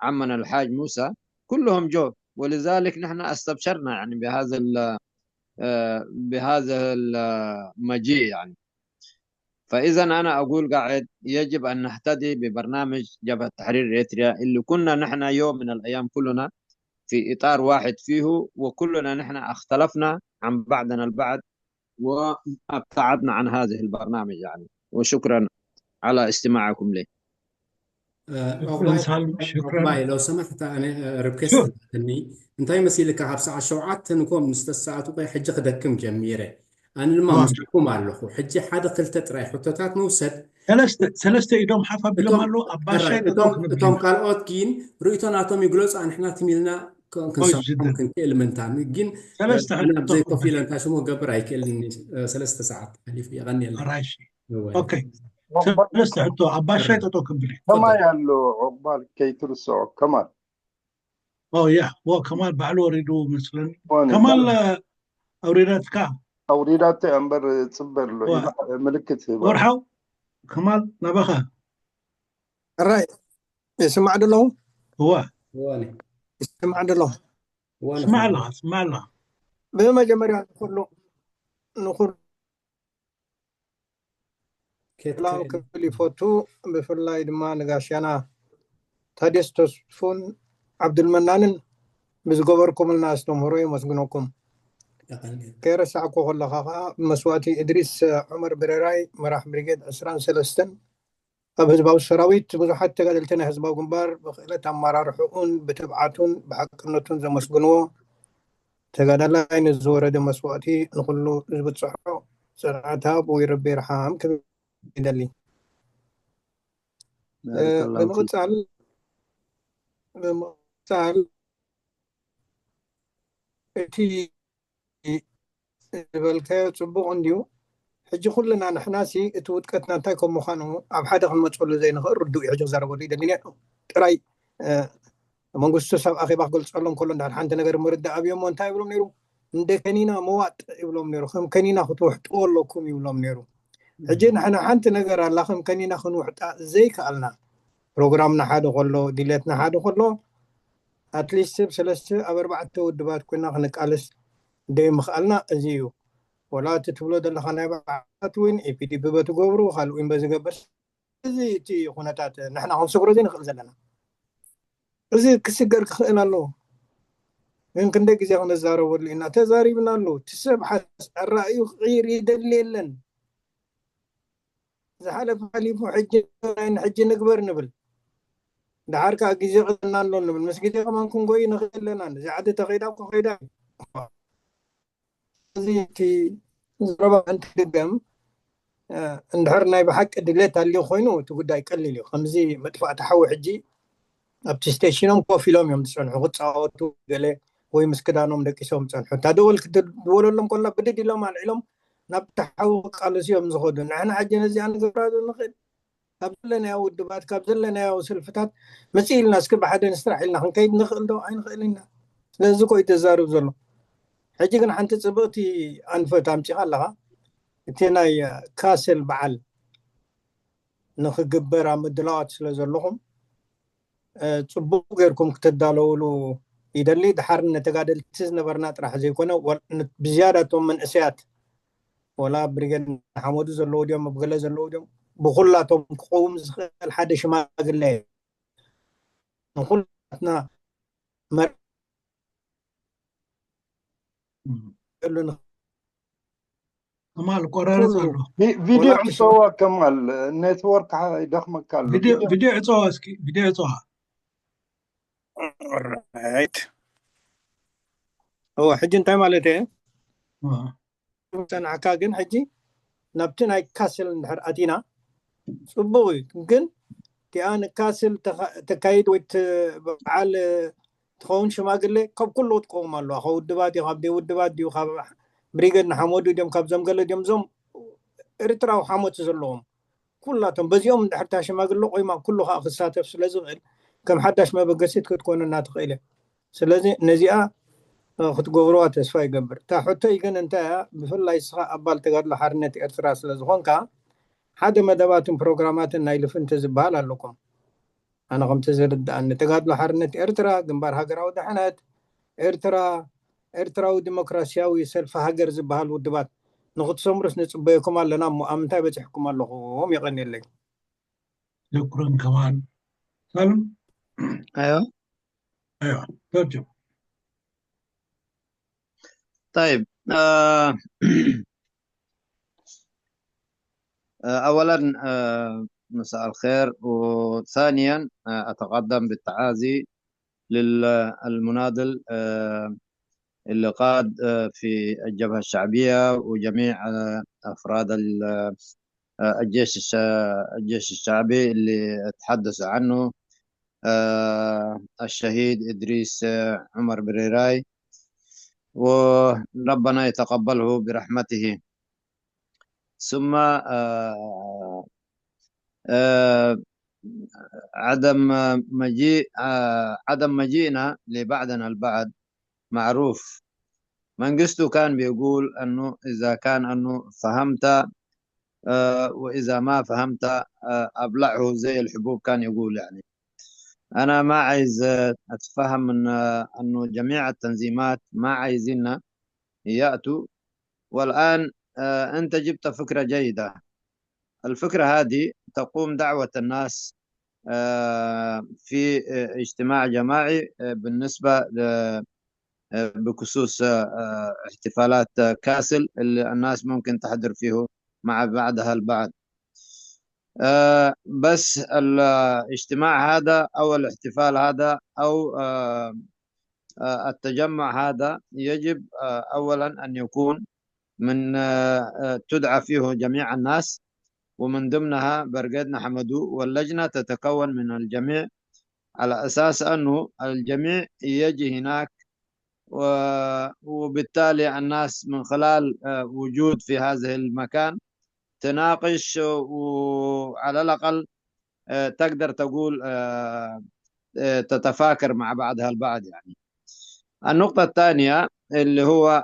عمنا الحاج موسى، كلهم جو، ولذلك نحن استبشرنا يعني بهذا ال- آه، بهذا المجيء يعني. فإذا أنا أقول قاعد يجب أن نهتدي ببرنامج جبهة تحرير إريتريا اللي كنا نحن يوم من الأيام كلنا في إطار واحد فيه، وكلنا نحن اختلفنا عن بعضنا البعض وابتعدنا عن هذه البرنامج يعني. وشكرا على استماعكم لي. ዑቕባይ ዑቕባይ ለው ሰማሕ እታ ኣነ ሪኩዌስት ኣለኒ እንታይ መሲልካ ካብ ሰዓት ሸውዓተ ንኮም ምስ ተሰዓቱ ቆይ ሕጂ ክደክም ጀሚረ ኣነ ድማ ምስኩም ኣለኹ ሕጂ ሓደ ክልተ ጥራይ ሕቶታት ንውሰድ ሰለስተ ኢዶም ሓፍ ኣቢሎም ኣለዉ ኣባሻይ እቶም ካልኦት ግን ርእቶ ናቶም ይግለፁ ኣንሕና ትሚልና ክንሰምዖም ክንክእል ምንታን ግን ኣብ ዘይኮፍ ኢለ እንታይ ሽሙ ክገብር ኣይክእልን ሰለስተ ሰዓት ሓሊፉ የቐንየልና ሰለስተ ሕቶ ኣባሻይ ጠጦ ክብል ከማል ኣሎ ዑቕባል ከይትርስዖ ከማል ያ ከማል ባዕሉ ወሪዱ መስለኒ ከማል ኣውሪዳትካ ኣውሪዳቶ እያ እምበር ፅበ ኣሎ ምልክት ወርሓው ከማል ናባኻ ራይ ይስማዕ ደለኹ እዋ ይስማዕ ደለኹ ስማዕ ኣለኻ ስማዕ ኣለኻ ብመጀመርያ ንኩሉ ንኩሉ ክብል ይፈቱ ብፍላይ ድማ ንጋሻና ታዴስ ተስፉን ዓብዱልመናንን ብዝገበርኩምልና ኣስተምህሮ የመስግነኩም ከይረሳዕኩ ከለኻ ከዓ ብመስዋእቲ እድሪስ ዑመር ብረራይ መራሕ ብሪጌድ ዕስራን ሰለስተን ኣብ ህዝባዊ ሰራዊት ብዙሓት ተጋደልቲ ናይ ህዝባዊ ግንባር ብክእለት ኣመራርሕኡን ብትብዓቱን ብሓቅነቱን ዘመስግንዎ ተጋዳላይ ንዝወረደ መስዋእቲ ንኩሉ ዝበፅሖ ፅንዓት ሃብ ወይ ረቢ ይርሓም ክብል ይደሊ። ብምቕፃል ብምቕፃል እቲ ዝበልካዮ ፅቡቕ እንድዩ። ሕጂ ኩልና ንሕናሲ እቲ ውድቀትና እንታይ ከም ምዃኑ ኣብ ሓደ ክንመፀሉ ዘይንኽእል ርዱእ እዩ። ሕጂ ክዛረበሉ ይደሊ ነይሩ ጥራይ መንግስቱ ሰብ ኣኼባ ክገልፀሎም ከሎ እንድሕር ሓንቲ ነገር ምርዳእ ኣብዮሞ እንታይ ይብሎም ነይሩ? እንደ ከኒና መዋጥ ይብሎም ነይሩ። ከም ከኒና ክትውሕጥዎ ኣለኩም ይብሎም ነይሩ። ሕጂ ንሕና ሓንቲ ነገር ኣላ ከም ከኒና ክንውሕጣ ዘይከኣልና ፕሮግራምና ሓደ ከሎ ድሌትና ሓደ ከሎ ኣትሊስት ብ ሰለስተ ኣብ ኣርባዕተ ውድባት ኮይና ክንቃለስ ደይ ምኽኣልና እዚ እዩ። ወላ እቲ ትብሎ ዘለኻ ናይ ባዓት እውን ኢፒዲፒ በቲ ገብሩ ካልእ እውን በዚ ገብር እዚ እቲ ኩነታት ንሕና ክንስግሮ ዘይንኽእል ዘለና እዚ ክስገር ክኽእል ኣለዎ። ግን ክንደይ ግዜ ክንዛረበሉ ኢና ተዛሪብና ኣሎ። እቲ ሰብ ሓስ ኣራእዩ ክቕይር ይደሊ የለን። ዝሓለፈ ሓሊፉ ሕጂ ንሕጂ ንግበር ንብል። ደሓር ከዓ ግዜ ቀና ኣሎ ንብል። ምስ ግዜ ከማን ክንጎይ ንኽእል ኣለና። እዚ ዓዲ ተኸይዳ እኮ ከይዳ እዚ እቲ ዘረባ እንትድገም እንድሕር ናይ ብሓቂ ድሌት ኣልዩ ኮይኑ እቲ ጉዳይ ቀሊል እዩ። ከምዚ መጥፋእቲ ሓዊ ሕጂ ኣብቲ ስቴሽኖም ኮፍ ኢሎም እዮም ዝፀንሑ ክፃወቱ ገለ ወይ ምስ ክዳኖም ደቂሶም ዝፀንሑ። እታ ደወል ክትድወለሎም ከላ ብድድ ኢሎም ኣልዒሎም ናብቲ ሓዊ ክቃለሱ እዮም ዝኸዱ። ንሕና ሕጂ ነዚኣ ንገብራ ዶ ንኽእል? ካብ ዘለናዮ ውድባት ካብ ዘለናዮ ሰልፍታት መፅእ ኢልና እስኪ ብሓደ ንስራሕ ኢልና ክንከይድ ንኽእል ዶ? ኣይንኽእል ኢና። ስለዚ ኮይ ተዛርብ ዘሎ። ሕጂ ግን ሓንቲ ፅብቕቲ ኣንፈት ኣምፂኻ ኣለኻ። እቲ ናይ ካስል በዓል ንኽግበር ኣብ ምድላዋት ስለ ዘለኹም ፅቡቅ ጌርኩም ክትዳለውሉ ይደሊ። ድሓር ንተጋደልቲ ዝነበርና ጥራሕ ዘይኮነ ብዝያዳ እቶም መንእሰያት ወላ ብሪገድ ሓመዱ ዘለዉ ድዮም ኣብ ገለ ዘለዉ ድዮም ብኩላቶም ክቀውም ዝኽእል ሓደ ሽማግለ ንኩላትና መርሉ ከማል ቆራረፅ ኣሎ። ቪድዮ ዕፀዋ ከማል ኔትወርክ ይደኽመካ ኣሎ። ቪድዮ ዕፀዋ እስኪ ቪድዮ ዕፀዋ። ራይት እወ ሕጂ እንታይ ማለት እየ? ሰንዓካ ግን ሕጂ ናብቲ ናይ ካስል እንድሕር ኣቲና ፅቡቅ እዩ። ግን እቲኣ ንካስል ተካይድ ወይ በዓል ትኸውን ሽማግሌ ካብ ኩሉ ክትቀውም ኣለዋ። ካብ ውድባት እዩ ካብ ውድባት ድዩ ካብ ብሪገድ ንሓመዱ ድዮም ካብ ዘምገለ ድዮም እዞም ኤርትራዊ ሓሞት ዘለዎም ኩላቶም በዚኦም እንድሕር እታ ሽማግሌ ቆይማ ኩሉ ከዓ ክሳተፍ ስለ ዝኽእል ከም ሓዳሽ መበገሲት ክትኮነና ትኽእል እያ። ስለዚ ነዚኣ ክትገብርዋ ተስፋ ይገብር። እታ ሕቶይ ግን እንታይ እያ? ብፍላይ ንስኻ ኣባል ተጋድሎ ሓርነት ኤርትራ ስለ ዝኾንካ ሓደ መደባትን ፕሮግራማትን ናይ ልፍንቲ ዝበሃል ኣለኩም። ኣነ ከምቲ ዝርድኣኒ ተጋድሎ ሓርነት ኤርትራ፣ ግንባር ሃገራዊ ድሕነት ኤርትራ፣ ኤርትራዊ ዲሞክራሲያዊ ሰልፊ ሃገር ዝበሃል ውድባት ንክትሰምሩስ ንፅበየኩም ኣለና እሞ ኣብ ምንታይ በፂሕኩም ኣለኹም? የቐንየለይ። ሽኩረን ከማል። ሳልም ايوه ايوه ترجم طيب آه آه، اولا آه مساء الخير، وثانيا آه اتقدم بالتعازي للمناضل آه اللي قاد آه في الجبهة الشعبية وجميع آه افراد آه الجيش الجيش الشعبي اللي تحدث عنه آه الشهيد إدريس آه عمر بريراي، وربنا يتقبله برحمته. ثم آه آه عدم مجيء آه عدم مجيئنا لبعضنا البعض معروف. منجستو كان بيقول أنه إذا كان أنه فهمت آه وإذا ما فهمت آه أبلعه زي الحبوب، كان يقول يعني. أنا ما عايز آه أتفهم من آه أنه جميع التنظيمات ما عايزين يأتوا. والآن آه أنت جبت فكرة جيدة. الفكرة هذه تقوم دعوة الناس آه في آه اجتماع جماعي آه بالنسبة بخصوص احتفالات كاسل اللي الناس ممكن تحضر فيه مع بعضها البعض. بس الاجتماع هذا او الاحتفال هذا او التجمع هذا يجب اولا ان يكون من تدعى فيه جميع الناس، ومن ضمنها برقيد نحمدو، واللجنة تتكون من الجميع على أساس أنه الجميع يجي هناك، وبالتالي الناس من خلال وجود في هذا المكان تناقش، وعلى الأقل تقدر تقول تتفاكر مع بعضها البعض يعني. النقطة الثانية اللي هو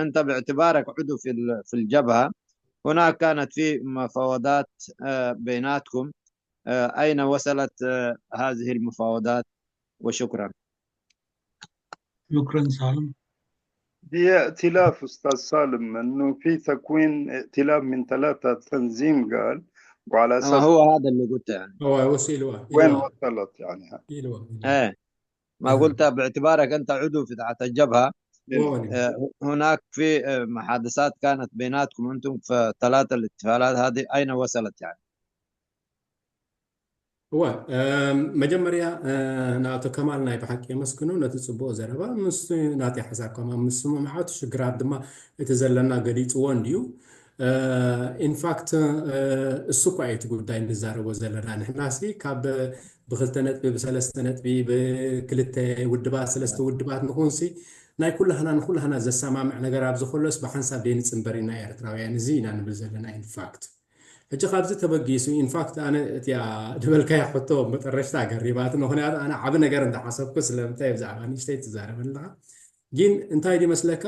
أنت باعتبارك عضو في في الجبهة، هناك كانت في مفاوضات بيناتكم، أين وصلت هذه المفاوضات؟ وشكرا. شكرا سالم. هي ائتلاف أستاذ سالم، أنه في تكوين ائتلاف من ثلاثة تنظيم قال، وعلى أساس هو هذا اللي قلته يعني. هو وسيلوا وين وصلت يعني؟ ايه ما قلت باعتبارك انت عضو في تحت الجبهه. هناك في محادثات كانت بيناتكم انتم في ثلاثه الاحتفالات هذه، اين وصلت يعني؟ እወ መጀመርያ ንኣቶ ከማል ናይ ብሓቂ የመስግኖ ነቲ ፅቡቕ ዘረባ። ምስ ናተይ ሓሳብ ከማል ምስምምዓቱ ሽግራት ድማ እቲ ዘለና ገሊፅዎ እንድዩ። ኢንፋክት እሱ እኳ እዩ እቲ ጉዳይ ንዛረቦ ዘለና። ንሕናሲ ካብ ብክልተ ነጥቢ ብሰለስተ ነጥቢ ብክልተ ውድባት ሰለስተ ውድባት ንኹንሲ ናይ ኩላህና ንኩላህና ዘሰማምዕ ነገር ኣብ ዝኾሎስ ብሓንሳብ ደይ ንፅንበር ኢና ኤርትራውያን። እዚ ኢና ንብል ዘለና ኢንፋክት ሕጂ ካብዚ ተበጊሱ ኢንፋክት ኣነ እቲኣ ዝበልካያ ሕቶ መጠረሽታ ገሪባትኒ። ምክንያቱ ኣነ ዓቢ ነገር እንተሓሰብኩ ስለምንታይ ብዛዕባ ንእሽተይ ትዛረብ ኣለኻ? ግን እንታይ ድመስለካ?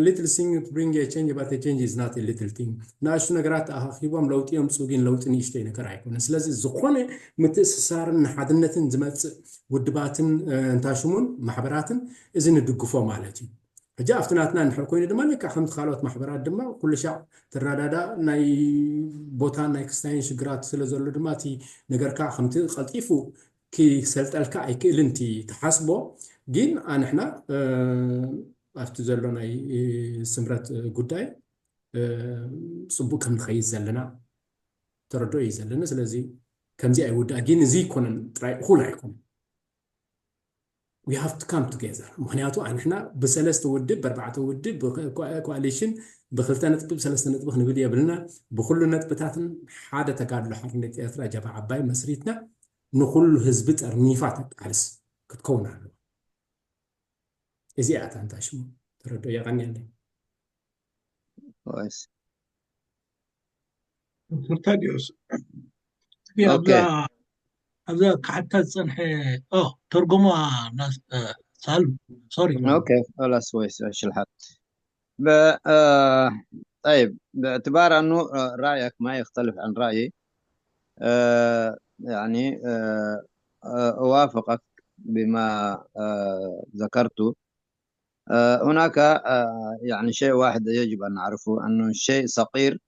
Little thing bring a change but a change is not a little thing። ንኣሽቱ ነገራት ተኣኻኺቦም ለውጢ የምፅኡ ግን ለውጢ ንእሽተይ ነገር ኣይኮነን። ስለዚ ዝኾነ ምትእስሳርን ንሓድነትን ዝመፅእ ውድባትን እንታሽሙን ማሕበራትን እዚ ንድግፎ ማለት እዩ። ሕጂ ኣብቲ ናትና እንድሕር ኮይኑ ድማ ልክዕ ከምቲ ካልኦት ማሕበራት ድማ ኩሉ ሻዕ ትረዳዳ ናይ ቦታን ናይ ክስታይን ሽግራት ስለ ዘሎ ድማ እቲ ነገር ከዓ ከምቲ ቀልጢፉ ክሰልጠልካ ኣይክእልን እቲ ትሓስቦ። ግን ኣንሕና ኣብቲ ዘሎ ናይ ስምረት ጉዳይ ፅቡቅ ከም ንኸይድ ዘለና ተረድኦ እዩ ዘለና። ስለዚ ከምዚ ኣይውዳእ ግን እዚ ኣይኮነን ጥራይ እኹል ኣይኮነን። We have to come together። ምክንያቱ ኣንሕና ብሰለስተ ውድብ ብኣርባዕተ ውድብ ብኮኣሊሽን ብክልተ ነጥቢ ብሰለስተ ነጥቢ ክንብል የብልና። ብኩሉ ነጥብታትን ሓደ ተጋድሎ ሓርነት ኤርትራ ጀብሃ ዓባይ መስሪትና ንኩሉ ህዝቢ ጠርኒፋ ተቃልስ ክትከውን ኣለዋ። እዚኣ እታ እንታይ ሽሙ ተረዶ የቀንየለይ። ወይስ ዶክተር ታዲዮስ ኦኬ። ኣብዛ ክሓታ ዝፀንሐ ኦ ተርጎማ ሳል ሶሪ ኦኬ خلاص ወይስ ሽልሓት ب- آه، طيب باعتبار أنه آه، رأيك ما يختلف عن رأيي آه، يعني آه، آه، أوافقك بما آه، ذكرت آه، هناك آه، يعني شيء واحد يجب أن نعرفه أنه الشيء صغير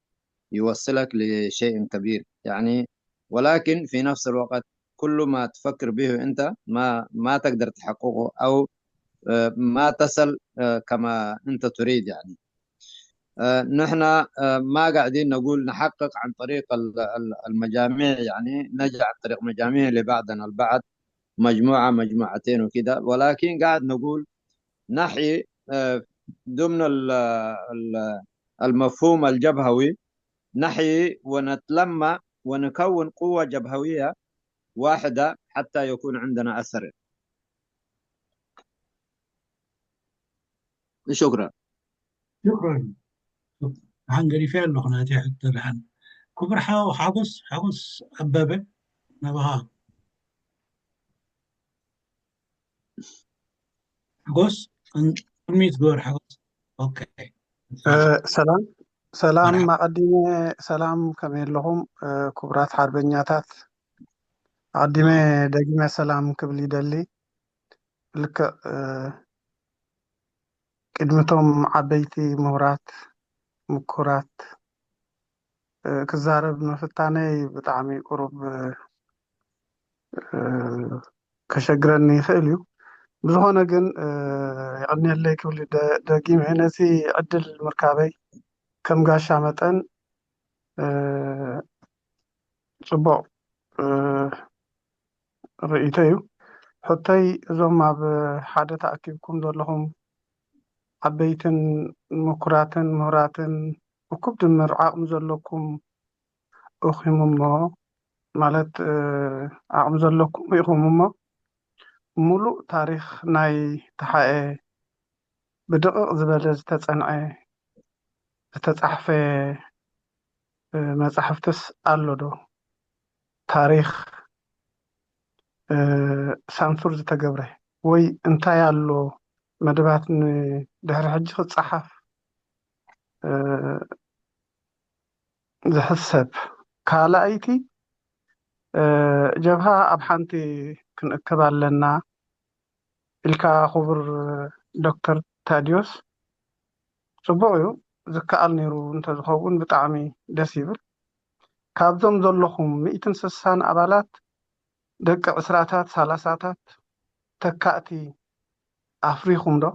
يوصلك لشيء كبير يعني ولكن في نفس الوقت كل ما تفكر به أنت ما ما تقدر تحققه أو آه، ما تصل آه، كما أنت تريد يعني آه، نحن آه، ما قاعدين نقول نحقق عن طريق ال- ال- المجاميع يعني نجي عن طريق مجاميع لبعضنا البعض مجموعة مجموعتين وكده ولكن قاعد نقول نحيي آه، ضمن ال- ال- المفهوم الجبهوي نحيي ونتلمى ونكون قوة جبهوية واحدة حتى يكون عندنا أثر شكرا ሽክረን ደሓን ገዲፈ ኣለኹ ናተይ ሕቶ ደሓን ክቡር ሓው ሓጎስ ሓጎስ ኣበበ ናባኻ ሓጎስ ቅድሚት ግበር ሓጎስ ኦኬ ሰላም ሰላም ኣቀዲመ ሰላም ከመይ ኣለኹም ክቡራት ሓርበኛታት ኣቀዲመ ደጊመ ሰላም ክብል ይደሊ ልክዕ ቅድሚቶም ዓበይቲ ምሁራት ምኩራት ክዛረብ ምፍታነይ ብጣዕሚ ቁሩብ ከሸግረኒ ይኽእል እዩ ብዝኾነ ግን የቐንየለይ ክብል ደጊመ ነዚ ዕድል ምርካበይ ከም ጋሻ መጠን ፅቡቕ ርእይቶ እዩ። ሕቶይ እዞም ኣብ ሓደ ተኣኪብኩም ዘለኹም ዓበይትን ምኩራትን ምሁራትን እኩብ ድምር ዓቕሚ ዘለኩም ኢኹም እሞ ማለት ዓቕሚ ዘለኩም ኢኹም እሞ ሙሉእ ታሪኽ ናይ ተሓኤ ብድቕቕ ዝበለ ዝተፀንዐ ዝተፃሕፈ መፃሕፍትስ ኣሎ ዶ? ታሪኽ ሳንሱር ዝተገብረ ወይ እንታይ ኣሎ መደባት ንድሕሪ ሕጂ ክፀሓፍ ዝሕሰብ? ካልኣይቲ ጀብሃ ኣብ ሓንቲ ክንእከብ ኣለና ኢልካ ክቡር ዶክተር ታዲዮስ ፅቡቕ እዩ ዝከኣል ነይሩ እንተዝኸውን ብጣዕሚ ደስ ይብል ካብዞም ዘለኹም ሚእትን ስሳን ኣባላት ደቂ ዕስራታት ሳላሳታት ተካእቲ ኣፍሪኹም ዶ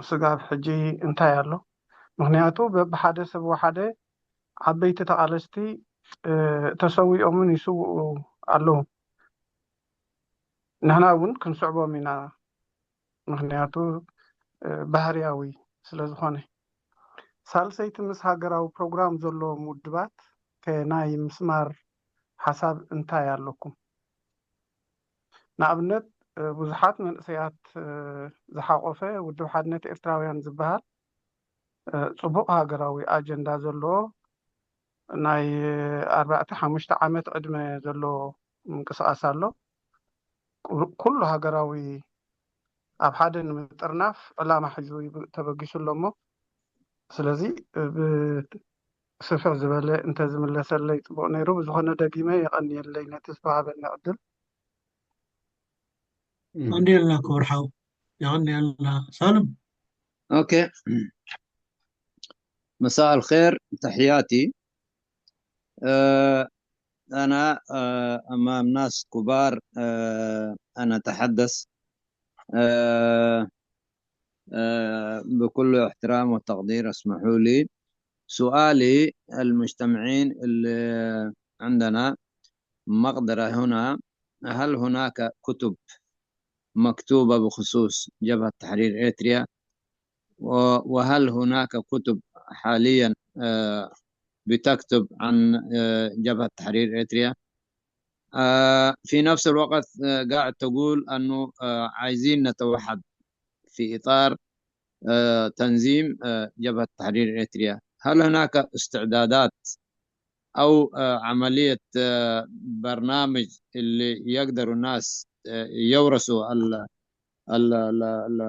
ስጋብ ሕጂ እንታይ ኣሎ ምክንያቱ በብሓደ ሰብ ወሓደ ዓበይቲ ተቓለስቲ ተሰዊኦምን ይስውኡ ኣለዉ ንሕና እውን ክንስዕቦም ኢና ምክንያቱ ባህርያዊ ስለዝኾነ ሳልሰይቲ ምስ ሃገራዊ ፕሮግራም ዘለዎም ውድባት ከናይ ምስማር ሓሳብ እንታይ ኣለኩም ንኣብነት ብዙሓት መንእሰያት ዝሓቆፈ ውድብ ሓድነት ኤርትራውያን ዝበሃል ፅቡቕ ሃገራዊ ኣጀንዳ ዘለዎ ናይ ኣርባዕተ ሓሙሽተ ዓመት ዕድመ ዘሎ ምንቅስቃስ ኣሎ። ኩሉ ሃገራዊ ኣብ ሓደ ንምጥርናፍ ዕላማ ሒዙ ተበጊሱ ኣሎ እሞ ስለዚ ብስፍሕ ዝበለ እንተዝምለሰለይ ፅቡቅ ነይሩ። ብዝኾነ ደጊመ የቐንየለይ ነቲ ዝተዋሃበኒ ዕድል። የቐንየልና ክቡር ሓው፣ የቐንየልና። ሳልም። أوكي. مساء الخير، تحياتي. آه، أنا آه، أمام ناس كبار، آه، أنا أتحدث. آه، آه، بكل احترام وتقدير اسمحوا لي سؤالي المجتمعين اللي عندنا مقدرة هنا، هل هناك كتب مكتوبة بخصوص جبهة تحرير إريتريا؟ و- وهل هناك كتب حاليا آه، بتكتب عن آه، جبهة تحرير إريتريا؟ آه، في نفس الوقت آه، قاعد تقول أنه آه، عايزين نتوحد في إطار آه، تنظيم آه، جبهة تحرير إريتريا. هل هناك استعدادات أو آه، عملية آه، برنامج اللي يقدروا الناس آه، يورثوا ال ال ال ال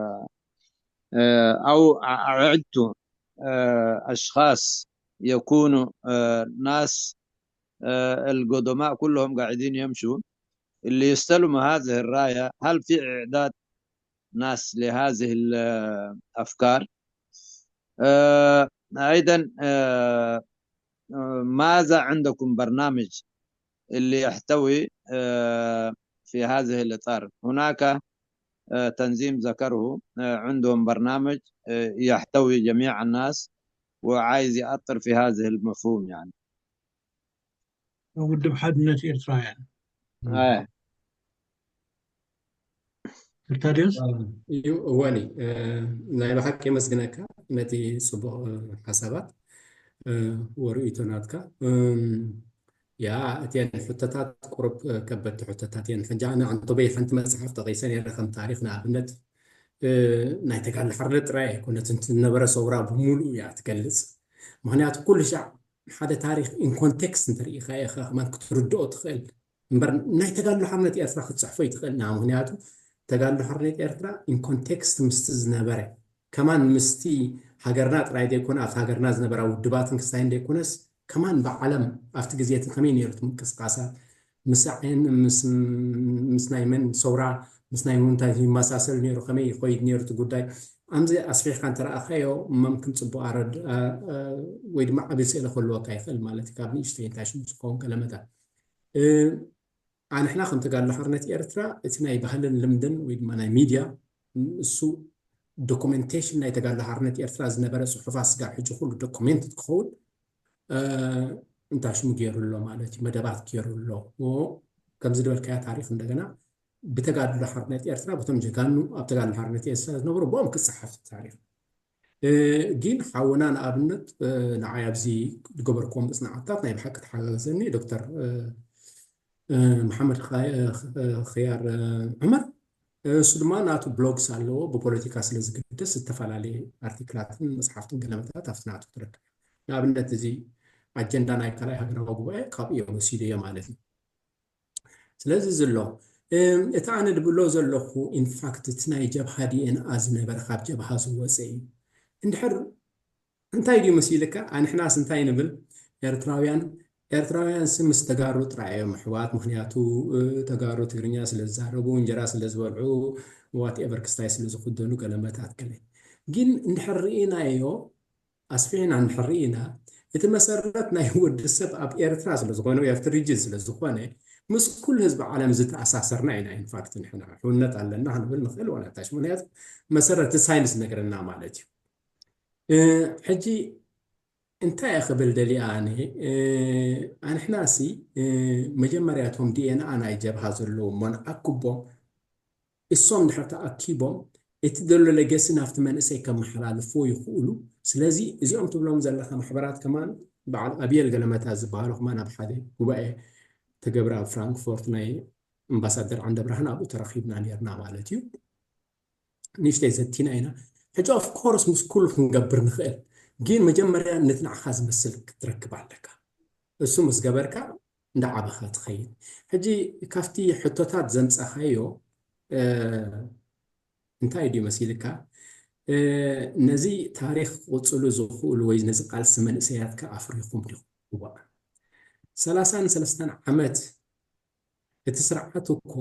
آه، أو أعدتوا آه، أشخاص يكونوا آه، ناس آه، القدماء كلهم قاعدين يمشوا، اللي يستلموا هذه الراية، هل في إعداد ناس لهذه الأفكار؟ آه، أيضا آه، آه، ماذا عندكم برنامج اللي يحتوي آه، في هذه الإطار؟ هناك آه، تنظيم ذكره آه، عندهم برنامج آه، يحتوي جميع الناس وعايز يأطر في هذه المفهوم يعني. ውድብ ሓድነት ኤርትራውያን آه. ታዲዮስ እዩ። እወኒ ናይ ብሓቂ የመስግነካ ነቲ ፅቡቕ ሓሳባት ወርእይቶ ናትካ። ያ እቲን ሕቶታት ቁሩብ ከበድቲ ሕቶታት እየን። ሕጂ ኣነ ኣንቶበይ ሓንቲ መፅሓፍ ጠቒሰ ነይረ ከም ታሪኽ ንኣብነት ናይ ተጋድሎ ሓርነት ጥራይ ኣይኮነትን ዝነበረ ሰውራ ብምሉእ እያ ትገልፅ። ምክንያቱ ኩሉ ሻዕ ሓደ ታሪኽ ኢን ኮንቴክስት እንተርኢኻ ኢኻ ከማን ክትርድኦ ትኽእል እምበር ናይ ተጋድሎ ሓርነት ኤርትራ ክትፅሕፎ ይትኽእል ኢና። ምክንያቱ ተጋድሎ ሓርነት ኤርትራ ኢን ኮንቴክስት ምስቲ ዝነበረ ከማን ምስቲ ሃገርና ጥራይ ዘይኮነ ኣብቲ ሃገርና ዝነበራ ውድባትን ክስታይን ዘይኮነስ ከማን ብዓለም ኣብቲ ግዜ እቲ ከመይ ነይሩ እቲ ምንቅስቃሳት ምስ ዓይን ምስ ናይ መን ሰውራ ምስ ናይ ምንታይ ይመሳሰል ነይሩ ከመይ ይኸይድ ነይሩ እቲ ጉዳይ ኣምዚ ኣስፊሕካ እንተረኣኻዮ መምክን ፅቡቅ ኣረድ ወይ ድማ ዓብይ ስእሊ ክህልወካ ይኽእል ማለት እዩ ካብ ንእሽተይ እንታይ ሽሙ ዝኸውን ገለመታት ኣንሕና ከም ተጋድሎ ሓርነት ኤርትራ እቲ ናይ ባህልን ልምድን ወይ ድማ ናይ ሚድያ እሱ ዶኩሜንቴሽን ናይ ተጋድሎ ሓርነት ኤርትራ ዝነበረ ፅሑፋት ስጋብ ሕጂ ኩሉ ዶኩሜንት ክኸውን እንታይ ሽሙ ገይሩ ኣሎ ማለት እዩ መደባት ገይሩ ኣሎ ከምዚ ዝበልካያ ታሪክ እንደገና ብተጋድሎ ሓርነት ኤርትራ በቶም ጀጋኑ ኣብ ተጋድሎ ሓርነት ኤርትራ ዝነበሩ ብኦም ክፀሓፍ ታሪክ ግን ሓውና ንኣብነት ንዓይ ኣብዚ ዝገበርክዎ መፅናዕትታት ናይ ብሓቂ ተሓጋገዘኒ ዶክተር መሓመድ ክያር ዑመር እሱ ድማ ናቱ ብሎግስ ኣለዎ ብፖለቲካ ስለ ዝግደስ ዝተፈላለየ ኣርቲክላትን መፅሓፍትን ገለመታት ኣብቲ ናቱ ትረክብ ንኣብነት እዚ ኣጀንዳ ናይ ካልኣይ ሃገራዊ ጉባኤ ካብኡ እዮም ወሲደዮ ማለት እዩ ስለዚ ዘሎ እቲ ኣነ ድብሎ ዘለኹ ኢንፋክት እቲ ናይ ጀብሃ ዲኤንኣ ዝነበረ ካብ ጀብሃ ዝወፀ እዩ እንድሕር እንታይ ድዩ መሲልካ ኣንሕናስ እንታይ ንብል ኤርትራውያን ኤርትራውያን ሲ ምስ ተጋሩ ጥራይ እዮም ኣሕዋት ምክንያቱ ተጋሩ ትግርኛ ስለ ዝዛረቡ እንጀራ ስለ ዝበልዑ ዋትኤቨር ክስታይ ስለ ዝክደኑ ገለመታት ገለ ግን እንድሕር ርኢናዮ ኣስፊሕና እንድሕር ርኢና እቲ መሰረት ናይ ወዲ ሰብ ኣብ ኤርትራ ስለ ዝኾነ ኤርትሪጅን ስለ ዝኾነ ምስ ኩሉ ህዝቢ ዓለም ዝተኣሳሰርና ኢና ኢንፋክት ንሕና ሕውነት ኣለና ክንብል ንኽእል ዋላ ታሽ ምክንያቱ መሰረት ሳይንስ ነገረና ማለት እዩ ሕጂ እንታይ እየ ክብል ደልየ ኣነ ኣንሕና ሲ መጀመርያ እቶም ዲኤንኣ ናይ ጀብሃ ዘለዎም እሞ ንኣክቦም እሶም ድሕር ተኣኪቦም እቲ ዘሎ ለገሲ ናብቲ መንእሰይ ከመሓላልፍዎ ይኽእሉ ስለዚ እዚኦም ትብሎም ዘለካ ማሕበራት ከማን በዓል ኣብየል ገለመታ ዝበሃሉ ከማን ኣብ ሓደ ጉባኤ ተገብረ ኣብ ፍራንክፎርት ናይ ኣምባሳደር ዓንደብርሃን ኣብኡ ተረኺብና ነርና ማለት እዩ ንእሽተይ ዘቲና ኢና ሕጂ ኦፍኮርስ ምስ ኩሉ ክንገብር ንኽእል ግን መጀመርያ ነቲ ንዓኻ ዝመስል ክትረክብ ኣለካ እሱ ምስ ገበርካ እንዳዓበኻ ትኸይድ። ሕጂ ካብቲ ሕቶታት ዘምጻኻዮ እንታይ ድዩ መሲልካ? ነዚ ታሪኽ ክቕጽሉ ዝኽእሉ ወይ ነዚ ቃልሲ መንእሰያትካ ኣፍሪኹም ዲኹም? እዋእ፣ ሰላሳን ሰለስተን ዓመት እቲ ስርዓት እኮ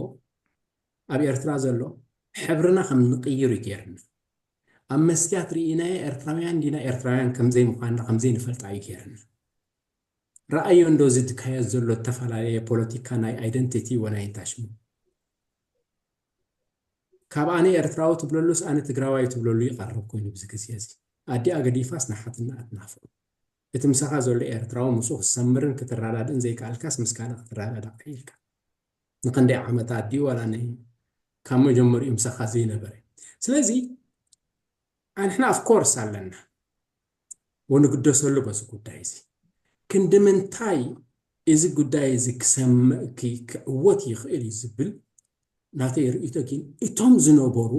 ኣብ ኤርትራ ዘሎ ሕብርና ከም ንቕይር እዩ ገይርና። ኣብ መስትያት ርኢናዮ ኤርትራውያን ዲና ኤርትራውያን ከምዘይ ምዃንና ከምዘይ ንፈልጣ እዩ ገይርና። ረኣዮ እንዶ ዝድካየት ዘሎ ዝተፈላለየ ፖለቲካ ናይ ኣይደንቲቲ ወናይ እንታይ ሽሙ ካብ ኣነ ኤርትራዊ ትብለሉስ ኣነ ትግራዋይ ትብለሉ ይቐርብ ኮይኑ ብዚ ግዜ እዚ ኣዲኣ ገዲፋስ ንሓትና ኣትናፍቕ እቲ ምሳኻ ዘሎ ኤርትራዊ ምስኡ ክሰምርን ክትረዳድእን ዘይከኣልካስ ምስ ካልእ ክትረዳዳእ ኢልካ ንኸንደይ ዓመታት ድዩ ዋላ ናይ ካብ መጀመሪኡ ምሳኻ ዘይነበረ ስለዚ ኣንሕና of course ኣለና ወንግደሰሉ በዚ ጉዳይ እዚ ክንዲ ምንታይ እዚ ጉዳይ እዚ ክሰምዕ ክዕወት ይኽእል እዩ ዝብል ናተይ ርእይቶ ግን እቶም ዝነበሩ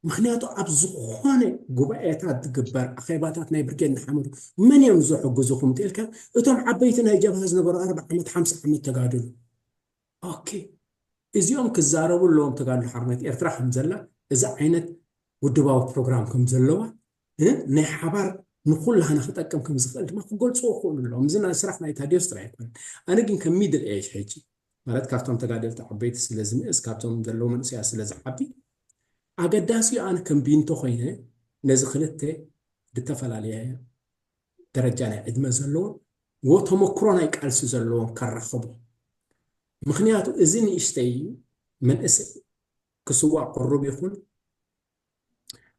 ምክንያቱ ኣብ ዝኾነ ጉባኤታት ዝግበር ኣኼባታት ናይ ብርጌድ ንሓመዱ መን እዮም ዝሕግዙኹም ትልካ እቶም ዓበይቲ ናይ ጀብሃ ዝነበሩ ኣርባ ዓመት ሓምሳ ዓመት ተጋደሉ ኦኬ እዚኦም ክዛረቡ ኣለዎም ተጋድሎ ሓርነት ኤርትራ ከም ዘላ እዚ ዓይነት ውድባዊ ፕሮግራም ከም ዘለዋ ናይ ሓባር ንኩላህና ክጠቅም ከም ዝኽእል ድማ ክገልፅዎ ክኽእሉ ኣለዎም እዚ ናይ ስራሕ ናይ ታዲዮስ ጥራይ ኣይኮነን ኣነ ግን ከም ሚድል ኤጅ ሕጂ ማለት ካብቶም ተጋደልቲ ዓበይቲ ስለ ዝንእስ ካብቶም ዘለዉ መንእሰያት ስለ ዝዓቢ ኣገዳሲ ኣነ ከም ቢንቶ ኮይነ ነዚ ክልተ ብተፈላለየ ደረጃ ናይ ዕድመ ዘለዎም ወተመክሮ ናይ ቃልሲ ዘለዎም ከራኽቦ ምኽንያቱ እዚ ንእሽተይ መንእሰይ ክስዋእ ቅሩብ ይኹን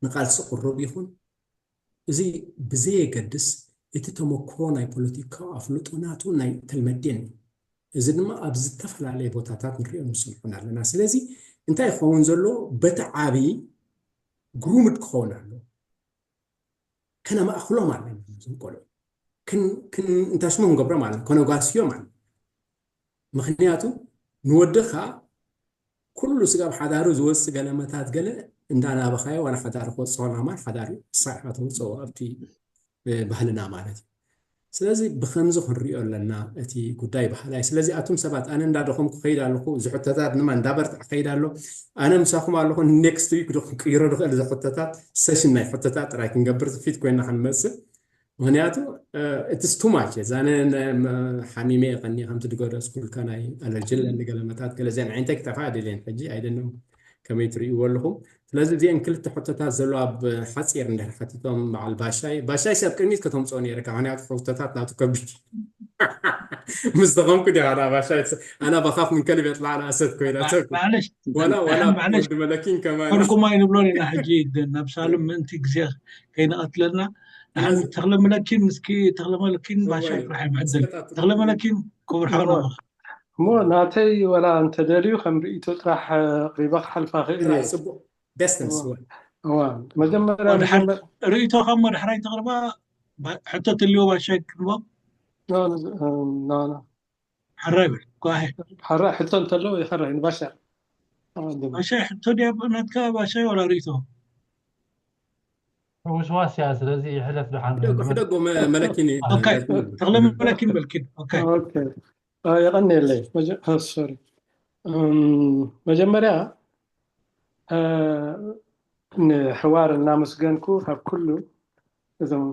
ንቃልሲ ቅሩብ ይኹን እዚ ብዘየገድስ እቲ ተመክሮ ናይ ፖለቲካዊ ኣፍልጦ ናቱ ናይ ተልመዴን እዩ እዚ ድማ ኣብ ዝተፈላለየ ቦታታት ንሪኦ ንሰምዖን ኣለና ስለዚ እንታይ ይኸውን ዘሎ በቲ ዓብዪ ግሩምድ ክኸውን ኣለዎ ከነማእኽሎም ኣለና ነዞም ቆልዑ እንታይ ሽሞም ንገብሮም ኣለና ከነጓስዮም ኣለና ምኽንያቱ ንወድኻ ኩሉ ስጋብ ሓዳሩ ዝወፅእ ገለመታት ገለ እንዳናበኻዮ ዋላ ሓዳሩ ክወፅኦ ናማ ሓዳሩ ሳርካ ተውፅኦ ኣብቲ ባህልና ማለት እዩ ስለዚ ብከምዚ ክንሪኦ ኣለና እቲ ጉዳይ ባህላይ ስለዚ ኣቱም ሰባት ኣነ እንዳደኸምኩ ከይድ ኣለኹ እዚ ሕቶታት ድማ እንዳበርትዕ ከይድ ኣሎ ኣነ ምሳኹም ኣለኹ next week ዶ ክንቅይሮ ንኽእል እዚ ሕቶታት session ናይ ሕቶታት ጥራይ ክንገብር fit ኮይና ክንመፅእ ምክንያቱ it's too much እዛ ሓሚመ የቐኒ ከምቲ ዝገለፅኩልካ ናይ ኣለርጂ ኣለኒ ገለመታት ገለ ዚኣ ንዓይንተይ ክጠፋ ደልየን ሕጂ ኣይደለም ከመይ ትርእይዎ ኣለኹም ስለዚ እዚአን ክልተ ሕቶታት ዘሎ ኣብ ሓፂር እንድሕር ሓቲቶም በዓል ባሻይ ባሻይ ሰብ ቅድሚት ከተምፅኦ ነይርካ ምክንያቱ ሕቶታት ናቱ ከቢድ ምስ ደኸምኩ ዲኻ ባሻይ ኣና በኻፍ ምን ከልብ የጥላዕና ኣሰት ኮይና ወላ ወላ ወዲ መለኪን ከማን ኮንኩም ኣይንብሎን ኢና ሕጂ ነብሳሉ ምእንቲ ግዜ ከይንቐትለና ንዓም ተኽለ መለኪን ምስኪ ተኽለ መለኪን ባሻ ጥራሕ ይምዕድል ተኽለ መለኪን ክቡር ሓውና እሞ ናተይ ወላ እንተደልዩ ከም ርእይቶ ጥራሕ ኣቕሪበ ክሓልፋ ክእል እየ ጽቡቕ ደስ ደስ እዋ መጀመርያ ርእይቶኻ እሞ ድሕራይ ተቕርባ ሕቶ ትልዎ ባሻ ይቅርቦ ሓራይ በል ጓሄ ሓራይ ሕቶ እንተለዎ ይሓራይ ንባሻ ባሻይ ሕቶ ድያ ናትካ ባሻይ ዋላ ርእይቶ ሕውስዋስ እያ ስለዚ ይሕለፍ ድሓን ሕደጎ መለኪን ተኽለ መለኪን በልኪን የቐንየለይ ሶሪ መጀመርያ ንሕዋር እናመስገንኩ ካብ ኩሉ እዞም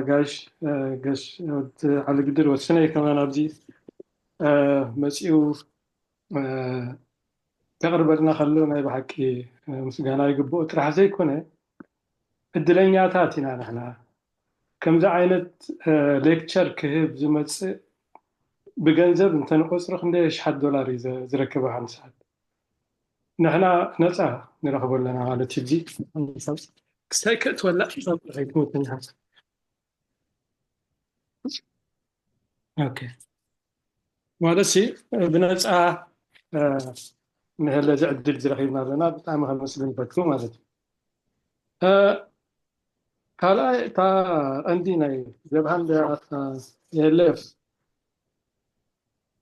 ጋሽ ገሽ ወዲ ዓሊ ግድር ወስነይ ከማን ኣብዚ መፂኡ ከቕርበልና ከሎ ናይ ብሓቂ ምስጋና ይግብኦ ጥራሕ ዘይኮነ እድለኛታት ኢና ንሕና ከምዚ ዓይነት ሌክቸር ክህብ ዝመፅእ ብገንዘብ እንተንቆፅሮ ክንደይ ሽሓት ዶላር እዩ ዝረክብ ሓደ ሰዓት ንሕና ነፃ ንረኽቦ ኣለና ማለት እዩ ክሳይ ክእትወላ ክትመትኒ ሓሳብ ማለት ሲ ብነፃ ንህለ ዝዕድል ዝረኺብና ኣለና ብጣዕሚ ከመስግን ፈቱ ማለት እዩ ካልኣይ እታ ቀንዲ ናይ ጀብሃን የለፍ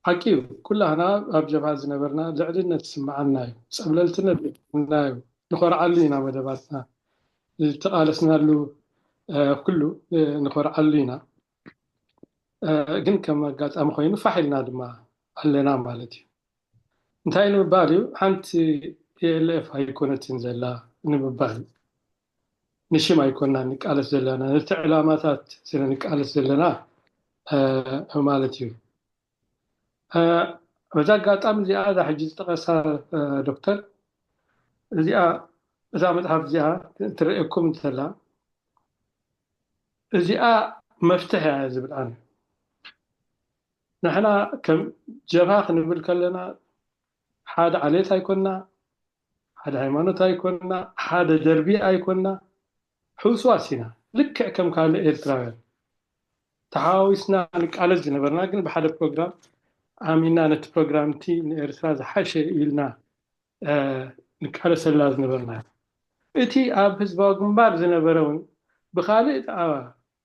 ሓቂ እዩ ኩላህና ኣብ ጀብሃ ዝነበርና ልዕልነት ዝስምዓና እዩ ፀብለልትነት ዝስምዓና እዩ ንኾርዓሉ ኢና መደባትና ዝተቓለስናሉ ኩሉ ንኾርዓሉ ኢና ግን ከም ኣጋጣሚ ኮይኑ ፋሕ ኢልና ድማ ኣለና ማለት እዩ። እንታይ ንምባል እዩ? ሓንቲ ፒኤልኤፍ ኣይኮነትን ዘላ ንምባል እዩ። ንሽም ኣይኮና ንቃለስ ዘለና፣ ነቲ ዕላማታት ስለ ንቃለስ ዘለና ማለት እዩ። በዛ ኣጋጣሚ እዚኣ፣ እዛ ሕጂ ዝጠቐሳ ዶክተር፣ እዚኣ፣ እዛ መፅሓፍ እዚኣ ትረእየኩም እንተላ፣ እዚኣ መፍትሕ እያ ዝብል ኣነ። ንሕና ከም ጀብሃ ክንብል ከለና፣ ሓደ ዓሌት ኣይኮና፣ ሓደ ሃይማኖት ኣይኮና፣ ሓደ ደርቢ ኣይኮና፣ ሕውስዋስ ኢና። ልክዕ ከም ካልእ ኤርትራውያን ተሓዋዊስና ንቃለስ ዝነበርና፣ ግን ብሓደ ፕሮግራም ኣሚና፣ ነቲ ፕሮግራም እቲ ንኤርትራ ዝሓሸ ኢልና ንቃለሰላ ዝነበርና። እቲ ኣብ ህዝባዊ ግንባር ዝነበረ እውን ብካልእ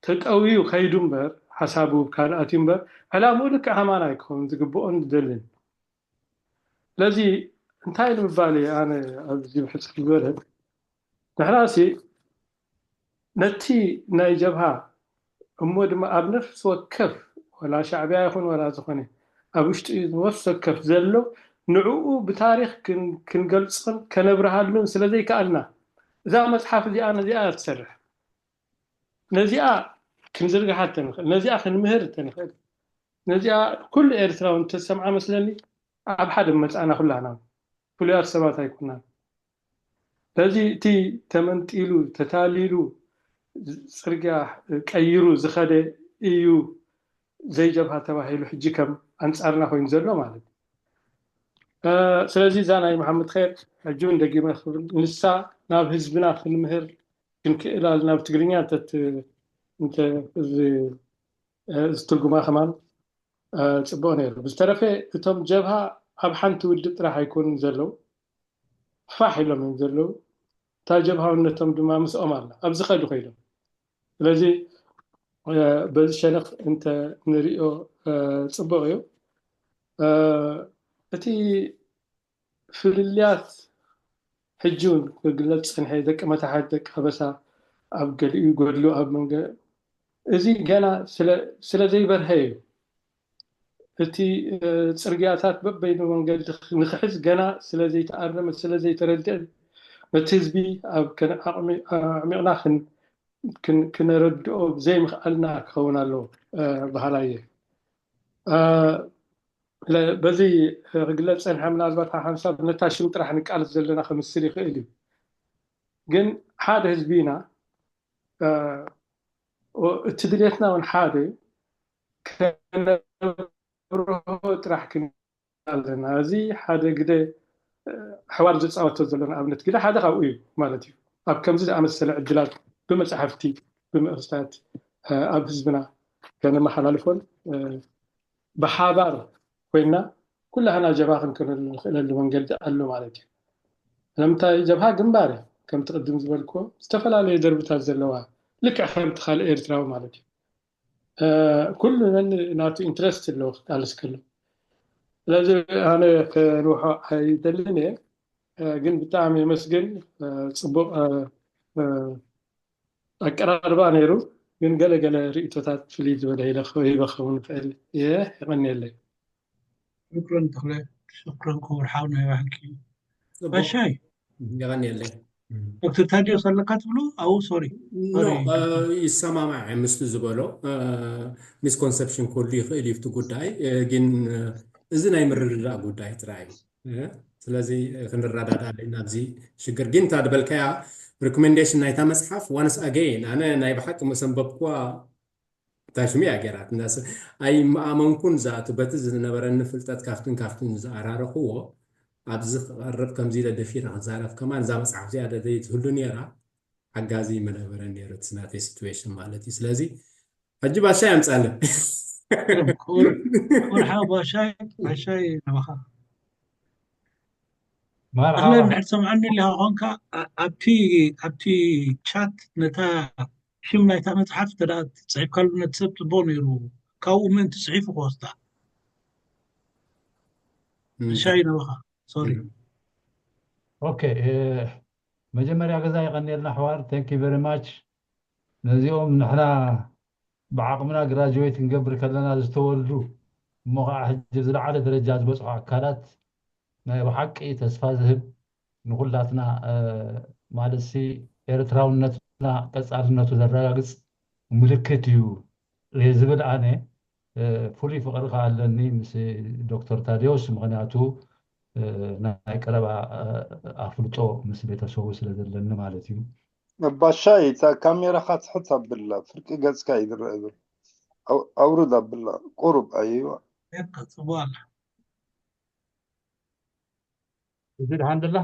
ተጠውዩ ከይዱ እምበር፣ ሓሳቡ ካልኣት እዩ እምበር፣ ዕላምኡ ልክዕ ከማና ኣይክኸውን ዝግብኦን ዝደልን። ስለዚ እንታይ ንምባል እየ ኣነ ኣብዚ ብሕፅር ዝበለ፣ ንሕናሲ ነቲ ናይ ጀብሃ እሞ ድማ ኣብ ነፍሲ ወከፍ፣ ወላ ሻዕብያ ይኹን ወላ ዝኾነ ኣብ ውሽጢ ነፍሲ ወከፍ ዘሎ፣ ንዕኡ ብታሪኽ ክንገልጾን ከነብርሃሉን ስለ ዘይከኣልና፣ እዛ መጽሓፍ እዚኣ ነዚኣ እያ ትሰርሕ። ነዚኣ ክንዝርግሓ እተንኽእል፣ ነዚኣ ክንምህር እተንኽእል፣ ነዚኣ ኩሉ ኤርትራዊ እንተዝሰምዓ መስለኒ ኣብ ሓደ መጻእና ኩላህና። ፍሉያት ሰባት ኣይኮናን። በዚ እቲ ተመንጢሉ ተታሊሉ ጽርግያ ቀይሩ ዝኸደ እዩ ዘይጀብሃ ተባሂሉ ሕጂ ከም ኣንጻርና ኮይኑ ዘሎ ማለት እዩ። ስለዚ እዛ ናይ መሓመድ ኸይር ሕጂ እውን ደጊመ ክብል፣ ንሳ ናብ ህዝብና ክንምህር ክንክእል ኣለና። ብትግርኛ ዝትርጉማ ከማን ፅቡቅ ነይሩ። ብዝተረፈ እቶም ጀብሃ ኣብ ሓንቲ ውድብ ጥራሕ ኣይኮኑን ዘለዉ፣ ፋሕ ኢሎም እዮም ዘለዉ። እታ ጀብሃውነቶም ድማ ምስኦም ኣላ፣ ኣብዚ ከዱ ከይዶም። ስለዚ በዚ ሸነኽ እንተ ንሪኦ ፅቡቅ እዩ። እቲ ፍልልያት ሕጂ እውን ክግለፅ ፀንሐ፣ ደቂ መታሕት፣ ደቂ ኣበሳ፣ ኣብ ገሊኡ ይጎድሉ፣ ኣብ መንገ-፣ እዚ ገና ስለ ዘይበርሀ እዩ። እቲ ፅርግያታት በበይኑ መንገዲ ንክሕዝ ገና ስለ ዘይተኣረመ፣ ስለ ዘይተረድአ፣ ነቲ ህዝቢ ኣብ ኣዕሚቕና ክነረድኦ ዘይምኽኣልና ክኸውን ኣለዎ በሃላይ እየ። በዚ ክግለፅ ፀንሐ፣ ምናልባት ሓንሳብ ነታ ሽም ጥራሕ ንቃለስ ዘለና ክምስል ይኽእል እዩ። ግን ሓደ ህዝቢ ኢና። እቲ ድሌትና እውን ሓደ ከነብርሆ ጥራሕ ክን ኣለና። እዚ ሓደ ግደ ኣሕዋር ዝፃወቶ ዘሎ ንኣብነት ግደ ሓደ ካብኡ እዩ ማለት እዩ። ኣብ ከምዚ ዝኣመሰለ ዕድላት ብመፅሓፍቲ ብምቕርፃት ኣብ ህዝብና ከነመሓላልፎን ብሓባር ኮይና ኩላህና ጀብሃ ክንኮነሉ ንኽእለሉ መንገዲ ኣሎ ማለት እዩ። ስለምንታይ ጀብሃ ግንባር እያ፣ ከምቲ ቅድም ዝበልክዎ ዝተፈላለዩ ደርብታት ዘለዋ፣ ልክዕ ከምቲ ካልእ ኤርትራዊ ማለት እዩ። ኩሉ ነን ናቱ ኢንትረስት ኣለዎ ክቃለስ ከሎ። ስለዚ ኣነ ከንውሖ ኣይደልን እየ፣ ግን ብጣዕሚ የመስግን። ፅቡቅ ኣቀራርባ ነይሩ፣ ግን ገለ ገለ ርእቶታት ፍልይ ዝበለ ኢለ ክህበ ክኸውን ይኽእል እየ። የቐንየለይ። ሽክረን ተኽለ፣ ሽክረን ክቡር ሓው ናይ ባሕቂ። ባሻይ የቐንየለይ። ዶክተር ታዲዮስ ኣለካ ትብሉ? ኣው ሶሪ ይሰማማዕ ምስቲ ዝበሎ ሚስኮንሰፕሽን ክህሉ ይኽእል እዩ እቲ ጉዳይ፣ ግን እዚ ናይ ምርድዳእ ጉዳይ ጥራይ እዩ። ስለዚ ክንረዳዳ ኣለና ኣብዚ ሽግር። ግን እታ ዝበልካያ ሪኮሜንዴሽን ናይታ መፅሓፍ ዋንስ ኣገይን ኣነ ናይ ብሓቂ ምስ ኣንበብኩዋ እታ ሽሙ እያ ገይራት ኣይምኣመንኩን ዝኣቱ በቲ ዝነበረኒ ፍልጠት ካብትን ካብትን ዝኣራረኽዎ ኣብዚ ክቐርብ ከምዚ ኢለ ደፊረ ክዛረብ ከማን እዛ መፅሓፍ እዚኣ ደዘይትህሉ ነይራ ሓጋዚ ምነበረ ነይሩ እቲ ናተይ ሲትዌሽን ማለት እዩ። ስለዚ ሕጂ ባሻይ ኣምፃለን ክቡር ሓው ባሻይ ባሻይ ናባኻ። ኣለ እንድሕር ትሰምዐኒ ኣለኻ ኮንካ ኣብቲ ኣብቲ ቻት ነታ ሽም ናይታ መፅሓፍ እንተ ደኣ ፅሒፍካሉ ነቲ ሰብ ፅቡቕ ነይሩ። ካብኡ ምእንቲ ፅሒፉ ክወስዳ። ሻይ ናባኻ። ሶሪ። ኦኬ፣ መጀመርያ ገዛ የቐንየልና ኣሕዋር። Thank you very much። ነዚኦም ንሕና ብዓቕምና ግራጅዌት ክንገብር ከለና ዝተወልዱ እሞ ከዓ ሕጂ ዝለዓለ ደረጃ ዝበፅሑ ኣካላት ናይ ብሓቂ ተስፋ ዝህብ ንኩላትና ማለት ሲ ኤርትራውነትና ቀፃልነቱ ዘረጋግፅ ምልክት እዩ ዝብል ኣነ ፍሉይ ፍቕሪ ከኣለኒ ምስ ዶክተር ታዲዮስ ምክንያቱ ናይ ቀረባ ኣፍልጦ ምስ ቤተሰቡ ስለ ዘለኒ ማለት እዩ። ባሻይ እታ ካሜራኻ ትሕት ኣብላ ፍርቂ ገጽካ እዩ ዝረአ ዘሎ። ኣውርድ ኣብላ ቁሩብ ኣየዋ። እዚ ደሓን ደላ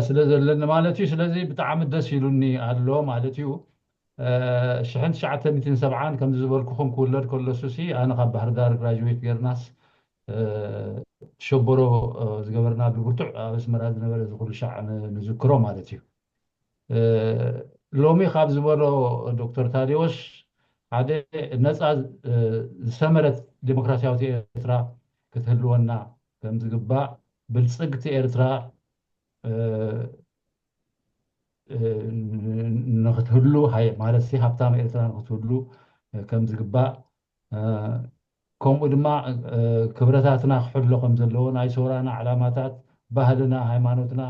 ስለ ዘለኒ ማለት እዩ። ስለዚ ብጣዕሚ ደስ ኢሉኒ ኣሎ ማለት እዩ። ሽሕን ትሽዓተ ሚእትን ሰብዓን ከምዚ ዝበልኩኹም ክውለድ ከሎ ሱሲ ኣነ ካብ ባህር ዳር ግራጅዌት ገርናስ ሸበሮ ዝገበርናሉ ብርቱዕ ኣብ ኣስመራ ዝነበረ ዝኩሉ ሻዕ ንዝክሮ ማለት እዩ። ሎሚ ካብ ዝበሎ ዶክተር ታዲዎስ ሓደ ነፃ ዝሰመረት ዴሞክራሲያዊት ኤርትራ ክትህልወና ከም ዝግባእ ብልፅግቲ ኤርትራ ንክትህሉ ማለት ሃብታም ኤርትራ ንክትህሉ ከም ዝግባእ ከምኡ ድማ ክብረታትና ክሕሎ ከም ዘለዎ ናይ ሰውራና ዕላማታት ባህልና ሃይማኖትና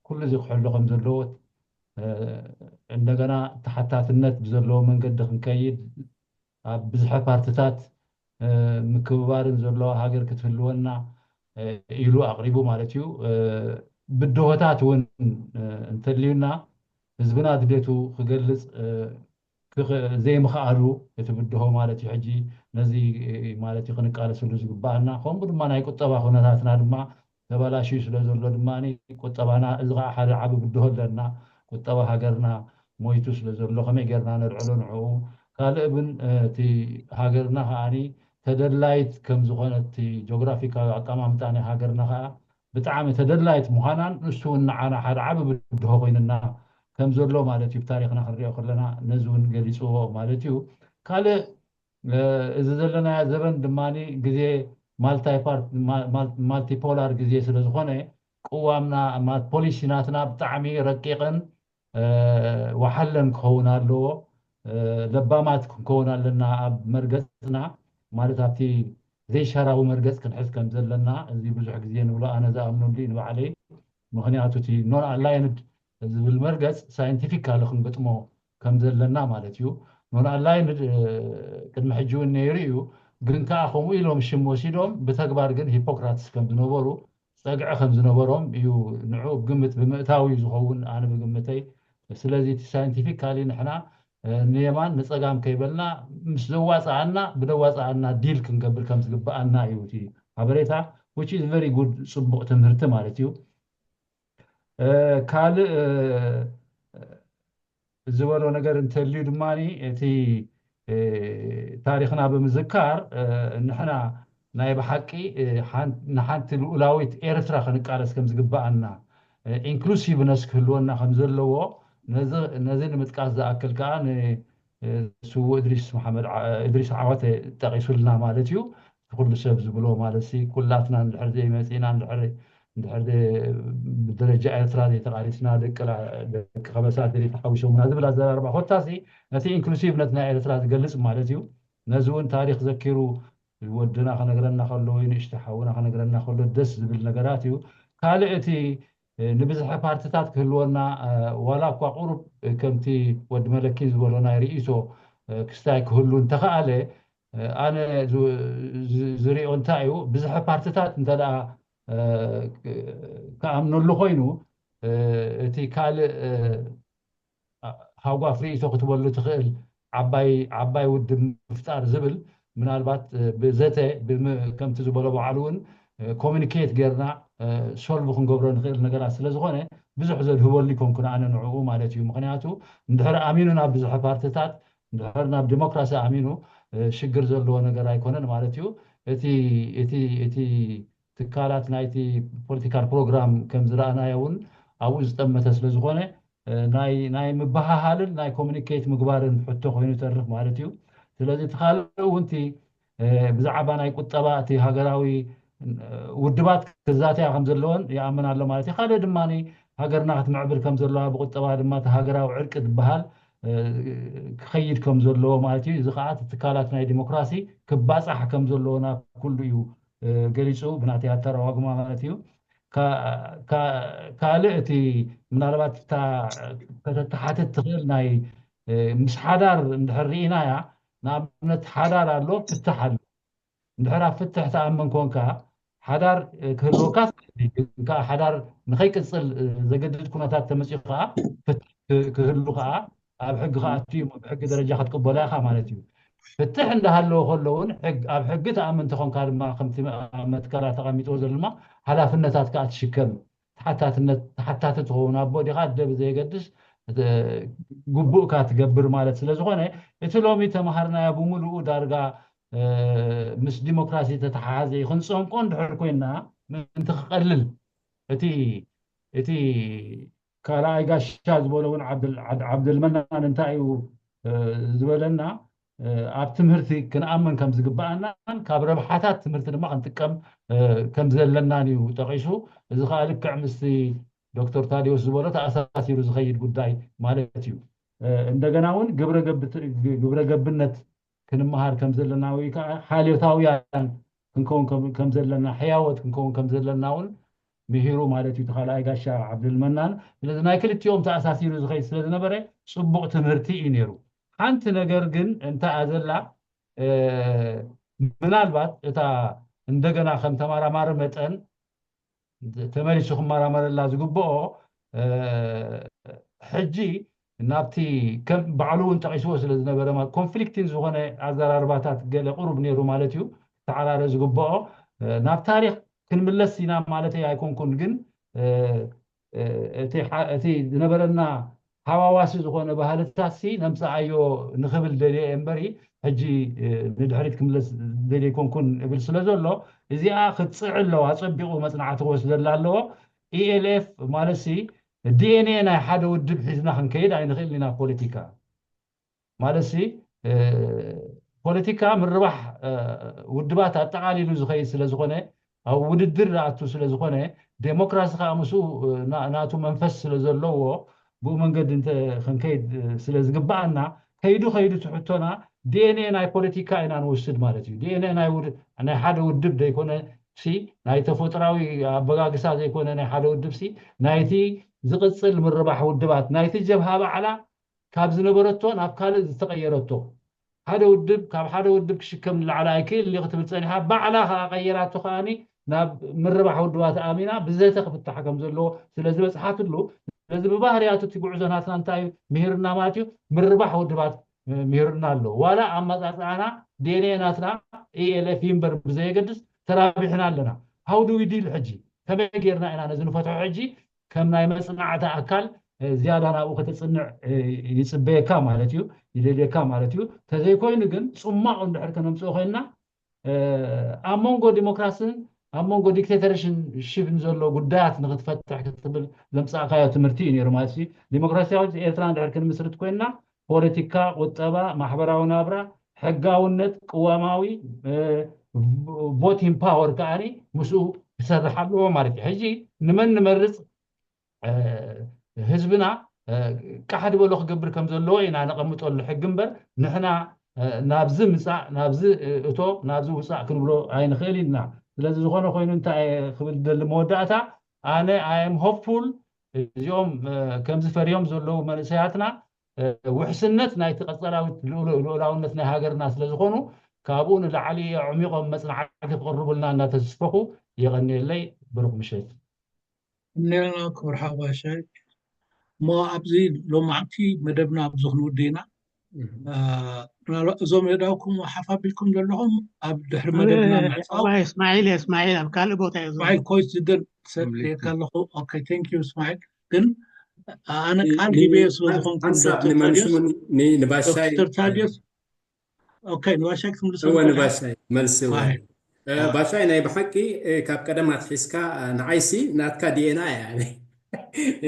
ኩሉ እዚ ክሕሎ ከም ዘለዎ እንደገና ተሓታትነት ብዘለዎ መንገዲ ክንከይድ ኣብ ብዝሐ ፓርትታት ምክብባርን ዘለዎ ሃገር ክትህልወና ኢሉ ኣቕሪቡ ማለት እዩ። ብድሆታት እውን እንተልዩና ህዝብና ድሌቱ ክገልፅ ዘይምኽኣሉ እቲ ብድሆ ማለት እዩ። ሕጂ ነዚ ማለት እዩ ክንቃለሰሉ ዝግባኣና ከምኡ ድማ ናይ ቁጠባ ኩነታትና ድማ ተባላሽዩ ስለ ዘሎ ድማ ቁጠባና እዚ ከዓ ሓደ ዓቢ ብድሆ ኣለና። ቁጠባ ሃገርና ሞይቱ ስለ ዘሎ ከመይ ጌርና ነልዕሎ ንዕኡ ካልእ ብን እቲ ሃገርና ከዓኒ ተደላይት ከም ዝኾነት እቲ ጂኦግራፊካዊ ኣቀማምጣ ናይ ሃገርና ከዓ ብጣዕሚ ተደላይት ምዃናን ንሱ እውን ንዓና ሓደ ዓቢ ብድሆ ኮይንና ከም ዘሎ ማለት እዩ። ብታሪኽና ክንሪኦ ከለና ነዚ እውን ገሊፅዎ ማለት እዩ። ካልእ እዚ ዘለናዮ ዘበን ድማ ግዜ ማልቲፖላር ግዜ ስለ ዝኾነ ቅዋምና ፖሊሲ ናትና ብጣዕሚ ረቂቕን ወሓለን ክኸውን ኣለዎ። ለባማት ክንከውን ኣለና ኣብ መርገፅና ማለት ኣብቲ ዘይሻራዊ መርገፅ ክንሕዝ ከም ዘለና እዚ ብዙሕ ግዜ ንብሎ ኣነ ዝኣምነሉ እዩ ንባዕለይ። ምክንያቱ እቲ ኖን ኣላይንድ ዝብል መርገፅ ሳይንቲፊካሊ ክንገጥሞ ከም ዘለና ማለት እዩ። ኖን ኣላይንድ ቅድሚ ሕጂ እውን ነይሩ እዩ፣ ግን ከዓ ከምኡ ኢሎም ሽም ወሲዶም ብተግባር ግን ሂፖክራትስ ከም ዝነበሩ ፀግዒ ከም ዝነበሮም እዩ ንዑ ግምት ብምእታው እዩ ዝኸውን ኣነ ብግምተይ። ስለዚ እቲ ሳይንቲፊካሊ ንሕና ንየማን ንፀጋም ከይበልና ምስ ዘዋፀኣና ብደዋፀኣና ዲል ክንገብር ከም ዝግበኣና እዩ እቲ ሓበሬታ። Which is very good፣ ፅቡቕ ትምህርቲ ማለት እዩ። ካልእ ዝበሎ ነገር እንተልዩ ድማ እቲ ታሪኽና ብምዝካር ንሕና ናይ ብሓቂ ንሓንቲ ልኡላዊት ኤርትራ ክንቃለስ ከም ዝግበኣና ኢንክሉሲቭነስ ክህልወና ከም ዘለዎ ነዚ ንምጥቃስ ዝኣክል ከዓ ንስዉእ እድሪስ መሓመድ እድሪስ ዓወተ ጠቂሱልና ማለት እዩ። ኩሉ ሰብ ዝብሎ ማለት ሲ ኩላትና እንድሕር ዘይመፂና እንድሕር ብደረጃ ኤርትራ ዘይተቃሊስና ደቂ ከበሳ ደሌት ሓዊሶምና ዝብል ኣዘራርባ ኮታሲ ነቲ ኢንክሉሲቭነት ናይ ኤርትራ ዝገልፅ ማለት እዩ። ነዚ እውን ታሪክ ዘኪሩ ወድና ከነግረና ከሎ ወይ ንእሽተ ሓውና ከነግረና ከሎ ደስ ዝብል ነገራት እዩ። ካልእ እቲ ንብዝሐ ፓርትታት ክህልወና ዋላ እኳ ቁሩብ ከምቲ ወዲ መለኪን ዝበሎ ናይ ርእይቶ ክስታይ ክህሉ እንተኸኣለ ኣነ ዝሪኦ እንታይ እዩ ብዝሐ ፓርትታት እንተ ክኣምነሉ ኮይኑ እቲ ካልእ ሃጓፍ ርእይቶ ክትበሉ ትኽእል ዓባይ ዓባይ ውድብ ምፍጣር ዝብል ምናልባት ብዘተ ከምቲ ዝበሎ በዓሉ እውን ኮሚኒኬት ጌርና ሶልቭ ክንገብሮ ንኽእል ነገራት ስለ ዝኾነ ብዙሕ ዘድህበሉ ይኮንኩን ኣነ ንዕኡ ማለት እዩ። ምክንያቱ እንድሕር ኣሚኑ ናብ ብዙሕ ፓርትታት እንድሕር ናብ ዲሞክራሲ ኣሚኑ ሽግር ዘለዎ ነገር ኣይኮነን ማለት እዩ። እቲ እቲ እቲ ትካላት ናይቲ ፖለቲካል ፕሮግራም ከም ዝረኣናዮ እውን ኣብኡ ዝጠመተ ስለ ዝኾነ ናይ ናይ ምበሃሃልን ናይ ኮሚኒኬት ምግባርን ሕቶ ኮይኑ ይተርፍ ማለት እዩ። ስለዚ እቲ ካልእ እውን እቲ ብዛዕባ ናይ ቁጠባ እቲ ሃገራዊ ውድባት ክዛተያ ከም ዘለዎን ይኣምን ኣሎ ማለት እዩ። ካልእ ድማ ሃገርና ክትምዕብል ከም ዘለዋ ብቁጠባ ድማ እቲ ሃገራዊ ዕርቂ ዝበሃል ክኸይድ ከም ዘለዎ ማለት እዩ። እዚ ከዓ እቲ ትካላት ናይ ዲሞክራሲ ክባፃሕ ከም ዘለዎ ናብ ኩሉ እዩ ገሊፁ፣ ብናተይ ኣተረጓጉማ ማለት እዩ። ካልእ እቲ ምናልባት እታ ከተተሓትት ትኽእል ናይ ምስ ሓዳር እንድሕር ርኢናያ፣ ንኣብነት ሓዳር ኣሎ፣ ፍትሕ ኣሎ። እንድሕር ኣብ ፍትሕ ተኣምን ኮንካ ሓዳር ክህልወካ፣ ግን ከዓ ሓዳር ንኸይቅፅል ዘገድድ ኩነታት ተመፅኡ ከዓ ፍትሕ ክህሉ ከዓ ኣብ ሕጊ ክኣቱ እዩ። ብሕጊ ደረጃ ክትቅበሎ ኢኻ ማለት እዩ። ፍትሕ እንዳሃለወ ከሎ እውን ኣብ ሕጊ ተኣምን ተኾንካ ድማ ከምቲ ኣብ መትከላ ተቐሚጥዎ ዘሎ ድማ ሓላፍነታት ከዓ ትሽከም። ተሓታትነት ተሓታቲ ትኸውን ኣቦ ዲኻ ኣደ ብዘየገድስ ግቡእካ ትገብር ማለት ስለ ዝኾነ፣ እቲ ሎሚ ተምሃርናዮ ብምሉኡ ዳርጋ ምስ ዲሞክራሲ ተተሓሓዘ እዩ። ክንፀምቆ እንድሕር ኮይና ምእንቲ ክቐልል እቲ እቲ ካልኣይ ጋሻ ዝበሎ እውን ዓብደልመናን እንታይ እዩ ዝበለና፣ ኣብ ትምህርቲ ክንኣምን ከም ዝግባኣናን ካብ ረብሓታት ትምህርቲ ድማ ክንጥቀም ከም ዘለናን እዩ ጠቒሱ። እዚ ከዓ ልክዕ ምስቲ ዶክተር ታዲዮስ ዝበሎ ተኣሳሲሩ ዝኸይድ ጉዳይ ማለት እዩ። እንደገና እውን ግብረ ገብነት ክንመሃር ከም ዘለና ወይ ከዓ ሓልዮታውያን ክንከውን ከም ዘለና፣ ሕያዎት ክንከውን ከም ዘለና እውን ምሂሩ ማለት እዩ እቲ ካልኣይ ጋሻ ዓብደልመናን። ስለዚ ናይ ክልቲኦም ተኣሳሲሩ ዝኸይድ ስለ ዝነበረ ፅቡቕ ትምህርቲ እዩ ነይሩ። ሓንቲ ነገር ግን እንታይ እያ ዘላ፣ ምናልባት እታ እንደገና ከም ተመራማሪ መጠን ተመሊሱ ክመራመረላ ዝግብኦ ሕጂ ናብቲ ከም ባዕሉ እውን ጠቒስዎ ስለ ዝነበረ ኮንፍሊክቲን ዝኾነ ኣዘራርባታት ገለ ቁሩብ ነይሩ ማለት እዩ። ተዓራረ ዝግብኦ ናብ ታሪክ ክንምለስ ኢና ማለት ኣይኮንኩን፣ ግን እቲ ዝነበረና ሓዋዋሲ ዝኾነ ባህልታት ሲ ነምፅኣዮ ንኽብል ደልየ እምበሪ ሕጂ ንድሕሪት ክምለስ ደልየ ኣይኮንኩን እብል ስለ ዘሎ እዚኣ ክትፅዕ ኣለዋ። ፀቢቑ መፅናዕቲ ክወስደላ ኣለዎ። ኢኤልኤፍ ማለት ሲ ዲኤንኤ ናይ ሓደ ውድብ ሒዝና ክንከይድ ኣይንኽእል ኢና። ፖለቲካ ማለት ሲ ፖለቲካ ምርባሕ ውድባት ኣጠቓሊሉ ዝኸይድ ስለ ዝኾነ ኣብ ውድድር ዝኣቱ ስለ ዝኾነ ዴሞክራሲ ከዓ ምስኡ ናቱ መንፈስ ስለ ዘለዎ ብኡ መንገዲ እንተ ክንከይድ ስለ ዝግባኣና ከይዱ ከይዱ ትሕቶና ዲኤንኤ ናይ ፖለቲካ ኢና ንወስድ ማለት እዩ። ዲኤንኤ ናይ ሓደ ውድብ ዘይኮነ ሲ ናይ ተፈጥራዊ ኣበጋግሳ ዘይኮነ ናይ ሓደ ውድብ ሲ ናይቲ ዝቕፅል ምርባሕ ውድባት ናይቲ ጀብሃ ባዕላ ካብ ዝነበረቶ ናብ ካልእ ዝተቐየረቶ ሓደ ውድብ ካብ ሓደ ውድብ ክሽከም ንላዕሊ ኣይክእል ክትብል ፀኒሓ ባዕላ ከዓ ቀየራቶ ከዓኒ ናብ ምርባሕ ውድባት ኣሚና ብዘተ ክፍታሕ ከም ዘለዎ ስለ ዝበፅሓትሉ ስለዚ ብባህርያቱ እቲ ጉዕዞ ናትና እንታይ ምሂርና ማለት እዩ ምርባሕ ውድባት ምሂርና ኣሎ። ዋላ ኣመፃፅኣና ዲኤንኤ ናትና ኢኤልኤፍ ይንበር ብዘየገድስ ተራቢሕና ኣለና። ሃው ዱ ዊ ዲል ሕጂ ከመይ ጌርና ኢና ነዚ ንፈትሖ ሕጂ ከም ናይ መፅናዕቲ ኣካል ዝያዳ ናብኡ ከተፅንዕ ይፅበየካ ማለት እዩ፣ ይደልየካ ማለት እዩ። ተዘይኮይኑ ግን ፅማቕ እንድሕር ከነምፅኦ ኮይንና ኣብ መንጎ ዲሞክራስን ኣብ መንጎ ዲክቴተርሽፕን ዘሎ ጉዳያት ንክትፈትሕ ክትብል ዘምፃእካዮ ትምህርቲ እዩ ነይሩ ማለት እዩ። ዲሞክራሲያዊት ኤርትራ እንድሕር ክንምስርት ኮይንና ፖለቲካ፣ ቁጠባ፣ ማሕበራዊ ናብራ፣ ሕጋውነት፣ ቅዋማዊ ቮቲንግ ፓወር ከዓኒ ምስኡ ክሰርሕ ኣለዎ ማለት እዩ። ሕጂ ንመን ንመርፅ ህዝብና ቃሕ ዝበሎ ክገብር ከም ዘለዎ ኢና ነቐምጠሉ ሕጊ እምበር ንሕና ናብዚ ምፃእ ናብዚ እቶ ናብዚ ውፃእ ክንብሎ ኣይንኽእል ኢና። ስለዚ ዝኾነ ኮይኑ እንታይ ክብል ደሊ መወዳእታ ኣነ ኣየም ሆፕፉል እዚኦም ከምዚ ፈርዮም ዘለዉ መንእሰያትና ውሕስነት ናይቲ ቀፀላዊት ልኡላውነት ናይ ሃገርና ስለ ዝኾኑ ካብኡ ንላዕሊ ኣዕሚቖም መፅናዕቲ ክቕርቡልና እናተስፈኹ የቐንየለይ። ብሩኽ ምሸት። እኔና ክቡር ሓባሻይ እሞ ኣብዚ ሎማዕቲ መደብና ኣብዚ ክንውድእ ኢና። ምናልባት እዞም የዳውኩም ሓፍ ኣቢልኩም ዘለኹም ኣብ ድሕሪ መደብና ምዕፃው እስማዒል እስማዒል ኣብ ካልእ ቦታ እዩ እስማዒል ኮይት ዝደል ሰድካ ኣለኹ። ኦኬ ቴንክ ዩ እስማዒል። ግን ኣነ ቃል ሂበዮ ስለዝኾንኩ ንባሻይ ዶክተር ታዲዮስ ኦኬ ንባሻይ ክትምልሰ እወ ንባሻይ መልሲ እወ ባሻይ ናይ ብሓቂ ካብ ቀደም ኣትሒዝካ ንዓይሲ ናትካ ዲኤንኤ እያ።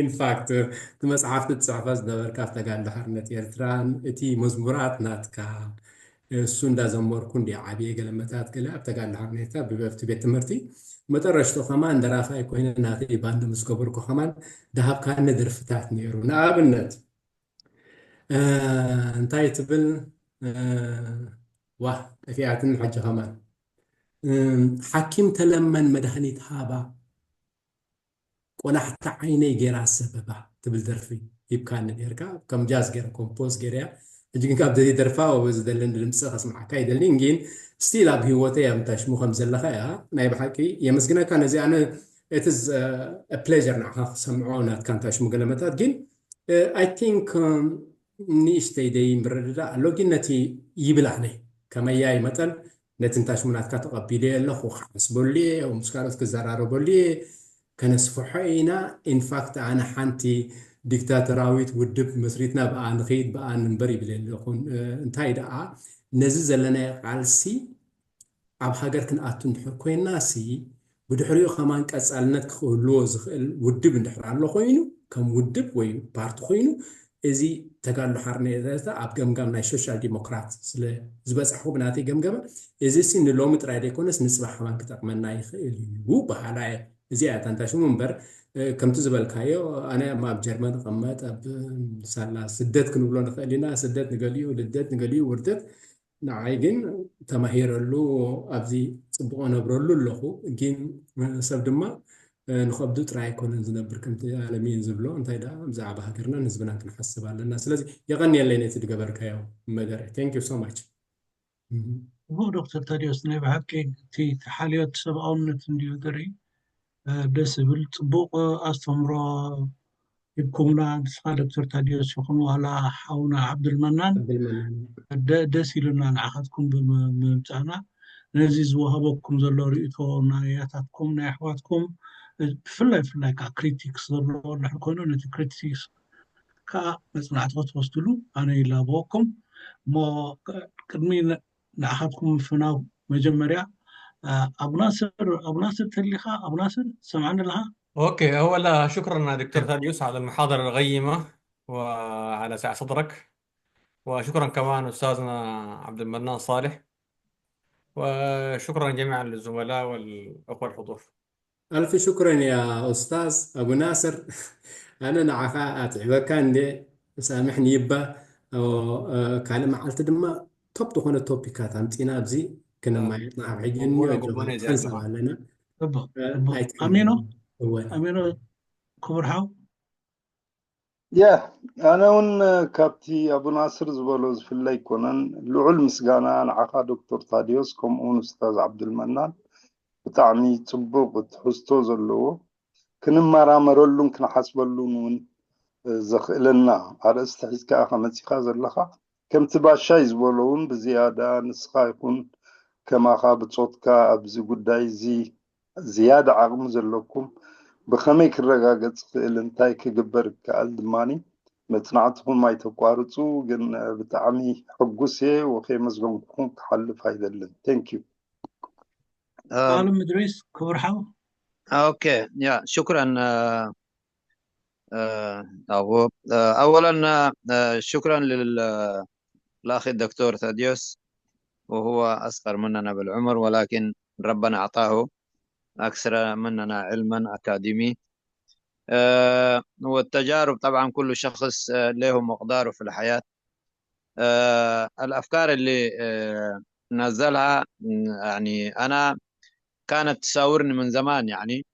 ኢንፋክት እቲ መፅሓፍቲ ትፅሕፎ ዝነበርካ ኣብ ተጋድሎ ሓርነት ኤርትራን እቲ መዝሙራት ናትካ እሱ እንዳዘመርኩ እንዲ ዓብየ ገለመታት ገለ ኣብ ተጋድሎ ሓርነት ኤርትራ ብበብቲ ቤት ትምህርቲ መጠረሽቶ ከማን ደራፋይ ኮይነ ናተይ ባንድ ምስ ገበርኩ ከማን ድሃብካኒ ደርፍታት ነይሩ። ንኣብነት እንታይ ትብል? ዋ፣ ጠፊኣትን ሕጂ ከማን። ሓኪም ተለመን መድሃኒት ሃባ፣ ቆላሕቲ ዓይነይ ገይራ ሰበባ ትብል ደርፊ ሂብካኒ ነርካ። ከም ጃዝ ገይረ ኮምፖዝ ገይረያ። ሕጂ ግን ካብ ደርፋ ወበዚ ደለን ድምፂ ከስምዓካ ይደልን። ግን ስቲል ኣብ ህይወተይ ኣብ እንታይ ሽሙ ከም ዘለኻ እያ። ናይ ብሓቂ የመስግነካ። ነዚ ኣነ it is a pleasure ንዓኻ ክሰምዖ ናትካ እንታይ ሽሙ ገለመታት። ግን I think ንእሽተይ ደይ ምርድዳእ ኣሎ። ግን ነቲ ይብል ኣነ ከመያይ መጠን ነቲ እንታይ ሽሙ ናትካ ተቐቢለዮ ኣለኹ፣ ክሓስበሉ እየ፣ ምስ ካልኦት ክዘራረበሉ እየ፣ ከነስፍሖ ኢና። ኢንፋክት ኣነ ሓንቲ ዲክታተራዊት ውድብ መስሪትና ብኣ ንኸይድ ብኣ ንንበር ይብል ኣለኹን። እንታይ ደኣ ነዚ ዘለናዮ ቃልሲ ኣብ ሃገር ክንኣቱ እንድሕር ኮይና ሲ ብድሕሪኡ ከማን ቀጻልነት ክህልዎ ዝኽእል ውድብ እንድሕር ኣሎ ኮይኑ ከም ውድብ ወይ ፓርቲ ኮይኑ እዚ ተጋድሎ ሓርነት ኤርትራ ኣብ ገምጋም ናይ ሶሻል ዲሞክራት ስለ ዝበጻሕኹ ብናተይ ገምገመ እዚ ሲ ንሎሚ ጥራይ ዘይኮነስ ንጽባሕ ከማን ክጠቕመና ይኽእል እዩ በሃላ እየ። እዚኣ እያ ታንታ ሽሙ እምበር ከምቲ ዝበልካዮ ኣነ ኣብ ጀርመን እቐመጥ ኣብ ሳላ ስደት ክንብሎ ንኽእል ኢና። ስደት ንገሊኡ ልደት ንገሊኡ ውርደት ንዓይ ግን ተማሂረሉ ኣብዚ ፅቡቕ ነብረሉ ኣለኹ። ግን ሰብ ድማ ንኸብዱ ጥራይ ኣይኮነን ዝነብር ከምቲ ኣለሚን ዝብሎ እንታይ ደኣ ብዛዕባ ሃገርናን ህዝብናን ክንሓስብ ኣለና። ስለዚ የቐንየለይ ነቲ ዝገበርካዮ መደረ። Thank you so much። እሞ ዶክተር ታዲዮስ ናይ ብሓቂ እቲ ሓልዮት ሰብኣውነት እንድዩ ዝርኢ ደስ ዝብል ፅቡቕ ኣስተምሮ ሂብኩምና ንስኻ ዶክተር ታዲዮስ ይኹን ዋላ ሓውና ዓብዱልመናን ደስ ኢሉና ንዓኻትኩም ብምምፃእና ነዚ ዝወሃበኩም ዘሎ ርእቶ ናይ ኣያታትኩም ናይ ኣሕዋትኩም ብፍላይ ብፍላይ ከዓ ክሪቲክስ ዘለዎ እንድሕር ኮይኑ ነቲ ክሪቲክስ ከዓ መፅናዕቲ ክትወስድሉ ኣነ ይላበወኩም እሞ ቅድሚ ንዓኻትኩም ምፍናው መጀመርያ ኣቡናስር ኣቡናስር ተሊኻ ኣቡናስር ሰምዓኒ ኣለኻ أوكي، أولا شكرا دكتور ثاديوس على المحاضرة القيمة وعلى سعة صدرك، وشكرا كمان أستاذنا عبد المنان صالح، وشكرا جميعا للزملاء والأخوة الحضور. ألف شكرا يا أستاذ أبو ناصر. أنا نعخا أتعبك عندي سامحني يبا. ካልእ መዓልቲ ድማ ቶፕ ዝኾነ ቶፒካት ኣምፂና ኣብዚ ክነማየጥና ኣብ ሕጂ ንሰንሰብ ኣለና። ኣሜኖ ኣሜኖ ክቡር ሓው ያ ኣነ እውን ካብቲ ኣቡ ናስር ዝበሎ ዝፍለ ኣይኮነን። ልዑል ምስጋና ንዓኻ ዶክተር ታዲዮስ ከምኡውን ኡስታዝ ዓብዱልመናን ብጣዕሚ ፅቡቕ ትሕዝቶ ዘለዎ ክንመራመረሉን ክንሓስበሉን እውን ዘኽእለና ኣርእስቲ ሒዝካ ኢኻ መፂኻ ዘለኻ። ከምቲ ባሻይ ዝበሎ እውን ብዝያዳ ንስኻ ይኹን ከማኻ ብፆትካ ኣብዚ ጉዳይ እዚ ዝያዳ ዓቕሚ ዘለኩም ብኸመይ ክረጋገፅ ይኽእል እንታይ ክግበር ይከኣል ድማ መፅናዕትኹም ኣይተቋርፁ ግን ብጣዕሚ ሕጉስ እየ ወከየመስገንኩኹም ክሓልፍ ኣይደልን thank you ኣሉ ምድሪስ ክቡር ሓው ኦኬ ያ ሽኩረን أبو أولا شكرا للأخ الدكتور ثاديوس وهو أصغر مننا بالعمر ولكن ربنا أعطاه أكثر مننا علما أكاديمي والتجارب طبعا كل شخص له مقداره في الحياة الأفكار اللي نزلها يعني أنا كانت تساورني من زمان يعني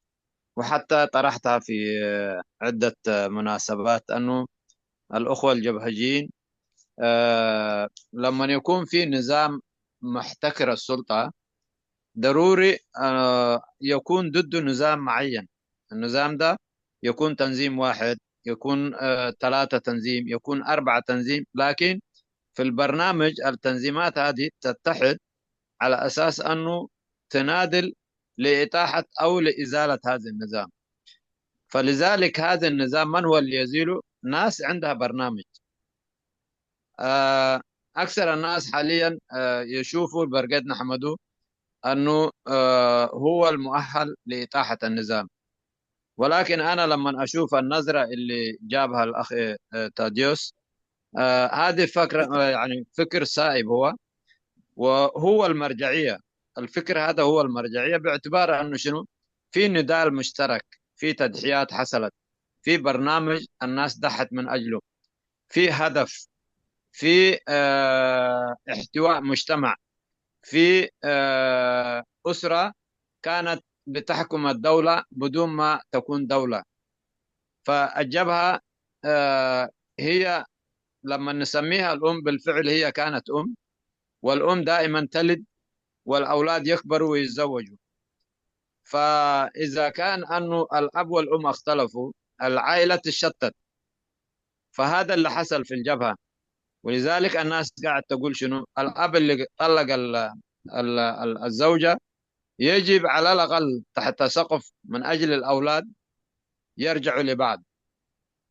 وحتى طرحتها في عدة مناسبات أنه الأخوة الجبهجيين لما يكون في نظام محتكر السلطة ضروري يكون ضده نظام معين النظام ده يكون تنظيم واحد يكون ثلاثة تنظيم يكون أربعة تنظيم لكن في البرنامج التنظيمات هذه تتحد على أساس أنه تناضل لإطاحة أو لإزالة هذا النظام فلذلك هذا النظام من هو اللي يزيله؟ ناس عندها برنامج أكثر الناس حاليا يشوفوا البرقيد نحمده أنه هو المؤهل لإطاحة النظام ولكن أنا لما أشوف النظرة اللي جابها الأخ تاديوس هذه فكرة يعني فكر سائب هو وهو المرجعية الفكر هذا هو المرجعية باعتبار أنه شنو في نضال مشترك في تضحيات حصلت في برنامج الناس ضحت من أجله في هدف في آه، احتواء مجتمع، في آه، أسرة كانت بتحكم الدولة بدون ما تكون دولة. فالجبهة آه، هي لما نسميها الأم، بالفعل هي كانت أم، والأم دائما تلد والأولاد يكبروا ويتزوجوا. فإذا كان أنه الأب والأم اختلفوا، العائلة تشتت. فهذا اللي حصل في الجبهة. ولذلك الناس قاعد تقول شنو؟ الأب اللي طلق ال- ال- ال- الزوجة يجب على الأقل تحت سقف من أجل الأولاد يرجعوا لبعض،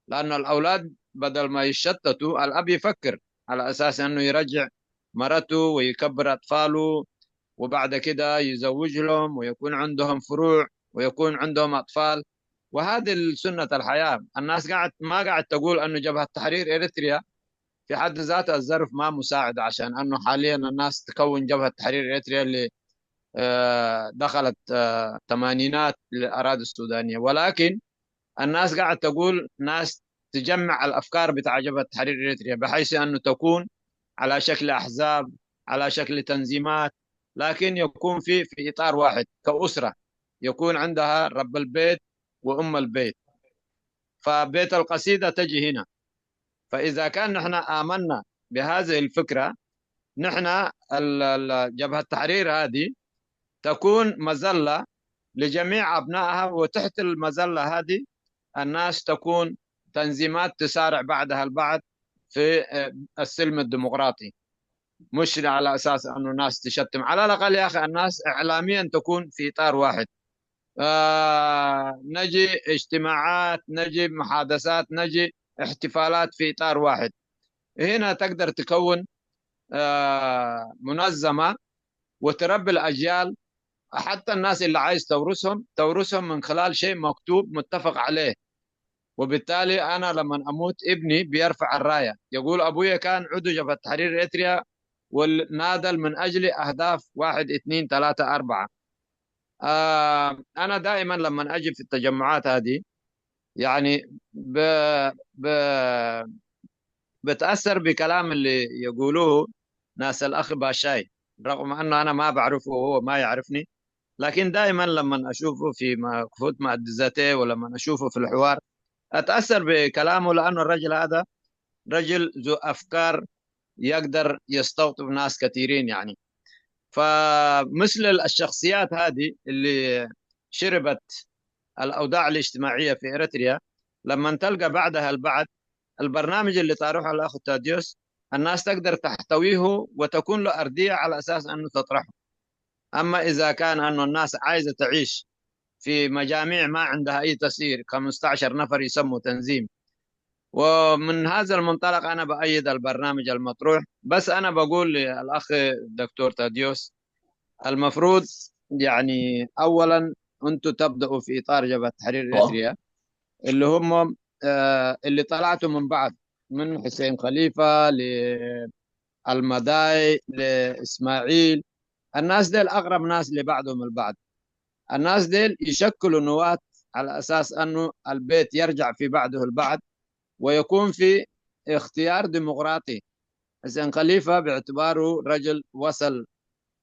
لأن الأولاد بدل ما يشتتوا، الأب يفكر على أساس أنه يرجع مرته ويكبر أطفاله، وبعد كده يزوج لهم ويكون عندهم فروع ويكون عندهم أطفال. وهذه سنة الحياة. الناس قاعد ما قاعد تقول أنه جبهة تحرير إريتريا في حد ذاتها الظرف ما مساعد عشان أنه حاليا الناس تكون جبهة تحرير إريتريا اللي آه، دخلت آه، تمانينات للأراضي السودانية، ولكن الناس قاعد تقول ناس تجمع الأفكار بتاع جبهة تحرير إريتريا بحيث أنه تكون على شكل أحزاب، على شكل تنظيمات، لكن يكون في في إطار واحد كأسرة، يكون عندها رب البيت وأم البيت. فبيت القصيدة تجي هنا. فإذا كان نحن آمنا بهذه الفكرة، نحن ال- ال- جبهة التحرير هذه تكون مظلة لجميع أبنائها، وتحت المظلة هذه الناس تكون تنظيمات تسارع بعضها البعض في آه، السلم الديمقراطي، مش على أساس أنه ناس تشتم. على الأقل يا أخي الناس إعلاميا تكون في إطار واحد. آه نجي اجتماعات، نجي محادثات، نجي احتفالات في إطار واحد. هنا تقدر تكون آه منظمة وتربي الأجيال، حتى الناس اللي عايز تورثهم، تورثهم من خلال شيء مكتوب متفق عليه. وبالتالي أنا لما أموت، ابني بيرفع الراية، يقول: "أبويا كان عضو جبهة تحرير إريتريا وناضل من أجل أهداف واحد، اتنين، تلاتة، أربعة". آه أنا دائما لما أجي في التجمعات هذه، يعني ب... ب... بتأثر بكلام اللي يقولوه ناس الأخ باشاي، رغم أنه أنا ما بعرفه وهو ما يعرفني، لكن دائما لما أشوفه في م- كفوت مؤدزاتي، ولما أشوفه في الحوار، أتأثر بكلامه، لأنه الرجل هذا رجل ذو أفكار، يقدر يستوطب ناس كثيرين يعني. فمثل الشخصيات هذه اللي شربت الأوضاع الاجتماعية في إريتريا، لما تلقى بعدها البعض، البرنامج اللي طارحه الأخ تاديوس، الناس تقدر تحتويه وتكون له أرضية على أساس أنه تطرحه. أما إذا كان أنه الناس عايزة تعيش في مجاميع ما عندها أي تأثير، خمستاشر نفر يسموا تنظيم، ومن هذا المنطلق أنا بأيد البرنامج المطروح. بس أنا بقول للأخ دكتور تاديوس، المفروض يعني أولا أنتوا تبدأوا في إطار جبهة تحرير إريتريا، اللي هم آه، اللي طلعتوا من بعض، من حسين خليفة للمداي لإسماعيل، الناس ديل أقرب ناس لبعضهم البعض. الناس ديل يشكلوا نواة على أساس أنه البيت يرجع في بعضه البعض، ويكون في اختيار ديمقراطي. حسين خليفة باعتباره رجل وصل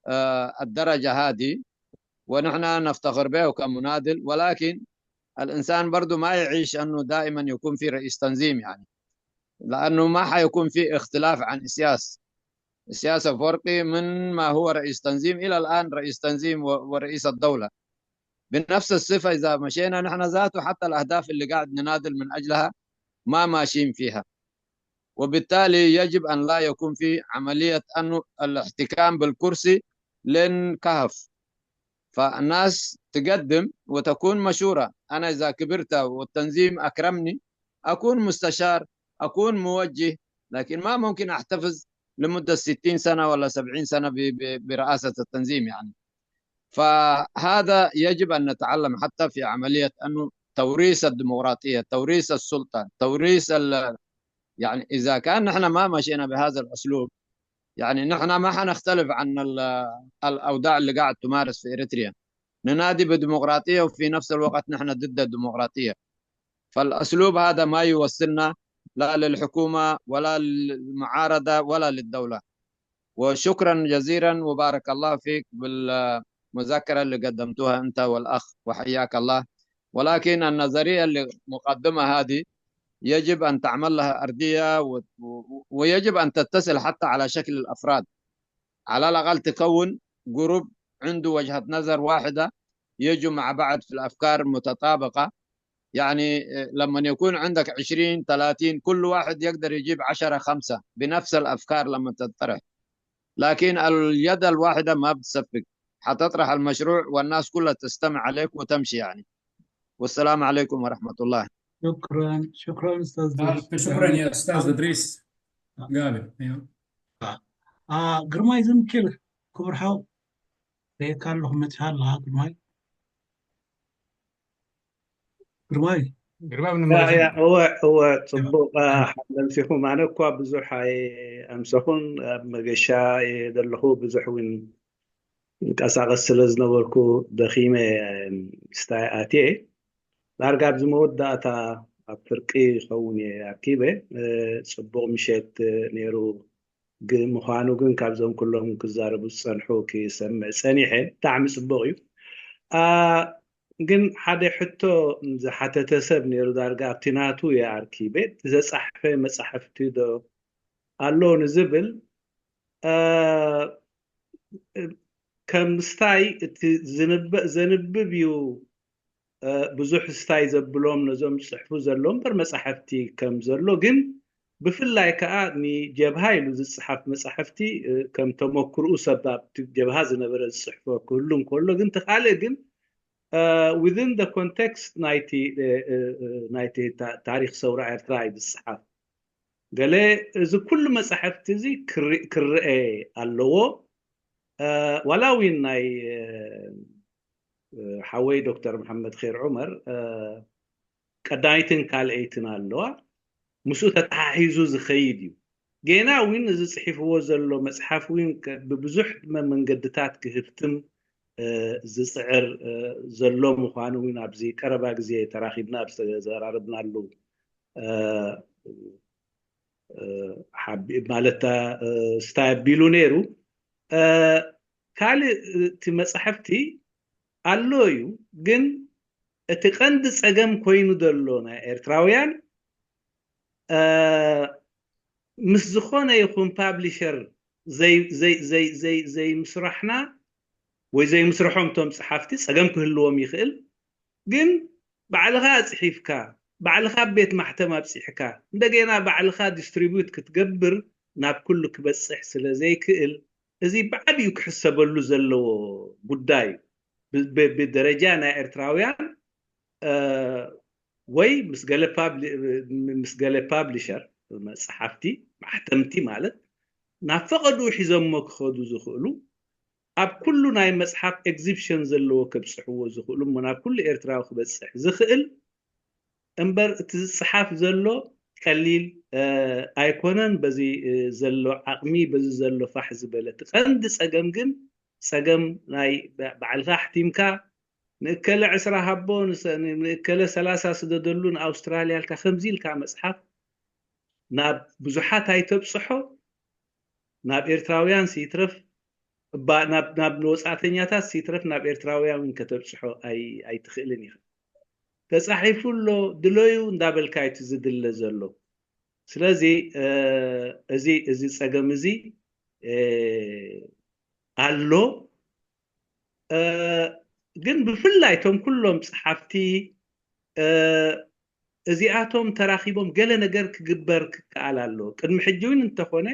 آه، الدرجة هذه، ونحن نفتخر به كمناضل، ولكن الإنسان برضو ما يعيش أنه دائما يكون في رئيس تنظيم يعني، لأنه ما حيكون في اختلاف عن إسياس. إسياس أفورقي من ما هو رئيس تنظيم إلى الآن رئيس تنظيم و- ورئيس الدولة بنفس الصفة. إذا مشينا نحن ذاته، حتى الأهداف اللي قاعد نناضل من أجلها ما ماشيين فيها، وبالتالي يجب أن لا يكون في عملية أنه الاحتكام بالكرسي لين كهف. فالناس تقدم وتكون مشورة. أنا إذا كبرت والتنظيم أكرمني، أكون مستشار، أكون موجه، لكن ما ممكن أحتفظ لمدة ستين سنة ولا سبعين سنة ب- ب- برئاسة التنظيم يعني. فهذا يجب أن نتعلم حتى في عملية أنه توريث الديمقراطية، توريث السلطة، توريث ال- يعني إذا كان نحن ما مشينا بهذا الأسلوب، يعني نحن ما حنختلف عن ال- الأوضاع اللي قاعد تمارس في إريتريا. ننادي بديمقراطية وفي نفس الوقت نحن ضد الديمقراطية. فالأسلوب هذا ما يوصلنا لا للحكومة ولا للمعارضة ولا للدولة. وشكرا جزيلا وبارك الله فيك بالمذكرة اللي قدمتوها أنت والأخ، وحياك الله. ولكن النظرية اللي مقدمة هذه يجب أن تعمل لها أرضية، و-، و-، ويجب أن تتصل حتى على شكل الأفراد. على الأقل تكون جروب عنده وجهة نظر واحدة، يجوا مع بعض في الأفكار متطابقة. يعني، آه، لما يكون عندك عشرين، ثلاثين، كل واحد يقدر يجيب عشرة، خمسة بنفس الأفكار لما تطرح. لكن اليد الواحدة ما بتصفق، حتطرح المشروع والناس كلها تستمع عليك وتمشي يعني. والسلام عليكم ورحمة الله. شكرا، شكرا أستاذ آه، شكرا يا أستاذ إدريس. قابل، أيوة. آه، ግርማይ ዝምክል ክቡር ሓው ርእየካ ኣለኹ፣ መጺኻ ኣለኻ ግርማይ። ግርማይ ግርማይ እወ እወ ጽቡቕ ሓለምሲኹም። ኣነ እኳ ብዙሕ ኣምሰኹን ኣብ መገሻ ዘለኹ ብዙሕ እውን እንቀሳቐስ ስለ ዝነበርኩ ደኺመ ስታይ ኣትየ። ዳርጋ ኣብዚ መወዳእታ ኣብ ፍርቂ ይኸውን እየ ኣርኪበ። ጽቡቕ ምሸት ነይሩ። ምዃኑ ግን ካብዞም ኩሎም ክዛረቡ ዝጸንሑ ክሰምዕ ጸኒሐ። ብጣዕሚ ጽቡቕ እዩ። ግን ሓደ ሕቶ ዝሓተተ ሰብ ነይሩ፣ ዳርጋ ኣብቲ ናቱ እየ ኣርኪበ። ዝተጻሕፈ መጻሕፍቲ ዶ ኣሎ ንዝብል፣ ከም ስታይ እቲ ዘንብብ እዩ፣ ብዙሕ ስታይ ዘብሎም ነዞም ዝጽሕፉ ዘሎ እምበር መጻሕፍቲ ከም ዘሎ ግን፣ ብፍላይ ከኣ ንጀብሃ ኢሉ ዝጽሓፍ መጻሕፍቲ ከም ተመክርኡ ሰብ ኣብቲ ጀብሃ ዝነበረ ዝጽሕፎ ክህሉ እንከሎ ግን፣ እቲ ካልእ ግን within the context ናይቲ ናይቲ ታሪኽ ሰውራ ኤርትራ እዩ ዝጽሓፍ። ገለ እዚ ኩሉ መጻሕፍቲ እዚ ክርአ ኣለዎ። ዋላ እውን ናይ ሓወይ ዶክተር መሓመድ ኸይር ዑመር ቀዳይትን ካልኣይትን ኣለዋ። ምስኡ ተተሓሒዙ ዝኸይድ እዩ። ጌና እውን እዚ ጽሒፍዎ ዘሎ መጽሓፍ እውን ብብዙሕ መንገድታት ክህፍትም ዝጽዕር ዘሎ ምዃኑ እውን ኣብዚ ቀረባ ግዜ ተራኺብና ኣብ ዝተዘራረብናሉ ማለት ስታይ ኣቢሉ ነይሩ። ካልእ እቲ መጻሕፍቲ ኣሎ እዩ፣ ግን እቲ ቀንዲ ጸገም ኮይኑ ዘሎ ናይ ኤርትራውያን ምስ ዝኾነ ይኹን ፓብሊሸር ዘይምስራሕና ወይ ዘይምስርሖም እቶም ጸሓፍቲ ጸገም ክህልዎም ይኽእል፣ ግን ባዕልኻ ኣጽሒፍካ፣ ባዕልኻ ኣብ ቤት ማሕተም ኣብጺሕካ፣ እንደገና ባዕልኻ ዲስትሪቢዩት ክትገብር ናብ ኩሉ ክበጽሕ ስለ ዘይክእል፣ እዚ ብዓብዩ ክሕሰበሉ ዘለዎ ጉዳይ እዩ። ብደረጃ ናይ ኤርትራውያን ወይ ምስ ገለ ፓብሊሸር፣ ጸሓፍቲ፣ ማሕተምቲ ማለት ናብ ፈቐድኡ ሒዞሞ ክኸዱ ዝኽእሉ፣ ኣብ ኩሉ ናይ መጽሓፍ ኤግዚብሽን ዘለዎ ከብጽሕዎ ዝኽእሉ እሞ ናብ ኩሉ ኤርትራዊ ክበጽሕ ዝኽእል እምበር እቲ ዝጽሓፍ ዘሎ ቀሊል ኣይኮነን። በዚ ዘሎ ዓቕሚ፣ በዚ ዘሎ ፋሕ ዝበለ፣ እቲ ቀንዲ ጸገም ግን ጸገም ናይ ባዕልኻ ኣሕቲምካ ንእከለ ዕስራ ሃቦ፣ ንእከለ ሰላሳ ስደደሉ ንኣውስትራልያ ኢልካ ከምዚ ኢልካ መጽሓፍ ናብ ብዙሓት ኣይተብጽሖ፣ ናብ ኤርትራውያን ስይትረፍ፣ ናብ ወጻእተኛታት ስይትረፍ ናብ ኤርትራውያን እውን ከተብጽሖ ኣይትኽእልን ኢኻ። ተጻሒፉ ኣሎ ድለዩ እንዳበልካ እዩ ዝድለ ዘሎ። ስለዚ እዚ እዚ ጸገም እዚ ኣሎ። ግን ብፍላይ እቶም ኩሎም ጸሓፍቲ እዚኣቶም ተራኺቦም ገለ ነገር ክግበር ክከኣል ኣሎ። ቅድሚ ሕጂ እውን እንተኾነ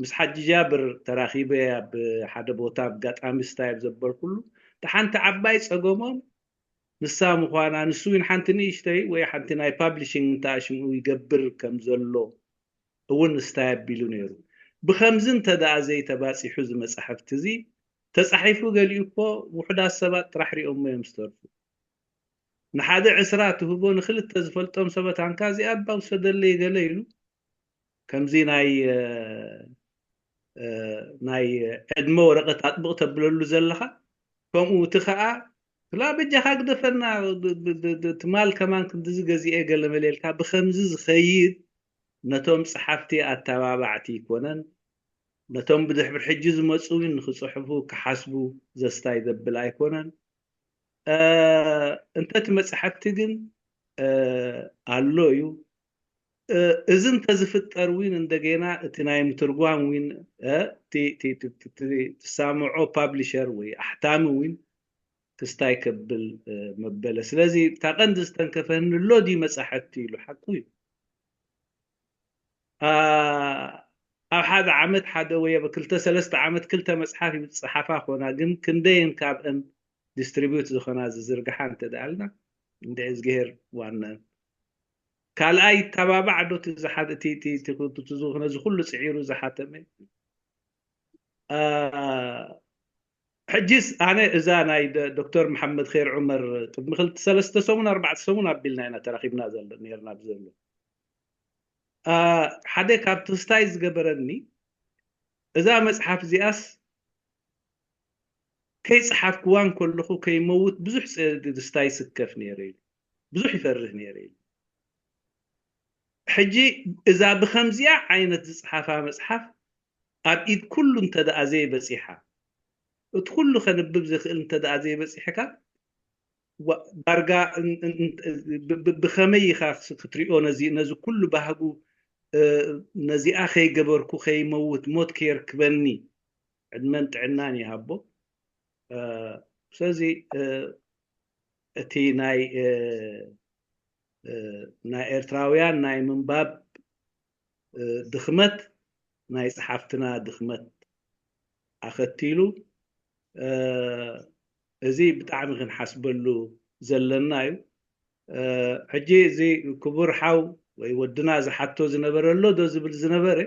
ምስ ሓጂ ጃብር ተራኺበ ኣብ ሓደ ቦታ ኣጋጣሚ ስታይ ኣብ ዘበልኩሉ፣ እቲ ሓንቲ ዓባይ ጸገሞም ንሳ ምዃና፣ ንሱ እውን ሓንቲ ንእሽተይ ወይ ሓንቲ ናይ ፓብሊሽንግ እንተኣሽምኡ ይገብር ከም ዘሎ እውን ስታይ ኣቢሉ ነይሩ። ብኸምዚ እንተ ደኣ ዘይተባጺሑ እዚ መጻሕፍቲ እዚ ተጻሒፉ፣ ገሊኡ እኮ ውሑዳት ሰባት ጥራሕ ሪኦሞ እዮም ዝተርፉ። ንሓደ ዕስራ ትህቦ፣ ንኽልተ ዝፈልጦም ሰባት፣ ኣንካ እዚኣ እባ ውሰደለይ ገለ ኢሉ፣ ከምዚ ናይ ናይ ዕድመ ወረቐት ኣጥብቕ ተብለሉ ዘለኻ፣ ከምኡ እቲ ኸኣ ክላ በጃኻ ግደፈና፣ ትማል ከማን ክንድዚ ገዚኤ ገለ መለ ኢልካ ብኸምዚ ዝኸይድ ነቶም ጸሓፍቲ ኣተባባዕቲ ኣይኮነን፣ ነቶም ብድሕሪ ሕጂ ዝመጹ እውን ንኽጽሕፉ ክሓስቡ ዘስታይ ዘብል ኣይኮነን። እንተ እቲ መጽሓፍቲ ግን ኣሎ እዩ። እዚ እንተዝፍጠር እውን እንደገና እቲ ናይ ምትርጓም እውን ትሳምዖ ፓብሊሸር ወይ ኣሕታሚ እውን ክስታይ ከብል መበለ። ስለዚ እታ ቀንዲ ዝተንከፈኒ ኣሎ ድዩ መጻሕፍቲ ኢሉ ሓቁ እዩ። ኣብ ሓደ ዓመት ሓደ ወይ ኣብ ክልተ ሰለስተ ዓመት ክልተ መጽሓፍ ይጽሓፋ ኾና፣ ግን ክንደይን ካብእን ዲስትሪቢዩት ዝኾና ዝዝርግሓ እንተ ደኣልና እንደ እዝግሄር ዋና ካልኣይ ይተባባዕ ዶ እቲ ዝሓ- እቲ- እቲ- እቲ- እቲ ዝኾነ እዚ ኩሉ ጽዒሩ ዝሓተመ? ሕጂስ ኣነ እዛ ናይ ዶክተር መሓመድ ር ዑመር ቅድሚ ክልተ ሰለስተ ሰሙን ኣርባዕተ ሰሙን ኣቢልና ኢና ተራኺብና ዘሎ ነርና ብዘሎ ሓደ ካብ ትስታይ ዝገበረኒ እዛ መፅሓፍ እዚኣስ ከይፀሓፍክዋን ከለኹ ከይመውት ብዙሕ ትስታይ ስከፍ ነይረ ኢሉ ብዙሕ ይፈርህ ነይረ ኢሉ ሕጂ እዛ ብከምዚኣ ዓይነት ዝፅሓፋ መፅሓፍ ኣብ ኢድ ኩሉ እንተ ደኣ ዘይበጺሓ፣ እቲ ኩሉ ከንብብ ዝኽእል እንተ ደኣ ዘይበጺሕካ፣ ዋ- ዳርጋ እን- እን- እን- ብ- ብ- ብኸመይ ኢኻ ክትሪኦ ነዚ ነዚ ኩሉ ባህጉ እ፣ ነዚኣ ከይገበርኩ ከይመውት ሞት ከየርክበኒ ዕድመን ጥዕናን ይሃቦ። እ፣ ስለዚ እ፣ እቲ ናይ እ፣ እ፣ ናይ ኤርትራውያን ናይ ምንባብ ድኽመት ናይ ጸሓፍትና ድኽመት ኣኸቲሉ እዚ ብጣዕሚ ክንሓስበሉ ዘለና እዩ። ሕጂ እዚ ክቡር ሓው ወይ ወድና ዝሓቶ ዝነበረ ኣሎ ዶ ዝብል ዝነበረ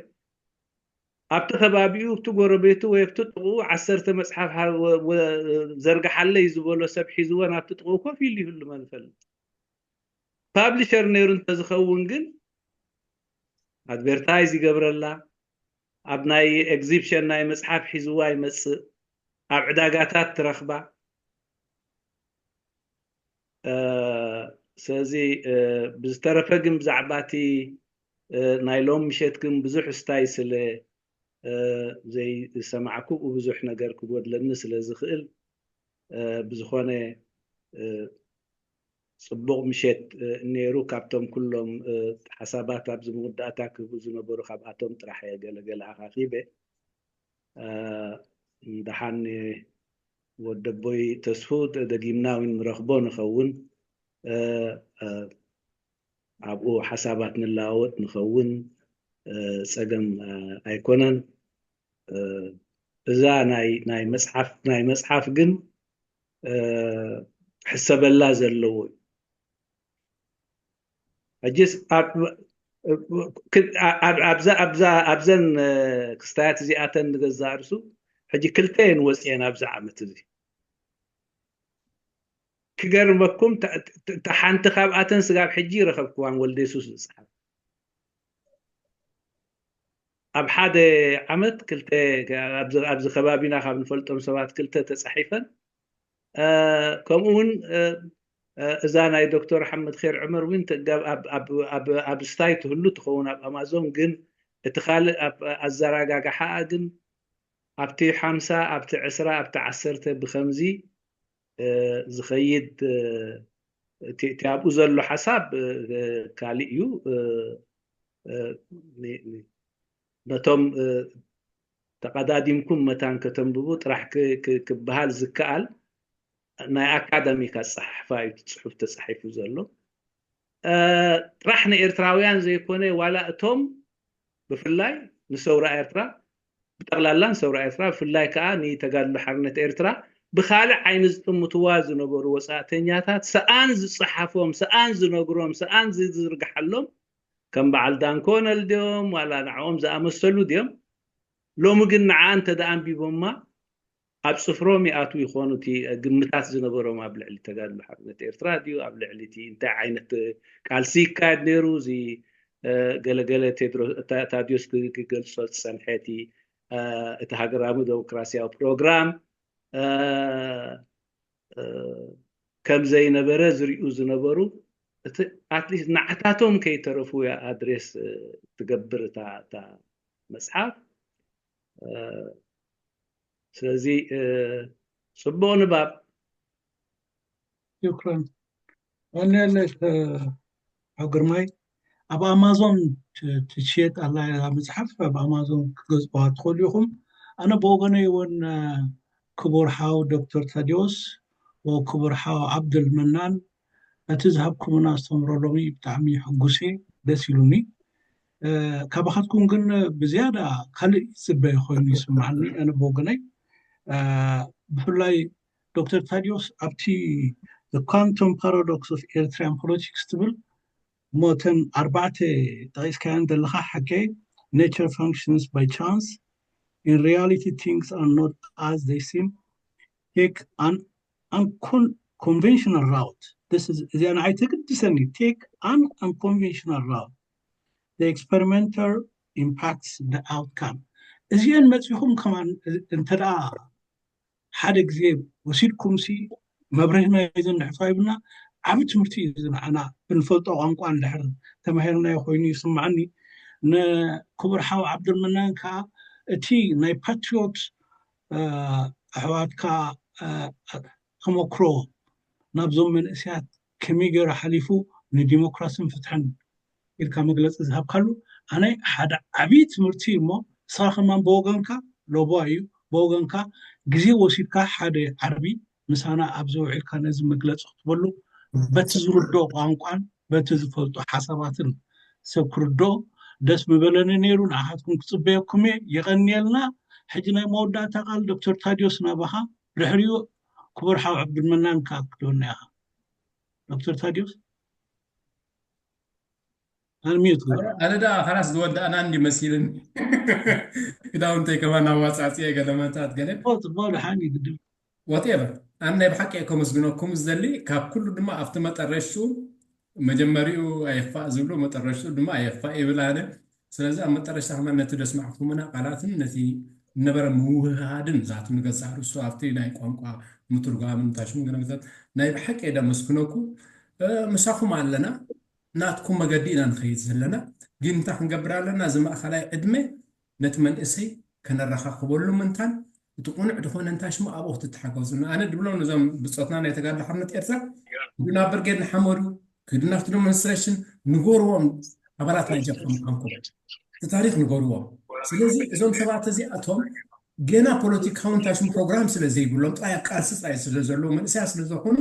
ኣብቲ ከባቢኡ ኣብቲ ጎረቤቱ ወይ ኣብቲ ጥቕኡ ዓሰርተ መፅሓፍ ዘርግሓለይ ዝበሎ ሰብ ሒዝወን ኣብቲ ጥቕኡ ኮፍ ኢሉ ይህሉ መን ይፈልጥ። ፓብሊሸር ነይሩ እንተዝኸውን ግን ኣድቨርታይዝ ይገብረላ፣ ኣብ ናይ ኤግዚብሽን ናይ መፅሓፍ ሒዝዋ ይመፅእ፣ ኣብ ዕዳጋታት ትረኽባ። ስለዚ ብዝተረፈ ግን ብዛዕባ እቲ ናይ ሎም ምሸት ግን ብዙሕ ስታይ ስለ ዘይሰማዕኩ ብዙሕ ነገር ክጎድለኒ ስለ ዝኽእል ብዝኾነ ጽቡቕ ምሸት ነይሩ። ካብቶም ኩሎም ሓሳባት ኣብዚ መወዳእታ ክህቡ ዝነበሩ ካብኣቶም ጥራሕ እየ ገለገለ ኣኻኺበ። ደሓን ወደቦይ ተስፉ ደጊምና እውን ንረኽቦ ንኸውን ኣብኡ ሓሳባት ንለዋወጥ ንኸውን ጸገም ኣይኮነን። እዛ ናይ ናይ መጽሓፍ ናይ መጽሓፍ ግን ክሕሰበላ ዘለዎ እዩ። ሕጂስ ኣብዘን ክስታያት እዚኣተን ንገዛእ ርሱ ሕጂ ክልተ እየን ወፅየን ኣብዚ ዓመት እዚ ክገርመኩም እታ ሓንቲ ካብኣተን ስጋብ ሕጂ ረኸብክዋን ወልደ የሱስ ዝፅሓፍ ኣብ ሓደ ዓመት ክልተ ኣብዚ ከባቢና ካብ ንፈልጦም ሰባት ክልተ ተፃሒፈን ከምኡ እውን እዛ ናይ ዶክተር ኣሕመድ ር ዑመር እውን ኣብ ስታይ ትህሉ ትኸውን ኣብ ኣማዞን ግን እቲ ካልእ ኣዘራጋጋሓኣ ግን ኣብቲ ሓምሳ ኣብቲ ዕስራ ኣብቲ ዓሰርተ ብከምዚ ዝኸይድ እቲ ኣብኡ ዘሎ ሓሳብ ካልእ እዩ ነቶም ተቐዳዲምኩም መታን ከተንብቡ ጥራሕ ክበሃል ዝከኣል ናይ ኣካዳሚክ ኣፀሓሕፋ እዩ እቲ ፅሑፍ ተፃሒፉ ዘሎ ጥራሕ ንኤርትራውያን ዘይኮነ ዋላ እቶም ብፍላይ ንሰውራ ኤርትራ ብጠቕላላ ንሰውራ ኤርትራ ብፍላይ ከዓ ንተጋድሎ ሓርነት ኤርትራ ብካልእ ዓይኒ ዝጥምትዋ ዝነበሩ ወፃእተኛታት ሰኣን ዝፀሓፎም ሰኣን ዝነግሮም ሰኣን ዝዝርግሓሎም ከም በዓል ዳንኮነል ድዮም ዋላ ንዕኦም ዝኣመሰሉ ድዮም ሎሚ ግን ንዓ እንተ ደኣ ኣንቢቦማ ኣብ ጽፍሮም ይኣትዉ ይኾኑ እቲ ግምታት ዝነበሮም ኣብ ልዕሊ ተጋድሎ ሓርነት ኤርትራ ድዩ ኣብ ልዕሊ እቲ እንታይ ዓይነት ቃልሲ ይካየድ ነይሩ እዚ ገለገለ ቴድሮስ ታዲዮስ ክገልጾ ዝጸንሐ እቲ እቲ ሃገራዊ ዴሞክራሲያዊ ፕሮግራም ከም ዘይነበረ ዝሪኡ ዝነበሩ እቲ ኣትሊስት ንዓታቶም ከይተረፉ እያ ኣድሬስ ትገብር እታ መፅሓፍ። ስለዚ ፅቡቕ ንባብ። ሽክረን። ቀንየለይ። ኣብ ግርማይ ኣብ ኣማዞን ትሽየጥ ኣላ መፅሓፍ፣ ኣብ ኣማዞን ክገዝእዋ ትኽእሉ ኢኹም። ኣነ ብወገነይ እውን ክቡር ሓው ዶክተር ታዲዎስ ወክቡር ሓው ዓብደል መናን ነቲ ዝሃብኩምና ኣስተምሮ ሎሚ ብጣዕሚ ሕጉሴ ደስ ኢሉኒ። ካባኻትኩም ግን ብዝያዳ ካልእ ይፅበ ኮይኑ ይስማዓኒ። ኣነ ብወገነይ ብፍላይ ዶክተር ታዲዮስ ኣብቲ quantum paradox of Eritrean politics ትብል ሞተን ኣርባዕተ ጠቂስካያን ዘለኻ ሓቂ nature functions by chance, in reality things are not as they seem, take an unconventional route. This is እዚኣ ንዓይ ተግድሰኒ take an unconventional route, the experimenter impacts the outcome። እዚአን መፂኹም ከማን እንተ ደኣ ሓደ ግዜ ወሲድኩም ሲ መብርሂ ናይዚ እንድሕር ተዋሂቡና ዓቢ ትምህርቲ እዩ። እዚ ንዓና ብንፈልጦ ቋንቋ እንድሕር ተማሂርናዮ ኮይኑ ይስምዓኒ። ንክቡር ሓው ዓብዱልመናን ከዓ እቲ ናይ ፓትሪዮት ኣሕዋትካ ተመክሮ ናብዞም መንእሰያት ከመይ ገይሩ ሓሊፉ ንዲሞክራስን ፍትሕን ኢልካ መግለፂ ዝሃብካሉ ኣነ ሓደ ዓብዪ ትምህርቲ እዩ። እሞ ንስኻ ከማን ብወገንካ ሎቦ እዩ ብወገንካ ግዜ ወሲድካ ሓደ ዓርቢ ምሳና ኣብዚ ውዒልካ ነዚ መግለፂ ክትበሉ በቲ ዝርዶ ቋንቋን በቲ ዝፈልጦ ሓሳባትን ሰብ ክርዶ ደስ ምበለኒ ነይሩ። ንኣኻትኩም ክፅበየኩም እየ። የቐንየልና። ሕጂ ናይ መወዳእታ ቃል ዶክተር ታዲዮስ ናባኻ፣ ድሕሪኡ ክቡር ሓው ዓብዱልመናን ከዓ ክትህበና ኢኻ። ዶክተር ታዲዮስ ኣንሚዩት ግበራ። ኣነ ደኣ ኻላስ ዝወዳእና እንዲ መሲልን ክዳውንተይ ከማን ኣዋፃፅየ ገለመታት ገለ ጽቡቅ ጽቡቅ ደሓን እዩ ግድም whatever። ኣነ ናይ ብሓቂ እየ ከመስግነኩም ዝደሊ። ካብ ኩሉ ድማ ኣብቲ መጠረሽቱ መጀመሪኡ ኣየፋእ ዝብሎ መጠረሽቱ ድማ ኣየፋእ ይብል ኣነ። ስለዚ ኣብ መጠረሽታ ከማን ነቲ ደስማዕኩምና ቃላትን ነቲ ነበረ ምውህሃድን ዛቱ ንገዛእ ርእሱ ኣብቲ ናይ ቋንቋ ምትርጓምን ታሽሙ ገለመታት ናይ ብሓቂ እየ ደመስግነኩ። ምሳኹም ኣለና። ናትኩም መገዲ ኢና ንኸይድ ዘለና። ግን እንታይ ክንገብር ኣለና? እዚ ማእኸላይ ዕድመ ነቲ መንእሰይ ከነረኻኽበሉ ምንታን እቲ ቁኑዕ ዝኾነ እንታይ ሽሙ ኣብኡ ክትተሓገዙ። ኣነ ድብሎም ነዞም ብፆትና ናይ ተጋድሎ ሓርነት ኤርትራ ክዱ ናብ ብርጌድ ንሓመዱ ክዱ ናብቲ ዶሞንስትሬሽን ንጎርዎም ኣባላት ናይ ጀብሃ ምዃንኩም እቲ ታሪክ ንጎርዎም። ስለዚ እዞም ሰባት እዚኣቶም ገና ፖለቲካዊ እንታይ ሽሙ ፕሮግራም ስለ ዘይብሎም ጥራይ ኣብ ቃልሲ ጥራይ ስለ ዘለዉ መንእሰያ ስለ ዝኾኑ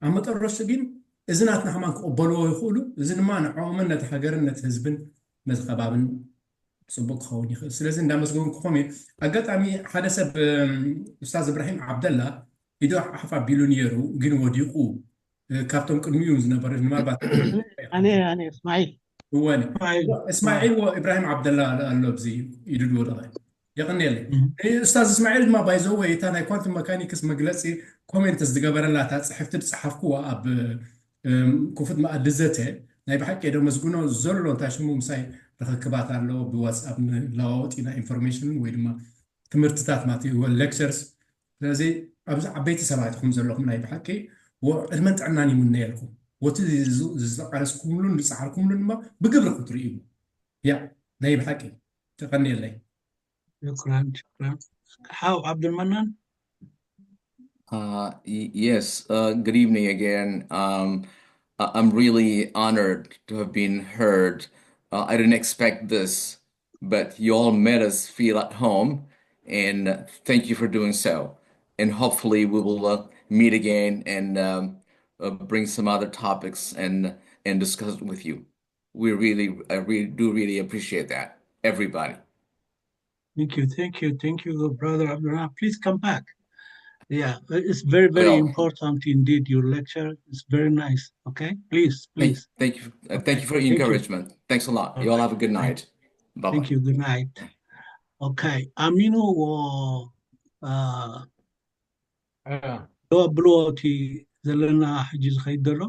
ኣብ መጠረሽቱ ግን እዚ ናትና ከማን ክቕበልዎ ይኽእሉ። እዚ ድማ ንዕኦምን ነቲ ሃገርን ነቲ ህዝብን ነቲ ከባብን ፅቡቅ ክኸውን ይኽእል። ስለዚ እንዳመስገንኩኹም እየ። ኣጋጣሚ ሓደ ሰብ ኡስታዝ እብራሂም ዓብደላ ኢዱ ሓፍ ኣቢሉ ነይሩ ግን ወዲቁ ካብቶም ቅድሚኡ ዝነበረ ምናልባት ኣነ ኣነ እስማዒል እወ እስማዒል ወ ኢብራሂም ዓብደላ ኣሎ ኣብዚ ኢዱ ዝወደቐ የቐንየለይ። ኡስታዝ እስማዒል ድማ ባይዘወ እታ ናይ ኳንቱም መካኒክስ መግለፂ ኮሜንት ዝገበረላ እታ ፅሕፍቲ ዝፀሓፍኩዋ ኣብ ክፉት መኣዲ ዘተ ናይ ብሓቂ የደመስግኖ ዘሎ እንታይ ሽሙ ምሳይ ርኽክባት ኣሎ ብዋትስኣፕ ንለዋወጥ ኢና ኢንፎርሜሽን ወይ ድማ ትምህርትታት ማለት እዩ ሌክቸርስ ስለዚ ኣብዚ ዓበይቲ ሰባት ኢኹም ዘለኹም ናይ ብሓቂ ዕድመን ጥዕናን ይምነየልኩም ወቲ ዝቃለስኩምሉን ዝፀዓርኩምሉን ድማ ብግብሪ ክትርእዩ ያ ናይ ብሓቂ ተቐንየለይ ሽክራን ሽክራን ሓው ዓብዱልመናን Uh, y- yes, uh, good evening again. Um, I- I'm really honored to have been heard. Uh, I didn't expect this, but you all made us feel at home, and thank you for doing so. And hopefully, we will uh, meet again and um, uh, bring some other topics and and discuss it with you. We really, I really do really appreciate that, everybody. Thank you, thank you, thank you, brother Abdullah. Please come back. Yeah, it's very, very Well- important indeed. Your lecture is very nice. Okay, please, Thank, please. thank you, uh, thank you for the Thank you. Encouragement. Thanks a lot. You all have a good night. Bye Thank bye. You. Good night. Okay, Aminu or uh, እ፣ ደው ኣብልዎ እቲ ዘለና ሕጂ ዝኸይድ ዘሎ